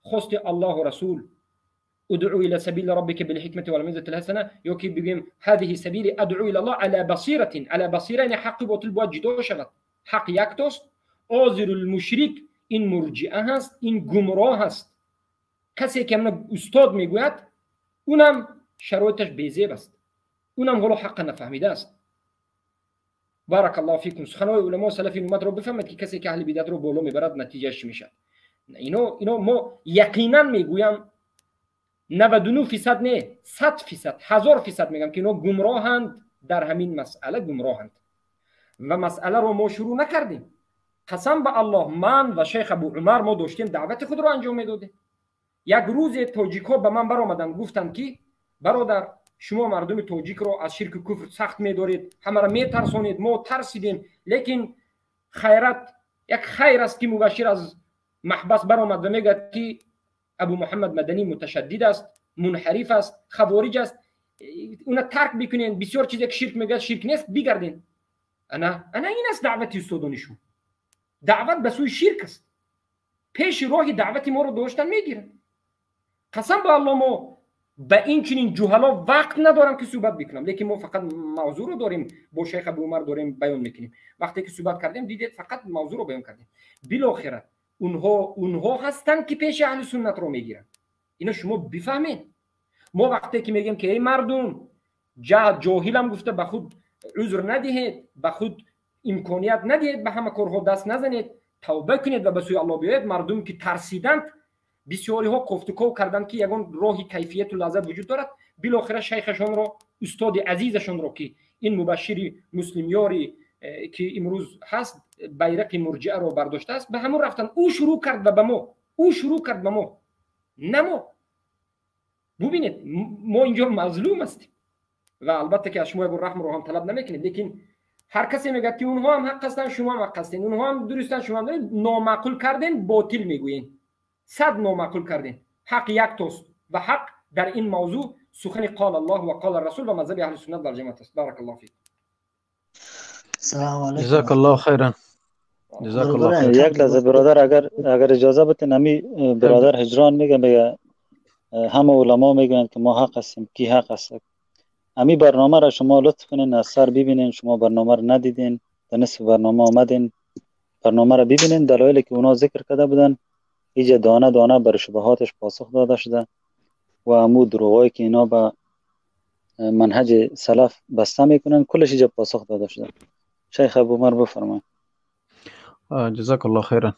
خواست الله و رسول. ادعو الى سبيل ربك بالحكمه والموعظه الحسنه، یا که بگیم هذه سبیل ادعو الى الله على بصیره. على بصیره یعنی حق باطل باید جدا شود. حق یک تاست. آزر المشرک این مرجئه هست، این گمراه هست. کسی که من استاد میگوید اونم شرایطش بیزیب است، اونم حالا حق نفهمیده است. بارک الله فیکم. سخنهای علما سلف این امت رو بفهمید که کسی که اهل بدعت رو بالا میبرد نتیجهش میشه. اینو ما یقینا میگویم 99%، نه 100%، 1000% میگم که اینا گمراهند، در همین مسئله گمراهند و مسئله رو ما شروع نکردیم. قسم به الله من و شیخ ابو عمر ما داشتیم دعوت خود رو انجام میدادیم. یک روز تاجیک ها به من برآمدند گفتند که برادر شما مردم تاجیک رو از شرک و کفر سخت میدارید، همه را میترسانید، ما ترسیدیم، لیکن خیرت یک خیر است که مبشر از محبس برآمد و میگه که ابو محمد مدنی متشدد است، منحرف است، خوارج است. اونا ترک بکنین، بسیار چیزی که شرک میگه شرک نیست بگردین. انا این است دعوت استادانشون. دعوت به سوی شرک است. پیش راه دعوت ما رو داشتن میگیرن. قسم به الله ما به این چنین جهلا وقت ندارم که صحبت بکنم، لیکن ما فقط موضوع رو داریم با شیخ ابو عمر داریم بیان میکنیم. وقتی که صحبت کردیم دیدید فقط موضوع رو بیان کردیم. بالاخره اونها هستند که پیش اهل سنت رو میگیرن. اینا شما بفهمید. ما وقتی که میگیم که ای مردم جاهلم گفته به خود عذر ندهید، به خود امکانیت ندهید، به همه کارها دست نزنید، توبه کنید و به سوی الله بیایید، مردم که ترسیدند بسیاری ها کوفتکو کردند که یگان راهی کیفیت و لذت وجود دارد. بالاخره شیخشان را، استاد عزیزشان را که این مبشر مسلمیاری که امروز هست بیرق مرجئه را برداشته است، به همون رفتن. او شروع کرد و به ما، او شروع کرد به ما، نه ما. ببینید ما اینجا مظلوم هستیم و البته که از شما یک رحم رو هم طلب نمیکنیم، لیکن هر کسی میگه که اونها هم حق هستن شما هم حق هستین، اونها هم درستن شما هم درستین، نامعقول کردین باطل میگویین، صد نامعقول کردین. حق یک توست و حق در این موضوع سخن قال الله و قال الرسول و مذهب اهل سنت و جماعت است. بارک الله فیک. سلام علیکم. جزاک الله خیرا. جزاک الله خیرا. یک لحظه برادر، اگر اجازه بدین، امی برادر هجران میگه میگه همه علما میگن که ما حق هستیم، کی حق است؟ امی برنامه را شما لطف کنین از سر ببینین. شما برنامه را ندیدین، در نصف برنامه آمدین، برنامه را ببینین. دلایلی که اونا ذکر کرده بودن اینجا دانه دانه بر شبهاتش پاسخ داده شده و امو دروغایی که اینا به منهج سلف بسته میکنن کلش اینجا پاسخ داده شده. شیخ ابو عمر بفرمایید. جزاک الله خیرا.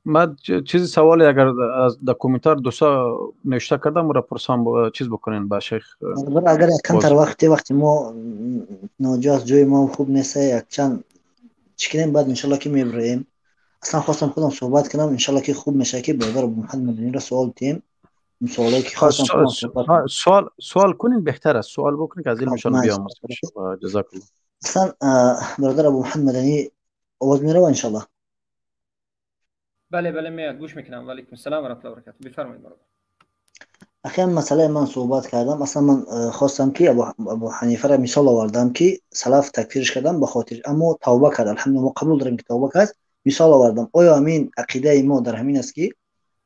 ما چیزی سوالی اگر از در کامنتار دوستا نوشته کردم را پرسان چیز بکنین با شیخ. اگر کمتر وقتی ما ناجاز جوی ما خوب نیست، یک چند چکنیم بعد انشالله که میبریم. اصلا خواستم خودم صحبت کنم، انشالله که خوب میشه که برادر محمد مدنی را سوال تیم، سوالی که خواستم سوال کنین بهتر است، سوال بکنین که از علم انشالله بیاموزیم. جزاک الله. اصلا برادر ابو محمد مدنی آواز میره انشالله. بله بله میاد، گوش میکنم. و علیکم السلام و رحمت الله و برکاته. بفرمایید برادر. اخیرا مسئله من صحبت کردم، اصلا من خواستم که ابو حنیفه را مثال آوردم که سلف تکفیرش کردم به خاطر، اما توبه کرد، الحمدلله ما قبول داریم که توبه کرد. مثال آوردم. آیا همین عقیده ما در همین است که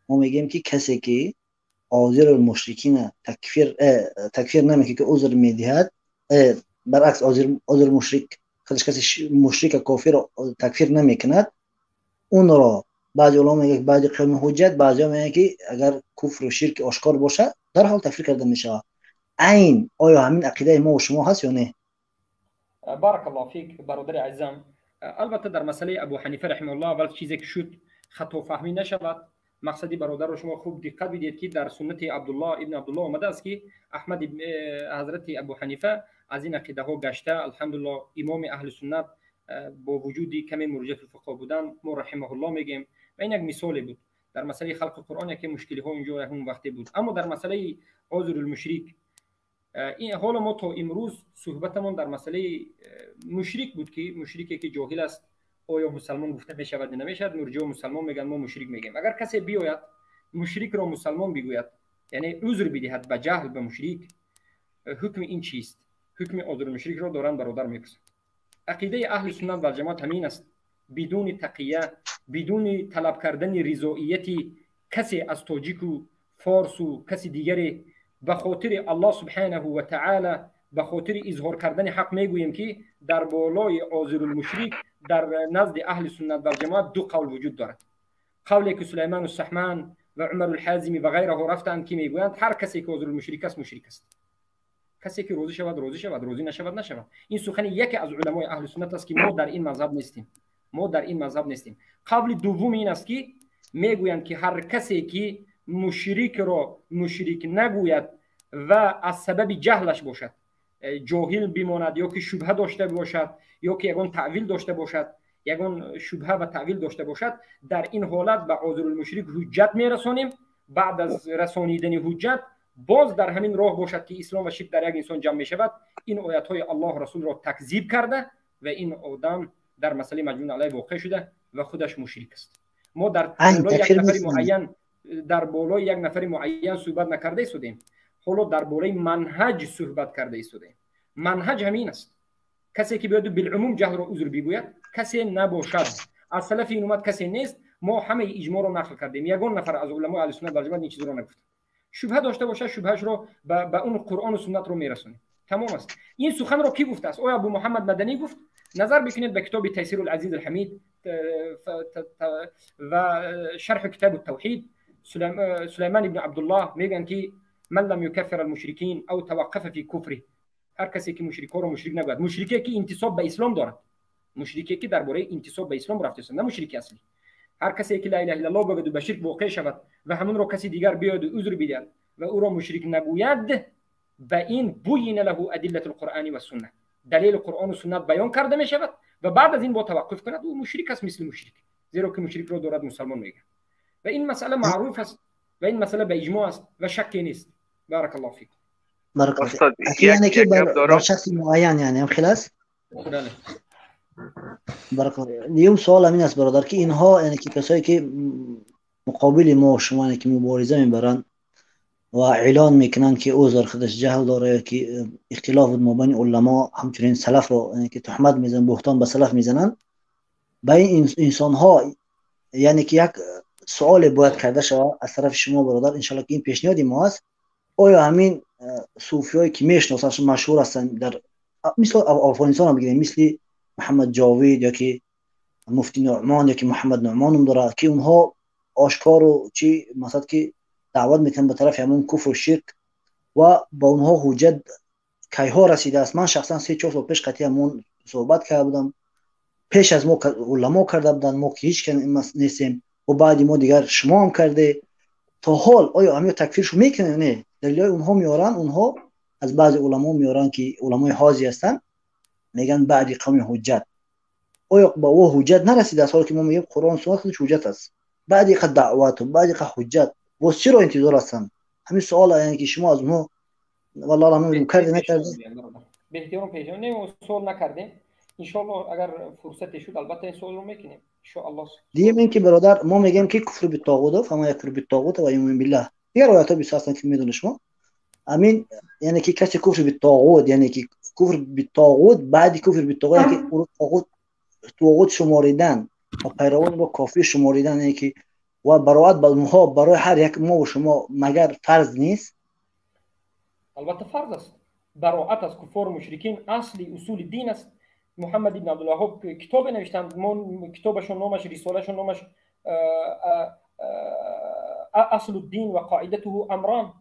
ما میگیم که کسی که عاذر المشرکین تکفیر نمیکنه که عذر میدهد، برعکس عذر مشرک خودش کسی مشرک کافر تکفیر نمیکند، اون را بعضی علما میگه بعد قیام حجت، بعضی میگه که اگر کفر و شرک آشکار باشه در حال تکفیر کرده میشه. عین آیا همین عقیده ما و شما هست یا نه؟ بارک الله فیک برادر عزیزم. البته در مسئله ابو حنیفه رحمه الله اول چیزی که شد خطا فهمی نشود، مقصدی برادر رو شما خوب دقت بدید که در سنت عبدالله ابن عبدالله آمده است که احمد حضرت ابو حنیفه از این عقیده ها گشته. الحمدلله امام اهل سنت با وجود کمی مرجع فقها بودن ما رحمه الله میگیم و این یک مثال بود در مسئله خلق قرآن، یکی مشکلی ها اینجا هم وقتی بود. اما در مسئله عذر المشرک، این حال ما تا امروز صحبتمون در مسئله مشرک بود که مشرکی که جاهل است آیا مسلمان گفته میشود نمیشود. مرجع مسلمان میگن، ما مشرک میگیم. اگر کسی بیاید مشرک را مسلمان بگوید، یعنی عذر بدهد به جهل به مشرک، حکم این چیست؟ حکم عذر مشرک را دارن برادر میپرسند. عقیده اهل سنت و جماعت همین است، بدون تقیه، بدون طلب کردن رضایت کسی از تاجیک و فارس و کسی دیگری، به خاطر الله سبحانه و تعالی، به خاطر اظهار کردن حق میگوییم که در بالای عذر المشرک در نزد اهل سنت و جماعت دو قول وجود دارد. قولی که سلیمان السحمان و عمر الحازمی و غیره رفتند که میگویند هر کسی که عذر المشرک است مشرک است، کسی که روزی شود روزی شود، روزی نشود نشود. این سخن یکی از علمای اهل سنت است که ما در این مذهب نیستیم، ما در این مذهب نیستیم. قول دوم این است که میگویند که هر کسی که مشرک را مشرک نگوید و از سبب جهلش باشد، جاهل بماند یا که شبهه داشته باشد یا که یگان تعویل داشته باشد، یگان شبهه و تعویل داشته باشد، در این حالت به عذر المشرک حجت میرسانیم. بعد از رسانیدن حجت باز در همین راه باشد که اسلام و شرک در یک انسان جمع می شود، این آیت های الله رسول را تکذیب کرده و این آدم در مسئله مجنون علیه واقع شده و خودش مشرک است. ما در بالای یک نفر معین، در بالای یک نفر معین صحبت نکرده سودیم. Ҳоло дар бораи манҳаҷ суҳбат карда истодаем. Манҳаҷ ҳамин аст. Касе ки биёду билумум ҷаҳлро узр бигӯяд, касе набошад. Аз салафи ин уммат касе нест. Мо ҳамаи иҷмоъро нақл кардем. Ягон нафар аз уламои аҳли суннат вал ҷамоат ин чизро нагуфт. Шубҳа дошта бошад, шубҳаашро ба он Қуръону суннатро мерасонем. Тамом аст. Ин суханро кӣ гуфтааст? Оё Абу Муҳаммад Маданӣ гуфт? Назар бикунед ба китоби Тайсирул Азиз Алҳамид ва шарҳи китоби Тавҳид. Сулайман ибн Абдуллоҳ мегӯянд ки ман лам юкаффир алмушрикин ав таваққафа фи куфрих, ҳар касе ки мушрикҳоро мушрик нагӯяд, мушрике ки интисоб ба ислом дорад, мушрике ки дар бораи интисоб ба ислом рафтааст, на мушрики аслӣ, ҳар касе ки ла илаҳа иллаллоҳ гӯяд ба ширк воқеъ шавад ва ҳамонро каси дигар биёяд узр бидиҳад ва ӯро мушрик нагӯяд, ба ин буйина лаҳу адиллатул қуръани ва сунна, далели Қуръону суннат баён карда мешавад ва баъд аз ин бо таваққуф кунад, ӯ мушрик аст мисли мушрик, зеро ки мушрикро дорад мусалмон мегӯяд. Ва ин масъала маъруф аст ва ин масъала ба иҷмоъ аст ва шакке нест. Баракаллоҳу фикум. Баракаллоҳу фик. Яъне ки бар шахси муайян, яъне ҳам хел аст? Бале. Баракаллоҳ. Дуюм суол ҳамин аст, бародар, ки инҳо, яъне ки касое ки муқобили мо шумо, яъне ки мубориза мебаранд ва эълон мекунанд ки ӯ дар худаш ҷаҳл дорад ё ки ихтилоф буд мобайни уламо, ҳамчунин салафро, яъне ки туҳмат мезананд, буҳтон ба салаф мезананд, ба ин инсонҳо, яъне ки як суоле бояд карда шавад аз тарафи шумо, бародар, иншоаллоҳ ки ин пешниҳоди мо аст. Оё ҳамин суфиҳое ки мешиносанд, машҳур ҳастанд, дар мисол Афғонистон бигирем, мисли Муҳаммад Ҷовид ё ки муфти Нуъмон ё ки Муҳаммад Нуъмон ном дорад, ки онҳо ошкору чи масалан ки даъват мекунанд ба тарафи ҳамон куфру ширк ва ба онҳо ҳуҷҷат кайҳо расидааст. Ман шахсан 3-4 сол пеш қатъи ҳамон суҳбат карда будам, пеш аз мо уламо карда буданд, мо ки ҳеҷ кас нестем ва баъди мо дигар шумо ҳам карде. То ҳол оё ҳамин такфиршо мекунанд? Не, далилҳои онҳо меоранд, онҳо аз баъзе уламо меоранд ки уламои ҳозир ҳастанд, мегӯянд баъди қавми ҳуҷҷат. Оё ба ӯ ҳуҷҷат нарасидааст? Ҳоло ки мо мегӯем Қуръон суннат худаш ҳуҷҷат аст, баъди қа даъвату баъди қа ҳуҷҷат боз чиро интизор ҳастанд? Ҳамин суол, яъне ки шумо аз онҳо валлоҳ алам намедонам карде накарде. Беҳтарон пешниҳод не, суол накардем. Иншоаллоҳ агар фурсате шуд албатта ин суолро мекунем иншоаллоҳ. Дигар ин ки бародар, мо мегӯем ки куфр битоғут фама якфур битоғут ва юмин биллаҳ, дигар оятҳо бисёр ҳастанд ки медонед шумо. Амин, яъне ки касе куфр битоғут, яъне ки куфр битоғут баъди куфр битоғут, яъне ки ӯро тоғут шуморидан ва пайравонро кофир шуморидан, яъне ки ва бароат ба онҳо барои ҳар як мо ва шумо магар фарз нест? Албатта фарз аст. Бароат аз куффору мушрикин асли усули дин аст. Муҳаммад ибн Абдулваҳҳоб китобе навиштанд, китобашон номаш, рисолашон номаш Аслу дин ва қоидатуҳу амрон.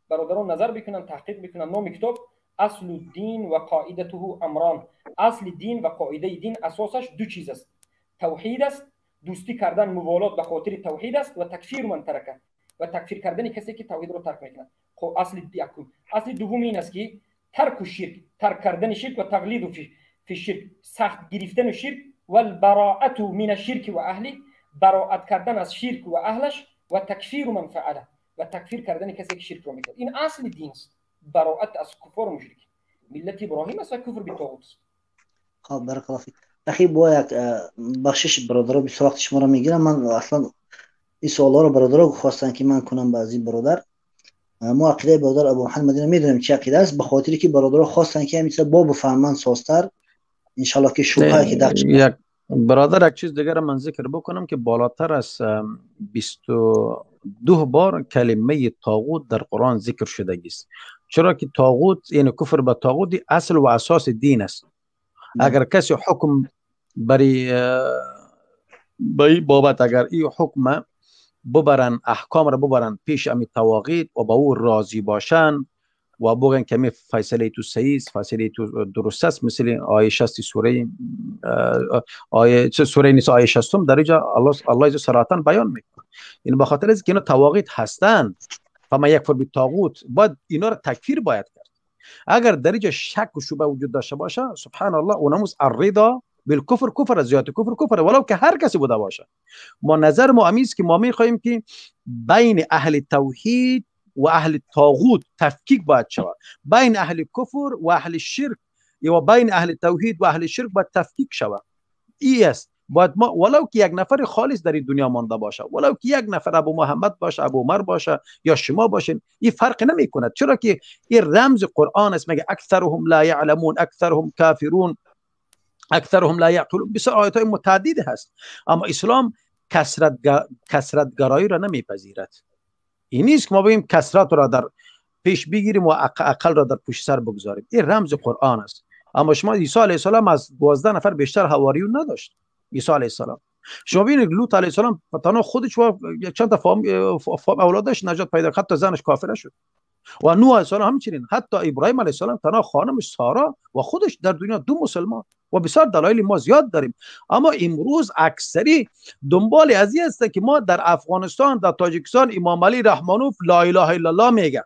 Бародарон назар бикунанд, таҳқиқ бикунанд. Номи китоб Аслу дин ва қоидатуҳу амрон. Асли дин ва қоидаи дин асосаш ду чиз аст: тавҳид аст, дӯстӣ кардан, муволот ба хотири тавҳид аст, ва такфир ман тарака, ва такфир кардани касе ки тавҳидро тарк мекунад. Хоб, асли якум. Асли дуввум ин аст ки тарку ширк, тарк кардани ширк ва тағлиду фи ширк, сахт гирифтани ширк, валбароату мин аширки ва аҳли, бароат кардан аз ширк ва аҳлаш, ва такфиру ман фаала, ва такфир кардани касе ки ширкро мекунад. Ин асли дин аст, бароат аз куффору мушрикин. Миллати Иброҳим аст ва куфр битоғут аст. Хоб, баракаллоҳ фик. Ахи, бо як бахшиш бародаро, бисёр вақти шуморо мегирам. Ман аслан ин суолҳоро бародаро хостанд ки ман кунам ба аз ин бародар. Мо ақидаи бародар Абу Муҳаммад Мадина медонем чи ақида аст, ба хотире ки бародаро хостанд ки ҳамин чиза бо бифаҳманд созтар, иншоаллоҳ ки шубҳае ки дафъ шавад. Як бародар, як чиз дигарро ман зикр бикунам ки болотар аз 22 бор калимаи тоғут дар Қуръон зикр шудагист. Чаро ки тоғут, яъне куфр ба тоғут, асл ва асоси дин аст. Агар касе ҳукм бари ба ин бобат, агар ин ҳукма бибаранд, аҳкомро бибаранд пеш ами тавоғит ва ба ӯ розӣ бошанд ва бигӯянд ки ами файсалаи ту саҳӣ аст, файсалаи ту дуруст аст, мисли ояи 60 сураи оя сураи Нисо ояи 60 дар инҷо Аллоҳ изо сароҳатан баён мекунад. Ин ба хотир аст ки ино тавоғит ҳастанд, фама якфур битоғут, бояд иноро такфир бояд кард. Агар дар инҷо шак ва шубҳа вуҷуд дошта бошад, субҳаналлоҳ, онамуз арридо بالکفر کفر است، زیاد کفر کفر، ولو که هر کسی بوده باشه. ما نظر ما امیست که ما میخواهیم که بین اهل توحید و اهل طاغوت تفکیک باید شود، بین اهل کفر و اهل شرک یا بین اهل توحید و اهل شرک باید تفکیک شود. ای است. باید ما ولو که یک نفر خالص در این دنیا مانده باشه، ولو که یک نفر ابو محمد باشه، ابو عمر باشه یا شما باشین، این فرق نمیکند. چرا که این رمز قرآن است، مگه اکثرهم لا یعلمون، اکثرهم کافرون، اکثرهم لا یعقلون. بسیار آیات های متعدد هست. اما اسلام کثرت گرایی را نمیپذیرد. این نیست که ما بگیم کثرت را در پیش بگیریم و اقل را در پشت سر بگذاریم. این رمز قرآن است. اما شما عیسی علیه السلام از 12 نفر بیشتر حواریون نداشت. عیسی علیه السلام، شما ببینید لوط علیه السلام تنها خودش و چند تا اولادش نجات پیدا کرد، حتی زنش کافر شد. و نوح علیه السلام همچنین، حتی ابراهیم علیه السلام تنها خانمش سارا و خودش در دنیا دو مسلمان. و بسیار دلایل ما زیاد داریم. اما امروز اکثری دنبال از این است که ما در افغانستان، در تاجیکستان، امام علی رحمانوف لا اله الا الله میگه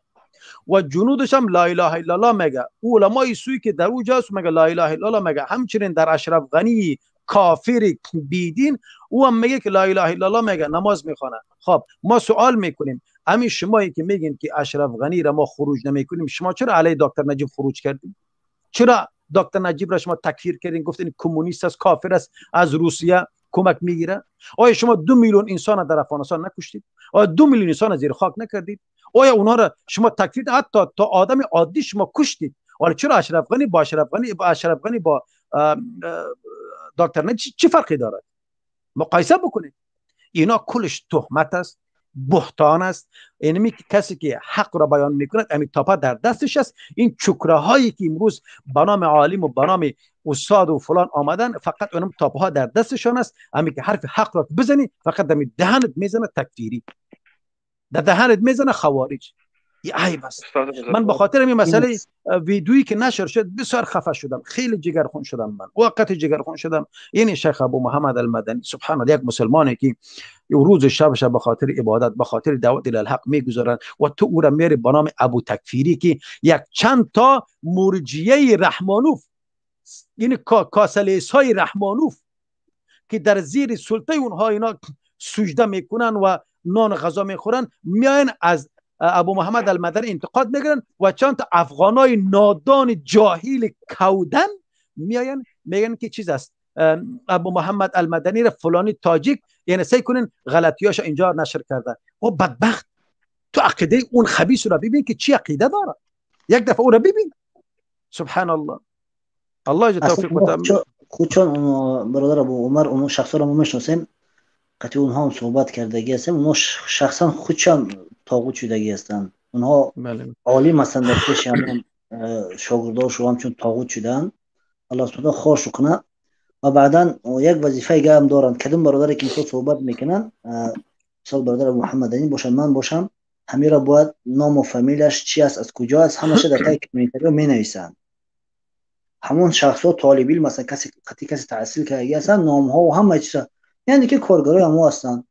و جنودش هم لا اله الا الله میگه، او علمای سوی که در اوجاست میگه لا اله الا الله میگه. همچنین در اشرف غنی کافر بیدین، او هم میگه که لا اله الا الله میگه، نماز میخوانه. خب ما سوال میکنیم، همین شمایی که میگین که اشرف غنی را ما خروج نمیکنیم، شما چرا علیه دکتر نجیب خروج کردین؟ چرا دکتر نجیب را شما تکفیر کردین، گفتین کمونیست است، کافر است، از روسیه کمک میگیره؟ آیا شما 2 میلیون انسان در افغانستان نکشتید؟ آیا 2 میلیون انسان زیر خاک نکردید؟ آیا اونها را شما تکفیر، حتی تا آدم عادی شما کشتید؟ ولی چرا اشرف غنی با اشرف غنی با اشرف غنی با دکتر نجیب چه فرقی دارد؟ مقایسه بکنید. اینا کلش تهمت است، بهتان است. اینمی که کسی که حق را بیان میکند، امی تاپه در دستش است. این چکره هایی که امروز به نام عالم و به نام استاد و فلان آمدن، فقط اونم تاپه ها در دستشان است. امی که حرف حق را بزنی، فقط دمی دهنت میزنه تکفیری، در دهنت میزنه خوارج. این عیب است. من به خاطر این مسئله ویدیویی که نشر شد بسیار خفه شدم، خیلی جگرخون شدم، من وقت جگرخون شدم. یعنی شیخ ابو محمد المدنی، سبحان الله، یک مسلمانی که روز شب شب به خاطر عبادت، به خاطر دعوت الی الحق میگذارن و تو او را میری به نام ابو تکفیری که یک چند تا مرجیه رحمانوف، یعنی کاسلیس های رحمانوف که در زیر سلطه اونها اینا سجده میکنن و نان غذا میخورن، میاین از ابو محمد المدنی انتقاد میگیرن و چند تا افغانای نادان جاهل کودن میاین میگن که چیز است، ابو محمد المدنی را فلانی تاجیک، یعنی سعی کنین غلطیاش اینجا نشر کرده. او بدبخت، تو عقیده اون خبیث را ببین که چی عقیده داره، یک دفعه او را ببین. سبحان الله، الله توفیق. خود چون برادر ابو عمر، اون شخص را ما میشناسیم، قطعی اونها هم صحبت کردگی هستیم، اونها شخصا خودشان طاغوت شدگی هستند. اونها عالم هستند، در پیش هم شاگرداش هم چون طاغوت شدن. الله سبحانه خوش کنه. و بعدا یک وظیفه دیگه هم دارن. کدوم برادری که مثلا صحبت میکنن، مثلا برادر محمد علی باشن، من باشم، همین را باید نام و فامیلش چی است، از کجا است، همش در تای کامنتاری می نویسن. همون شخص ها طالب علم مثلا کسی قطعی کسی تحصیل کرده هستن، نام ها و همه چیز، یعنی که کارگرای همو هستن.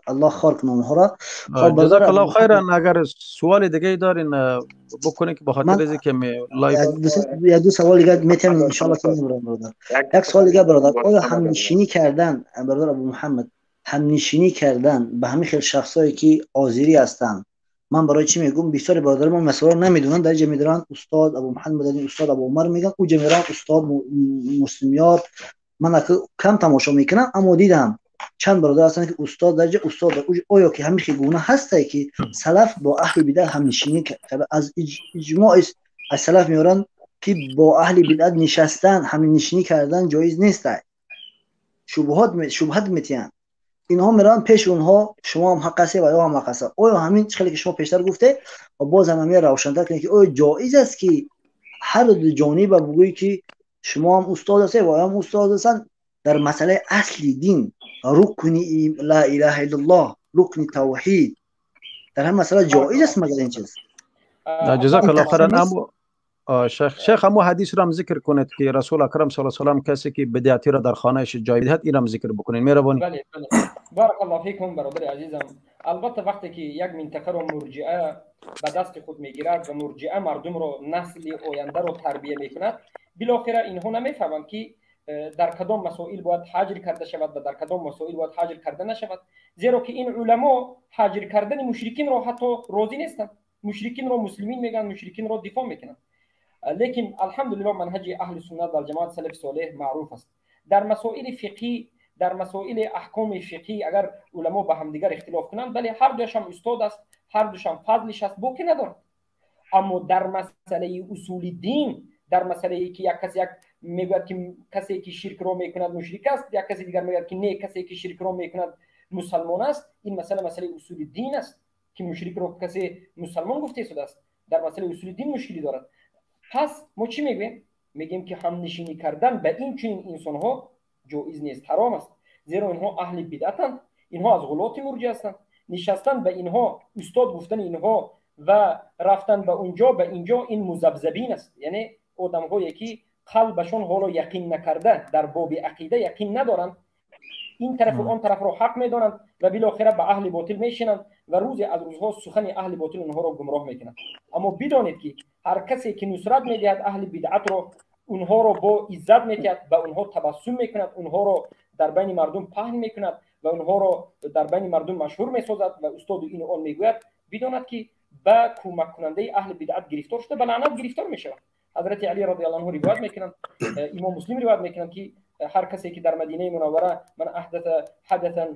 الله خار کنه اونها را. خب جزاک الله خیرا. اگر سوال دیگه دارین بکنین که بخاطر از که live. یک دو سوال دیگه میتونم ان شاء الله برادر. یک سوال دیگه برادر، آیا همنشینی کردن برادر ابو محمد، همنشینی کردن به همین خیلی شخصایی که آذری هستن، من برای چی میگم، بسیار برادر ما مسئله نمیدونن، در میدونن استاد ابو محمد مدنی، استاد ابو عمر میگن، او میرن استاد مسلمیار. من کم تماشا میکنم اما دیدم چند برادر هستن که استاد درجه استاد. آیا که همین گونه هسته که سلف با اهل بدعت همنشینی از اجماع از سلف میارن که با اهل بدعت نشستن، همنشینی کردن جایز نیست؟ شبهات شبهت میتین، اینها میرن پیش اونها، شما هم حق هستی و یا هم حق هست. آیا همین خیلی که شما پیشتر گفته و باز هم همین روشن‌تر کنید که آیا جایز است که هر دو جانب بگویی که شما هم استاد هستی و هم استاد هستن در مسئله اصلی دین، رکن لا اله الا الله، رکن توحید، در هم مسئله جایز است مگر این چیز؟ جزاک الله خیرا. اما شیخ، امو حدیث را هم ذکر کنید که رسول اکرم صلی الله علیه و سلم کسی که بدعتی را در خانهش جای بدهد، این را هم ذکر بکنید، مهربانی. بله، بارک الله فیکم برادر عزیزم. البته وقتی که یک منطقه رو مرجئه به دست خود میگیرد و مرجئه مردم رو، نسل آینده رو تربیه میکند، بالاخره اینها نمیفهمند که در کدام مسائل باید هجر کرده شود و در کدام مسائل باید هجر کرده نشود، زیرا که این علما هجر کردن مشرکین را حتی راضی نیستند. مشرکین را مسلمین میگن، مشرکین را دفاع میکنند. لیکن الحمدلله منهج اهل سنت و جماعت سلف صالح معروف است. در مسائل فقهی، در مسائل احکام فقهی اگر علما با همدیگر اختلاف کنند، بله هر دویش هم استاد است، هر دویش هم فضلش است، باکی ندارد. اما در مسئله اصول دین، در مسئله ای که یک کسی یک میگوید که کسی که شرک را میکند مشرک است، یک کسی دیگر میگوید که نه، کسی که شرک را میکند مسلمان است، این مسئله مسئله اصول دین است که مشرک را کسی مسلمان گفته شده است. در مسئله اصول دین مشکلی دارد. پس ما چی میگوییم؟ میگیم که همنشینی کردن به این چنین انسان‌ها جایز نیست، حرام است، زیرا اینها اهل بدعتند، اینها از غلات مرجع هستند. نشستن به اینها، استاد گفتن اینها و رفتن به اونجا به اینجا، این مذبذبین است، یعنی آدم‌هایی که قلبشون حالا یقین نکرده، در باب عقیده یقین ندارند، این طرف و آن طرف رو حق میدانند و بالاخره به اهل باطل میشینند و روز از روزها سخن اهل باطل اونها رو گمراه میکنند. اما بدانید که هر کسی که نصرت میدهد اهل بدعت رو، اونها رو با عزت میدهد، به اونها تبسم میکند، اونها رو در بین مردم پهن میکند و اونها رو در بین مردم مشهور میسازد و استاد این آن میگوید، بداند که به کمک کننده اهل بدعت گرفتار شده، به لعنت گرفتار میشود. حضرت علی رضی الله عنه روایت میکنند، امام مسلم روایت میکنند که هر کسی که در مدینه منوره من احدث حدثا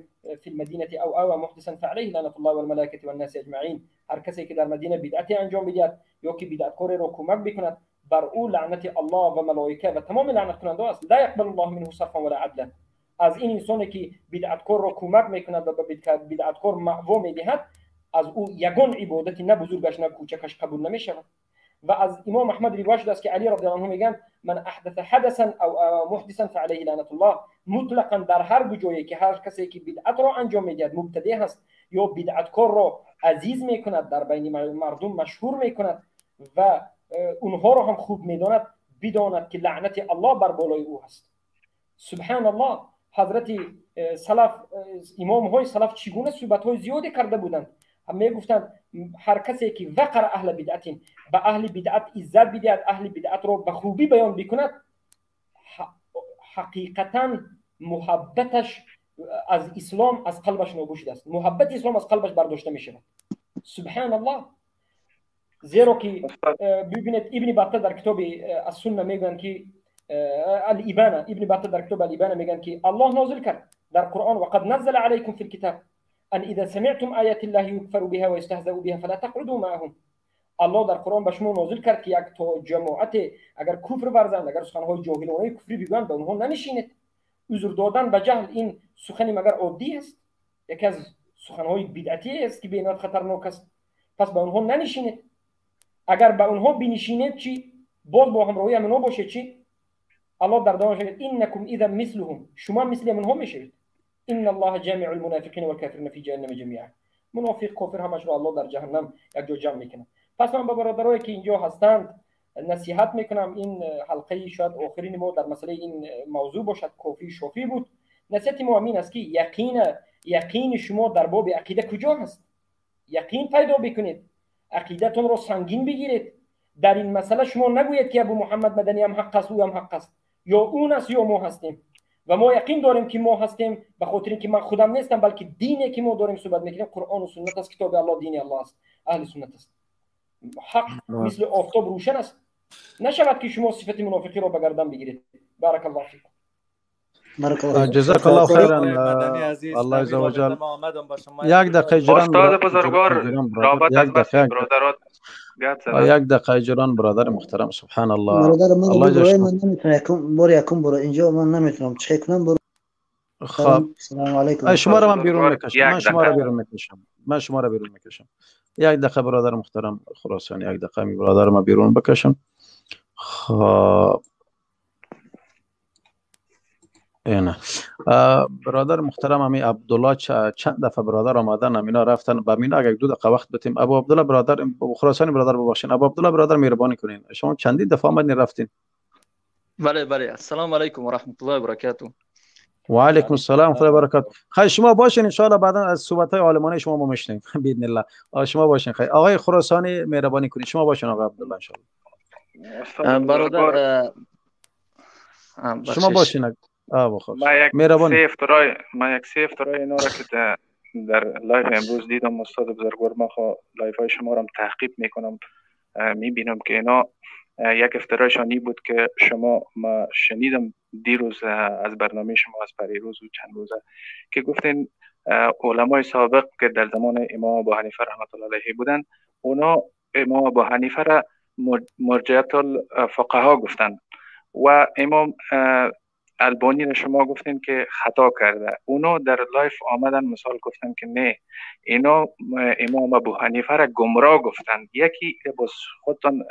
فی المدینه او اوى محدثا فعليه لعنت الله والملائکه والناس اجمعین. هر کسی که در مدینه بدعتی انجام بدهد یا که بدعتکار را کمک بکند، بر او لعنت الله و ملائکه و تمام لعنت کننده است. لا یقبل الله منه صرفا ولا عدلا. از این انسانی که بدعتکار را کمک میکند و به بدعتکار مأوا میدهد، از او یگان عبادتی نه بزرگش نه کوچکش قبول نمیشود. و از امام احمد روایت شده است که علی رضی الله عنه میگن من احدث حدثا او محدثا فعليه لعنت الله. مطلقا در هر جایی که هر کسی که بدعت را انجام میدهد، مبتدع هست یا بدعتکار را عزیز میکند، در بین مردم مشهور میکند و اونها را هم خوب میداند، بداند که لعنت الله بر بالای او هست. سبحان الله. حضرت سلف، امام های سلف چگونه صحبت های زیادی کرده بودند. هم میگفتند هر کسی که وقر اهل بدعت، به اهل بدعت عزت بدهد، اهل بدعت را به خوبی بیان بکند، حقیقتا محبتش از اسلام از قلبش نابود شده است، محبت اسلام از قلبش برداشته می شود. سبحان الله. زیرا که ببینید ابن بطه در کتاب السنه میگن که الابانه، ابن بطه در کتاب الابانه میگن که الله نازل کرد در قرآن وقد نزل علیکم فی الكتاب ان اذا سمعتم آیات الله یکفر بها و یستهزأ بها فلا تقعدوا معهم. الله در قرآن به شما نازل کرد که یک تا جماعت اگر کفر ورزند، اگر سخنهای جاهلانه کفری بگویند، به اونها ننشینید. عذر دادن به جهل این سخنی مگر عادی است؟ یکی از سخنهای بدعتی است که بینات خطرناک است. پس به اونها ننشینید. اگر به اونها بنشینید چی؟ باز با همراهی اونها باشه چی؟ الله در دوام میگه انکم اذا مثلهم، شما مثل اونها میشوید. ان الله جامع المنافقین والکافرین فی جهنم جمیعا. منافق کافر همش رو الله در جهنم یک جا جمع میکنه. پس من به برادرایی که اینجا هستند نصیحت میکنم، این حلقه شاید آخرین ما در مسئله این موضوع باشد، کافی شافی بود. نصیحت ما این است که یقین شما در باب عقیده کجا هست؟ یقین پیدا بکنید، عقیدتون رو سنگین بگیرید. در این مسئله شما نگویید که ابو محمد مدنی هم حق است، او هم حق است، یا اون است یا ما هستیم. و ما یقین داریم که ما هستیم، به خاطر اینکه من خودم نیستم، بلکه دینی که ما داریم صحبت میکنیم قرآن و سنت است، کتاب الله دین الله است، اهل سنت است. حق مثل آفتاب روشن است. نشود که شما صفت منافقی را به گردن بگیرید. بارک الله فیکم. جزاک الله خیرا. الله عز وجل. یک دقیقه جران استاد بزرگوار، یک دقیقه جران برادر محترم. سبحان الله. برادر من الله من نمیتونم بار یکم برو اینجا، من نمیتونم چه کنم برو. خب سلام علیکم. شما را من بیرون میکشم، من شما را بیرون میکشم، من شما را بیرون میکشم. یک دقیقه برادر محترم خراسانی، یک دقیقه می برادر ما بیرون بکشم. خب اینه برادر محترم امی عبدالله چند دفعه برادر آمدن، امینا رفتن با مینا. اگر دو دقیقه وقت بتیم ابو عبدالله برادر خراسانی برادر ببخشین، ابو عبدالله برادر مهربانی کنین، شما چندین دفعه آمدین رفتین. بله بله. السلام علیکم و رحمت الله و برکاته. و علیکم السلام و برکاته. خیر شما باشین ان شاء الله، بعدا از صحبت های عالمانه شما ما میشنیم باذن الله. شما باشین. خیر آقای خراسانی مهربانی کنین، شما باشین آقای عبدالله ان شاء الله. برادر شما باشین. من یک سه افترای اینا را که در live امروز دیدم استاد بزرگوار، ما خو live های شما را هم تحقیق میکنم، میبینم که اینا یک افترایشان این بود که شما، ما شنیدم دیروز از برنامه شما، از پریروز و چند روزه که گفتین علمای سابق که در زمان امام ابو حنیفه رحمت الله علیه بودن، اونا امام ابو حنیفه را مرجعت الفقها گفتن و امام البانی را شما گفتین که خطا کرده. اونا در live آمدن مثال گفتن که نه، اینا امام ابو حنیفه را گمراه گفتن. یکی باز خودتان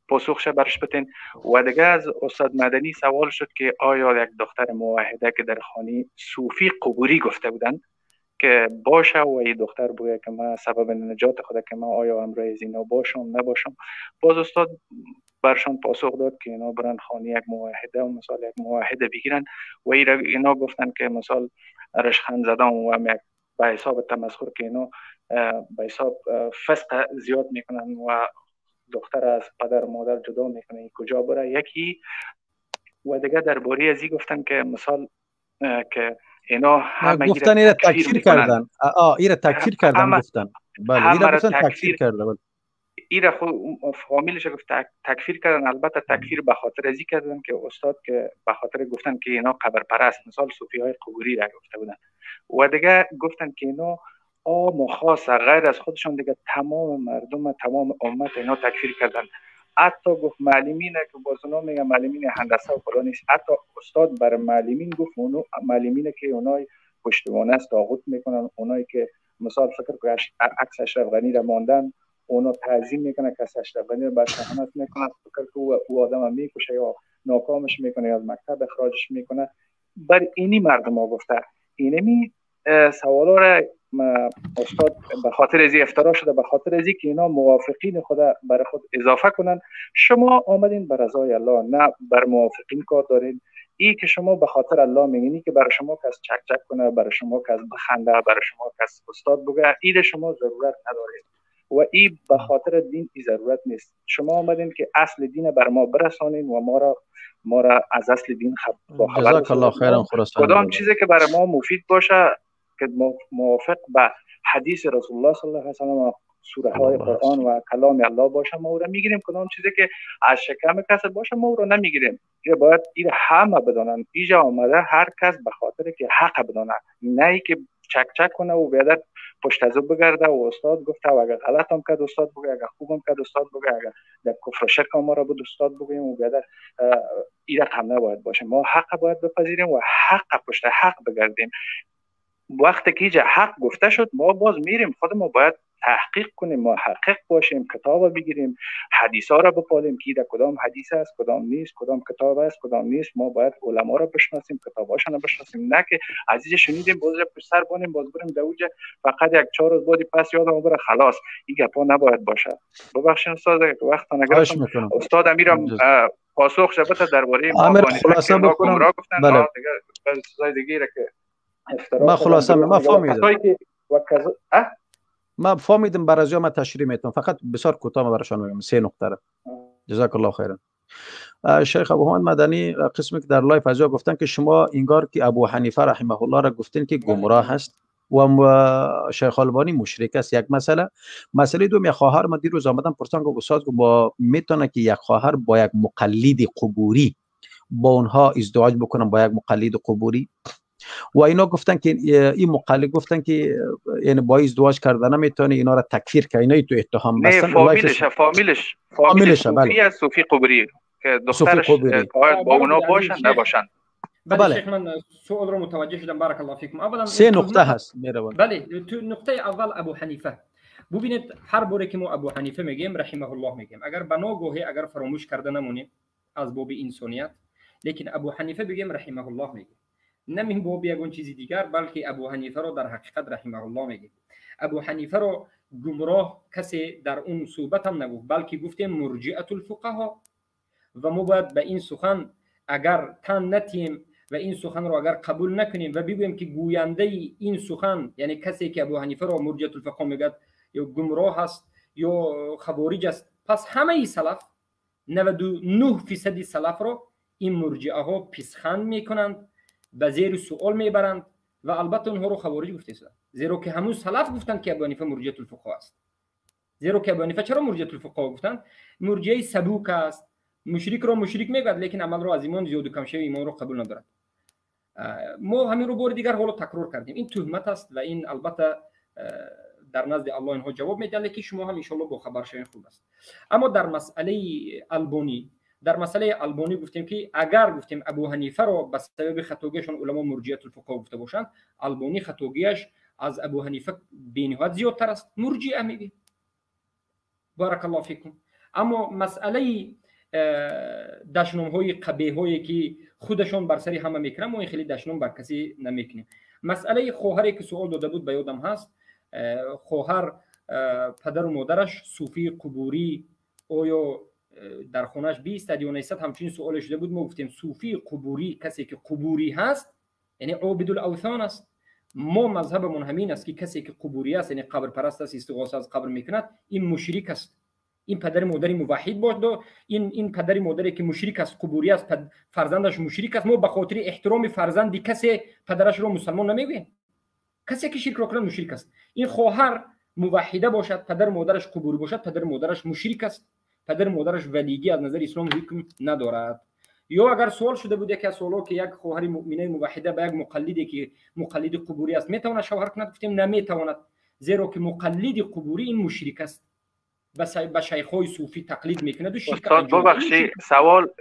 پاسخش برش بتین. و دیگه از استاد مدنی سوال شد که آیا یک دختر موحده که در خانه صوفی قبوری گفته بودن که باشه و یه دختر بگه که من سبب نجات خود که من آیا امرای از اینا باشم نباشم، باز استاد برشان پاسخ داد که اینا برن خانه یک موحده و مثال یک موحده بگیرن و اینا گفتن که مثال رشخند زدن و هم یک به حساب تمسخر که اینا به حساب فسق زیاد میکنن و دختر از پدر و مادر جدا میکنه، کجا بره یکی. و دیگه درباره از این گفتن که مثال که اینا همه گفتن اینا تکفیر کردن، اینا تکفیر کردن گفتن، بله اینا گفتن تکفیر کردن، بله اینا خود فامیلش گفت تکفیر کردن. البته تکفیر به خاطر ازی کردن که استاد که به خاطر گفتن که اینا قبر پرست، مثال صوفی های قبوری را گفته بودن. و دیگه گفتن که اینا عام و خاص غیر از خودشان دیگه تمام مردم تمام امت اینا تکفیر کردن. حتی گفت معلمین که باز اونا میگن معلمین هندسه و فلان نیست، حتی استاد بر معلمین گفت اونو معلمین که اونای پشتوانه است طاغوت میکنن، اونایی که مثال فکر که عکس اشرف غنی را ماندن اونا تعظیم میکنه که اشرف غنی را برشهامت میکنه، فکر که او آدم میکشه یا ناکامش میکنه یا از مکتب اخراجش میکنه. بر اینی مردم ها گفته. اینمی سوالا را استاد به خاطر ازی افترا شده، به خاطر ازی که اینا موافقین خود برای خود اضافه کنن. شما آمدین بر رضای الله، نه بر موافقین کار دارین. ای که شما به خاطر الله میگینی که برای شما کس چک چک کنه، برای شما کس بخنده، برای شما کس استاد بگه، ای شما ضرورت ندارید و ای به خاطر دین ای ضرورت نیست. شما آمدین که اصل دین بر ما برسانین و ما را از اصل دین خبر. جزاک الله خیرا. خراسان کدام چیزی که برای ما مفید باشه که موافق به حدیث رسول الله صلی الله علیه و سلم، سوره های قرآن و کلام الله باشه ما او را میگیریم. کدام چیزی که از شکم کس باشه ما او را نمیگیریم. یه باید این همه بدانن. اینجا آمده هر کس به خاطر که حق بدانه، نه که چک چک کنه و بیادر پشت از او بگرده و استاد گفته و اگر غلط هم کرد استاد بگه، اگر خوبم کرد استاد بگه، اگر در کفر و شرک ما را بود استاد بگیم و بیادر این رقم نباید باشه. ما حق باید بپذیریم و حق پشت حق بگردیم. وقتی که اینجا حق گفته شد ما باز میریم خود ما باید تحقیق کنیم، محقق باشیم، کتاب بگیریم، حدیث ها را بپالیم که در کدام حدیث است کدام نیست، کدام کتاب است کدام نیست. ما باید علما را بشناسیم، کتاباشون را بشناسیم، نه که عزیز شنیدیم باز پشت سر بانیم باز بریم دوجه فقط یک چهار روز بعد پس یادم بره خلاص. این گپا نباید باشه. ببخشید استاد که وقت نگرفتم. استاد امیرم پاسخ شبته درباره ما خلاصه بکنم. بله دیگه چیزای دیگه را که ما خلاصه ما فهمیدم ما فهمیدم برای ما تشریح میتونم فقط بسیار کوتاه برایشان میگم سه نقطه را. جزاک الله خیرا. شیخ ابو حامد مدنی قسمی که در live از گفتن که شما انگار که ابو حنیفه رحمه الله را گفتین که گمراه است و شیخ البانی مشرک است، یک مسئله. مسئله دوم، یک خواهر ما دیروز آمدن پرسان گفت استاد با میتونه که یک خواهر با یک مقلد قبوری با اونها ازدواج بکنن، با یک مقلد قبوری، و اینا گفتن که این مقلد گفتن که یعنی با ازدواج کردن نمیتونه، اینا را تکفیر کنه، اینا تو اتهام بستن. فامیلش بله، صوفی قبوری که دخترش باید با اونا باشن نباشن. بله شیخ، من سوال رو متوجه شدم، بارک الله فیکم. اولا سه نقطه هست میروان. بله، تو نقطه اول ابو حنیفه. ببینید هر باره که ما ابو حنیفه میگیم رحمه الله میگیم، اگر بناگوهی اگر فراموش کرده نمونیم از باب انسانیت، لیکن ابو حنیفه بگیم رحمه الله میگیم، نه من باب یگون چیزی دیگر، بلکه ابو حنیفه رو در حقیقت رحمه الله میگیم. ابو حنیفه رو گمراه کسی در اون صحبت هم نگفت، بلکه گفتیم مرجئه الفقها، و ما باید به این سخن اگر تن نتیم و این سخن رو اگر قبول نکنیم و بگوییم که گوینده این سخن، یعنی کسی که ابو حنیفه رو مرجئه الفقها میگه یا گمراه است یا خوارج است، پس همه ای سلف 99% سلف رو این مرجئه ها پیسخند میکنند، به زیر سوال میبرند و البته اونها رو خوارج گفته شدند، زیرا که همون سلف گفتند که ابو حنیفه مرجئه الفقها است. زیرا که ابو حنیفه چرا مرجئه الفقها گفتند؟ مرجئه سبوک است، Мушрик ро мушрик мегӯяд, лекин амалро аз имон, зиёду камшави имонро қабул надорад. Мо ҳаминро бори дигар ҳоло такрор кардем. Ин туҳмат аст ва ин албатта дар назди Аллоҳ инҳо ҷавоб медиҳанд, лекин шумо ҳам иншоалло бохабар шавед, хуб аст. Аммо дар масъалаи Албонӣ, дар масъалаи Албонӣ гуфтем, ки агар гуфтем Абу Ҳанифаро ба сабаби хатогиашон уламо мурҷиатул фуқаҳо гуфта бошанд, Албонӣ хатогиаш аз Абу Ҳанифа бениҳоят зиёдтар аст, мурҷиа мегӯем. Баракаллоҳу фикум. Аммо масъалаи дашномҳои қабеҳое ки худашон бар сари ҳама мекунанд, мо ин хеле дашном бар касе намекунем. Масъалаи хоҳаре ки суол дода буд, ба ёдам ҳаст, хоҳар падару модараш суфии қубурӣ, оё дар хонааш биистад ё наистад, ҳамчунин суоле шуда буд. Мо гуфтем, суфии қубурӣ, касе ки қубурӣ ҳаст, яъне обидул авсон аст. Мо мазҳабамон ҳамин аст, ки касе ки қубурӣ аст, яъне қабрпараст аст, истиғоса аз қабр мекунад, ин мушрик аст. Ин падари модари муваҳид бошд, ин падари модаре ки мушрик аст, қубурӣ аст, фарзандаш мушрик аст. Мо ба хотири эҳтироми фарзанди касе падарашро мусалмон намегӯем. Касе ки ширкро кунад, мушрик аст. Ин хоҳар муваҳида бошад, падару модараш қубурӣ бошад, падару модараш мушрик аст, падару модараш валигӣ аз назари ислом ҳукм надорад. Ё агар суол шуда буд, яке аз суолҳо, ки як хоҳари муъминаи муваҳида ба як муқаллиде ки муқаллиди қубурӣ аст, метавонад шавҳар кунад? Гуфтем, наметавонад, зеро ки муқаллиди қубурӣ ин мушрик аст, ба шайхҳои суфӣ тақлид мекунад. Устод, бубахши,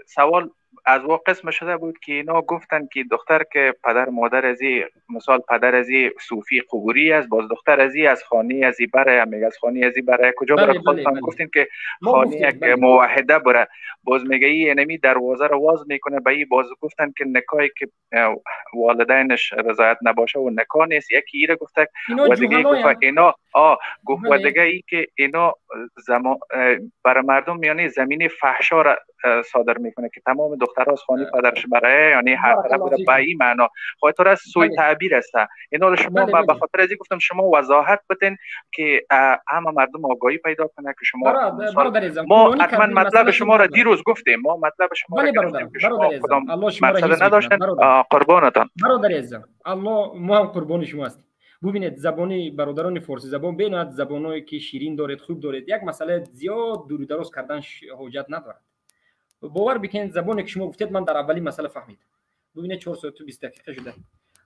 савол аз во қисм шуда буд, ки اینا گفتن که دختر که پدر مادر ازی، مثال پدر ازی صوفی قبوری است، باز دختر ازی از خانه ازی بره، میگه از خانه ازی بره کجا بره؟ خودتان گفتین که خانه یک موحده بره، باز میگه این اینمی دروازه رو واز میکنه به این. باز گفتن که نکاحی که والدینش رضایت نباشه و نکاح نیست. یکی ایره گفته و دیگه گفت اینا گفت و دیگه ای که اینا زمان برای مردم میانه زمینه فحشا را صادر میکنه که تمام دخترها از خانه پدرش برای، یعنی هر طرف بوده. به این معنا خاطر از سوی تعبیر است. اینا رو شما به خاطر از گفتم شما وضاحت بدین که همه مردم آگاهی پیدا کنه که شما ما حتما مطلب شما را دیروز گفتیم، ما مطلب شما را گرفتیم که شما کدام مقصد نداشتن. قربانتان. برادر عزیزم، الله، ما هم قربان شما هستیم. ببینید، زبانی برادران فارسی زبان بیناد زبانایی که شیرین دارید، خوب دارید. یک مسئله زیاد دور دراز کردن حاجت ندارد. باور بکنید، زبانی که شما گفتید من در اولی مسئله فهمیدم. ببینید، 4 ساعت و 20 دقیقه شده.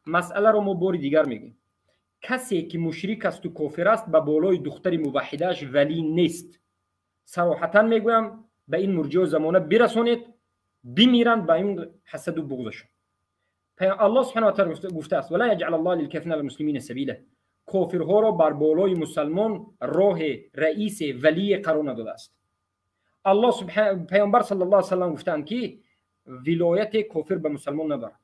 مسئله رو ما بار دیگر میگیم. کسی که مشرک است و کافر است، به بالای دختر موحدهش ولی نیست. صراحتا میگویم، به این مرجع زمانه برسونید، بمیرند به این حسد و بغضشون. الله سبحانه و تعالی گفته است: ولا یجعل الله للکافرین علی المسلمین سبیلا. کافرها را بر بالای مسلمان راه رئیس ولی قرار نداده است الله سبحانه. پیامبر صلی الله علیه و سلم گفتند که ولایت کافر به مسلمان ندارد.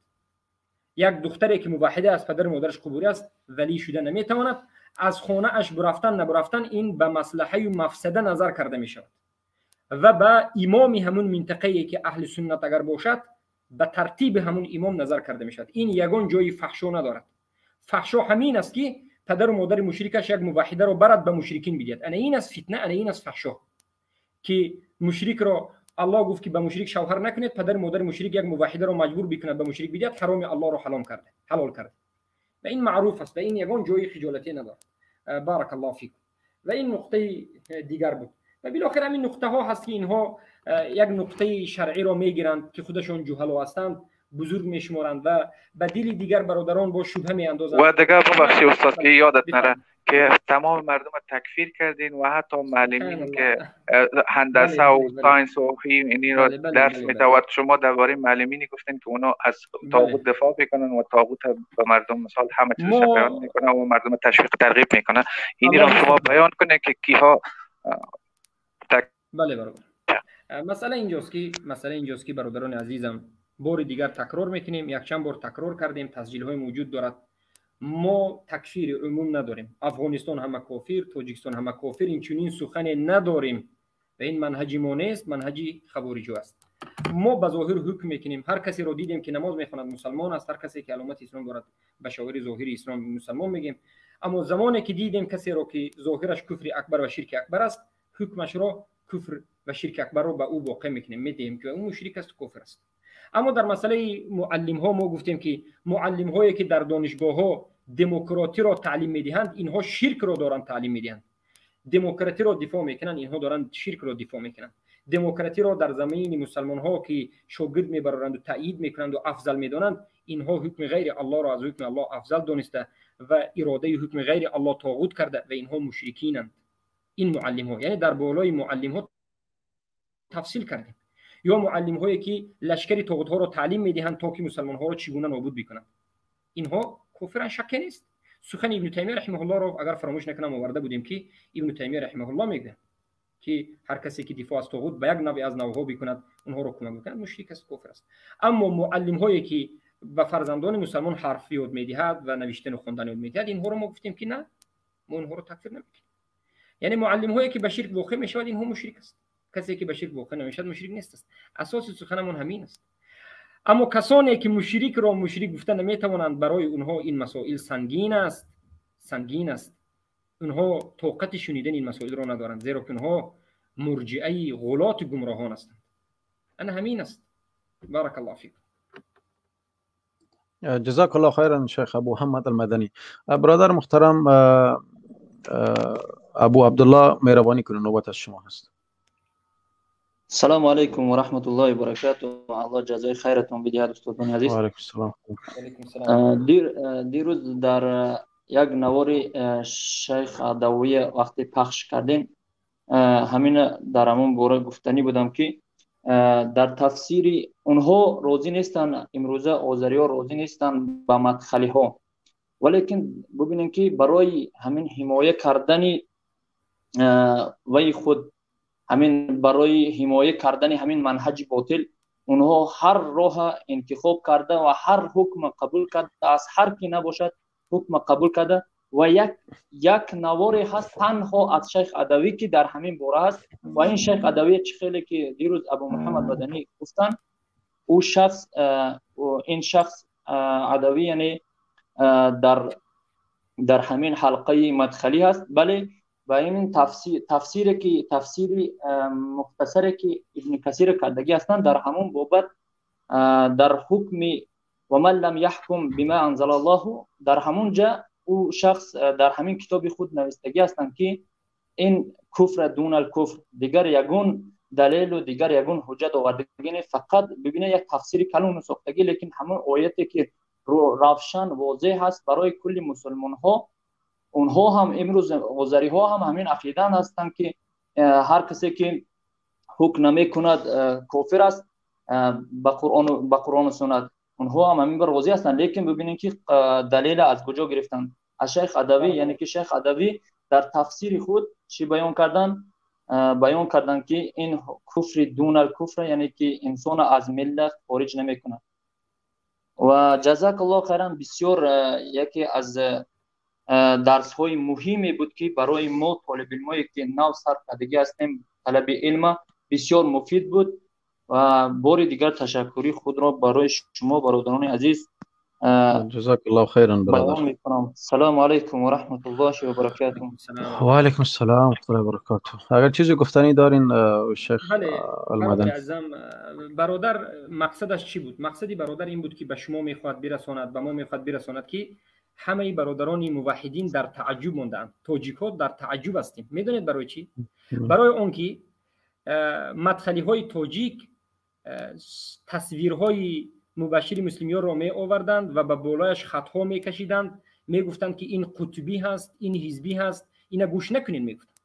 یک دختری که موحده است، پدر مادرش قبوری است، ولی شده نمیتواند. از خانه اش برفتن نبرفتن، این به مصلحه و مفسده نظر کرده می شود و به امام همون منطقه که اهل سنت اگر باشد، به ترتیب همون امام نظر کرده می شود. این یگان جای فحشا ندارد. فحشا همین است که پدر و مادر مشرکش یک موحده رو برد به مشرکین بدهد. انا این از فتنه، انا این از فحشا که مشرک را الله گفت که به مشرک شوهر نکنید، پدر مادر مشرک یک موحده رو مجبور بکند به مشرک بدهد، حرام الله رو حلال کرده، حلال کرده و این معروف است و این یگان جای خجالتی ندارد. بارک الله فیکم. و این نقطه دیگر بود و بالاخره همین نقطه ها هست که اینها یک نقطه شرعی را میگیرند که خودشون جهلا هستند، بزرگ میشمارند و به دل دیگر برادران با شبهه میاندازند. و دیگه ببخشید استاد که یادت نره که تمام مردم تکفیر کردین و حتی معلمین که هندسه و science و اینی را درس میده و شما درباره معلمینی گفتین که اونا از طاغوت دفاع میکنن و طاغوت به مردم مثال همه چیز بیان میکنن و مردم تشویق ترغیب میکنن. اینی را شما بیان کنه که کیها بله برادر، مسئله اینجاست که برادران عزیزم، بار دیگر تکرار میکنیم، یک چند بار تکرار کردیم، تسجیل های موجود دارد. ما تکفیر عموم نداریم. افغانستان همه کافر، تاجیکستان همه کافر، این چنین سخن نداریم و این منهج ما نیست، منهج خوارج است. ما به ظاهر حکم میکنیم. هر کسی رو دیدیم که نماز میخواند، مسلمان است. هر کسی که علامت اسلام دارد، به شعار ظاهری اسلام مسلمان میگیم. اما زمانی که دیدیم کسی رو که ظاهرش کفر اکبر و شرک اکبر است، حکمش را کفر و شرک اکبر رو به او واقع میکنیم، میدهیم که او مشرک است، کافر است. اما در مسئله معلم ها ما گفتیم که معلم هایی که در دانشگاه ها دموکراتی را تعلیم میدهند، اینها شرک را دارند تعلیم میدهند. دموکراتی را دفاع میکنند، اینها دارند شرک را دفاع میکنند. демократиро дар замини мусалмонҳо ки шогирд мебароранду таъйид мекунанду афзал медонанд, инҳо ҳукми ғайри Аллоҳро аз ҳукми Аллоҳ афзал дониста ва иродаи ҳукми ғайри Аллоҳ тоғут карда ва инҳо мушрикинанд. Ин муаллимҳо, яъне дар болои муаллимҳо тафсил кардем. Ё муаллимҳое ки лашкари тоғутҳоро таълим медиҳанд то ки мусалмонҳоро чӣ гуна нобуд бикунанд, инҳо кофиран, шакке нест. Сухани Ибну Таймия раҳимаҳуллоҳро агар фаромӯш накунам оварда будем, ки Ибну Таймия раҳимаҳуллоҳ мегӯяд ки ҳар касе ки дифоъ аз тоғут ба як навъе аз навъҳо бикунад, онҳоро кӯмак бикунад, мушрик аст, кофир аст. Аммо муаллимҳое ки ба фарзандони мусалмон ҳарф ёд медиҳад ва навиштану хондан ёд медиҳад, инҳоро мо гуфтем ки на, мо инҳоро такфир намекунем. Яъне муаллимҳое ки ба ширк воқеъ мешавад, инҳо мушрик аст. Касе ки ба ширк воқеъ намешавад, мушрик нест аст. Асоси суханамон ҳамин аст. Аммо касоне ки мушрикро мушрик гуфта наметавонанд, барои онҳо ин масоил сангин аст, сангин аст. Онҳо тоқати шунидани ин масоилро надоранд, зеро ки онҳо мурҷиаи ғулоти гумроҳон ҳастанд. Ана ҳамин аст. Баракаллоҳу фикум. جزاک الله خیرا شیخ ابو محمد المدنی. برادر محترم ابو عبدالله مهربانی کنید، نوبت از شما هست. سلام علیکم و رحمت الله و برکاته. الله جزای خیرتون بدهد استادان عزیز. و علیکم السلام. دیروز در یک نوار شیخ عدوی وقتی پخش کردین، همین در همون باره گفتنی بودم که در تفسیر اونها راضی نیستن، امروزه آذری ها راضی نیستن به مدخلی ها، ولیکن ببینیم که برای همین حمایه کردن وی خود، همین برای حمایه کردن همین منهج باطل، اونها هر راه انتخاب کرده و هر حکم قبول کرده، از هر کی نباشد حکم قبول کرده و یک نوار هست تنها از شیخ عدوی که در همین باره هست. و این شیخ عدوی چه خیلی که دیروز ابو محمد مدنی گفتن، او شخص، این شخص عدوی یعنی در همین حلقه مدخلی هست. بله، و این تفسیر که تفسیر مختصری که ابن کثیر کردگی هستند، در همون بابت در حکم و من لم یحکم بما انزل الله، در همون جا او شخص در همین کتاب خود نوشتگی هستند که این کفر دون الکفر، دیگر یگون دلیل و دیگر یگون حجت آوردگی نه، فقط ببینه یک تفسیر کلون ساختگی، لیکن همون آیتی که روشن واضح هست برای کل مسلمان ها، اونها هم امروز آذری ها هم همین عقیده هستند که هر کسی که حکم نمیکند کافر است به قرآن و سنت، اونها هم همین بر راضی هستند. لیکن ببینید که دلیل از کجا گرفتن، از شیخ عدوی. یعنی که شیخ عدوی در تفسیر خود چی بیان کردن؟ بیان کردن که این کفر دون الکفر، یعنی که انسان از ملت خارج نمیکند. و جزاک الله خیرا، بسیار یکی از درس های مهمی بود که برای ما طالب علمایی که نو سر کردگی هستیم طلب علم بسیار مفید بود. و بار دیگر تشکری خود را برای شما برادران عزیز جزاک الله خیرا برادر میکنم. سلام علیکم و رحمت الله و برکاته. و علیکم السلام و رحمت الله و برکاته. اگر چیزی گفتنی دارین شیخ المدنی. برادر مقصدش چی بود؟ مقصدی برادر این بود که به شما میخواد برساند، به ما میخواد برساند که همه برادران موحدین در تعجب ماندند، тоҷикҳо дар تعجب هستیم. میدونید برای چی؟ برای آن که مدخلی های тоҷик تصویرهای مبشر مسلمیان را می آوردند و به بالایش خطها می کشیدند، می گفتند که این قطبی هست، این حزبی هست، اینا گوش نکنین می گفتند.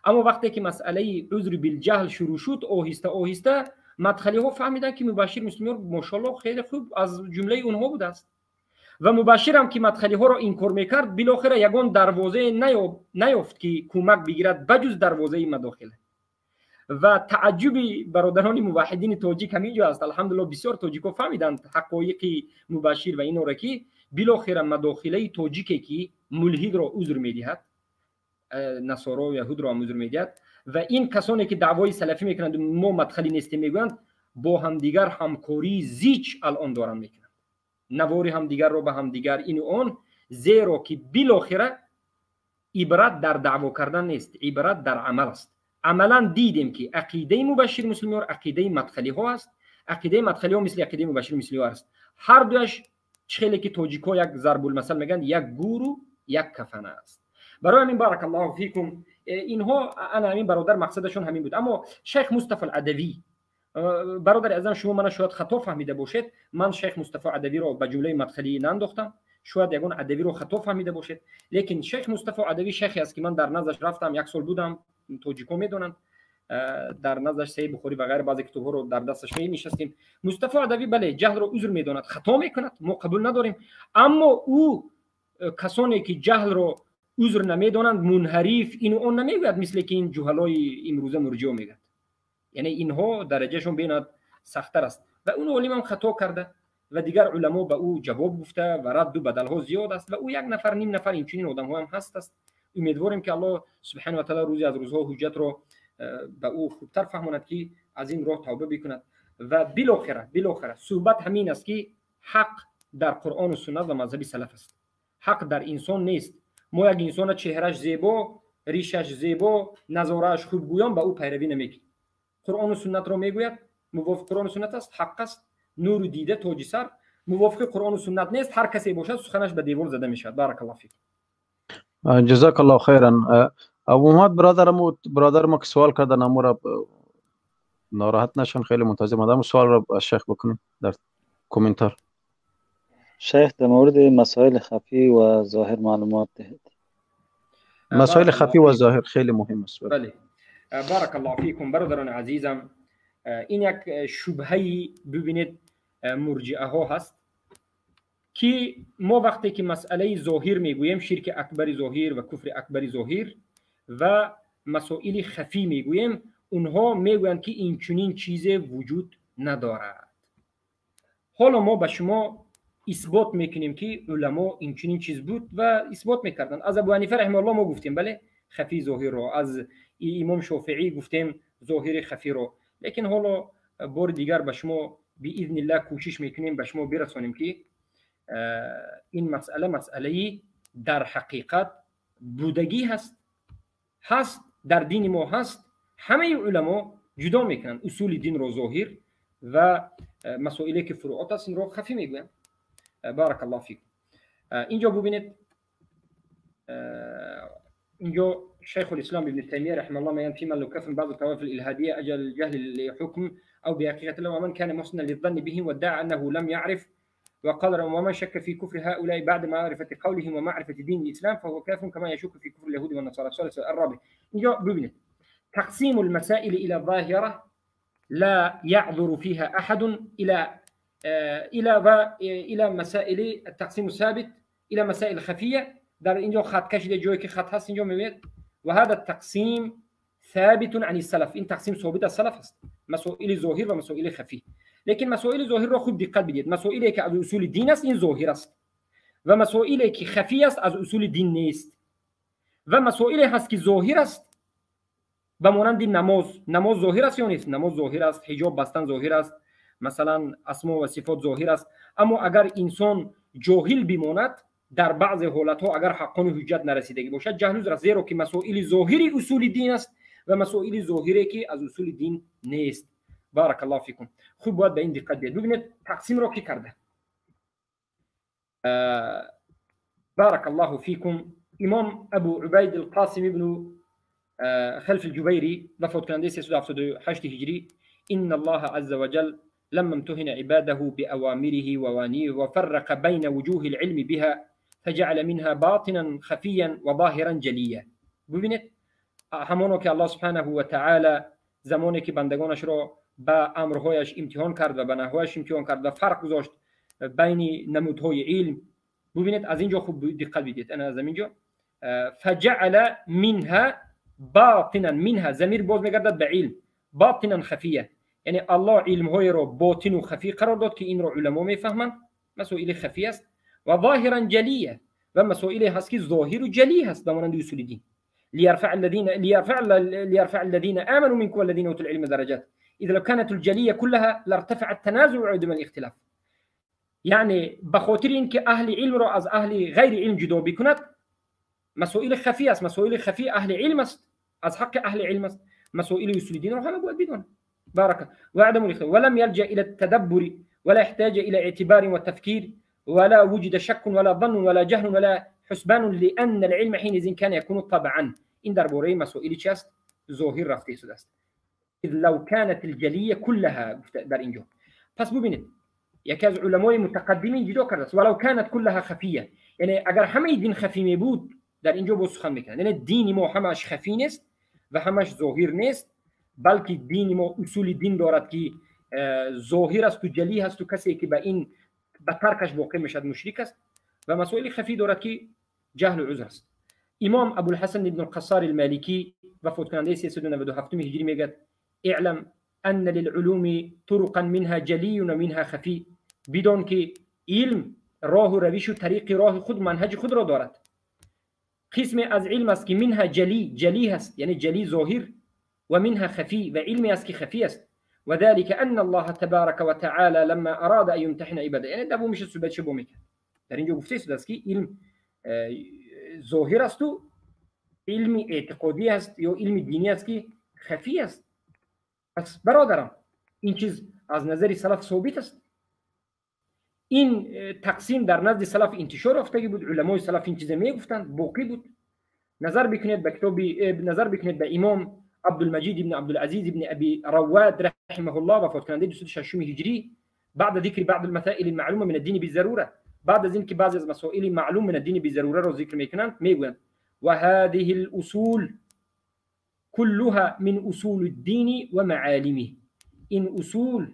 اما وقتی که مسئله عذر بالجهل شروع شد، آهسته آهسته مدخلی ها فهمیدند که مبشر مسلمیان ماشاءالله خیلی خوب از جمله اونها بوده است. و مبشر هم که مدخلی ها را انکار میکرد، بالاخره یگان دروازه نیافت که کمک بگیرد بجز دروازه مداخله. و تعجب برادران موحدین тоҷик همینجا است. الحمدلله بسیار тоҷикҳо فهمیدند حقایق مبشر و اینا را که بالاخره مداخله тоҷике که ملحد را عذر میدهد، نصارا و یهود را هم عذر میدهد، و این کسانی که دعوای سلفی میکنند ما مدخلی نیستیم میگویند، با همدیگر همکاری زیچ الان دارن میکنند، نواری همدیگر را به همدیگر این و آن، زیرا که بالاخره عبرت در دعوا کردن نیست، عبرت در عمل است. عملا دیدیم که عقیده مبشر مسلمیان عقیده مدخلی ها است، عقیده مدخلی ها مثل عقیده مبشر مسلمی ها است. هر دویش خیلی که тоҷик ها یک ضرب المثل میگن، یک گور و یک کفن است. برای همین بارک الله فیکم، اینها انا همین برادر مقصدشون همین بود. اما شیخ مصطفی العدوی برادر عزیزم، شما من شاید خطا فهمیده باشید، من شیخ مصطفی عدوی رو به جمله مدخلی ننداختم، شاید یگان عدوی رو خطا فهمیده باشید، لیکن شیخ مصطفی عدوی شیخی است که من در نزدش رفتم، یک سال بودم، توجیکو میدونن، در نزدش صحیح بخاری و غیر بعضی کتاب‌ها رو در دستش می نشستیم. مصطفی عدوی بله جهل رو عذر میداند، خطا میکند، ما قبول نداریم، اما او کسانی که جهل رو عذر نمیدانند منحریف اینو اون نمیگوید، مثل که این جهلای امروزه مرجع میگن، یعنی اینها درجهشون بیناد سخت‌تر است و اون عالم هم خطا کرده و دیگر علما به او جواب گفته و رد و بدلها زیاد است و او یک نفر نیم نفر این چنین آدم ها هم هست است. امیدواریم که الله سبحانه و تعالی روزی از روزها حجت رو به او خوبتر فهماند که از این راه توبه بکند. و بالاخره صحبت همین است که حق در قرآن و سنت و مذهب سلف است، حق در انسان نیست. ما یک انسان چهرهش زیبا، ریشش زیبا، نظارهش خوب گویان به او پیروی نمیکنیم. قرآن و سنت رو میگوید، موافق قرآن و سنت است، حق است، نور دیده تاج سر. موافق قرآن و سنت نیست، هر کسی باشد سخنش به دیوار زده میشود. بارک الله فیک. جزاک الله خیرا. ابو محمد برادر ما که سوال کردن امو را ناراحت نشون، خیلی منتظر مادم سوال را از شیخ بکنیم در کامنتار. شیخ در مورد مسائل خفی و ظاهر معلومات دهید. مسائل خفی و ظاهر خیلی مهم است. بله بارک الله فیکم. برادران عزیزم، این یک شبهه ببینید مرجئه ها هست که ما وقتی که مسئله ظاهر میگوییم، شرک اکبر ظاهر و کفر اکبر ظاهر و مسائل خفی میگوییم، اونها میگویند که این چنین چیز وجود ندارد. حالا ما به شما اثبات میکنیم که علما این چنین چیز بود و اثبات میکردن. از ابو حنیفه رحمه الله ما گفتیم بله خفی ظاهر رو، از امام شافعی گفتیم ظاهر خفی رو، لیکن حالا بار دیگر به شما باذن الله کوشش میکنیم به شما برسانیم که این مسئله مسئله در حقیقت بودگی هست، هست در دین ما هست. همه علما جدا میکنن اصول دین رو ظاهر و مسائلی که فروعات است این رو خفی میگوین. بارک الله فیکم. اینجا ببینید، اینجا شيخ الإسلام ابن تيمية رحمه الله ما ينفي من لو كفر بعض الطوائف الإلحادية أجل الجهل لحكم أو بحقيقة له، ومن كان محسنا للظن بهم وادعى أنه لم يعرف، وقال ومن شك في كفر هؤلاء بعد معرفة قولهم ومعرفة دين الإسلام فهو كافر كما يشك في كفر اليهود والنصارى. الثالث الرابع، اینجا ببینید تقسيم المسائل إلى ظاهرة لا يعذر فيها أحد إلى إلى إلى مسائل التقسيم الثابت إلى مسائل خفية. در اینجا خط کشیده، جایی که خط هست اینجا میبینید. و هذا التقسيم ثابت عن السلف، این تقسیم ثابت از سلف است، مسائل ظاهر و مسائل خفی. لیکن مسائل ظاهر را خوب دقت بدید، مسائلی که از اصول دین است این ظاهر است و مسائلی که خفی است از اصول دین نیست، و مسائلی هست که ظاهر است به مانند نماز. نماز ظاهر است یا نیست؟ نماز ظاهر است، حجاب بستن ظاهر است، مثلا اسما و صفات ظاهر است. اما اگر انسان جاهل بماند در بعض حالتها اگر حقان حجت نرسیدگی باشد جهل عذر است، زیرا که مسائل ظاهری اصول دین است و مسائل ظاهری که از اصول دین نیست. بارک الله فیکم. خوب باید به این دقت بدید. ببینید تقسیم را کی کرده. بارک الله فیکم. امام ابو عبید القاسم ابن خلف الجبيري وفات کننده 378 هجری، ان الله عز وجل لما امتهن عباده بأوامره ووانيه وفرق بين وجوه العلم بها فجعل منها باطنا خفيا وظاهرا جليا. ببینید همانو که الله سبحانه و تعالی زمانی که بندگانش را به امرهایش امتحان کرد و به نهایش امتحان کرد و فرق گذاشت بین نمودهای علم. ببینید از اینجا خوب دقت بدید، انا از اینجا فجعل منها باطنا، منها ضمیر باز میگردد به علم، باطنا خفیه، یعنی الله علمهای را باطن و خفی قرار داد که این را علما میفهمند، مسائل خفی است، و ظاهرا جلیه و مسائل هست که ظاهر و جلی هست به مانند اصول دین. ليرفع الذين آمنوا منكم والذين أوتوا العلم درجات. إذا لو كانت الجلية كلها لارتفع التنازع وعدم الاختلاف. یعنی به خاطر اینکه اهل علم را از اهل غیر علم جدا بکند، مسائل خفی است، مسائل خفی اهل علم است، از حق اهل علم است، مسائل اصول دین را همه باید بدانند. بارك وعدم الاختلاف ولم يلجأ إلى التدبر ولا يحتاج إلى اعتبار وتفكير ولا وجد شك ولا ظن ولا جهل ولا حسبان، لأن العلم حينئذ كان يكون طبعا. این درباره مسائلی چی است؟ ظاهر رفته شده است. لو كانت الجلیه كلها در اینجا. پس ببینید یکی از علمای متقدمین جدا کرده است، ولو كانت كلها خفیه، یعنی اگر همه دین خفی می بود در اینجا باز سخن میکنن، یعنی دین ما همش خفی نیست و همش ظاهر نیست، بلکه دین ما اصول دین دارد که ظاهر است و جلی هست و کسی که به این به ترکش واقع میشد مشرک است، و مسائل خفی دارد که جهل و عذر است. امام ابوالحسن ابن القصار المالکی وفات کننده 397 هجری میگه اعلم ان للعلوم طرقا منها جلی و منها خفی، بدون که علم راه و روش و طریق راه خود منهج خود را دارد. قسم از علم است که منها جلی، جلی هست یعنی جلی ظاهر، و منها خفی و علمی است که خفی است. و ذلك ان الله تبارك وتعالى لما اراد ان يمتحن عباده، یعنی دومش صحبت شو میکنه. در اینجا گفته شده است که علم ظاهر است و علم اعتقادی است یا علم دینی است که خفی است. پس برادرم این چیز از نظر سلف ثابت است. این تقسیم در نزد سلف انتشار یافتگی بود، علمای سلف این چیز میگفتند، باقی بود. نظر بکنید به کتاب، نظر بکنید به امام عبدالمجید بن عبدالعزیز بن ابی رواد رحمه الله وفات کننده 206 هجری، بعد ذکر بعض المسائل المعلومه من الدین بالضروره، بعد از اینکه بعضی از مسائل معلوم من الدین بالضروره را ذکر میکنند میگویند و هذه الاصول كلها من اصول الدین و معالمه، این اصول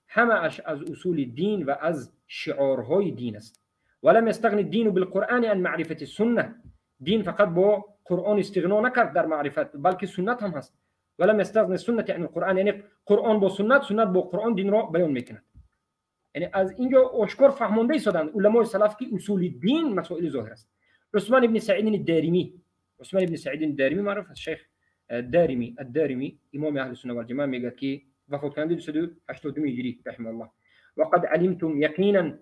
همه از اصول دین و از شعارهای دین است. ولم يستغني الدين بالقرآن عن معرفة السنة، دین فقط با قرآن استغنا نکرد در معرفت، بلکه سنت هم هست. ولم يستغني السنة عن القرآن، یعنی قرآن با سنت، سنت با قرآن دین را بیان میکند. یعنی از اینجا آشکار فهمانده ایستادند علمای سلف که اصول دین مسائل ظاهر است. عثمان ابن سعید الدارمی، عثمان ابن سعید الدارمی معروف است، شیخ الدارمی، الدارمی امام اهل السنه والجماعه میگه که وفات کننده 282 هجری رحمه الله، وقد علمتم یقینا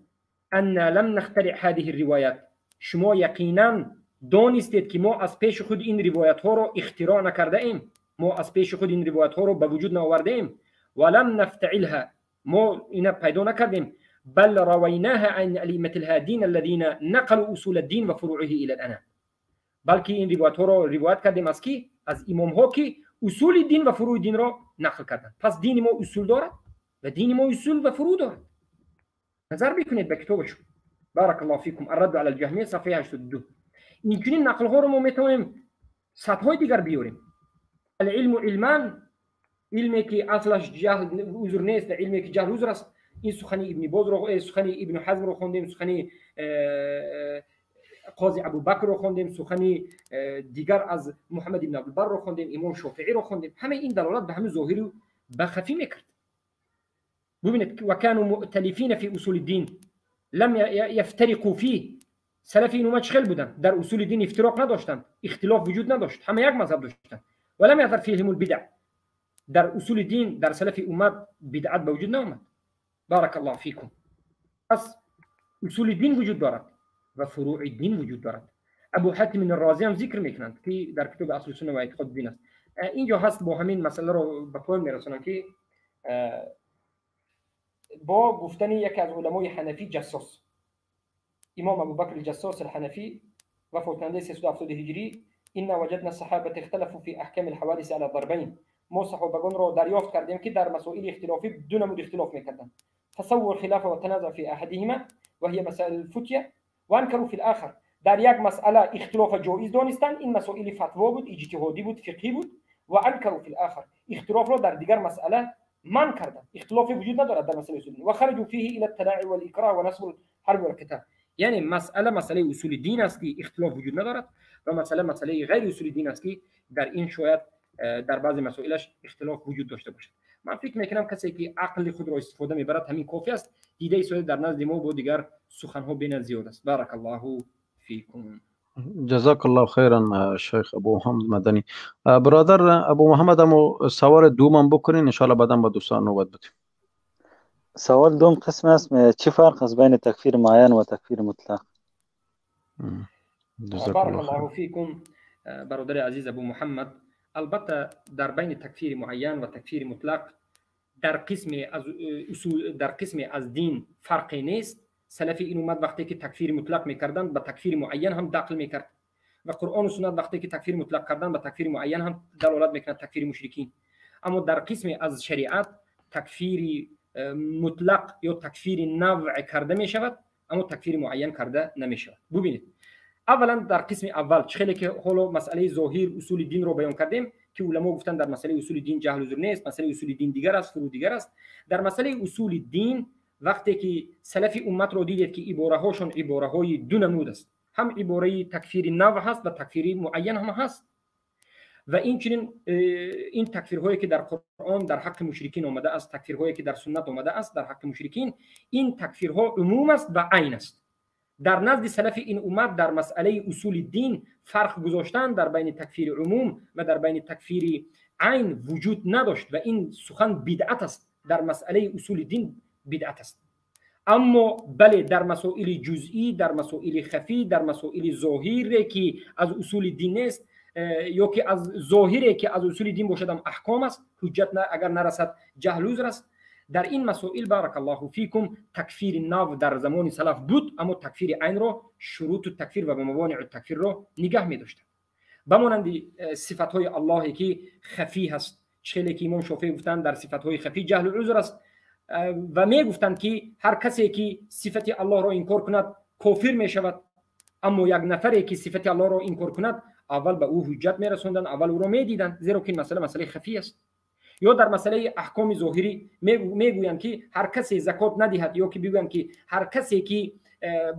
ان لم نخترع هذه الروایات، شما یقینا دانستید که ما از پیش خود این روایت ها را اختراع نکرده ایم، ما از پیش خود این روایت ها را به وجود نآورده ایم، ولم نفتعلها، ما اینا پیدا نکردیم، بل رویناها عن ائمه الهادین الذين نقلوا اصول الدین و فروعه الى الانام، بلکه این روایت ها را روایت کردیم از کی؟ از امام ها که اصول دین و فروع دین را نقل کردند. پس دین ما اصول دارد و دین ما اصول و فروع دارد. نظر بکنید به کتابشون بارک الله فیکم الرد علی الجهمیه صفحه 82. این چنین نقل ها رو ما میتونیم سطح های دیگر بیاریم. العلم علمان، علمی که اصلش جهل عذر نیست، علمی که جهل عذر است. این سخنی ابن باز رو، سخنی ابن حزم رو خوندیم، سخنی قاضی ابوبکر رو خوندیم، سخنی دیگر از محمد ابن عبدالبر رو خوندیم، امام شافعی رو خوندیم. همه این دلالت به همه ظاهری و به خفی میکرد. ببینید و كانوا مؤتلفین فی اصول الدین لم یفترقوا فیه، سلف این امت خیلی بودن در اصول دین افتراق نداشتند، اختلاف وجود نداشت، همه یک مذهب داشتند. ولم یظهر فیهم البدع، در اصول دین در سلف امت بدعت به وجود نیامد. بارک الله فیکم. پس اصول دین وجود دارد و فروع دین وجود دارد. ابو حاتم الرازی هم ذکر میکنند که در کتاب اصل سنه و اعتقاد دین است. اینجا هست با همین مسئله رو به پایان میرسونم که با گفتن یکی از علمای حنفی جصاص، امام ابوبکر الجصاص الحنفی وفات کننده 370 هجری، ان وجدنا الصحابه اختلفوا في احکام الحوادث على ضربین، ما صحابگان را دریافت کردیم که در مسائل اختلافی دو نمود اختلاف میکردند، تصور خلاف و تنازع في احدهما وهي مسائل الفتيه وانکروا في الاخر، در یک مسئله اختلاف جایز دانستند، این مسائل فتوا بود، اجتهادی بود، فقهی بود، و انکروا في الاخر، اختلاف را در دیگر مسئله من کردند، اختلاف وجود ندارد در مسئله اصول، و خرجوا فيه الى التلاعب والاکراه و نصب الحرب والقتال. یعنی مسئله مسئله اصول دین است که اختلاف وجود ندارد و مسئله مسئله غیر اصول دین است که در این شاید در بعضی مسائلش اختلاف وجود داشته باشد. من فکر میکنم کسی که عقل خود را استفاده میبرد همین کافی است. دیده ایستاده در نزد ما با دیگر سخنها بین زیاد است. بارک الله فیکم. جزاک الله خیرا شیخ ابو محمد مدنی. برادر ابو محمد امو سوال دومم بکنین ان شاء الله بعدا با دوستان نوبت بدیم. سوال دوم قسم است، چه فرق است بین تکفیر معین و تکفیر مطلق؟ بارک الله فیکم برادر عزیز ابو محمد. البته در بین تکفیر معین و تکفیر مطلق در قسم از اصول، در قسم از دین فرقی نیست. سلف این اومد وقتی که تکفیر مطلق میکردند به تکفیر معین هم داخل میکرد. و قرآن و سنت وقتی که تکفیر مطلق کردن به تکفیر معین هم دلالت میکند، تکفیر مشرکین. اما در قسم از شریعت تکفیر مطلق یا تکفیر نوع کرده می شود، اما تکفیر معین کرده نمی شود. ببینید اولا در قسم اول خیلی که حالا مسئله ظاهر اصول دین رو بیان کردیم که علما گفتن در مسئله اصول دین جهل و زور نیست، مسئله اصول دین دیگر است، فروع دیگر است. در مسئله اصول دین وقتی که سلف امت رو دیدید که عباره هاشون عباره های دو نمود است، هم عباره تکفیر نوع هست و تکفیر معین هم هست. و این چنین این تکفیرهایی که در قرآن در حق مشرکین آمده است، تکفیرهایی که در سنت آمده است در حق مشرکین، این تکفیرها عموم است و عین است. در نزد سلف این امت در مسئله اصول دین فرق گذاشتن در بین تکفیر عموم و در بین تکفیر عین وجود نداشت و این سخن بدعت است. در مسئله اصول دین بدعت است. اما بله در مسائل جزئی، در مسائل خفی، در مسائل ظاهری که از اصول دین نیست یا که از ظاهری که از اصول دین باشد هم احکام است، حجت اگر نرسد جهل عذر است. در این مسائل بارک الله فیکم تکفیر نو در زمان سلف بود، اما تکفیر عین را شروط تکفیر و موانع تکفیر را نگه می داشتند. بمانند صفت های الله که خفی هست، چه که امام شافعی گفتند در صفت های خفی جهل و عذر است و می گفتند که هر کسی که صفت الله را انکار کند کافر می شود. اما یک نفری که صفت الله را انکار کند اول به او حجت می رسوندند، اول او را می دیدند، زیرا که این مسئله مسئله خفی است. یا در مسئله احکام ظاهری میگویند که هر کسی زکات ندهد، یا که بگویند که هر کسی که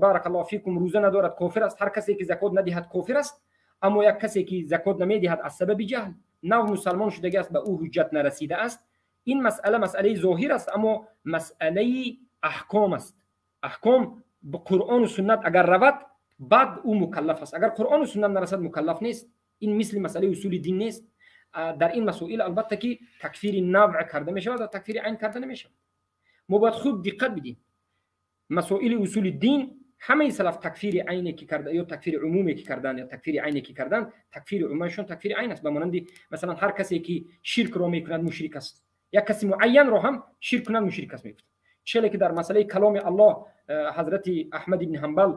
بارک الله فیکم روزه ندارد کافر است، هر کسی که زکات ندهد کافر است. اما یک کسی که زکات نمیدهد از سبب جهل نو مسلمان شده است، به او حجت نرسیده است. این مسئله مسئله ظاهر است، اما مسئله احکام است. احکام به قرآن و سنت اگر رود بعد او مکلف است، اگر قرآن و سنت نرسد مکلف نیست. این مثل مسئله اصول دین نیست. در این مسائل البته که تکفیر نوع کرده می شود و تکفیر عین کرده نمی شود. ما باید خوب دقت بدیم. مسائل اصول دین همه سلف تکفیر عین که کرده یا تکفیر عمومی که کردن یا تکفیر عینی که کردن، تکفیر عمومشون تکفیر عین است. به مانند مثلا هر کسی که شرک رو میکند مشرک است، یک کسی معین رو هم شرک کند مشرک است میگفت. چه که در مسئله کلام الله حضرت احمد بن حنبل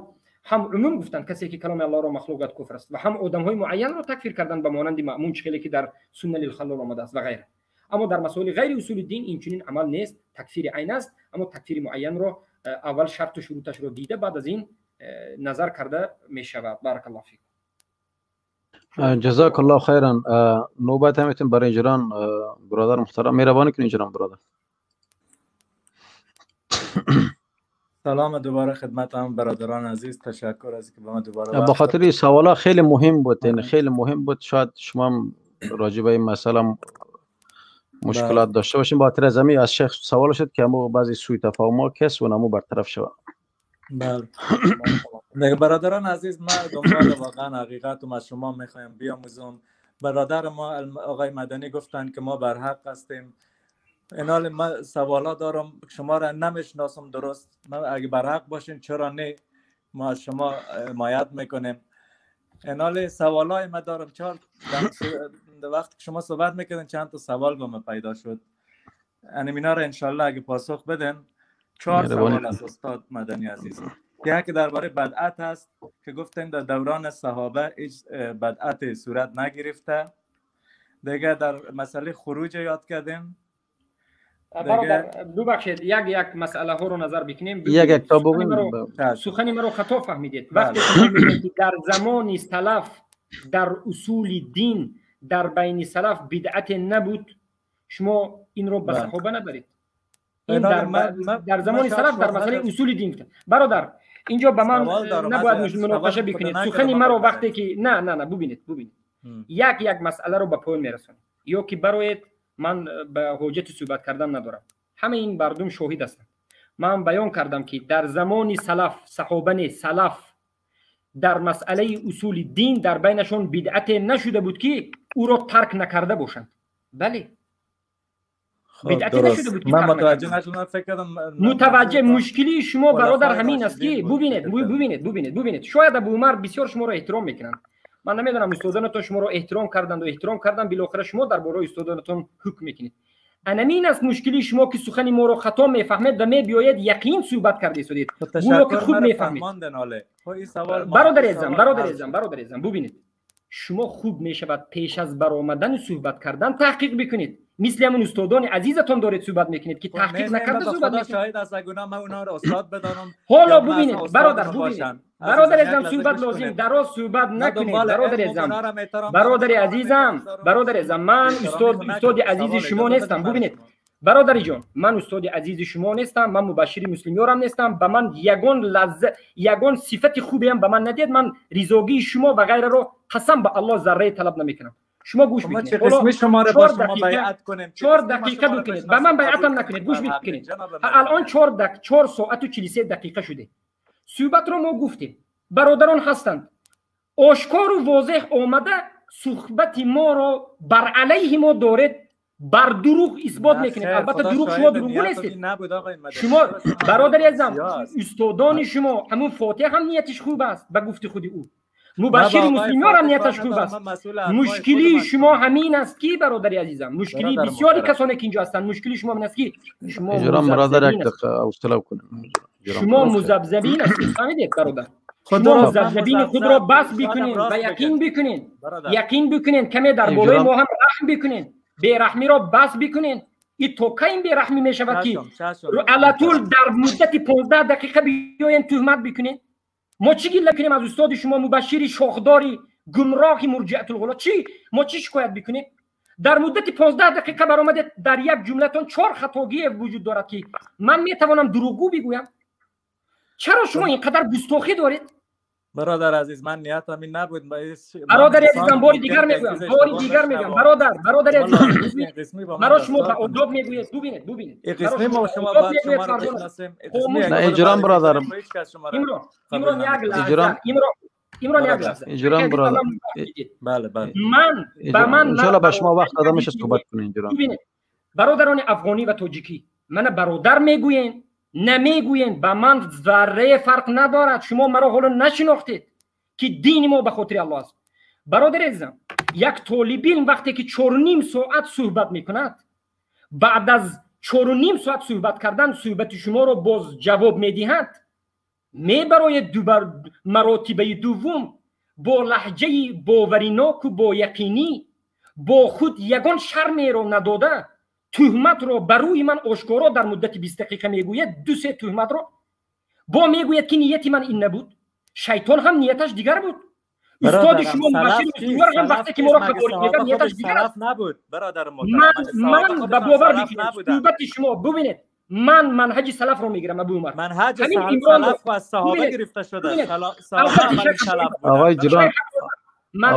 هم عموم گفتند کسی که کلام الله را مخلوقات کفر است و هم آدم‌های معین را تکفیر کردن به مانند مأمون چه که در سنن الخلال آمده است و غیره. اما در مسائل غیر اصول دین این چنین عمل نیست، تکفیر عین است، اما تکفیر معین را اول شرط و شروطش را دیده بعد از این نظر کرده می شود. بارک الله فیک. جزاک الله خیرا. نوبت همیتون برای جران برادر محترم مهربانی کنید جران برادر. سلام دوباره خدمت هم برادران عزیز، تشکر از اینکه به ما دوباره به خاطر سوالا خیلی مهم بود، یعنی خیلی مهم بود. شاید شما راجع به این مسئله مشکلات داشته باشیم. با خاطر از از شیخ سوال شد که امو بعضی سوء تفاهم کس و نمو برطرف شود. بله برادران عزیز، ما دنبال واقعا حقیقت و از شما میخوایم بیاموزم. برادر ما آقای مدنی گفتند که ما بر حق هستیم. اینال ما سوالا دارم، شما را نمیشناسم درست. ما اگه بر حق باشین چرا نه، ما از شما حمایت میکنیم. اینال سوالای ما دارم، چهار وقت که شما صحبت میکردین چند تا سوال با ما پیدا شد. اینا را انشالله اگه پاسخ بدن. چهار سوال از استاد مدنی عزیز. یکی درباره بدعت هست که گفتن در دوران صحابه هیچ بدعت صورت نگرفته. دیگه در مسئله خروج یاد کردیم. برادر ببخشید یک مسئله ها رو نظر بکنیم. یک تا بگویم سخن مرا خطا فهمیدید. وقتی که در زمان سلف در اصول دین در بین سلف بدعت نبود، شما این رو به صحابه نبرید. این در زمان سلف در مسئله اصول دین گفتن. برادر اینجا به من نباید مناقشه بکنید. سخن مرا وقتی که نه نه نه ببینید یک مسئله رو به پایان میرسونید، یا که برایت من به حجت صحبت کردن ندارم. همه این مردم شاهد هستند. من بیان کردم که در زمان سلف صحابه نه سلف در مسئله اصول دین در بینشون بدعت نشده بود که او را ترک نکرده باشند. بله بدعت نشده بود. من متوجه نشدم، فکر کردم متوجه. مشکلی شما برادر همین است که ببینید ببینید ببینید ببینید شاید ابو عمر بسیار شما را احترام میکنند. من نمیدونم استادانتون شما رو احترام کردند و احترام کردن، بالاخره شما درباره استادانتون حکم میکنید. Анамин аст мушкили шумо ки сухани моро хато мефаҳмед ва мебиёед яқин суҳбат карда истодед, гӯё ки худ мефаҳмед. Бародари азизам, бародари азизам, бародари азизам, бубинед, шумо хуб мешавад пеш аз баромадану суҳбат кардан таҳқиқ бикунед. Мисли ҳамун устодони азизатон доред суҳбат мекунед ки таҳқиқ накарда суҳбат мекунед. Ҳоло бубинед, бародар, бубинед, бародари азизам, суҳбат лозим дароз суҳбат накунед. Бародари азизам, бародари азизам, бародари азизам, ман устоди азизи шумо нестам. Бубинед, бародари ҷон, ман устоди азизи шумо нестам, ман мубашшири муслимёрам нестам. Ба ман ягон лазза, ягон сифати хубеам ба ман надиҳед. Ман ризогии шумо ва ғайраро қасам ба Аллоҳ заррае талаб намекунам. Шумо гӯш бикунед. 4 дақиқа бикунед, ба ман байъатам накунед, гӯш бикунед. Алон 4 соату 43 дақиқа шуде. Суҳбатро мо гуфтем, бародарон ҳастанд, ошкору возеҳ омада суҳбати моро бар алайҳи мо доред, бар дурӯғ исбот мекунед. Албатта дурӯғ, шумо дурӯғгӯ нестед. Шумо бародари азизам, устодони шумо, ҳамун Фотиҳ ҳам ниятиш хуб аст ба гуфти худи ӯ, мубашшири муслимёр ҳам нияташ хуб аст. Мушкилии шумо ҳамин аст ки, бародари азизам, мушкилии бисёри касоне ки инҷо ҳастанд, мушкилии шумо ҳамин аст ки шумо музабзабин ҳастед. Фаҳмидед, бародар? Шумо музабзабини худро бас бикунед ва яқин бикунед, яқин бикунед, каме дар болои мо ҳам раҳм бикунед, бераҳмиро бас бикунед. И то кай ин бераҳмӣ мешавад ки алатул дар муддати 15 дақиқа биёен туҳмат бикунед? Мо чӣ гила кунем аз устоди шумо, мубашшири шохдори гумроҳи мурҷиатулғуло? Чӣ мо чӣ шикоят бикунем? Дар муддати 15 дақиқа баромадед, дар як ҷумлатон 4 хатогие вуҷуд дорад ки ман метавонам дурӯғгӯ бигӯям. Чаро шумо ин қадар густохӣ доред? Бародар азиз, ман ниятам ин набуд. Бародари азизам, бори дигар мегӯям, бори дигар мегӯям, бародар, бародари азиз, маро шумо ба одоб мегӯед. Бубинед, бубинед, иҷром бародар, имрон як лаҳза, имрон як лаҳза, иҷром бародар, бале, бале, ман ба ман иншоаллоҳ ба шумо вақт дода мешавад суҳбат кунед. Иҷром, бубинед, бародарони афғонӣ ва тоҷикӣ, мана бародар мегӯен намегӯен, ба ман заррае фарқ надорад. Шумо маро ҳоло нашинохтед ки дини мо ба хотири Аллоҳ аст. Бародари азизам, як толибилм вақте ки 4.5 соат суҳбат мекунад, баъд аз 4.5 соат суҳбат кардан суҳбати шуморо боз ҷавоб медиҳад, мебарояд маротибаи дуввум бо лаҳҷаи бовариноку бо яқинӣ, бо худ ягон шармеро надода, туҳматро ба рӯи ман ошкоро дар муддати 20 дақиқа мегӯяд, 2-3 туҳматро бо мегӯяд ки нияти ман ин набуд, шайтон ҳам нияташ дигар буд. Устоди шумо мубашшири муслимёр ҳам вақте ки моро хавориҷ мекард нияташ дигар аст. Ман ба бовар бикунед суҳбати шумо, бубинед, ман манҳаҷи салафро мегирам. Абу Умар, манҳаҷи салаф аз саҳоба гирифта шуда. Оғои ҷирон,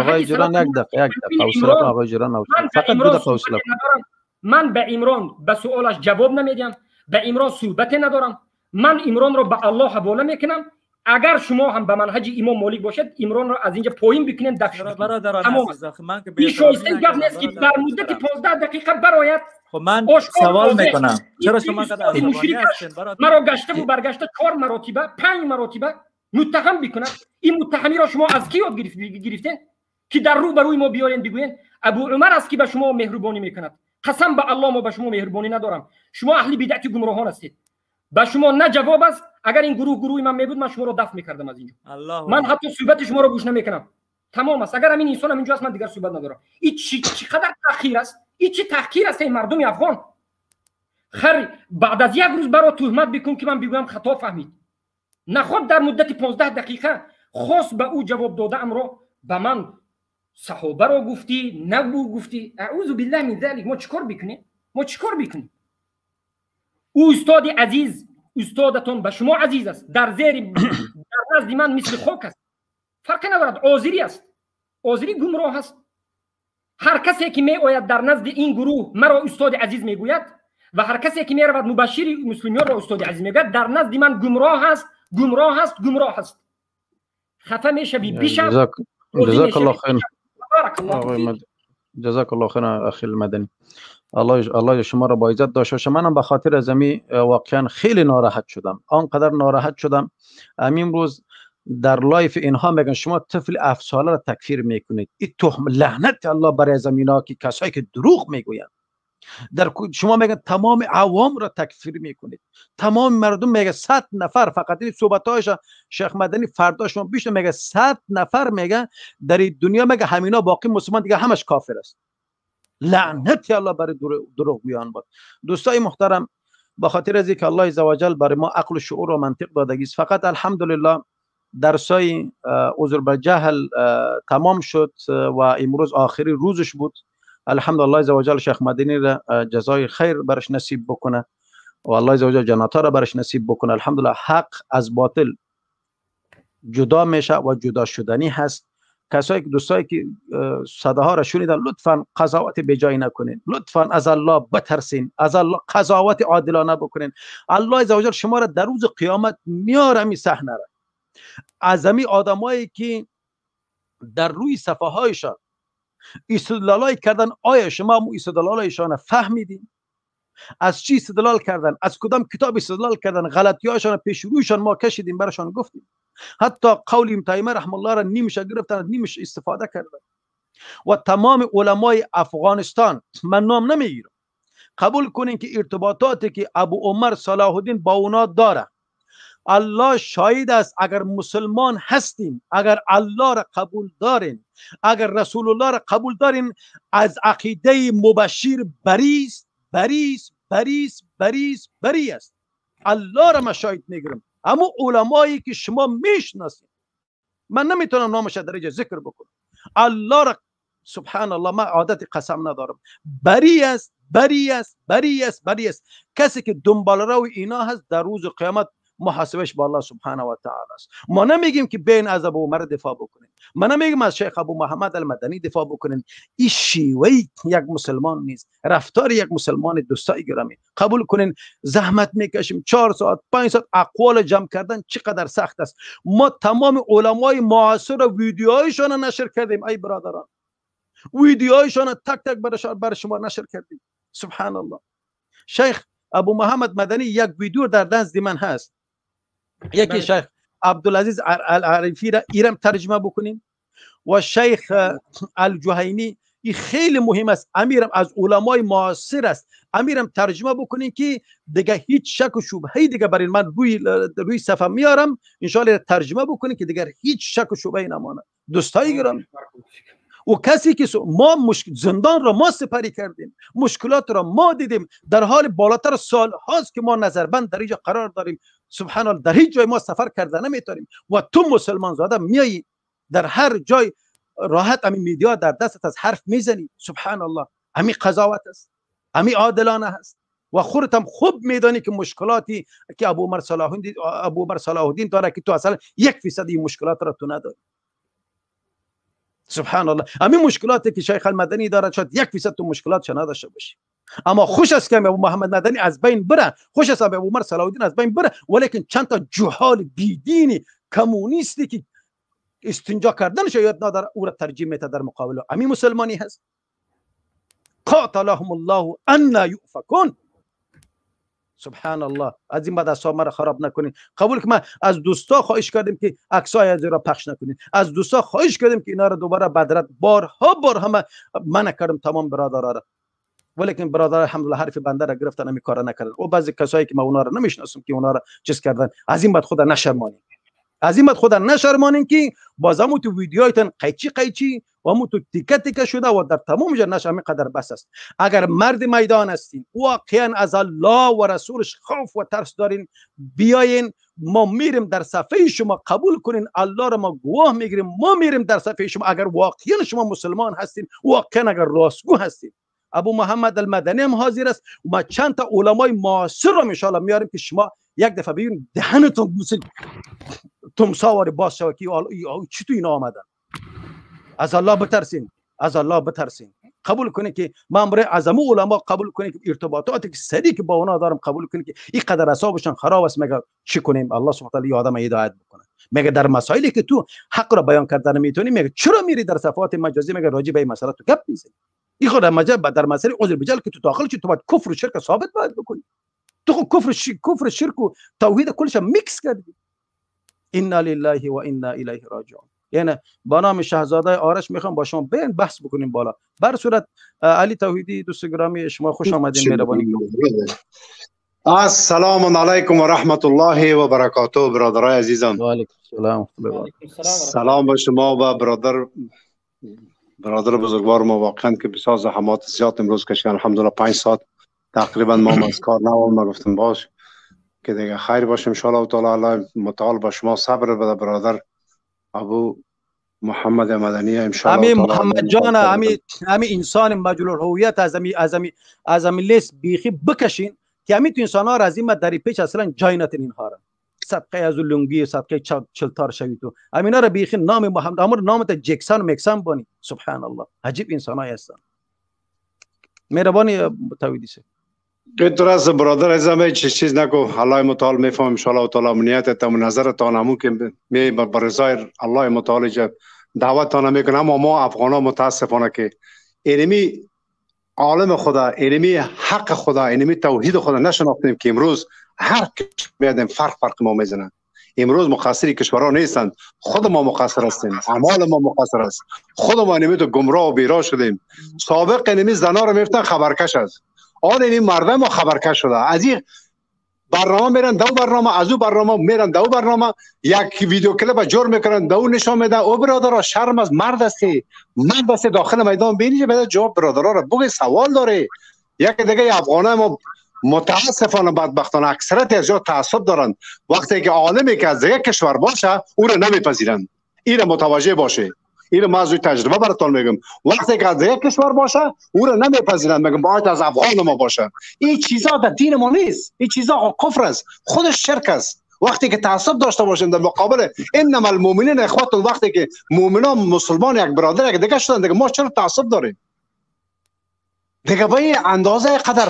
оғои ҷирон, як дақиқа, як дақиқа, ҳавсала кун оғои ҷирон, фақат 2 дақиқа ҳавсала кун. Ман ба Имрон ба суолаш ҷавоб намедиҳам, ба Имрон суҳбате надорам. Ман Имронро ба Аллоҳ ҳавола мекунам. Агар шумо ҳам ба манҳаҷи имом Молик бошед, Имронро аз инҷа поин бикунем, дафн бикунем. Ин шоистаи гап нест ки дар муддати 15 дақиқа барояд. Ман савол мекунам, чаро шумо инқадар асабонӣ ҳастед? Маро гаштаву баргашта 4 маротиба, 5 маротиба муттаҳам бикунад. Ин муттаҳамиро шумо аз кӣ ёд гирифтед ки дар рӯ ба рӯи мо биёрен бигӯен Абу Умар аст ки ба шумо меҳрубонӣ мекунад? Қасам ба Аллоҳ, мо ба шумо меҳрубонӣ надорам. Шумо аҳли бидъати гумроҳон ҳастед. Ба шумо на ҷавоб аст. Агар ин гурӯҳ гурӯҳи ман мебуд, ман шуморо дафн мекардам аз инҷо. Ман ҳатто суҳбати шуморо гӯш намекунам. Тамом аст. Агар ҳамин инсон ҳам инҷо аст, ман дигар суҳбат надорам. Ин чӣ қадар таъхир аст? Ин чӣ таҳқир аст эй мардуми афғон? Хар баъд аз як рӯз баро туҳмат бикун ки ман бигӯям хато фаҳмид. Наход дар муддати 15 дақиқа хос ба ӯ ҷавоб додаамро ба ман саҳобаро гуфтӣ, набу гуфтӣ. Аъузу биллаҳ мин залик. Мо чӣ кор бикунем? Мо чӣ кор бикунем? Ӯ устоди азиз, устодатон ба шумо азиз аст, дар зери дар назди ман мисли хок аст, фарқе надорад, озирӣ аст, озирӣ гумроҳ аст. Ҳар касе ки меояд дар назди ин гурӯҳ маро устоди азиз мегӯяд ва ҳар касе ки меравад мубашшири муслимёнро устоди азиз мегӯяд, дар назди ман гумроҳ аст, гумроҳ аст, гумроҳ аст. Хафа мешавӣ, бишав. Ҷазакаллоҳ хайр. Ҷазакаллоҳ хайр ахи المدنی. الله شما را با عزت داشته باشه. منم به خاطر از امی واقعا خیلی ناراحت شدم، آنقدر ناراحت شدم. امین روز در live اینها میگن شما طفل 7 ساله را تکفیر میکنید. این تهم لعنت الله برای از امینا که کسایی که دروغ میگویند. در شما میگن تمام عوام را تکفیر میکنید، تمام مردم میگه 100 نفر فقط این صحبت‌هایش شیخ مدنی فردا شما بیشتر میگه 100 نفر میگه در دنیا میگه همینا باقی مسلمان دیگه همش کافر است. لعنت الله برای دروغگویان باد. دوستای محترم، با خاطر از اینکه الله عزوجل برای ما عقل و شعور و منطق دادگی است، فقط الحمدلله درسای عذر به جهل تمام شد و امروز آخری روزش بود. الحمدلله عزوجل شیخ مدنی را جزای خیر برش نصیب بکنه و الله عزوجل جنات را برش نصیب بکنه. الحمدلله حق از باطل جدا میشه و جدا شدنی هست. کسایی که دوستایی که صداها را شنیدن، لطفا قضاوت بجای نکنین، لطفا از الله بترسین، از الله قضاوت عادلانه بکنین. الله عزوجل شما را در روز قیامت میاره می صحنه را، از امی آدمایی که در روی صفحه هایشان استدلالای کردن، آیا شما مو استدلالایشان فهمیدین؟ از چی استدلال کردن؟ از کدام کتاب استدلال کردن؟ غلطی‌هایشان پیش رویشان ما کشیدیم، برشان گفتیم. حتی قول ابن تیمیه رحم الله را نیمش گرفتن، نیمش استفاده کردن. و تمام علمای افغانستان، من نام نمیگیرم، قبول کنین که ارتباطاتی که ابو عمر صلاح الدین با اونا داره، الله شاهد است. اگر مسلمان هستین، اگر الله را قبول دارین، اگر رسول الله را قبول دارین، از عقیده مبشر بریست، بریست، بریست، بریست، بری است. الله را من شاهد میگیرم. اما علمایی که شما میشناسید، من نمیتونم نامش در اینجا ذکر بکنم، الله را سبحان الله من عادت قسم ندارم، بری است، بری است، بری است، بری است. کسی که دنبال رو اینا هست در روز قیامت محاسبش با الله سبحانه و تعالی است. ما نمیگیم که بین از ابو عمر دفاع بکنیم، ما نمیگیم از شیخ ابو محمد المدنی دفاع بکنیم. این شیوه یک مسلمان نیست، رفتار یک مسلمان. دوستای گرامی قبول کنین، زحمت میکشیم 4 ساعت 5 ساعت اقوال جمع کردن چقدر سخت است. ما تمام علمای معاصر و ویدیوهایشان نشر کردیم، ای برادران، ویدیوهایشان تک تک برای شما نشر کردیم. سبحان الله. شیخ ابو محمد مدنی یک ویدیو در دست من هست، یکی شیخ عبدالعزیز العریفی را ایرم ترجمه بکنیم و شیخ الجهینی، این خیلی مهم است، امیرم از علمای معاصر است، امیرم ترجمه بکنیم که دیگه هیچ شک و شبهه دیگه برای من روی صفحه میارم ان شاء الله ترجمه بکنیم که دیگر هیچ شک و شبهه نمانه. دوستای گرامی، و کسی که ما زندان را ما سپری کردیم، مشکلات را ما دیدیم، در حال بالاتر سال هاست که ما نظربند در اینجا قرار داریم. سبحان الله، در هیچ جای ما سفر کرده نمیتونیم و تو مسلمان زاده میایی در هر جای راحت امی میدیا در دستت از حرف میزنی. سبحان الله، امی قضاوت است، امی عادلانه است. و خودت هم خوب میدانی که مشکلاتی که ابو عمر صلاح الدین داره که تو اصلا 1% این مشکلات را تو نداری. سبحان الله، همین مشکلاتی که شیخ المدنی داره شاید 1% تو مشکلات نداشته باشی. اما خوش است که ابو محمد مدنی از بین بره، خوش است ابو عمر صلاح الدین از بین بره، ولیکن چند تا جهال بیدینی کمونیستی که استنجا کردنش یاد نداره او را ترجیح میده در مقابل همین مسلمانی هست. قاتلهم الله ان یؤفکون. سبحان الله، از این بعد اعصاب مرا خراب نکنین. قبول که من از دوستا خواهش کردیم که عکسای از را پخش نکنین، از دوستا خواهش کردیم که اینا را دوباره بدرد، بارها بارها من نکردم تمام برادرها را، ولیکن برادر الحمدلله حرف بنده را گرفتن، همین کارا نکردن. و بعضی کسایی که من اونا را نمیشناسم که اونا را چیز کردن، از این بعد خدا نشرمانین، از این بعد خدا نشرمانین که بازم تو ویدیوهایتان قیچی قیچی و همون تو تیکه تیکه شده و در تمام جا نشه. همین قدر بس است. اگر مرد میدان هستین، واقعا از الله و رسولش خوف و ترس دارین، بیاین ما میریم در صفحه شما، قبول کنین الله را ما گواه میگیریم، ما میریم در صفحه شما. اگر واقعا شما مسلمان هستین، واقعا اگر راستگو هستین، ابو محمد المدنی هم حاضر است و ما چند تا علمای معاصر را ان شاء الله میاریم که شما یک دفعه ببینید دهنتون مثل تمساح واری باز شود که چی تو اینا آمدن. از الله بترسین، از الله بترسین. قبول کنید که من برای از علما قبول کنید که ارتباطاتی که سری که با اونا دارم قبول کنید که این قدر اعصابشان خراب است، مگه چی کنیم؟ الله سبحانه و تعالی آدم هدایت بکنه. مگه در مسائلی که تو حق را بیان کردن نمیتونی، مگه چرا میری در صفحات مجازی مگه راجع به این مسئله تو گپ میزنی؟ این خود مجازی در مسئله عذر بجل که تو داخل چی، تو باید کفر و شرک ثابت باید بکنی. تو خب کفر شرک و توحید کلش میکس کردی. انا لله و انا الیه راجعون. یعنی با نام شاهزاده آرش میخوام با شما بیاین بحث بکنیم بالا. بر صورت علی توحیدی دوست گرامی شما خوش آمدین، مهربانی. السلام علیکم و رحمت الله و برکاته برادرای عزیزم. و علیکم السلام. سلام به شما و برادر بزرگوار ما، واقعا که بسیار زحمات زیاد امروز کشیدن. الحمدلله 5 ساعت تقریبا ما از کار نبودم، ما گفتم باش که دیگه خیر باشه ان شاء الله تعالی. الله متعال با شما صبر بده برادر ابو محمد مدنی ان شاء الله. همین محمد جان، همین انسان مجهول الهویت از همین لیست بیخی بکشین که همین تو انسان ها را از این در پیچ اصلا جای نتین اینها را صدقه از لنگی صدقه چلتار شوی تو همینا را بیخی نام محمد امر نام تا جکسان و مکسان بانی. سبحان الله، عجیب انسان های هستن. مهربانی توحیدی سه درست برادر عزیزم، هیچ چیز نگو. الله متعال میفهم ان شاء الله تعالی امنیت تا نظرتان همون که می بر رضای الله متعال دعوتتان میکنم. اما ما افغان ها متاسفانه که اینمی عالم خدا، اینمی حق خدا، اینمی توحید خدا نشناختیم که امروز هر کش میادیم فرق ما میزنن. امروز مقصر کشورها نیستند، خود ما مقصر هستیم، اعمال ما مقصر است، خود ما اینمی تو گمراه و بیراه شدیم. سابق اینمی زنا رو میفتن خبرکش است، آن این مردم ما خبرکش شده. از این برنامه میرن دو برنامه، از او برنامه میرن دو برنامه، یک ویدیو کلیپ جور میکنن دو نشان میدن. او برادرها شرم از مرد هستی، مرد هستی داخل میدان بینی بده جواب برادرها را بگی سوال داره. یک دیگه افغانه ما متاسفانه بدبختانه اکثریت از جا تعصب دارن، وقتی که عالمی که از یک کشور باشه او را نمیپذیرن. این متوجه باشه، این ما از تجربه براتون میگم. وقتی که از یک کشور باشه او را نمیپذیرن، میگم باید از افغان ما باشه. این چیزا در دین ما نیست، این چیزا کفر است، خودش شرک است. وقتی که تعصب داشته باشیم در مقابل انما المؤمنین اخوت، وقتی که مؤمنان مسلمان یک برادر یک دیگه شدن، دیگه ما چرا تعصب داریم؟ دیگه با این اندازه قدر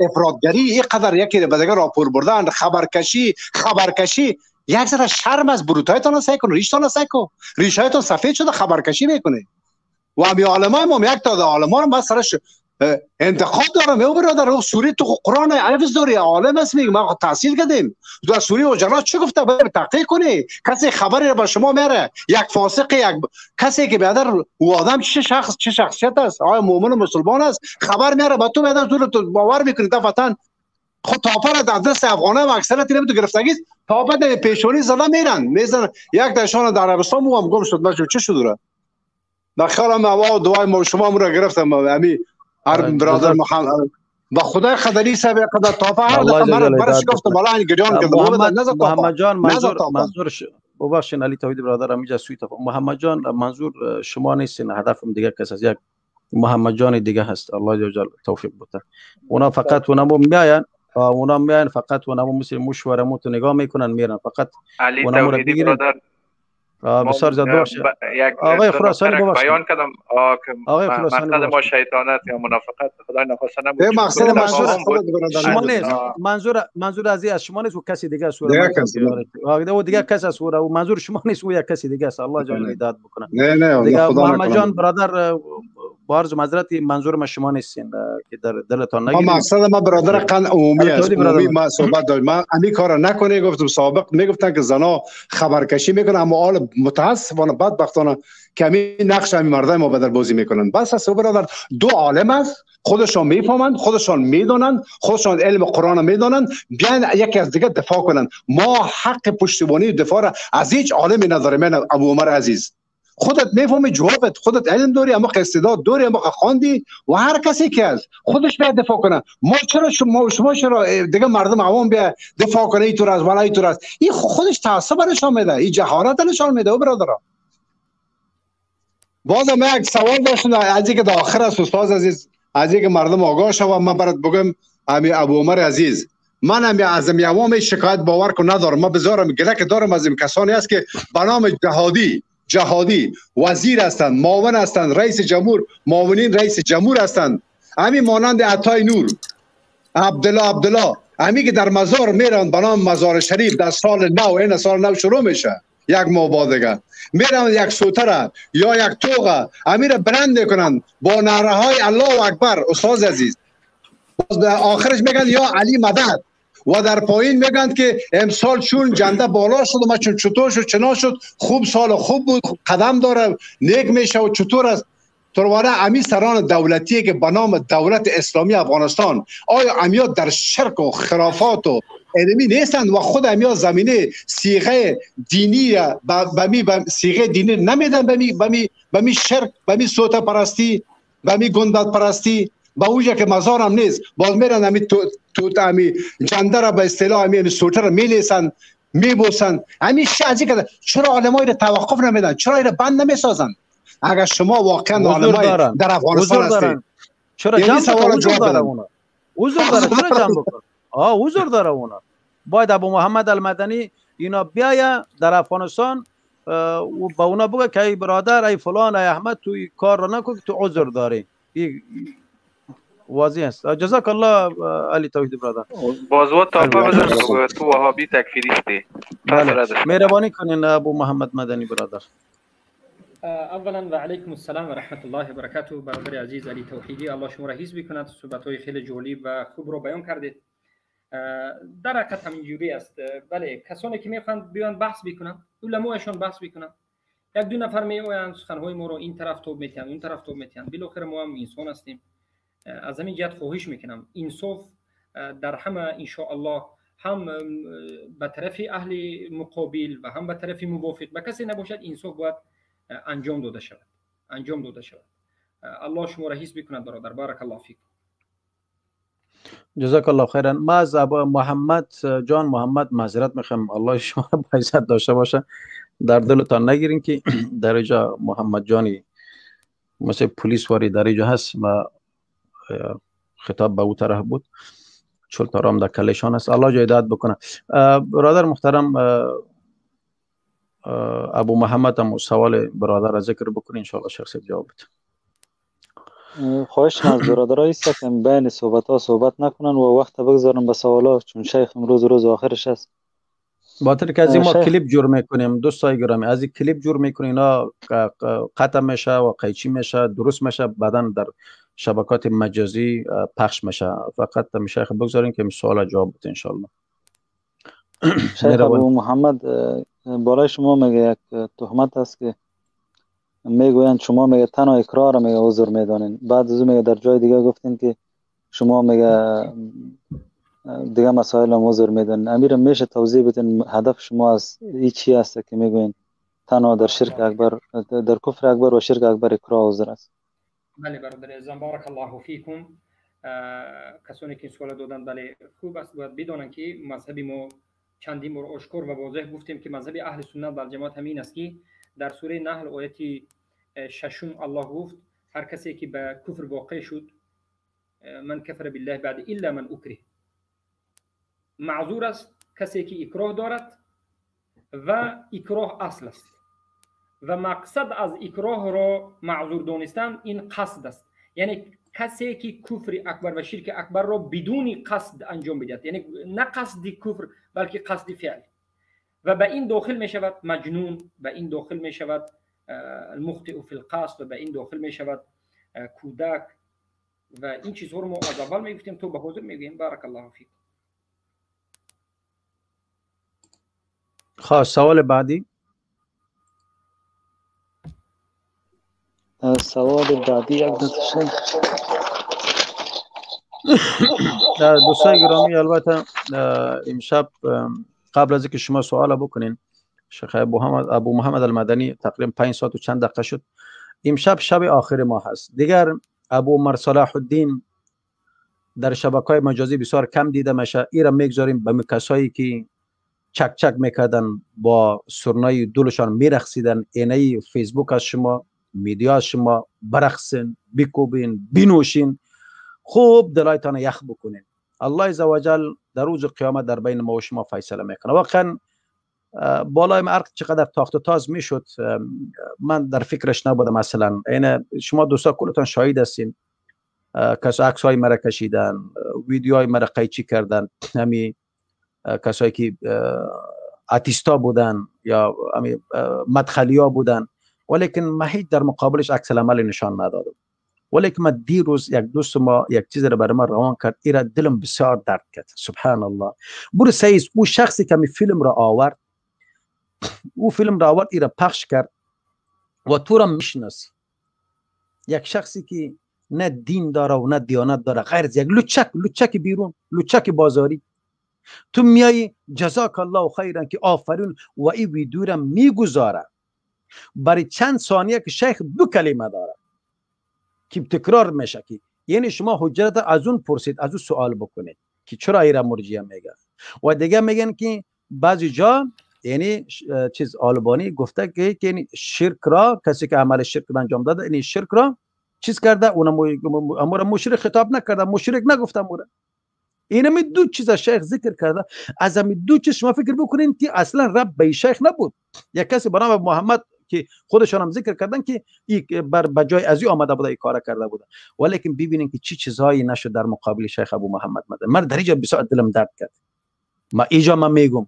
افراطگری، این قدر یکی به دیگه راپور بردن، خبرکشی، یک ذره شرم از بروتایتان سعی کن، ریشتان سعی کن، ریشایتان سفید شده خبرکشی میکنه. و همی عالمای ما یک تا عالما رو من سرش انتقاد دارم. او برادر او سوری تو قرآن حفظ داری، عالم است، میگه ما تحصیل کردیم تو سوری و جلال چه گفته باید تحقیق کنی. کسی خبری رو به شما میاره، یک فاسق، یک کسی که برادر او آدم چه شخص چه شخصیت است، آیا مؤمن و مسلمان است، خبر میاره با تو بعد تو باور میکنی. دفعتن خود تاپر در دست افغانه و اکثریت اینو تو گرفتگی است، تاپر در پیشونی زده میرن میزن. یک دشان در عربستان مو هم گم شد، من چه شد را در خیالم هوا دعای ما شما را گرفتم. امی هر برادر محمد با خدای خدلی صاحب قدر تاپر هر دفعه مرا برش گفتم بالا این گریان کردم. محمد جان منظور ببخشید علی توحید برادر اینجا سوی محمد جان منظور شما نیستین، هدفم دیگه کس از یک محمد جان دیگه هست. الله جل توفیق بده. اونا فقط اونا میاین، اونا میان فقط اونا مثل مشوره مو تو نگاه میکنن میرن فقط. علی توحیدی برادر بسیار زیاد ببخشید آقای خراسانی، ببخشید بیان کردم آقای خراسانی، مقصد ما شیطانت یا منافقت خدای نخواسته نبود. مقصد شما نیست، منظور از شما نیست و کسی دیگه است. او دیگه کس است و منظور شما نیست، او یک کسی دیگه است. الله جل هدایت بکنه. نه نه دیگه محمد جان برادر بارز معذرت، منظور ما شما نیستین که در دلتان نگیرید. مقصد ما برادر قند عمومی است، عمومی ما صحبت داریم. ما امی کارا نکنه گفتم سابق میگفتن که زنا خبرکشی میکنه، اما حال متاسفانه بدبختانه کمی نقش همین مردای ما بدل بازی میکنن. بس است برادر، دو عالم است، خودشان میفهمند، خودشان میدانند، خودشان علم قرآن میدانند، بیان یکی از دیگه دفاع کنند. ما حق پشتیبانی دفاع را از هیچ عالمی نداریم. من ابو عمر عزیز خودت میفهمی، جوابت خودت علم داری، اما استعداد داری، اما خواندی و هر کسی که از خودش باید دفاع کنه. ما چرا شما چرا دیگه مردم عوام بیا دفاع کنه این طور از ولا این طور از این خودش تعصب نشان میده، این جهالت نشان میده. برادرها بازم یک سوال داشتم از اینکه در آخر است استاد عزیز، از اینکه مردم آگاه شوند، من برات بگم امی ابو عمر عزیز، من هم از عوام شکایت باور کن ندارم. من بزارم گله که دارم از این کسانی است که به نام جهادی وزیر هستند، معاون هستند، رئیس جمهور، معاونین رئیس جمهور هستند. همین مانند عطای نور، عبدالله، همین که در مزار میرن به نام مزار شریف در سال نو، این سال نو شروع میشه یک ماه بعد دیگه میرن یک سوتره یا یک توغه امیر بلند میکنن با نعره های الله اکبر. استاد عزیز باز آخرش میگن یا علی مدد. و در پایین میگن که امسال چون جنده بالا شد و چون چطور شد چنان شد، خوب سال خوب بود، قدم داره، نیک میشه و چطور است. ترواره امی سران دولتی که به نام دولت اسلامی افغانستان، آیا امیا در شرک و خرافات و علمی نیستند و خود امیا زمینه صیغه دینی به صیغه دینی نمیدن، به می شرک، به می سوت پرستی، به می گنبد پرستی، با اونجا که مزار هم نیست، باز میرن امی تو امی جنده را به اصطلاح امی سوته را میلیسن میبوسن. امی شعزی که چرا علمای را توقف نمیدن؟ چرا را بند نمیسازن؟ اگر شما واقعا علمای در افغانستان هستید، چرا جمع حضور داره اونا؟ حضور داره، چرا جمع بکن؟ حضور داره اونا. باید ابو محمد المدنی اینا بیاید در افغانستان و با اونا بگه که ای برادر، ای فلان، ای احمد، تو این کار را نکن که تو عذر داری. واضح است. جزاک الله علی توحید برادر. بازو تاپه بزن تو وهابی تکفیریستی. بله مهربانی کنین ابو محمد مدنی برادر. اولا و علیکم السلام و رحمت الله و برکاته. برادر عزیز علی توحیدی، الله شما را حفظ بکند. صحبت های خیلی جالب و خوب رو بیان کردید. در حقیقت همینجوری است. بله، کسانی که میخوان بیان بحث بکنن، علمایشان بحث بکنن، یک دو نفر میآیند سخنهای ما رو این طرف توب میتن، اون طرف توب میتن. بالاخره ما هم انسان هستیم. از همین جهت خواهش میکنم انصاف در همه ان شاء الله، هم به طرف اهل مقابل و هم به طرف موافق، به کسی نباشد انصاف باید انجام داده شود، انجام داده شود. الله شما را حفظ بکند برادر. بارک الله فیک. جزاک الله خیرا. ما از ابو محمد جان محمد معذرت میخوام، الله شما را با عزت داشته باشه. در دلتان نگیرین که در اینجا محمد جانی مثل پلیس واری در اینجا هست و خطاب به او طرح بود، چون تارام در کلشان است. الله جایداد بکنه. برادر محترم ابو محمد هم سوال برادر را ذکر بکنه ان شاء الله شخص جواب بده. خواهش از برادرای است که بین صحبت ها صحبت نکنن و وقت بگذارن به سوالات، چون شیخ امروز روز آخرش است. باطل که از این ما کلیپ جور میکنیم دوستای گرامی، از این کلیپ جور میکنیم، اینا قطع میشه و قیچی میشه، درست میشه، بعدا در شبکات مجازی پخش میشه. فقط شیخ بگذارین که سوال جواب بده ان شاء الله. شیخ ابو محمد، بالای شما میگه یک تهمت است که میگویند شما میگه تنها اقرار میگه عذر میدانین، بعد از میگه در جای دیگه گفتین که شما میگه دیگه مسائل هم عذر میدانین. امیر میشه توضیح بدین هدف شما از این چی است که میگوین تنها در شرک اکبر، در کفر اکبر و شرک اکبر اقرار عذر است؟ بله برادر عزیزم، بارک الله فیکم. کسانی که سوال دادن، بله خوب است، باید بدانند که مذهب ما چندین بار آشکار و واضح گفتیم که مذهب اهل سنت و جماعت همین است که در سوره نحل آیت ششم الله گفت هر کسی که به کفر واقع شد، من کفر بالله بعد الا من اکره، معذور است کسی که اکراه دارد و اکراه اصل است و مقصد از اکراه را معذور دانستن این قصد است، یعنی کسی که کفر اکبر و شرک اکبر را بدون قصد انجام بدهد، یعنی نه قصد کفر بلکه قصد فعل، و به این داخل می شود مجنون، به این داخل می شود المخطئ فی القصد، و به این داخل می شود کودک، و این چیزها رو ما از اول می گفتیم تو به حضور میگوییم. بارک الله فیک. خب سوال بعدی. سوال بعدی یک دقیقه. دوستای گرامی، البته امشب قبل از اینکه شما سوال بکنین، شیخ ابو محمد المدنی تقریبا 5 ساعت و چند دقیقه شد. امشب شب آخر ما هست. دیگر ابو عمر صلاح الدین در شبکه‌های مجازی بسیار کم دیده میشه. ایرا میگذاریم به کسایی که چک چک میکردن، با سرنای دولشان میرقصیدن، اینه فیسبوک از شما، میدیا از شما، برقصین، بکوبین، بینوشین، خوب دلایتان یخ بکنین. الله عزوجل در روز قیامت در بین ما و شما فیصله میکنه. واقعا بالای مرق چقدر تاخت و تاز میشد من در فکرش نبودم اصلا. اینه شما دوستا کلتان شاهد هستین، کس عکس های مرا کشیدن، ویدیوهای مرا قیچی کردن، همی کسایی که اتیستا بودن یا همی مدخلیا بودن، ولیکن من هیچ در مقابلش عکس العمل نشان ندادم. ولی که من دیروز یک دوست ما یک چیز را برای من روان کرد، ایرا دلم بسیار درد کرد. سبحان الله. برو سیز او شخصی که می فیلم را آورد، او فیلم را آورد، ایرا پخش کرد و تو را میشناسی، یک شخصی که نه دین داره و نه دیانت داره، غیر از یک لوچک بیرون، لوچک بازاری. تو میایی جزاک الله خیرا که آفرین، و این ویدیو را میگذاره برای چند ثانیه که شیخ دو کلمه داره که تکرار میشه، که یعنی شما حجت از اون پرسید، از اون سوال بکنید که چرا ایرا مرجیه میگه. و دیگه میگن که بعضی جا یعنی چیز آلبانی گفته که یعنی شرک را کسی که عمل شرک را انجام داده، یعنی شرک را چیز کرده، اونم امور مشرک خطاب نکرده، مشرک نگفته امور. اینم دو چیز شیخ ذکر کرده. از همین دو چیز شما فکر بکنین که اصلا رب به شیخ نبود. یک کسی به نام محمد که خودشان هم ذکر کردن که بر بجای از او آمده بوده، این کار کرده بوده. ولیکن ببینین که چی چیزهایی نشد در مقابل شیخ ابو محمد مدنی. من در اینجا بسیار دلم درد کرد. ما اینجا ما میگم،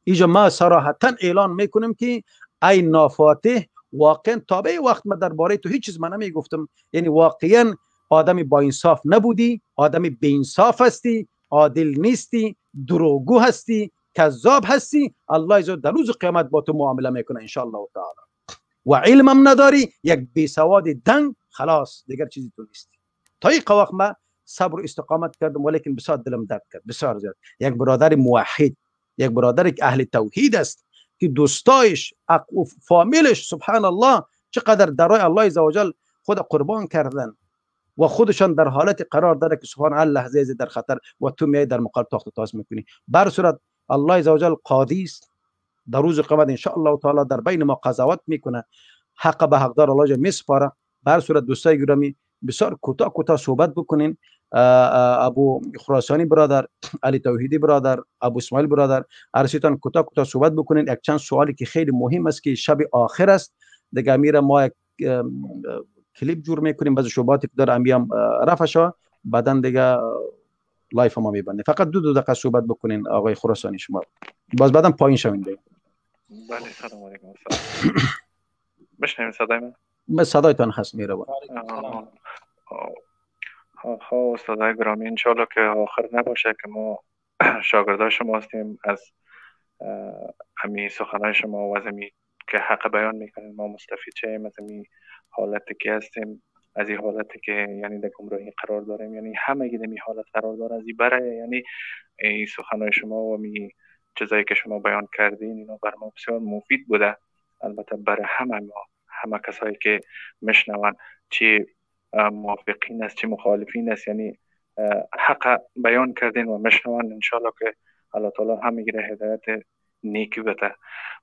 اینجا ما صراحتا اعلان میکنم که ای نافاتح، واقعا تابع وقت ما درباره تو هیچ چیز من نمیگفتم، یعنی واقعا آدمی با انصاف نبودی، آدمی بی انصاف هستی، عادل نیستی، دروغگو هستی، کذاب هستی. الله عز در روز قیامت با تو معامله میکنه ان شاء الله تعالی. و علمم نداری، یک بی سواد دنگ، خلاص دیگر چیزی تو نیستی. تا این وقت ما صبر و استقامت کردم، ولیکن بسیار دلم درد کرد، بسیار زیاد. یک برادر موحد، یک برادر که اهل توحید است، که دوستایش و فامیلش سبحان الله چقدر در راه الله عزوجل خود قربان کردن و خودشان در حالت قرار داره که سبحان الله لحظه در خطر، و تو میای در مقابل تاخت و تاز میکنی. بر صورت الله عزوجل قاضی است، در روز قیامت ان شاء الله تعالی در بین ما قضاوت میکنه، حق به حقدار الله جل میسپاره. بر صورت دوستای گرامی بسیار کوتاه کوتاه صحبت بکنین. ابو خراسانی برادر، علی توحیدی برادر، ابو اسماعیل برادر، ارسیتان کوتاه کوتاه صحبت بکنین. یک چند سوالی که خیلی مهم است که شب آخر است دیگه، میره ما یک کلیپ جور میکنیم، بعضی شبهاتی که داره هم رفع شوه، بعدن دیگه live ما میبندیم. فقط دو دقیقه صحبت بکنین آقای خراسانی شما، باز بعدم پایین شوین دیگه. بله سلام علیکم. بشنویم صدای من؟ من صدایتان هست میره. خب استادای گرامی، انشالله که آخر نباشه که ما شاگردای شما هستیم، از همین سخنای شما و از همین که حق بیان میکنین ما مستفید شیم، از همین حالتی که هستیم، از این حالتی که یعنی در گمراهی قرار داریم، یعنی همه در این حالت قرار داره، از این برای یعنی این سخنای شما و می چیزایی که شما بیان کردین اینا بر ما بسیار مفید بوده. البته برای همه ما، همه کسایی که میشنون، چی موافقین است چی مخالفین است، یعنی حق بیان کردین و میشنون، انشالله که الله تعالی هم میگیره هدایت نیکی بده.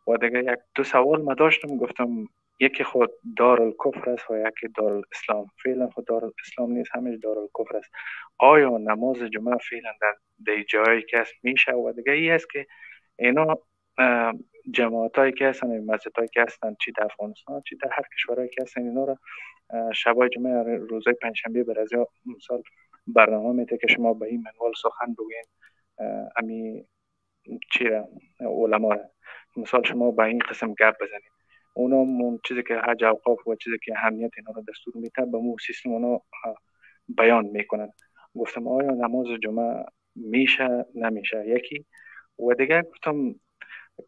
و دیگه یک دو سوال ما داشتم، گفتم یکی خود دارالکفر است و یکی دارالاسلام. فعلا خود دارالاسلام نیست، همش دارالکفر است. آیا نماز جمعه فعلا در جایی که است میشه؟ و دیگه ای است که اینا جماعت هایی که هستن، مسجد هایی که هستن، چی در افغانستان چی در هر کشورهایی که هستن، اینا را شبای جمعه روزای پنجشنبه برازیا مثال برنامه میده که شما به این منوال سخن بگوین، امی چی را علما را مثال شما به این قسم گپ بزنید. اونا اون چیزی که حج اوقاف و چیزی که اهمیت اینا رو دستور میده به مو سیستم اونا بیان میکنن. گفتم آیا نماز جمعه میشه نمیشه یکی؟ و دیگه گفتم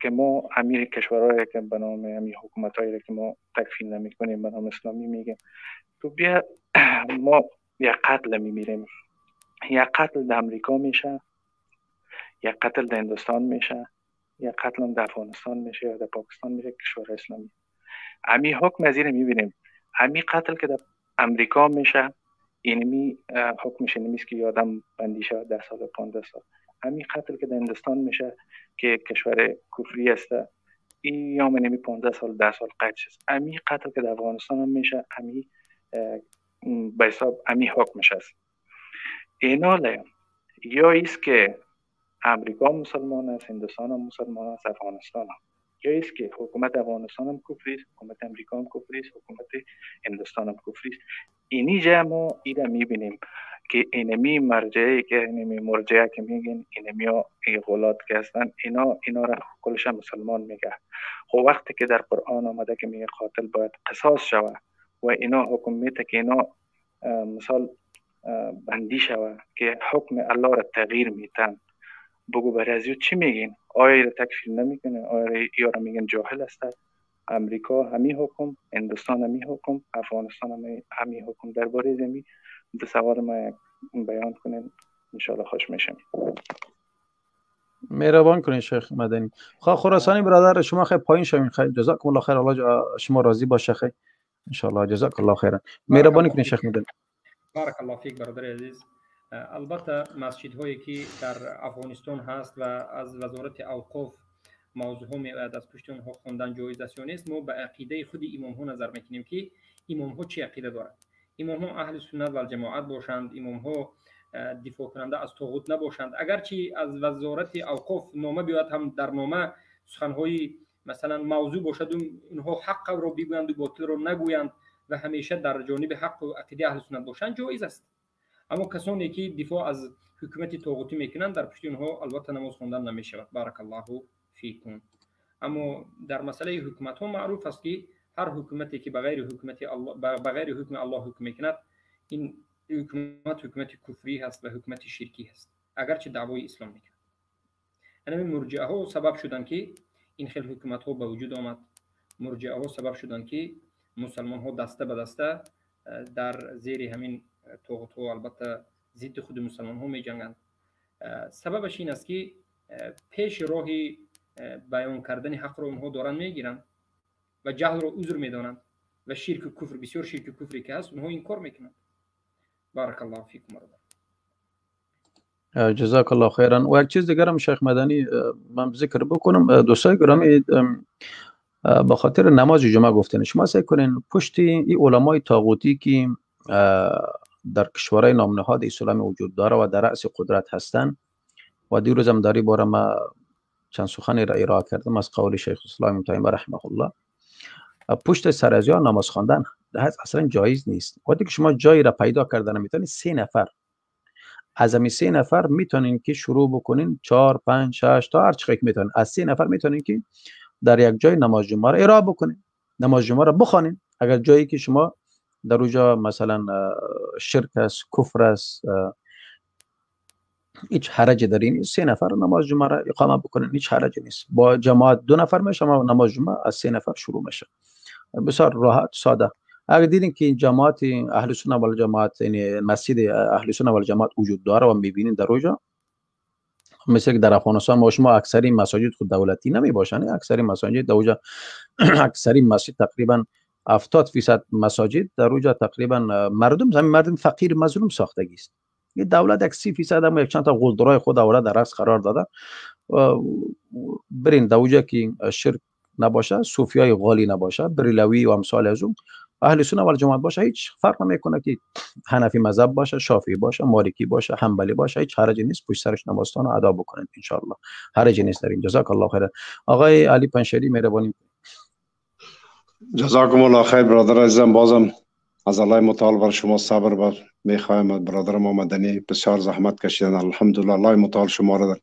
که ما امیر کشورهایی که به نام امیر حکومتایی که ما تکفیر نمیکنیم به نام اسلامی میگیم، تو بیا ما یک قتل میمیریم، یک قتل در امریکا میشه، یک قتل در هندوستان میشه، یک قتل هم در افغانستان میشه یا در پاکستان میشه، کشور اسلامی. امی حکم از این میبینیم، امی قتل که در امریکا میشه اینمی حکمش اینمیست که یادم بندی شود 10 سال 15 سال. امی قتل که در هندوستان میشه که کشور کفری است، این یا منمی 15 سال 10 سال قید شد. امی قتل که در افغانستان هم میشه، امی به حساب امی حکمش است. ایناله یا ایست که امریکا مسلمان است، هندوستان هم مسلمان است، افغانستان هم، یا ایست که حکومت افغانستان هم کفری است، حکومت امریکا هم کفری است، حکومت هندوستان هم کفری است. اینجا ما ایره میبینیم که اینمی مرجعی که اینمی مرجعه که میگن اینمی ها غلات که هستن، اینا را کلش مسلمان میگه. خب وقتی که در قرآن آمده که میگه قاتل باید قصاص شود و اینا حکم میته که اینا مثال بندی شوه که حکم الله را تغییر میتن، بگو برای از چی میگین؟ آیا را تکفیر نمیکنه؟ آیا یا را میگن جاهل است؟ امریکا همی حکم، هندوستان همی حکم، افغانستان همی حکم. درباره زمین دو سوال ما بیان کنین انشالله خوش میشم. مهربان کنین شیخ مدنی. خب خراسانی برادر شما خیلی پایین شوین، خیلی جزاکم الله خیر، الله شما راضی باشه خیر انشالله، جزاک الله خیرا. مهربانی کنین شیخ مدنی. بارک الله فیک برادر عزیز. البته مسجد هایی که در افغانستان هست و از وزارت اوقاف موضوع ها میآید از پشت آنها خواندن جایز است یا نیست، ما به عقیده خود امام ها نظر میکنیم که امام ها چه عقیده دارند. امام ها اهل سنت و جماعت باشند، امام ها دفاع کننده از طاغوت نباشند. اگرچه از وزارت اوقاف نامه بیاید هم در نامه سخنهای مثلا موضوع باشد، اونها حق را بگویند و باطل را نگویند و همیشه در جانب حق و عقیده اهل سنت باشند جایز است. اما کسانی که دفاع از حکومت طاغوتی میکنند در پشت اونها البته نماز خواندن نمیشود. بارک الله فیکم. اما در مسئله حکومت ها معروف است که هر حکومتی که بغیر حکومت الله، بغیر حکم الله حکم میکند، این حکومت حکومت کفری هست و حکومت شرکی هست، اگرچه دعوای اسلام میکند. همین مرجئه ها سبب شدند که این خیلی حکومت ها به وجود آمد. مرجئه ها سبب شدند که مسلمان ها دسته به دسته در زیر همین طاغوت ها البته ضد خود مسلمان ها می جنگند. سببش این است که پیش راه بیان کردن حق را اونها دارن میگیرند و جهل را عذر میدانند و شرک و کفر، بسیار شرک و کفری که هست اونها این کار میکنند. بارک الله فیکم. جزاک الله خیرا. و یک چیز دیگر هم شیخ مدنی من ذکر بکنم، دوستای گرامی، به خاطر نماز جمعه گفتن شما سعی کنین پشت این علمای طاغوتی که در کشورهای نامنهاد اسلامی وجود داره و در رأس قدرت هستن، و دیروز هم داری باره ما چند سخنی را ارائه کردم از قول شیخ الاسلام ابن تیمیه رحمه الله، پشت سر از نماز خواندن اصلا جایز نیست. وقتی که شما جایی را پیدا کردن میتونید 3 نفر، از همین 3 نفر میتونین که شروع بکنین 4 5 6 تا هر چقدر که میتونین، از 3 نفر میتونین که در یک جای نماز جمعه را ارائه بکنین، نماز جمعه را بخوانین. اگر جایی که شما در اونجا مثلا شرک است، کفر است، هیچ حرج در این 3 نفر نماز جمعه را اقامه بکنین، هیچ حرج نیست. با جماعت 2 نفر میشه، اما نماز جمعه از 3 نفر شروع میشه، بسیار راحت ساده. اگر دیدین که جماعت اهل سنت و جماعت، یعنی مسجد اهل سنت و جماعت وجود داره و میبینین در اونجا، مثل که در افغانستان ما شما اکثری مساجد خود دولتی نمی باشن، اکثری مساجد در اونجا اکثری مسجد تقریبا 70% مساجد در اونجا تقریبا مردم فقیر مظلوم ساختگی است. یه دولت یک 30% هم یک چند تا قلدرای خود آورده در رأس قرار داده. برین در اونجا که شرک نباشه، صوفیای غالی نباشه، بریلوی و امثال از اون، اهل سنت و جماعت باشه، هیچ فرق نمیکنه که حنفی مذهب باشه، شافعی باشه، مالکی باشه، حنبلی باشه، هیچ حرجی نیست. پشت سرش نمازتان رو ادا بکنید ان شاء الله، حرجی نیست در این. جزاک الله خیر. آقای علی پنشری مهربانی. جزاکم الله خیر برادر عزیزم. بازم از الله متعال بر شما صبر بر میخوایم. برادر ما مدنی بسیار زحمت کشیدن، الحمدلله الله متعال شما را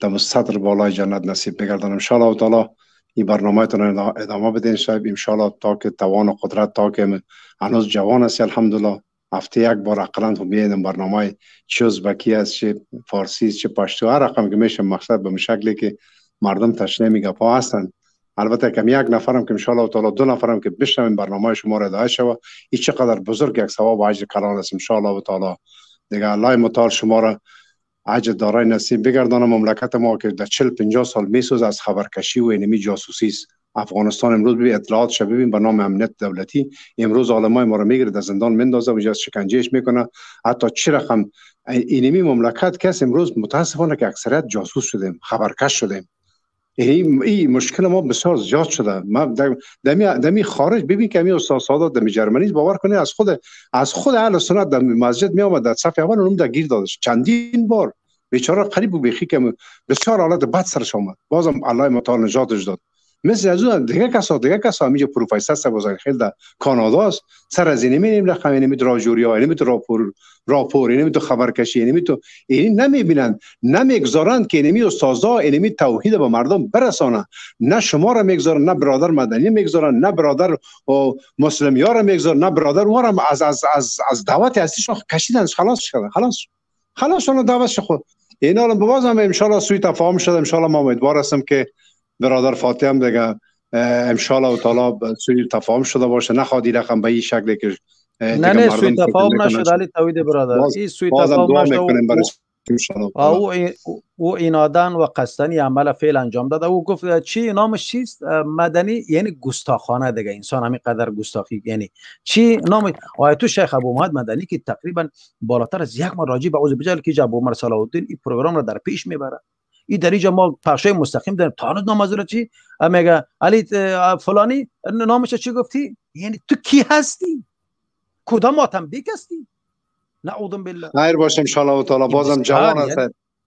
در صدر بالای جنت نصیب بگردانم ان شاء الله تعالی. این برنامه تون ادامه بدین شاید ان شاء الله تا که توان و قدرت، تا که هنوز جوان هستی الحمدلله، هفته یک بار اقلا تو میادم برنامه چه ازبکی است، چه فارسی، چه پشتو، هر رقم که میشه، مقصد به شکلی که مردم تشنه میگپا هستن. البته کم یک نفرم که ان شاء الله تعالی 2 نفرم که بشنویم برنامه شما را ادامه شوه، این چقدر بزرگ یک ثواب و اجر کلان است ان شاء الله تعالی. دیگه الله متعال شما را اجر دارای نصیب بگردانه. مملکت ما که در 40-50 سال میسوز از خبرکشی و اینمی جاسوسی است. افغانستان امروز ببین اطلاعات شو ببین به نام امنیت دولتی، امروز عالمای ما رو میگیره در زندان مندازه و اینجا شکنجهش میکنه. حتی چه رقم اینمی مملکت کس امروز متاسفانه که اکثریت جاسوس شدیم، خبرکش شدیم. این مشکل ما بسیار زیاد شده. ما دمی خارج ببین که می استاد سادات دمی جرمنی باور کنید از خود اهل سنت در مسجد می آمد در صف اول اونم در گیر دادش چندین بار، بیچاره قریب و بیخی که بسیار حالت بد سرش آمد، بازم الله متعال نجاتش داد. مثل از اون دیگه کسا همینجا پروفسور است بزرگ خیلی در کانادا است سر از اینمی نیم رقم اینمی راجوری ها اینمی راپور اینمی تو خبرکشی اینمی تو این نمیبینند نمیگذارند که اینمی استادا اینمی توحید به مردم برسانه. نه شما را میگذارن، نه برادر مدنی میگذارن، نه برادر مسلم یار میگذارن، نه برادر ما را از از از از دعوت اصلیشون کشیدن. خلاص شد، خلاص شون دعوت خود اینا رو بازم ان شاء الله سوء تفاهم شد. ان شاء الله ما امیدوار هستم که برادر فاتح هم دیگه ان شاء الله تعالی سوء تفاهم شده باشه، نخواد این رقم به این شکلی که نه سوء تفاهم نشد علی توحید برادر، این سوء تفاهم نشد. او اینادن و قصدنی عمل فعل انجام داد. او گفت چی نامش چیست؟ مدنی، یعنی گستاخانه دیگه. انسان همین قدر گستاخی یعنی چی نام آیا تو شیخ ابو محمد مدنی که تقریبا بالاتر از یک ماه راجی به عوض بجل که ابو عمر صلاح الدین این پروگرام را در پیش میبره. این در اینجا ما پخشای مستقیم داریم تا هنوز نام از چی میگه علی فلانی نامش چی گفتی؟ یعنی تو کی هستی؟ کدام آتم بیک هستی؟ نعوذ بالله. خیر باشه ان شاء الله تعالی. بازم جوان هست،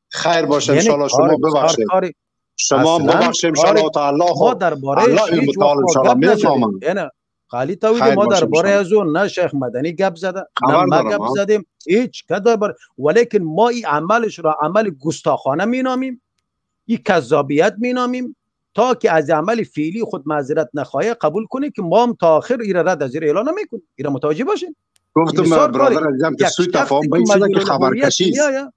خیر باشه ان شاء الله. شما ببخشید، شما ببخشید ان شاء الله تعالی. ما درباره الله تعالی ان شاء الله میفهمم. یعنی خالی توحید ما درباره از اون نه شیخ مدنی گپ زده نه ما گپ زدیم هیچ کدام، ولیکن ما این عملش را عمل گستاخانه مینامیم، این کذابیت مینامیم تا که از عمل فعلی خود معذرت نخواهی قبول کنه که ما هم تا آخر ایره رد از ایره اعلان نمیکنیم. ایره متوجه باشین. گفتم برادر عزیزم که سوء تفاهم به این شده که خبرکشی است،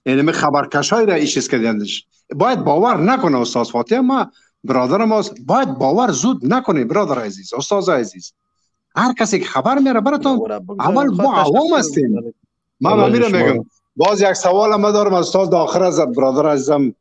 یعنی خبرکشای را ایش کردندش. باید باور نکنه استاد فاطمه، ما برادر ماست، باید باور زود نکنه برادر عزیز، استاد عزیز. هر کسی که خبر میاره براتون، اول ما عوام هستیم. من میرم میگم باز یک سوال ما دارم استاد آخر از برادر عزیزم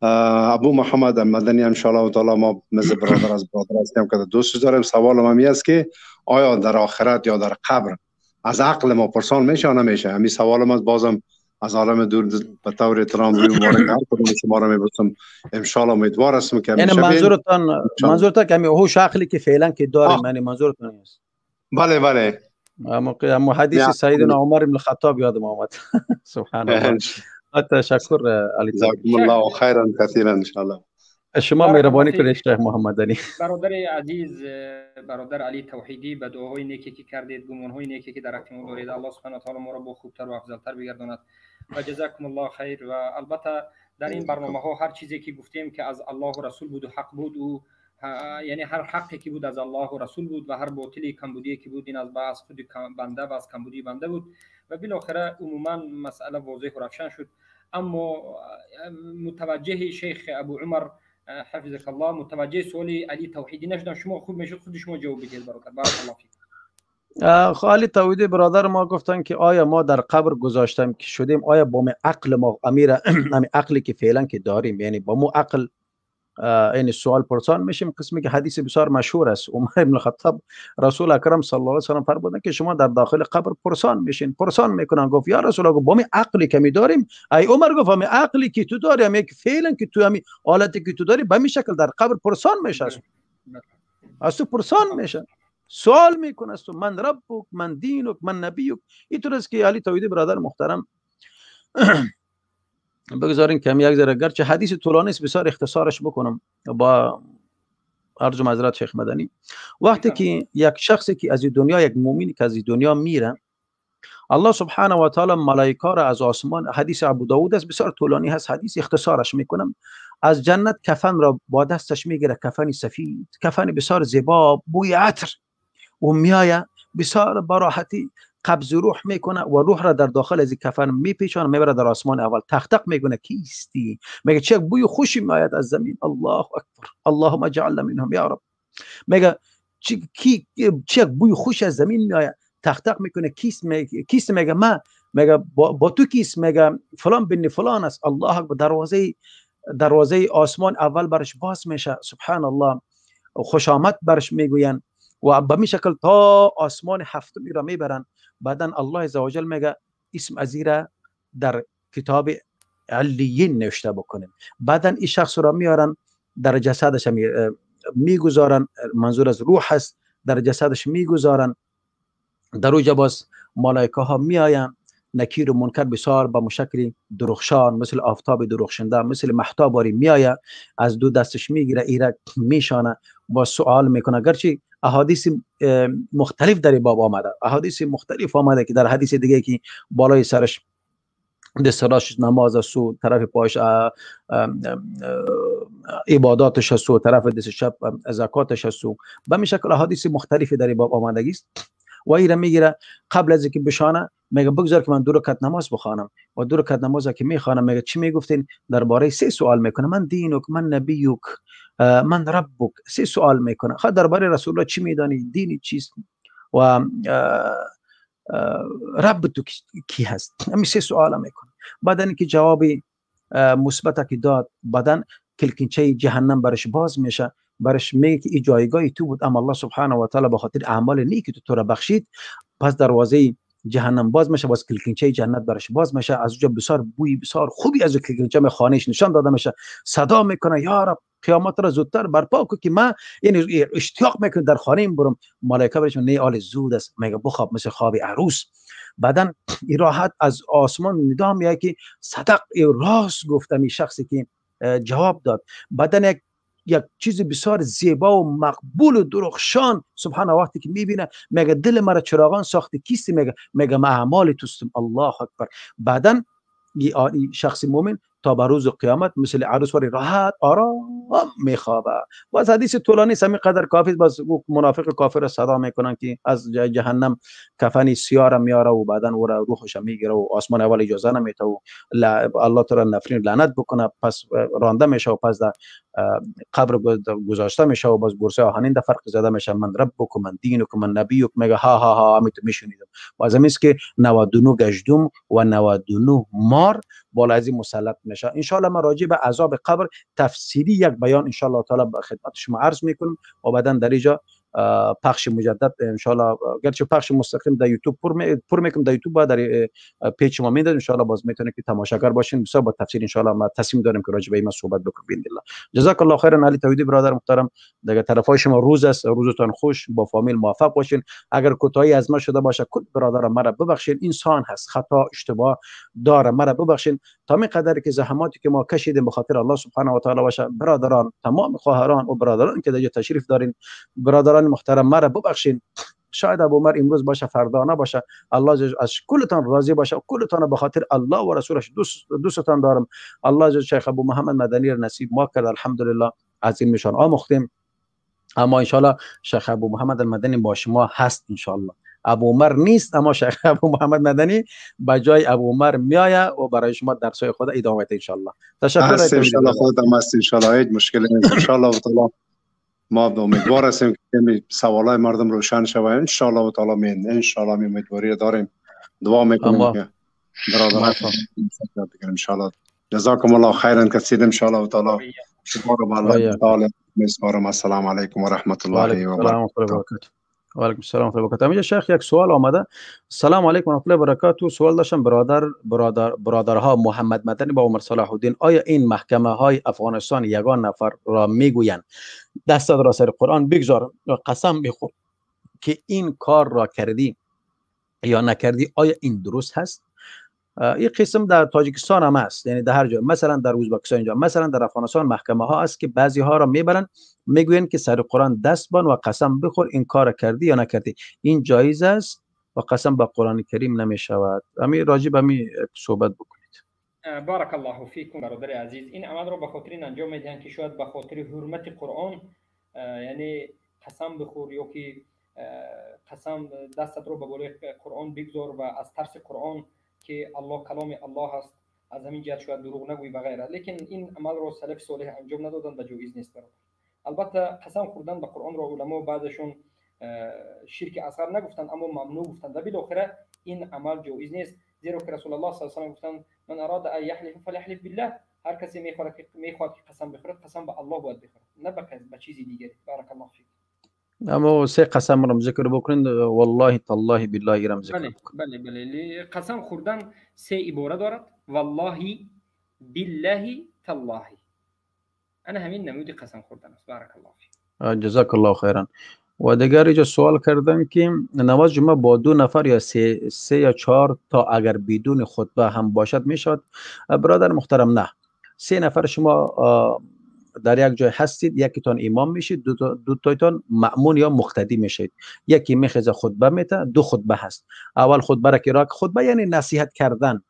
ابو محمد مدنی ان شاء الله تعالی. ما مثل برادر از برادر هستیم که دوست داریم. سوال ما می است که آیا در آخرت یا در قبر از عقل ما پرسان میشه یا نمیشه؟ همین سوال ما بازم از عالم دور به طور احترام روی مبارک هر کدوم شما را میبوسم. ان شاء الله امیدوار هستم که یعنی منظورتان که هوش عقلی که فعلا که داریم، یعنی منظورتان است؟ بله بله. اما حدیث سیدنا عمر بن الخطاب یادم آمد. سبحان الله. تشکر علی، جزاکم الله خیرا کثیرا ان شاء الله. شما مهربانی کنید شیخ محمد علی. برادر عزیز، برادر علی توحیدی، به دعاهای نیکی که کردید، گمانهای نیکی که در حق ما دارید، الله سبحانه و تعالی ما را با خوبتر و افضلتر بگرداند و جزاکم الله خیر. و البته در این برنامه ها هر چیزی که گفتیم که از الله و رسول بود و حق بود و یعنی هر حقی که بود از الله و رسول بود و هر باطلی کمبودی که بود این از خود بنده و از کمبودی بنده بود و بالاخره عموما مسئله واضح و روشن شد. اما متوجه شیخ ابو عمر حفظك الله متوجه سوال علی توحیدی نشدم. شما خوب میشد خود شما جواب بدید برادر. بارک الله فیک. علی توحیدی برادر ما گفتن که آیا ما در قبر گذاشتم که شدیم، آیا با عقل ما امیر عقلی که فعلا که داریم، یعنی با مو عقل این سوال پرسان میشیم؟ قسمی که حدیث بسیار مشهور است، عمر بن الخطاب رسول اکرم صلی الله علیه و سلم فرمودن که شما در داخل قبر پرسان میشین، پرسان میکنن. گفت یا رسول الله، با می عقلی که می داریم، ای عمر گفت می عقلی که تو داری، می فعلا که تو می حالتی که تو داری به می شکل در قبر پرسان میشه، از تو پرسان میشه، سوال میکنه از تو، من ربک، من دینک، من نبیک. اینطور است که علی توحیدی برادر محترم بگذارین کمی یک ذره، گرچه حدیث طولانی است بسیار اختصارش بکنم با عرض معذرت شیخ مدنی. وقتی که یک شخصی که از دنیا، یک مؤمنی که از دنیا میره، الله سبحانه و تعالی ملائکه را از آسمان، حدیث ابو داود است بسیار طولانی هست حدیث، اختصارش میکنم، از جنت کفن را با دستش میگیره، کفن سفید، کفن بسیار زیبا، بوی عطر، و میایه بسیار براحتی قبض روح میکنه و روح را در داخل از کفن میپیچانه، میبره در آسمان اول، تختق میکنه کیستی، میگه چه بوی خوشی میآید از زمین، الله اکبر، اللهم اجعلنا منهم یا رب. میگه چه بوی خوش از زمین میآید، تختق میکنه کیست، میگه ما، میگه با تو کیست، میگه فلان بن فلان است. الله اکبر. دروازه آسمان اول برش باز میشه، سبحان الله، خوش آمد برش میگوین و به می شکل تا آسمان هفتم را میبرن. بعدا الله عزوجل میگه اسم ازیره در کتاب علیین نوشته بکنیم. بعدا این شخص را میارن در جسدش میگذارن، منظور از روح است، در جسدش میگذارن. در اوجا باز ملائکه ها میآیند، نکیر و منکر بسیار با مشکل درخشان، مثل آفتاب درخشنده، مثل مهتاب میآید، از دو دستش میگیره، ایره میشانه، با سوال میکنه. گرچه احادیث مختلف در باب آمده، احادیث مختلف آمده که در حدیث دیگه که بالای سرش دست راستش نماز است و طرف پایش عباداتش است و طرف دست چپ زکاتش است و به می شکل احادیث مختلفی در باب آمدگی است. و ایره میگیره قبل از اینکه بشانه میگه بگذار که من 2 رکعت نماز بخوانم، و 2 رکعت نماز که میخوانم میگه چی میگفتین؟ درباره 3 سوال میکنه، من دینک، من نبیک، من ربک، 3 سوال میکنه. خود درباره رسول الله چی میدانی، دینی چیست و رب تو کی هست، همین 3 سوال میکنه. بعدن که جواب مثبت که داد، بعدن کلکینچه جهنم برش باز میشه، برش میگه که این جایگاه تو بود، اما الله سبحانه و تعالی به خاطر اعمال نیکی تو را بخشید. پس دروازه جهنم باز میشه، باز کلکینچه جنت برش باز میشه، از اونجا بسیار بوی بسیار خوبی از کلکینچه خانهش نشان داده میشه، صدا میکنه یا رب قیامت را زودتر برپا کن که من یعنی اشتیاق میکنم در خانه برم. ملائکه برش نه آل زود است، میگه بخواب مثل خواب عروس. بعدن این راحت از آسمان ندا میاد که صدق، راست گفتم، این شخصی که جواب داد. بعدن یک چیز بسیار زیبا و مقبول و درخشان، سبحان الله، وقتی که میبینه میگه دل مرا چراغان ساخته کیستی؟ میگه من اعمال توستم. الله اکبر. بعدن شخص مؤمن تا به روز قیامت مثل عروس واری راحت آرام میخوابه. باز حدیث طولانی است، همین قدر کافی است. باز منافق کافر را صدا میکنن که از جهنم کفن سیاه را میاره و بعدا او را روحش میگیره و آسمان اول اجازه نمیده و الله تعالی نفرین لعنت بکنه، پس رانده میشه و پس در قبر گذاشته میشه و باز گرسه آهنین در فرق زده میشه، من ربکم من دینکم من نبیکم، میگه ها ها ها همین تو میشنیدم. باز همین است که 99 گژدم و 99 مار بالا از این مسلط میشه. ان شاء الله من راجع به عذاب قبر تفصیلی یک بیان ان شاء الله تعالی به خدمت شما عرض میکنم و بعدا در اینجا پخش مجدد ان شاء الله، گرچه پخش مستقیم در یوتیوب پر میکنم، در یوتیوب و در پیج ما میدم ان شاء الله، باز میتونه که تماشاگر باشین. بسیار با تفصیل ان شاء الله ما تصمیم داریم که راجع به این صحبت بکنیم باذن الله. جزاک الله خیرا علی توحیدی برادر محترم. دیگه طرفای شما روز است، روزتان خوش، با فامیل موفق باشین. اگر کوتاهی از ما شده باشه کل برادرم مرا ببخشین، انسان هست، خطا اشتباه داره، مرا ببخشین. تا می قدری که زحماتی که ما کشیدیم به خاطر الله سبحانه و تعالی باشه. برادران، تمام خواهران و برادران که در تشریف دارین، برادران محترم مرا ببخشین. شاید ابو عمر امروز باشه فردا نباشه، الله از کلتان راضی باشه، کلتان به خاطر الله و رسولش دوستتان دارم. الله جل شیخ ابو محمد مدنی را نصیب ما کرد، الحمدلله از این میشان آموختیم. اما ان شاء الله شیخ ابو محمد المدنی با شما هست ان شاء الله. ابو عمر نیست اما شیخ ابو محمد مدنی به جای ابو عمر میآید و برای شما درسای خود ادامه میده ان شاء الله. تشکر ان شاء الله. خودم هست ان شاء الله، هیچ مشکلی نیست ان شاء الله تعالی. ما امیدوار هستیم که سوالای مردم روشن شود ان شاء الله تعالی. من ان شاء الله امیدواری داریم، دعا میکنیم که برادران ان شاء الله. جزاکم الله خیرا کثیر ان شاء الله تعالی. شما رو به الله تعالی میسپارم. السلام علیکم و رحمت الله و برکاته. و علیکم السلام و رحمت الله و برکاته. اینجا شیخ یک سوال آمده. سلام علیکم و رحمت الله و برکاته. سوال داشتم برادرها محمد مدنی با عمر صلاح الدین، آیا این محکمه های افغانستان یگان نفر را میگویند دستت را سر قرآن بگذار و قسم بخور که این کار را کردی یا نکردی، آیا این درست هست؟ این قسم در تاجیکستان هم هست، یعنی در هر جا، مثلا در ازبکستان اینجا، مثلا در افغانستان محکمه ها است که بعضی ها را میبرن میگوین که سر قرآن دست بان و قسم بخور این کار کردی یا نکردی، این جایز است و قسم به قرآن کریم نمیشود. همین راجع به همین صحبت بکنید. بارک الله فیکم برادر عزیز. این عمل را به خاطر این انجام میدهند که شاید به خاطر حرمت قرآن، یعنی قسم بخور یا که قسم دستت رو به بالای قرآن بگذار و از ترس قرآن که الله کلام الله است، از همین جهت شاید دروغ نگویی و غیره. لیکن این عمل رو سلف صالح انجام ندادند و جایز نیست برادر. البته قسم خوردن به قرآن را علما بعضشون شرک اصغر نگفتند اما ممنوع گفتند و بالاخره این عمل جایز نیست، زیرا که رسول الله صلی الله علیه و گفتند من اراد ان یحلف فلیحلف بالله، هر کسی میخواد که قسم بخورد قسم به الله باید بخورد، نه به چیزی دیگری. بارک الله فیک. اما سه قسم را ذکر بکنید، والله تالله بالله را ذکر. بله بله بله. قسم خوردن سه عباره دارد: والله، بالله، تالله. انا همین نمود قسم خوردن است. بارک الله فیک. جزاک الله خیرا. و دیگر اینجا سوال کردن که نماز جمعه با 2 نفر یا 3 یا 4 تا اگر بدون خطبه هم باشد میشد؟ برادر محترم نه، 3 نفر شما در یک جای هستید، یکیتان امام میشید، دو تایتان مأمون یا مقتدی میشید. یکی میخیزه خطبه میته، 2 خطبه هست. اول خطبه را که راک خطبه یعنی نصیحت کردن،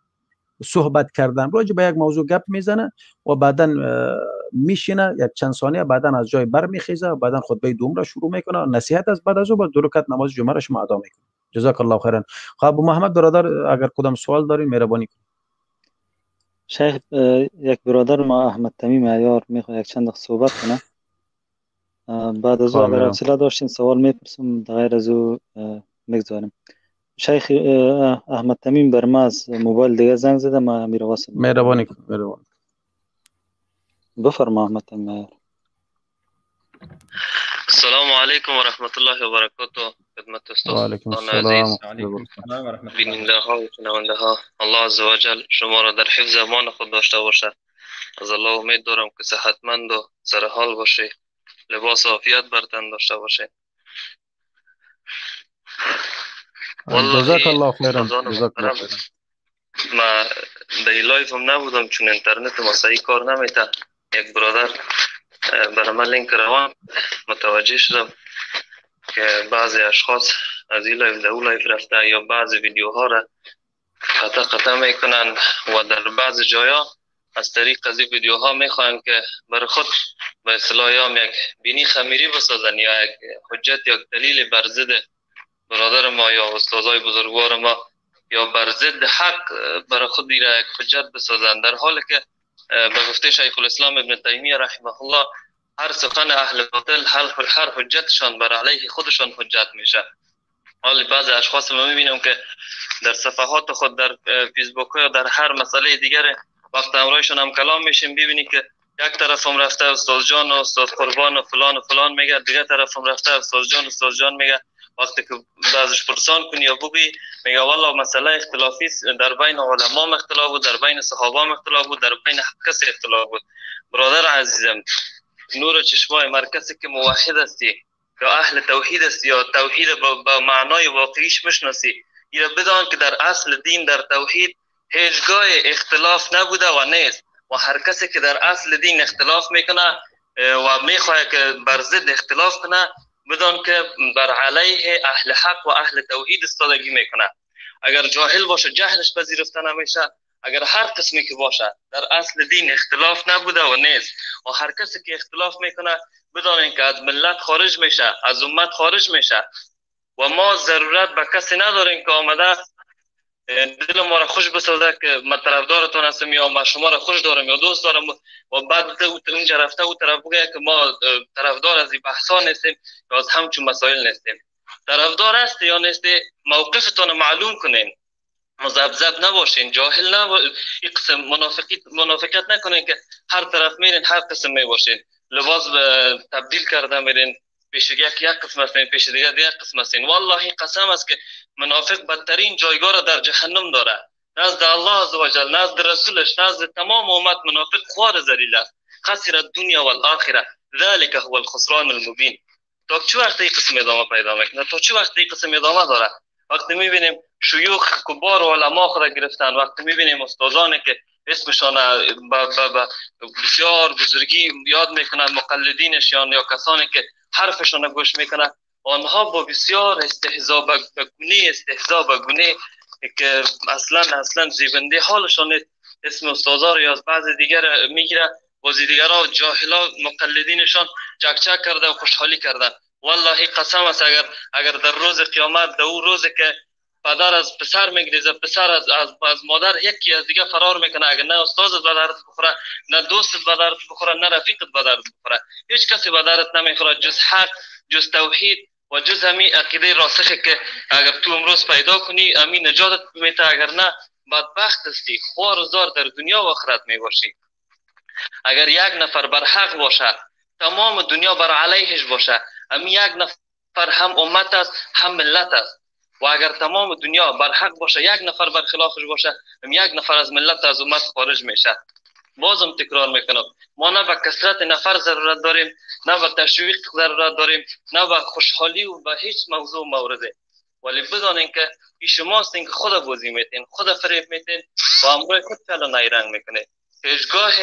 صحبت کردن راجع به یک موضوع گپ میزنه و بعدا میشینه یک چند ثانیه، بعدا از جای بر میخیزه و بعدا خطبه دوم را شروع میکنه، نصیحت است. بعد از او با 2 رکعت نماز جمعه را شما ادا میکنید. جزاک الله خیرا. خب محمد برادر اگر کدام سوال دارین مهربانی کنید. شیخ، یک برادر ما احمد تمیم عیار میخواد یک چند دقیقه صحبت کنه. بعد از او اگر حوصله داشتین سوال میپرسم، غیر از او میگذارم. شیخ احمد تمیم بر ما از موبایل دیگه زنگ زده، ما میره وصل. مهربانی کن، مهربانی. بفرما احمد تمیم عیار. السلام علیکم و رحمت الله و برکاته. خدمت استاد و علیکم السلام بیننده ها و شنونده ها، الله عزوجل شما را در حفظ امان خود داشته باشد. از الله امید دارم که صحتمند و سرحال باشی، لباس عافیت بر تن داشته باشی. جزاک الله خیرا. جزاک الله خیرا. ما در live هم نبودم چون اینترنت ما صحیح کار نمیته. یک برادر برای من لینک روان، متوجه شدم که بعضی اشخاص از این live در او live رفته یا بعضی ویدیوها را قطع قطع میکنن و در بعض جایا از طریق از این ویدیوها میخواهند که برای خود به اصطلاح یا یک بینی خمیری بسازن یا یک حجت یا دلیل بر ضد برادر ما یا استادای بزرگوار ما یا بر ضد حق برای خود یک حجت بسازن، در حالی که به گفته شیخ الاسلام ابن تیمیه رحمه الله هر سخن اهل باطل هر حجتشان بر علیه خودشان حجت میشه. حالا بعضی اشخاص ما میبینم که در صفحات خود در فیسبوک یا در هر مسئله دیگر وقت همراهشون هم کلام میشیم، ببینی که یک طرف هم رفته استاد جان و استاد قربان و فلان و فلان میگه، دیگه طرف هم رفته استاد جان استاد جان میگه. وقتی که بعضش پرسان کنی یا بگی میگه والله مسئله اختلافی است، در بین علما اختلاف بود، در بین صحابه اختلاف بود، در بین کسی اختلاف بود. برادر عزیزم، نور چشمای مرکزی که موحد هستی یا اهل توحید هستی یا توحید با معنای واقعیش میشناسی، اینا بدان که در اصل دین در توحید هیچگاه اختلاف نبوده و نیست، و هر کسی که در اصل دین اختلاف میکنه و میخواد که بر ضد اختلاف کنه، بدان که بر علیه اهل حق و اهل توحید استادگی میکنه. اگر جاهل باشه جهلش پذیرفته نمیشه، اگر هر قسمی که باشه در اصل دین اختلاف نبوده و نیست، و هر کسی که اختلاف میکنه بدانین که از ملت خارج میشه، از امت خارج میشه. و ما ضرورت به کسی نداریم که آمده دل ما را خوش بسازه که من طرفدارتون هستم یا ما شما را خوش دارم یا دوست دارم، و بعد اونجا رفته او طرف بگه که ما طرفدار از این بحثا نیستیم یا از همچون مسائل نیستیم. طرفدار هستی یا نیستی موقفتون معلوم کنین، مذبذب نباشین، جاهل نباشین، این قسم منافقت نکنین که هر طرف میرین هر قسم میباشین، لباس تبدیل کرده میرین، پیش یک قسم هستین پیش دیگه یک قسم هستین. والله قسم است که منافق بدترین جایگاه را در جهنم داره، نزد الله عزوجل، نزد رسولش، نزد تمام امت منافق خوار ذلیل است. خسر الدنیا والآخره ذلك هو الخسران المبین. تا چه وقت این قسم ادامه پیدا میکنه؟ تا چه وقت این قسم ادامه داره؟ وقتی میبینیم شیوخ کبار و علما خود گرفتن، وقتی میبینیم استادانی که اسمشان بسیار بزرگی یاد میکنن، مقلدینشان یا کسانی که حرفشان گوش میکنن، آنها با بسیار استهزا به گونه استهزا به گونه که اصلا زیبنده حالشان اسم استادا رو یا از بعض دیگر میگیره، بعضی دیگرها جاهلا مقلدینشان چک چک کرده و خوشحالی کرده. والله قسم است اگر در روز قیامت، در او روز که پدر از پسر میگریزه، پسر از مادر، یکی از دیگه فرار میکنه، اگر نه استادت به درد بخوره، نه دوستت به درد بخوره، نه رفیقت به درد بخوره، هیچ کسی به درد نمیخوره جز حق، جز توحید و جز همین عقیده راسخه که اگر تو امروز پیدا کنی همین نجاتت میته، اگر نه بدبخت هستی، خوار و زار در دنیا و آخرت میباشی. اگر یک نفر بر حق باشه، تمام دنیا بر علیهش باشه، همین یک نفر هم امت است هم ملت است. و اگر تمام دنیا بر حق باشه، یک نفر بر خلافش باشه، هم یک نفر از ملت از امت خارج میشه. بازم تکرار میکنم، ما نه به کثرت نفر ضرورت داریم، نه به تشویق ضرورت داریم، نه به خوشحالی و به هیچ موضوع مورده. ولی بدانین که ای شماستین که خود بازی میتین، خود فریب میتین و امروی خود چلا نیرنگ میکنه. هیچگاه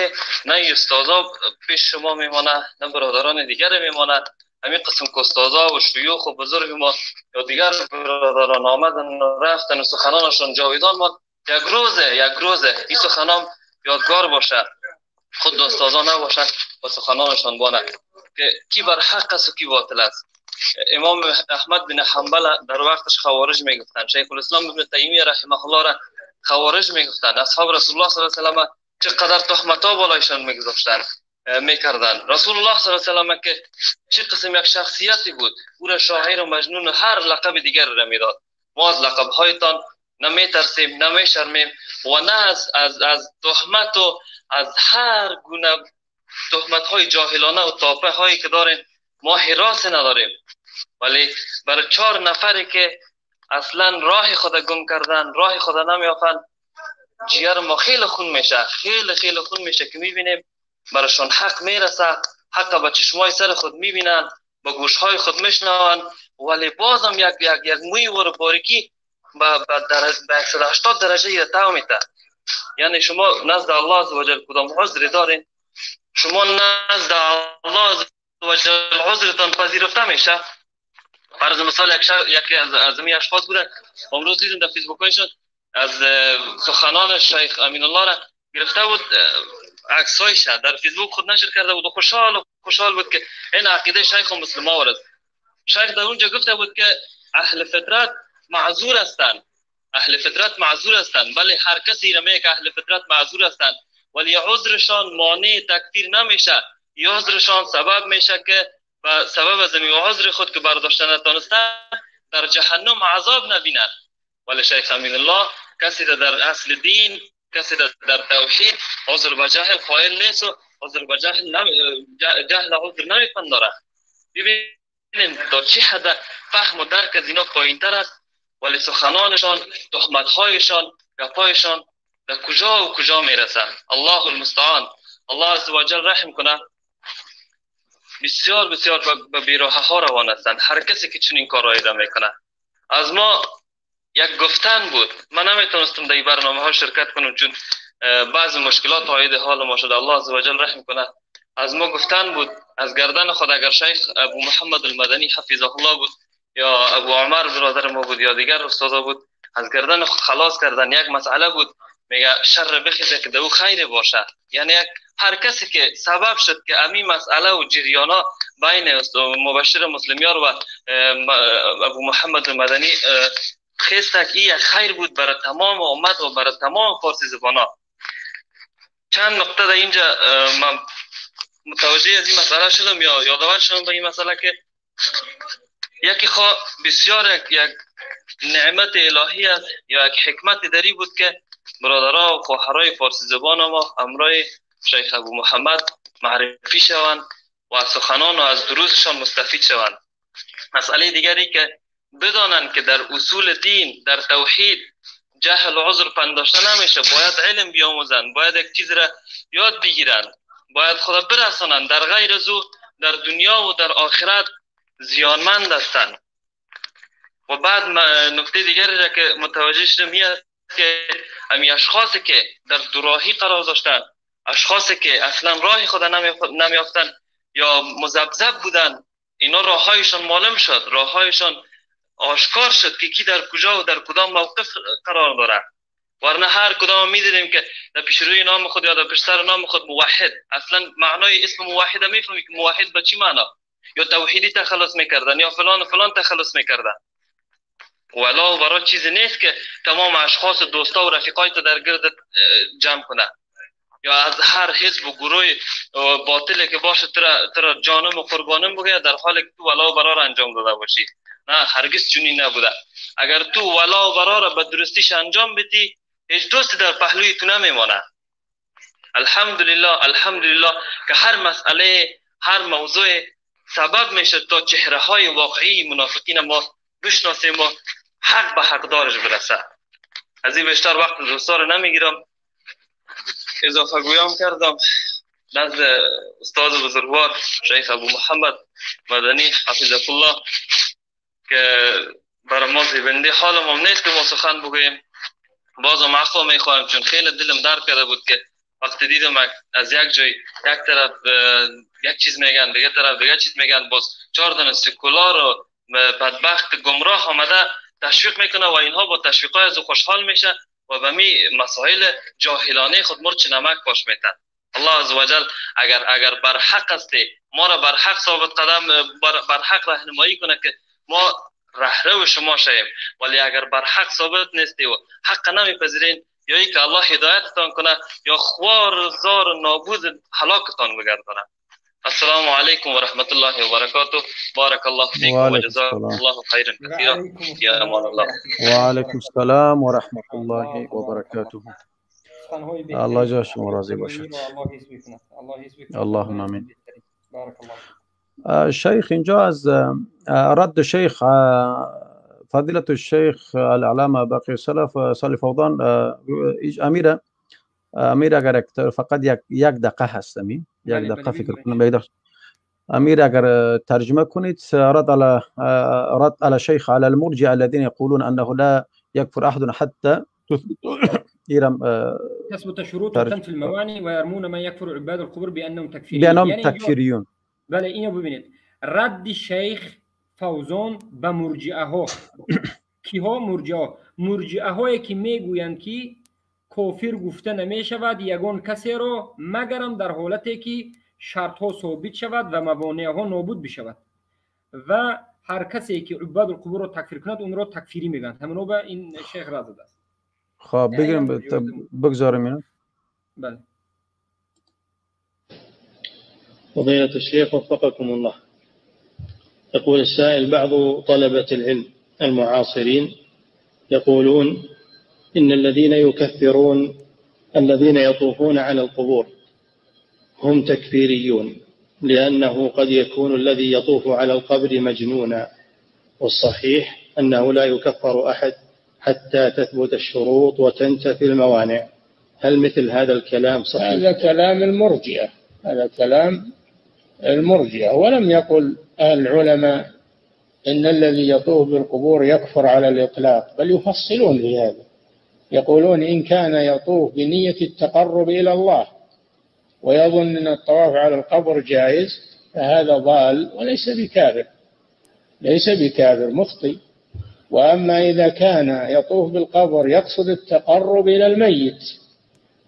نه استادا پیش شما میمانه، نه برادران دیگر میمانه. همین قسم که استادا و شیوخ و بزرگ ما یا دیگر برادران آمدن و رفتن و سخنانشان جاویدان ماند. یک روزه این سخنان یادگار باشه، خود استادا نباشد و سخنانشان بانه که کی بر حق است و کی باطل است. امام احمد بن حنبل در وقتش خوارج میگفتن، شیخ الاسلام ابن تیمیه رحمه الله را خوارج میگفتن، اصحاب رسول الله صلی الله علیه و سلم چقدر تهمت‌ها بالایشان میگذاشتن میکردن. رسول الله صلی الله علیه و سلم که چه قسم یک شخصیتی بود، او را شاعر و مجنون و هر لقب دیگر را میداد. ما از لقب‌هایتان نمیترسیم، نمیشرمیم و نه از تهمت و از هر گونه تهمت‌های جاهلانه و تاپه هایی که داریم ما حراس نداریم. ولی برای 4 نفری که اصلا راه خود گم کردن، راه خود نمیافن، جیر ما خیلی خون میشه، خیلی خیلی خون میشه که میبینیم براشون حق میرسه، حق با چشمای سر خود میبینن، با گوشهای خود میشنون، ولی بازم یک یک یک موی و باریکی به 180 درجه تاو میته. یعنی شما نزد الله عزوجل کدام عذر دارین؟ شما نزد الله عزوجل عذرتان پذیرفته میشه؟ فرض مثال یکی از این اشخاص بوده، امروز دیدم در فیسبوک هایشان از سخنان شیخ امین الله را گرفته بود، عکسایش در فیسبوک خود نشر کرده بود و خوشحال بود که این عقیده شیخ مسلمان ورد. شیخ در اونجا گفته بود که اهل فطرت معذور هستند، اهل فطرت معذور هستند. بله، هر کسی را میگه که اهل فطرت معذور هستند، ولی عذرشان مانع تکفیر نمیشه، یا عذرشان سبب میشه که و سبب از این عذر خود که برداشتن نتانستن در جهنم عذاب نبینند. ولی شیخ امین الله کسی را در اصل دین، کسی را در توحید عذر به جهل قائل نیست و عذر به جهل جهل عذر نمیپنداره. ببینیم تا چه حد فهم و درک از اینا پایینتر است، ولی سخنانشان، تهمت‌هایشان، گپایشان در کجا و کجا میرسند. الله المستعان. الله عزوجل رحم کنه. بسیار بسیار به بیراهه ها روان هستند هر کسی که چنین کارهایی را میکنه. از ما یک گفتن بود، من نمیتونستم در این برنامه ها شرکت کنم چون بعض مشکلات عاید حال ما شده. الله عزوجل رحم کنه. از ما گفتن بود، از گردن خود اگر شیخ ابو محمد المدنی حفظه الله بود یا ابو عمر برادر ما بود یا دیگر استادا بود، از گردن خود خلاص کردن یک مسئله بود. میگه شر بخیزه که دو خیر باشه. یعنی هر کسی که سبب شد که امی مسئله و جریانا بین مبشر مسلمیار و ابو محمد المدنی خیستک، ای خیر بود برای تمام امت و برای تمام فارسی زبانا. چند نقطه در اینجا من متوجه از این مسئله شدم یا یادآور شدم به این مسئله که یکی خواه بسیار یک نعمت الهی است یا یک حکمت دری بود که برادرها و خواهرای فارسی زبان ما همراه شیخ ابو محمد معرفی شوند و از سخنان و از دروسشان مستفید شوند. مسئله دیگری که بدانند که در اصول دین، در توحید، جهل و عذر پنداشته نمیشه. باید علم بیاموزند، باید یک چیز را یاد بگیرند، باید خدا برسانند. در غیر از او در دنیا و در آخرت زیانمند هستند. و بعد نکته دیگری را که متوجه شدم این است که همین اشخاصی که در دوراهی قرار داشتند، اشخاصی که اصلا راه خود نمیافتند یا مذبذب بودند، اینا راههایشان معلوم شد، راههایشان آشکار شد که کی در کجا و در کدام موقف قرار دارد. ورنه هر کدام میدیدیم که در پیش روی نام خود یا در پیش سر نام خود موحد، اصلا معنای اسم موحد میفهمی که موحد به چی معنا، یا توحیدی تخلص میکردن یا فلان و فلان تخلص میکردن. ولا برای چیزی نیست که تمام اشخاص دوستا و رفیقای تو در گرد جمع کنه یا از هر حزب و گروه باطلی که باشه ترا جانم و قربانم بگه، در حالی که تو ولا و برا را انجام داده باشی. نه، هرگز چنین نبوده. اگر تو ولا و برا را به درستیش انجام بدی، هیچ دوستی در پهلوی تو نمیمانه. الحمدلله، الحمدلله که هر مسئله، هر موضوع سبب میشه تا چهره های واقعی منافقین ما بشناسیم و حق به حقدارش برسه. از این بیشتر وقت دوستا رو نمیگیرم. اضافه گویام کردم نزد استاد بزرگوار شیخ ابو محمد مدنی حفظه الله که برای ما زیبنده حالم هم نیست که ما سخن بگوییم. بازم عفو میخوایم چون خیلی دلم درد کرده بود که وقتی دیدم از یک جای یک طرف یک چیز میگن، دیگه طرف دیگه چیز میگن، باز چهار دانه سکولار و بدبخت گمراه آمده تشویق میکنه و اینها با تشویقای از خوشحال میشه و به می مسائل جاهلانه خود مرچ نمک پاش میتن. الله عزوجل اگر بر حق هستی ما را بر حق ثابت قدم بر حق راهنمایی کنه که ما رهرو شما شویم، ولی اگر بر حق ثابت نیستی و حق نمیپذیرین، یا ای که الله هدایتتان کنه یا خوار زار نابود هلاکتان بگردانه. السلام علیکم و رحمت الله و برکاته. بارک الله فیکم و جزاک الله خیرا کثیرا. یا امان الله. و علیکم السلام و رحمت الله و برکاته. الله جا شما راضی باشد. اللهم آمین. شیخ اینجا از رد شیخ فضيلة الشيخ العلامة باقی سلف صالح فوضان امیره امیر اگر فقط یک دقیقه هست، امین یک دقیقه فکر کنم. امیر اگر ترجمه کنید رد على شيخ على المرجئة الذين يقولون انه لا يكفر احد حتى تثبت تثبت شروط وتنفي الموانع ويرمون من يكفر عباد القبور بانهم تكفيريون بانهم تكفيريون. بله اینو ببینید، رد شیخ فوزان به مرجئه ها. کیها مرجئه؟ مرجئه هایی که میگویند که کافر گفته نمیشود یگان کسی را مگرم در حالتی که شرط ها ثابت شود و موانع ها نابود بشود، و هر کسی که عباد القبور را تکفیر کند اون را تکفیری میگن. همونو به این شیخ رد داده است. خب بگیریم بگذاریم اینو. بله. فضيلة الشيخ وفقكم الله، يقول السائل: بعض طلبة العلم المعاصرين يقولون إن الذين يكفرون الذين يطوفون على القبور هم تكفيريون، لأنه قد يكون الذي يطوف على القبر مجنونا، والصحيح أنه لا يكفر أحد حتى تثبت الشروط وتنتفي الموانع. هل مثل هذا الكلام صحيح؟ هذا كلام المرجئة، هذا كلام المرجئة. ولم يقل العلماء إن الذي يطوف بالقبور يكفر على الإطلاق، بل يفصلون في هذا، يقولون إن كان يطوف بنية التقرب إلى الله ويظن أن الطواف على القبر جائز فهذا ضال وليس بكافر، ليس بكافر، مخطئ. وأما إذا كان يطوف بالقبر يقصد التقرب إلى الميت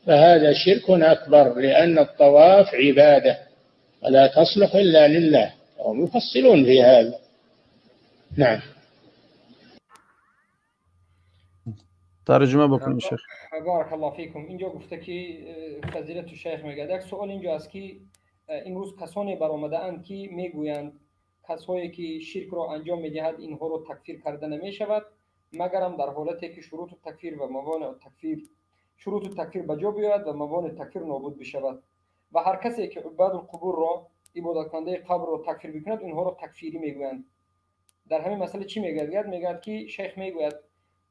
فهذا شرك أكبر، لأن الطواف عبادة ولا تصلح إلا لله. هم يفصلون في هذا. نعم. ترجمه بکنید شیخ. بارک الله فیکم. اینجا گفته که فضیلت شیخ میگه یک سوال اینجا است که امروز کسانی برآمده اند که میگویند کسایی که شرک را انجام میدهد اینها را تکفیر کرده نمیشود، مگرم در حالتی که شروط تکفیر و موانع تکفیر شروط تکفیر به جا بیاید و موانع تکفیر نابود بشود، و هر کسی که عباد القبور را عبادت کننده قبر را تکفیر بکند اونها را تکفیری میگویند. در همین مسئله چی میگوید؟ میگوید که شیخ میگوید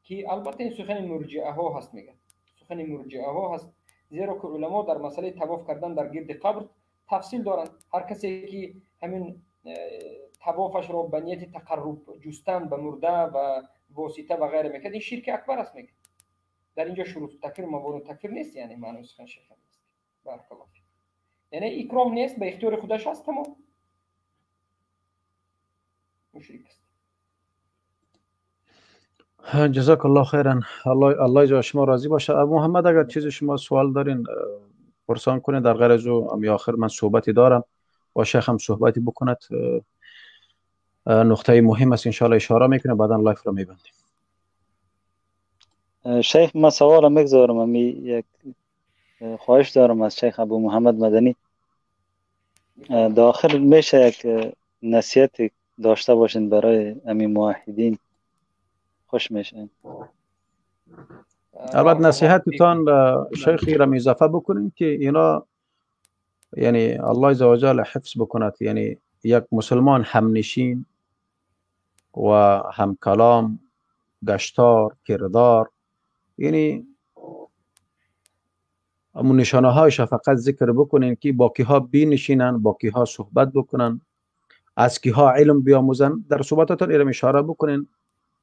که البته این سخن مرجئه ها هست، میگه سخن مرجئه ها هست، زیرا که علما در مسئله طواف کردن در گرد قبر تفصیل دارند. هر کسی که همین طوافش را به نیت تقرب جستن به مرده و واسطه و غیره میکرد، این شرک اکبر است. میگه در اینجا شروط تکفیر موانع تکفیر نیست، یعنی معنی سخن شیخ نیست. بارک الله فیک. یعنی اکراه نیست، به اختیار خودش هست، تمام مشرک است. جزاک الله خیرا. الله جا شما راضی باشه. ابو محمد اگر چیز شما سوال دارین پرسان کنید، در غیر از او آخر من صحبتی دارم با شیخ هم صحبتی بکند، نقطه مهم است ان شاء الله اشاره میکنه، بعدا live رو میبندیم. شیخ ما سوال میگذارم، می یک خواهش دارم از شیخ ابو محمد مدنی، داخل میشه یک نصیحت داشته باشین برای امین موحدین، خوش میشه. البته نصیحتتان شیخی را اضافه بکنیم که اینا یعنی الله عزوجل حفظ بکند، یعنی یک مسلمان همنشین و هم کلام، گشتار، کردار، یعنی همون نشانه هایش فقط ذکر بکنین که با کیها بینشینن، با کیها صحبت بکنن، از کیها علم بیاموزن. در صحبتاتون ایرم اشاره بکنین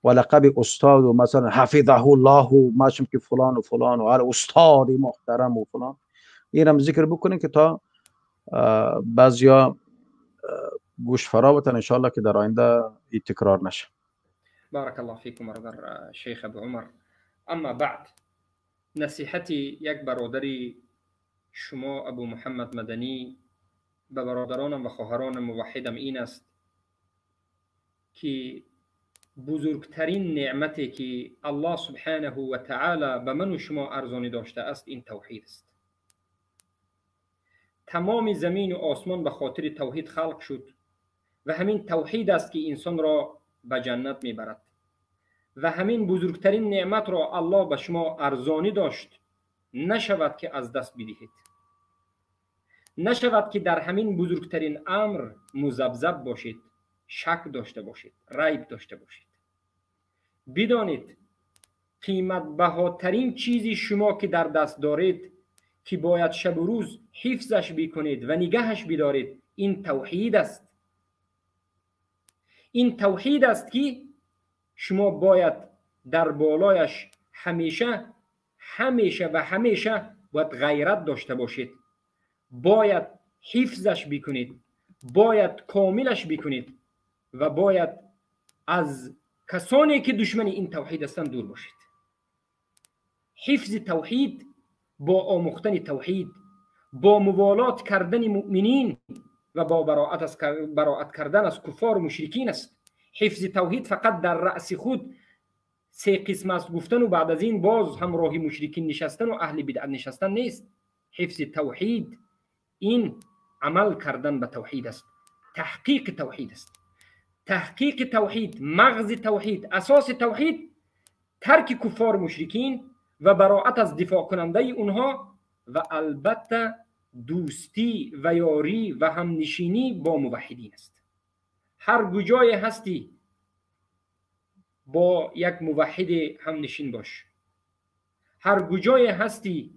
و لقب استاد و مثلا حفظه الله و ماشم که فلان و فلان و استاد محترم و فلان، ایرم ذکر بکنین که تا بعضیا گوش فرا بتن ان شاء الله که در آینده این تکرار نشه. بارک الله فیکم برادر شیخ ابو عمر. اما بعد، نصیحتی یک برادری شما ابو محمد مدنی به برادرانم و خواهران موحدم این است که بزرگترین نعمتی که الله سبحانه و تعالی به من و شما ارزانی داشته است این توحید است. تمام زمین و آسمان به خاطر توحید خلق شد و همین توحید است که انسان را به جنت میبرد و همین بزرگترین نعمت را الله به شما ارزانی داشت، نشود که از دست بدهید، نشود که در همین بزرگترین امر مذبذب باشید، شک داشته باشید، ریب داشته باشید. بدانید قیمت بهاترین چیزی شما که در دست دارید که باید شب و روز حفظش بکنید و نگهش بدارید این توحید است. این توحید است که شما باید در بالایش همیشه همیشه و همیشه باید غیرت داشته باشید، باید حفظش بکنید، باید کاملش بکنید و باید از کسانی که دشمن این توحید هستند دور باشید. حفظ توحید با آموختن توحید، با موالات کردن مؤمنین و با براعت کردن از کفار و مشرکین است. حفظ توحید فقط در رأس خود سه قسم است گفتن و بعد از این باز همراهی مشرکین نشستن و اهل بدعت نشستن نیست. حفظ توحید این عمل کردن به توحید است، تحقیق توحید است. تحقیق توحید، مغز توحید، اساس توحید ترک کفار مشرکین و براعت از دفاع کننده اونها و البته دوستی و یاری و همنشینی با موحدین است. هر کجای هستی با یک موحد همنشین باش، هر کجای هستی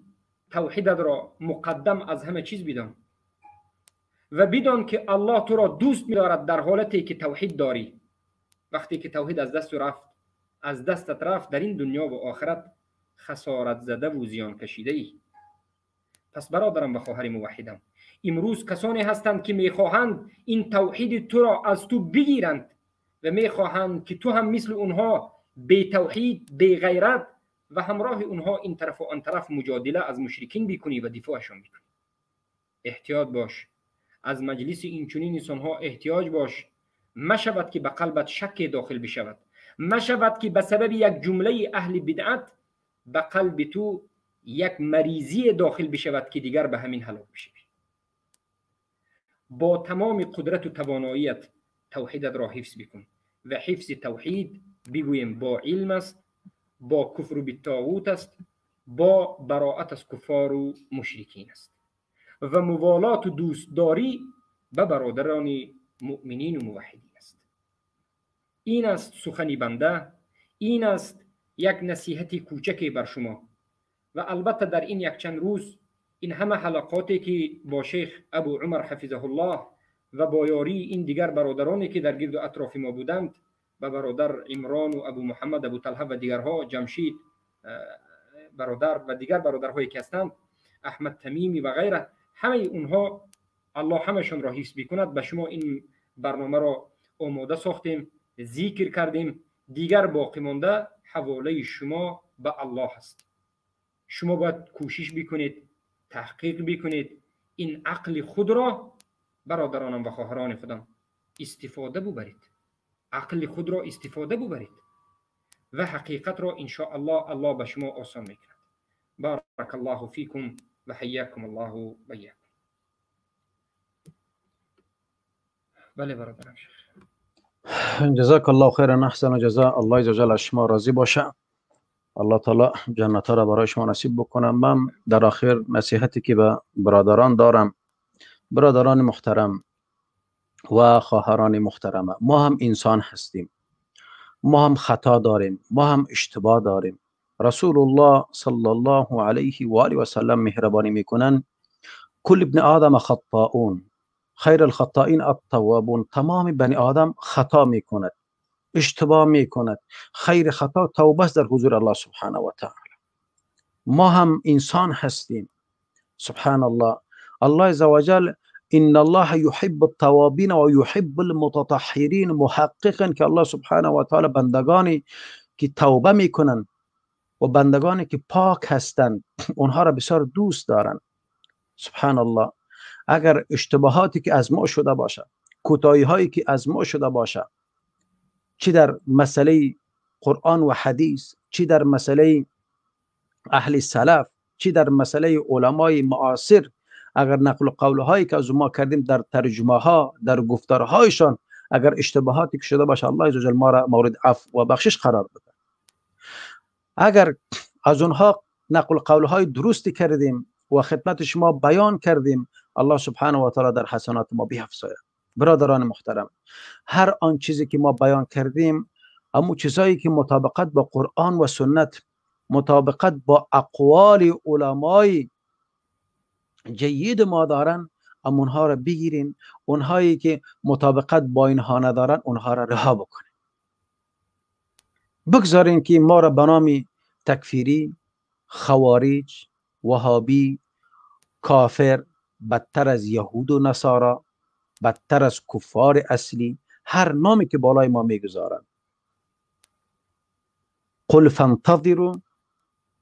توحیدت را مقدم از همه چیز بدان و بدان که الله تو را دوست می‌دارد در حالتی که توحید داری. وقتی که توحید از دست رفت، از دستت رفت، در این دنیا و آخرت خسارت زده و زیان کشیده ای. پس برادرم و خواهر موحدم، امروز کسانی هستند که میخواهند این توحید تو را از تو بگیرند و میخواهند که تو هم مثل اونها بی توحید، بی غیرت و همراه اونها این طرف و آن طرف مجادله از مشرکین بکنی و دفاعشان بکنی. احتیاط باش، از مجلس این چنین انسانها احتیاج باش، مشود که به قلبت شک داخل بشود، مشود که به سبب یک جمله اهل بدعت به قلب تو یک مریضی داخل بشود که دیگر به همین هلاک بشوی. با تمام قدرت و تواناییت توحیدت را حفظ بکن و حفظ توحید بگوییم با علم است، با کفر بالطاغوت است، با براعت از کفار و مشرکین است و موالات و دوستداری به برادران مؤمنین و موحدین است. این است سخنی بنده، این است یک نصیحت کوچکی بر شما و البته در این یک چند روز این همه حلقاتی که با شیخ ابو عمر حفظه الله و با یاری این دیگر برادرانی که در گرد و اطراف ما بودند، و برادر عمران و ابو محمد ابو طلحه و دیگرها، جمشید برادر و دیگر برادرهایی که هستند، احمد تمیمی و غیره، همه اونها الله همشون را حفظ بکند. به شما این برنامه را آماده ساختیم، ذکر کردیم، دیگر باقی مانده حواله شما به الله است. شما باید کوشش بکنید، تحقیق بکنید، این عقل خود را برادرانم و خواهران خودم استفاده ببرید، عقل خود را استفاده ببرید و حقیقت را ان شاء الله الله به شما آسان میکند. بارک الله فیکم و حیاکم الله و ایاکم. بله برادرم شیخ، جزاک الله خیرا، احسن جزا. الله عز وجل از شما راضی باشه، الله تعالی جنت را برای شما نصیب بکنه. من در آخر نصیحتی که به برادران دارم، برادران محترم و خواهران محترمه، ما هم انسان هستیم، ما هم خطا داریم، ما هم اشتباه داریم. رسول الله صلی الله علیه و آله و سلم مهربانی میکنن. کل ابن آدم خطاؤون خیر الخطائین التوابون. تمام بنی آدم خطا میکند، اشتباه میکند، خیر خطا توبه است در حضور الله سبحانه و تعالی. ما هم انسان هستیم. سبحان الله. الله عزوجل ان الله یحب التوابین و یحب المتطهرین. محققا که الله سبحانه و تعالی بندگانی که توبه میکنن و بندگانی که پاک هستند اونها را بسیار دوست دارند. سبحان الله. اگر اشتباهاتی که از ما شده باشه، کوتاهی هایی که از ما شده باشه، چی در مسئله قرآن و حدیث، چی در مسئله اهل سلف، چی در مسئله علمای معاصر، اگر نقل قول هایی که از ما کردیم در ترجمه ها، در گفتارهایشان اگر اشتباهاتی که شده باشه، الله عزوجل ما را مورد عفو و بخشش قرار بده. اگر از اونها نقل قول های درستی کردیم و خدمت شما بیان کردیم، الله سبحانه و تعالی در حسنات ما بیافزاید. برادران محترم، هر آن چیزی که ما بیان کردیم، همون چیزایی که مطابقت با قرآن و سنت، مطابقت با اقوال علمای جید ما دارن، اونها را بگیرین. اونهایی که مطابقت با اینها ندارن، اونها را رها بکنین. بگذارین که ما را به نام تکفیری، خوارج، وهابی، کافر، بدتر از یهود و نصارا، بدتر از کفار اصلی، هر نامی که بالای ما میگذارن. قل فانتظروا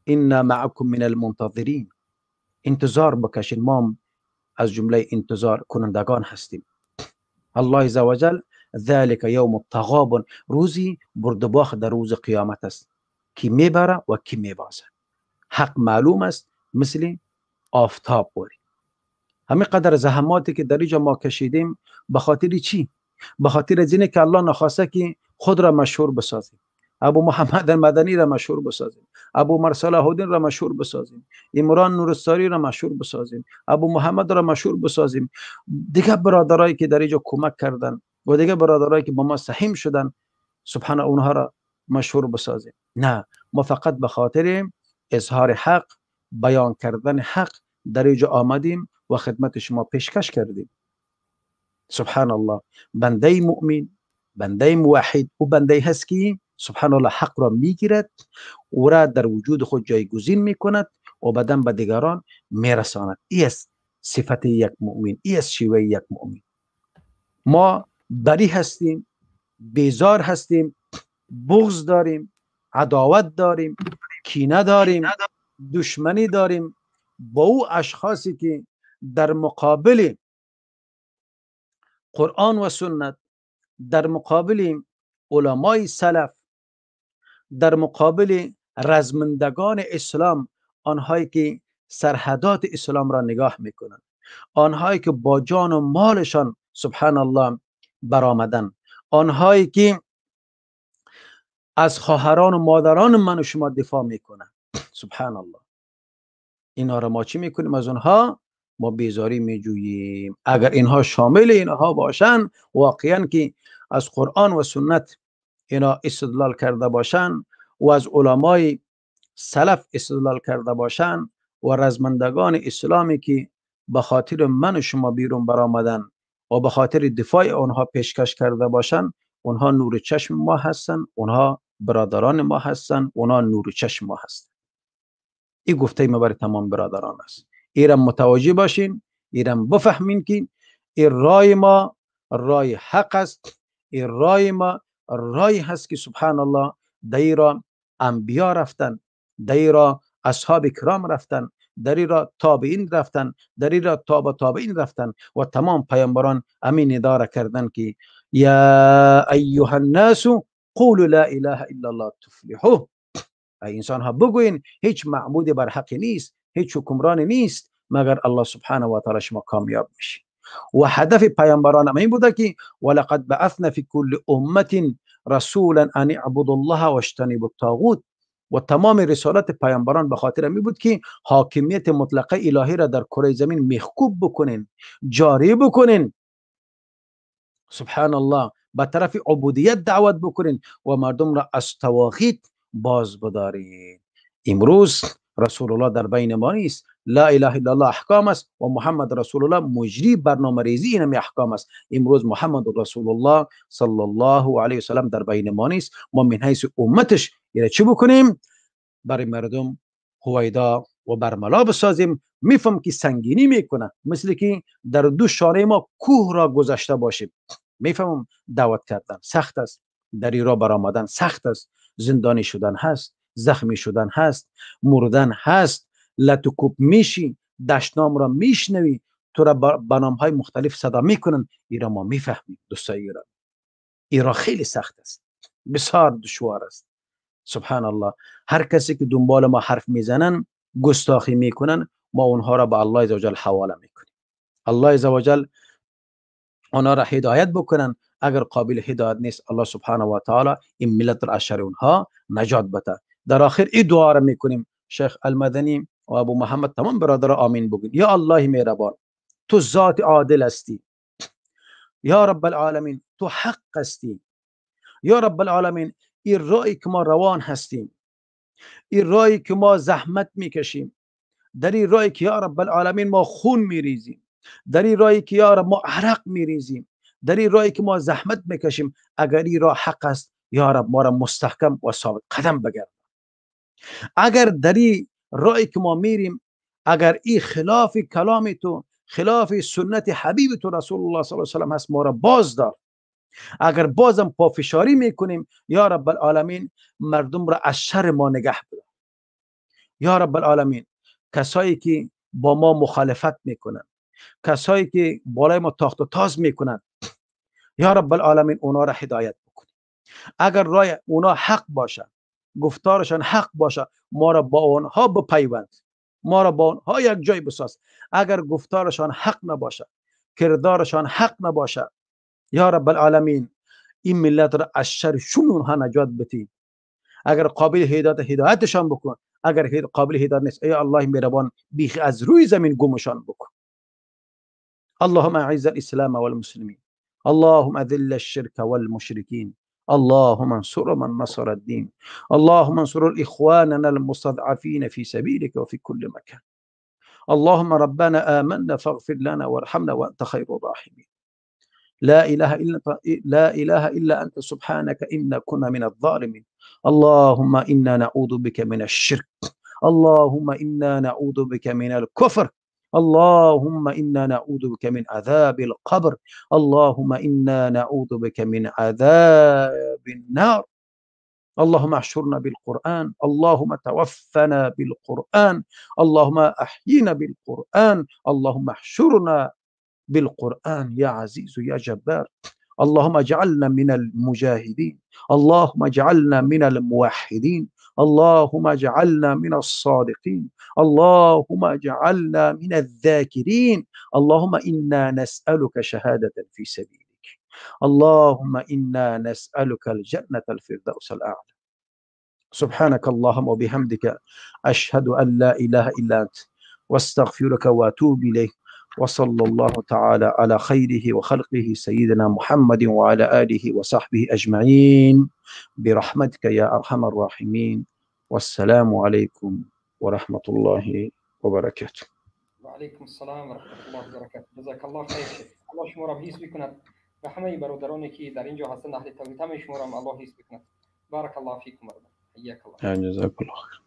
انا معکم من المنتظرین. انتظار بکشین، ما از جمله انتظار کنندگان هستیم. الله عزوجل ذلك یوم التغابن، روزی برد و باخت در روز قیامت است، کی میبره و کی میبازه. حق معلوم است مثل آفتاب باری. همین قدر زحماتی که در اینجا ما کشیدیم به خاطر چی؟ به خاطر از اینه که الله نخواسته که خود را مشهور بسازیم، ابو محمد المدنی را مشهور بسازیم، ابو عمر صلاح الدین را مشهور بسازیم، عمران نورستاری را مشهور بسازیم، ابو محمد را مشهور بسازیم، دیگه برادرایی که در اینجا کمک کردن و دیگه برادرایی که با ما سهیم شدن، سبحان اونها را مشهور بسازیم. نه، ما فقط به خاطر اظهار حق، بیان کردن حق در اینجا آمدیم و خدمت شما پیشکش کردیم. سبحان الله. بنده مؤمن، بنده موحد و بنده هست که سبحان الله حق را میگیرد، او را در وجود خود جایگزین میکند و بعداً به دیگران میرساند. ای است صفت یک مؤمن، ای است شیوه یک مؤمن. ما بری هستیم، بیزار هستیم، بغض داریم، عداوت داریم، کینه داریم، دشمنی داریم با او اشخاصی که در مقابل قرآن و سنت، در مقابل علمای سلف، در مقابل رزمندگان اسلام، آنهایی که سرحدات اسلام را نگاه میکنند، آنهایی که با جان و مالشان سبحان الله برآمدن، آنهایی که از خواهران و مادران من و شما دفاع میکنند، سبحان الله، اینها را ما چی میکنیم؟ از اونها ما بیزاری میجوییم. اگر اینها شامل اینها باشن، واقعا که از قرآن و سنت اینا استدلال کرده باشن و از علمای سلف استدلال کرده باشن و رزمندگان اسلامی که به خاطر من و شما بیرون برآمدن و به خاطر دفاع آنها پیشکش کرده باشن، اونها نور چشم ما هستن، اونها برادران ما هستن، اونها نور چشم ما هستن. این گفته ما برای تمام برادران است. ایرم متوجه باشین، ایرم بفهمین که این رای ما رای حق است، این رای ما رای هست که سبحان الله در را انبیا رفتن، در را اصحاب کرام رفتن، در را تابعین رفتن، در را تابع تابعین رفتن و تمام پیامبران امین اداره کردن که یا ایها الناس قولوا لا اله الا الله تفلحوا. ای انسان ها بگوین هیچ معبود بر حق نیست، هیچ حکمران نیست مگر الله سبحانه و تعالی، شما کامیاب میشی. و هدف پیامبران هم این بوده که ولقد بعثنا فی کل امه رسولا ان اعبدوا الله واجتنبوا الطاغوت. و تمام رسالت پیامبران به خاطر می بود که حاکمیت مطلقه الهی را در کره زمین میخکوب بکنین، جاری بکنین، سبحان الله به طرف عبودیت دعوت بکنین و مردم را از طواغیت باز بدارین. امروز رسول الله در بین ما نیست. لا اله الا الله احکام است و محمد رسول الله مجری برنامه ریزی اینمی احکام است. امروز محمد رسول الله صلی الله علیه وسلم در بین ما نیست. ما من حیث امتش یعنی چی بکنیم؟ برای مردم هویدا و برملا بسازیم. میفهم که سنگینی میکنه، مثل که در دو شانه ما کوه را گذشته باشیم. میفهمم دعوت کردن سخت است، در ایرا برآمدن سخت است، زندانی شدن هست، زخمی شدن هست، مردن هست، لطکوب میشی، دشنام را میشنوی، تو را به نام های مختلف صدا میکنن. ایرا ما میفهمیم دوستای ایران، ایرا خیلی سخت است، بسیار دشوار است. سبحان الله، هر کسی که دنبال ما حرف میزنن، گستاخی میکنن، ما اونها را به الله عزوجل حواله میکنیم. الله عزوجل آنها را هدایت بکنن. اگر قابل هدایت نیست، الله سبحانه و تعالی این ملت را از شر اونها نجات بده. در آخر این دعا را میکنیم، شیخ المدنی و ابو محمد تمام برادر آمین بگین. یا الله مهربان، تو ذات عادل هستی. یا رب العالمین، تو حق هستی. یا رب العالمین، این راهی که ما روان هستیم، این راهی که ما زحمت میکشیم، در این راهی که یا رب العالمین ما خون میریزیم، در این راهی که یا رب ما عرق میریزیم، در این راهی که ما زحمت میکشیم، اگر این راه حق است یا رب ما را مستحکم و ثابت قدم بگرد. اگر در این راهی که ما میریم، اگر این خلاف کلام تو، خلاف سنت حبیب تو رسول الله صلی الله علیه و سلم هست، ما را باز دار. اگر بازم پافشاری میکنیم، یا رب العالمین مردم را از شر ما نگه بدار. یا رب العالمین، کسایی که با ما مخالفت میکنن، کسایی که بالای ما تاخت و تاز میکنن، یا رب العالمین اونا را هدایت بکن. اگر رای اونا حق باشه، گفتارشان حق باشه، ما را با اونها بپیوند، ما را با اونها یک جای بساز. اگر گفتارشان حق نباشه، کردارشان حق نباشه، یا رب العالمین این ملت را از شر شوم اونها نجات بتی. اگر قابل هدایت، هدایتشان بکن. اگر قابل هدایت نیست، ای الله مهربان بیخ از روی زمین گمشان بکن. اللهم اعز الاسلام والمسلمین، اللهم اذل الشرك والمشركين، اللهم انصر من نصر الدين، اللهم انصر اخواننا المستضعفين في سبيلك وفي كل مكان. اللهم ربنا آمنا فاغفر لنا وارحمنا وانت خير الراحمين. لا اله الا لا اله الا انت سبحانك انا كنا من الظالمين. اللهم انا نعوذ بك من الشرك، اللهم انا نعوذ بك من الكفر، اللهم انا نعوذ بك من عذاب القبر، اللهم انا نعوذ بك من عذاب النار. اللهم احشرنا بالقرآن، اللهم توفنا بالقرآن، اللهم احينا بالقرآن، اللهم احشرنا بالقرآن يا عزيز يا جبار. اللهم اجعلنا من المجاهدين، اللهم اجعلنا من الموحدين، اللهم اجعلنا من الصادقين، اللهم اجعلنا من الذاكرين. اللهم إنا نسألك شهادة في سبيلك، اللهم إنا نسألك الجنة الفردوس الأعلى. سبحانك اللهم وبحمدك، أشهد أن لا إله إلا أنت، واستغفرك وأتوب إليك. وصلى الله تعالى على خيره وخلقه سيدنا محمد وعلى آله وصحبه أجمعين برحمتك يا أرحم الراحمين. والسلام عليكم ورحمة الله وبركاته. وعلیکم السلام و رحمت الله و برکاته. جزاک الله خیر شیخ. الله شما را حفظ بکند و همه برادرانی که در اینجا هستند اهل توحید، همه شما را الله حفظ بکند. بارک الله فیکم برادر. حیاک الله. جزاک الله خیر.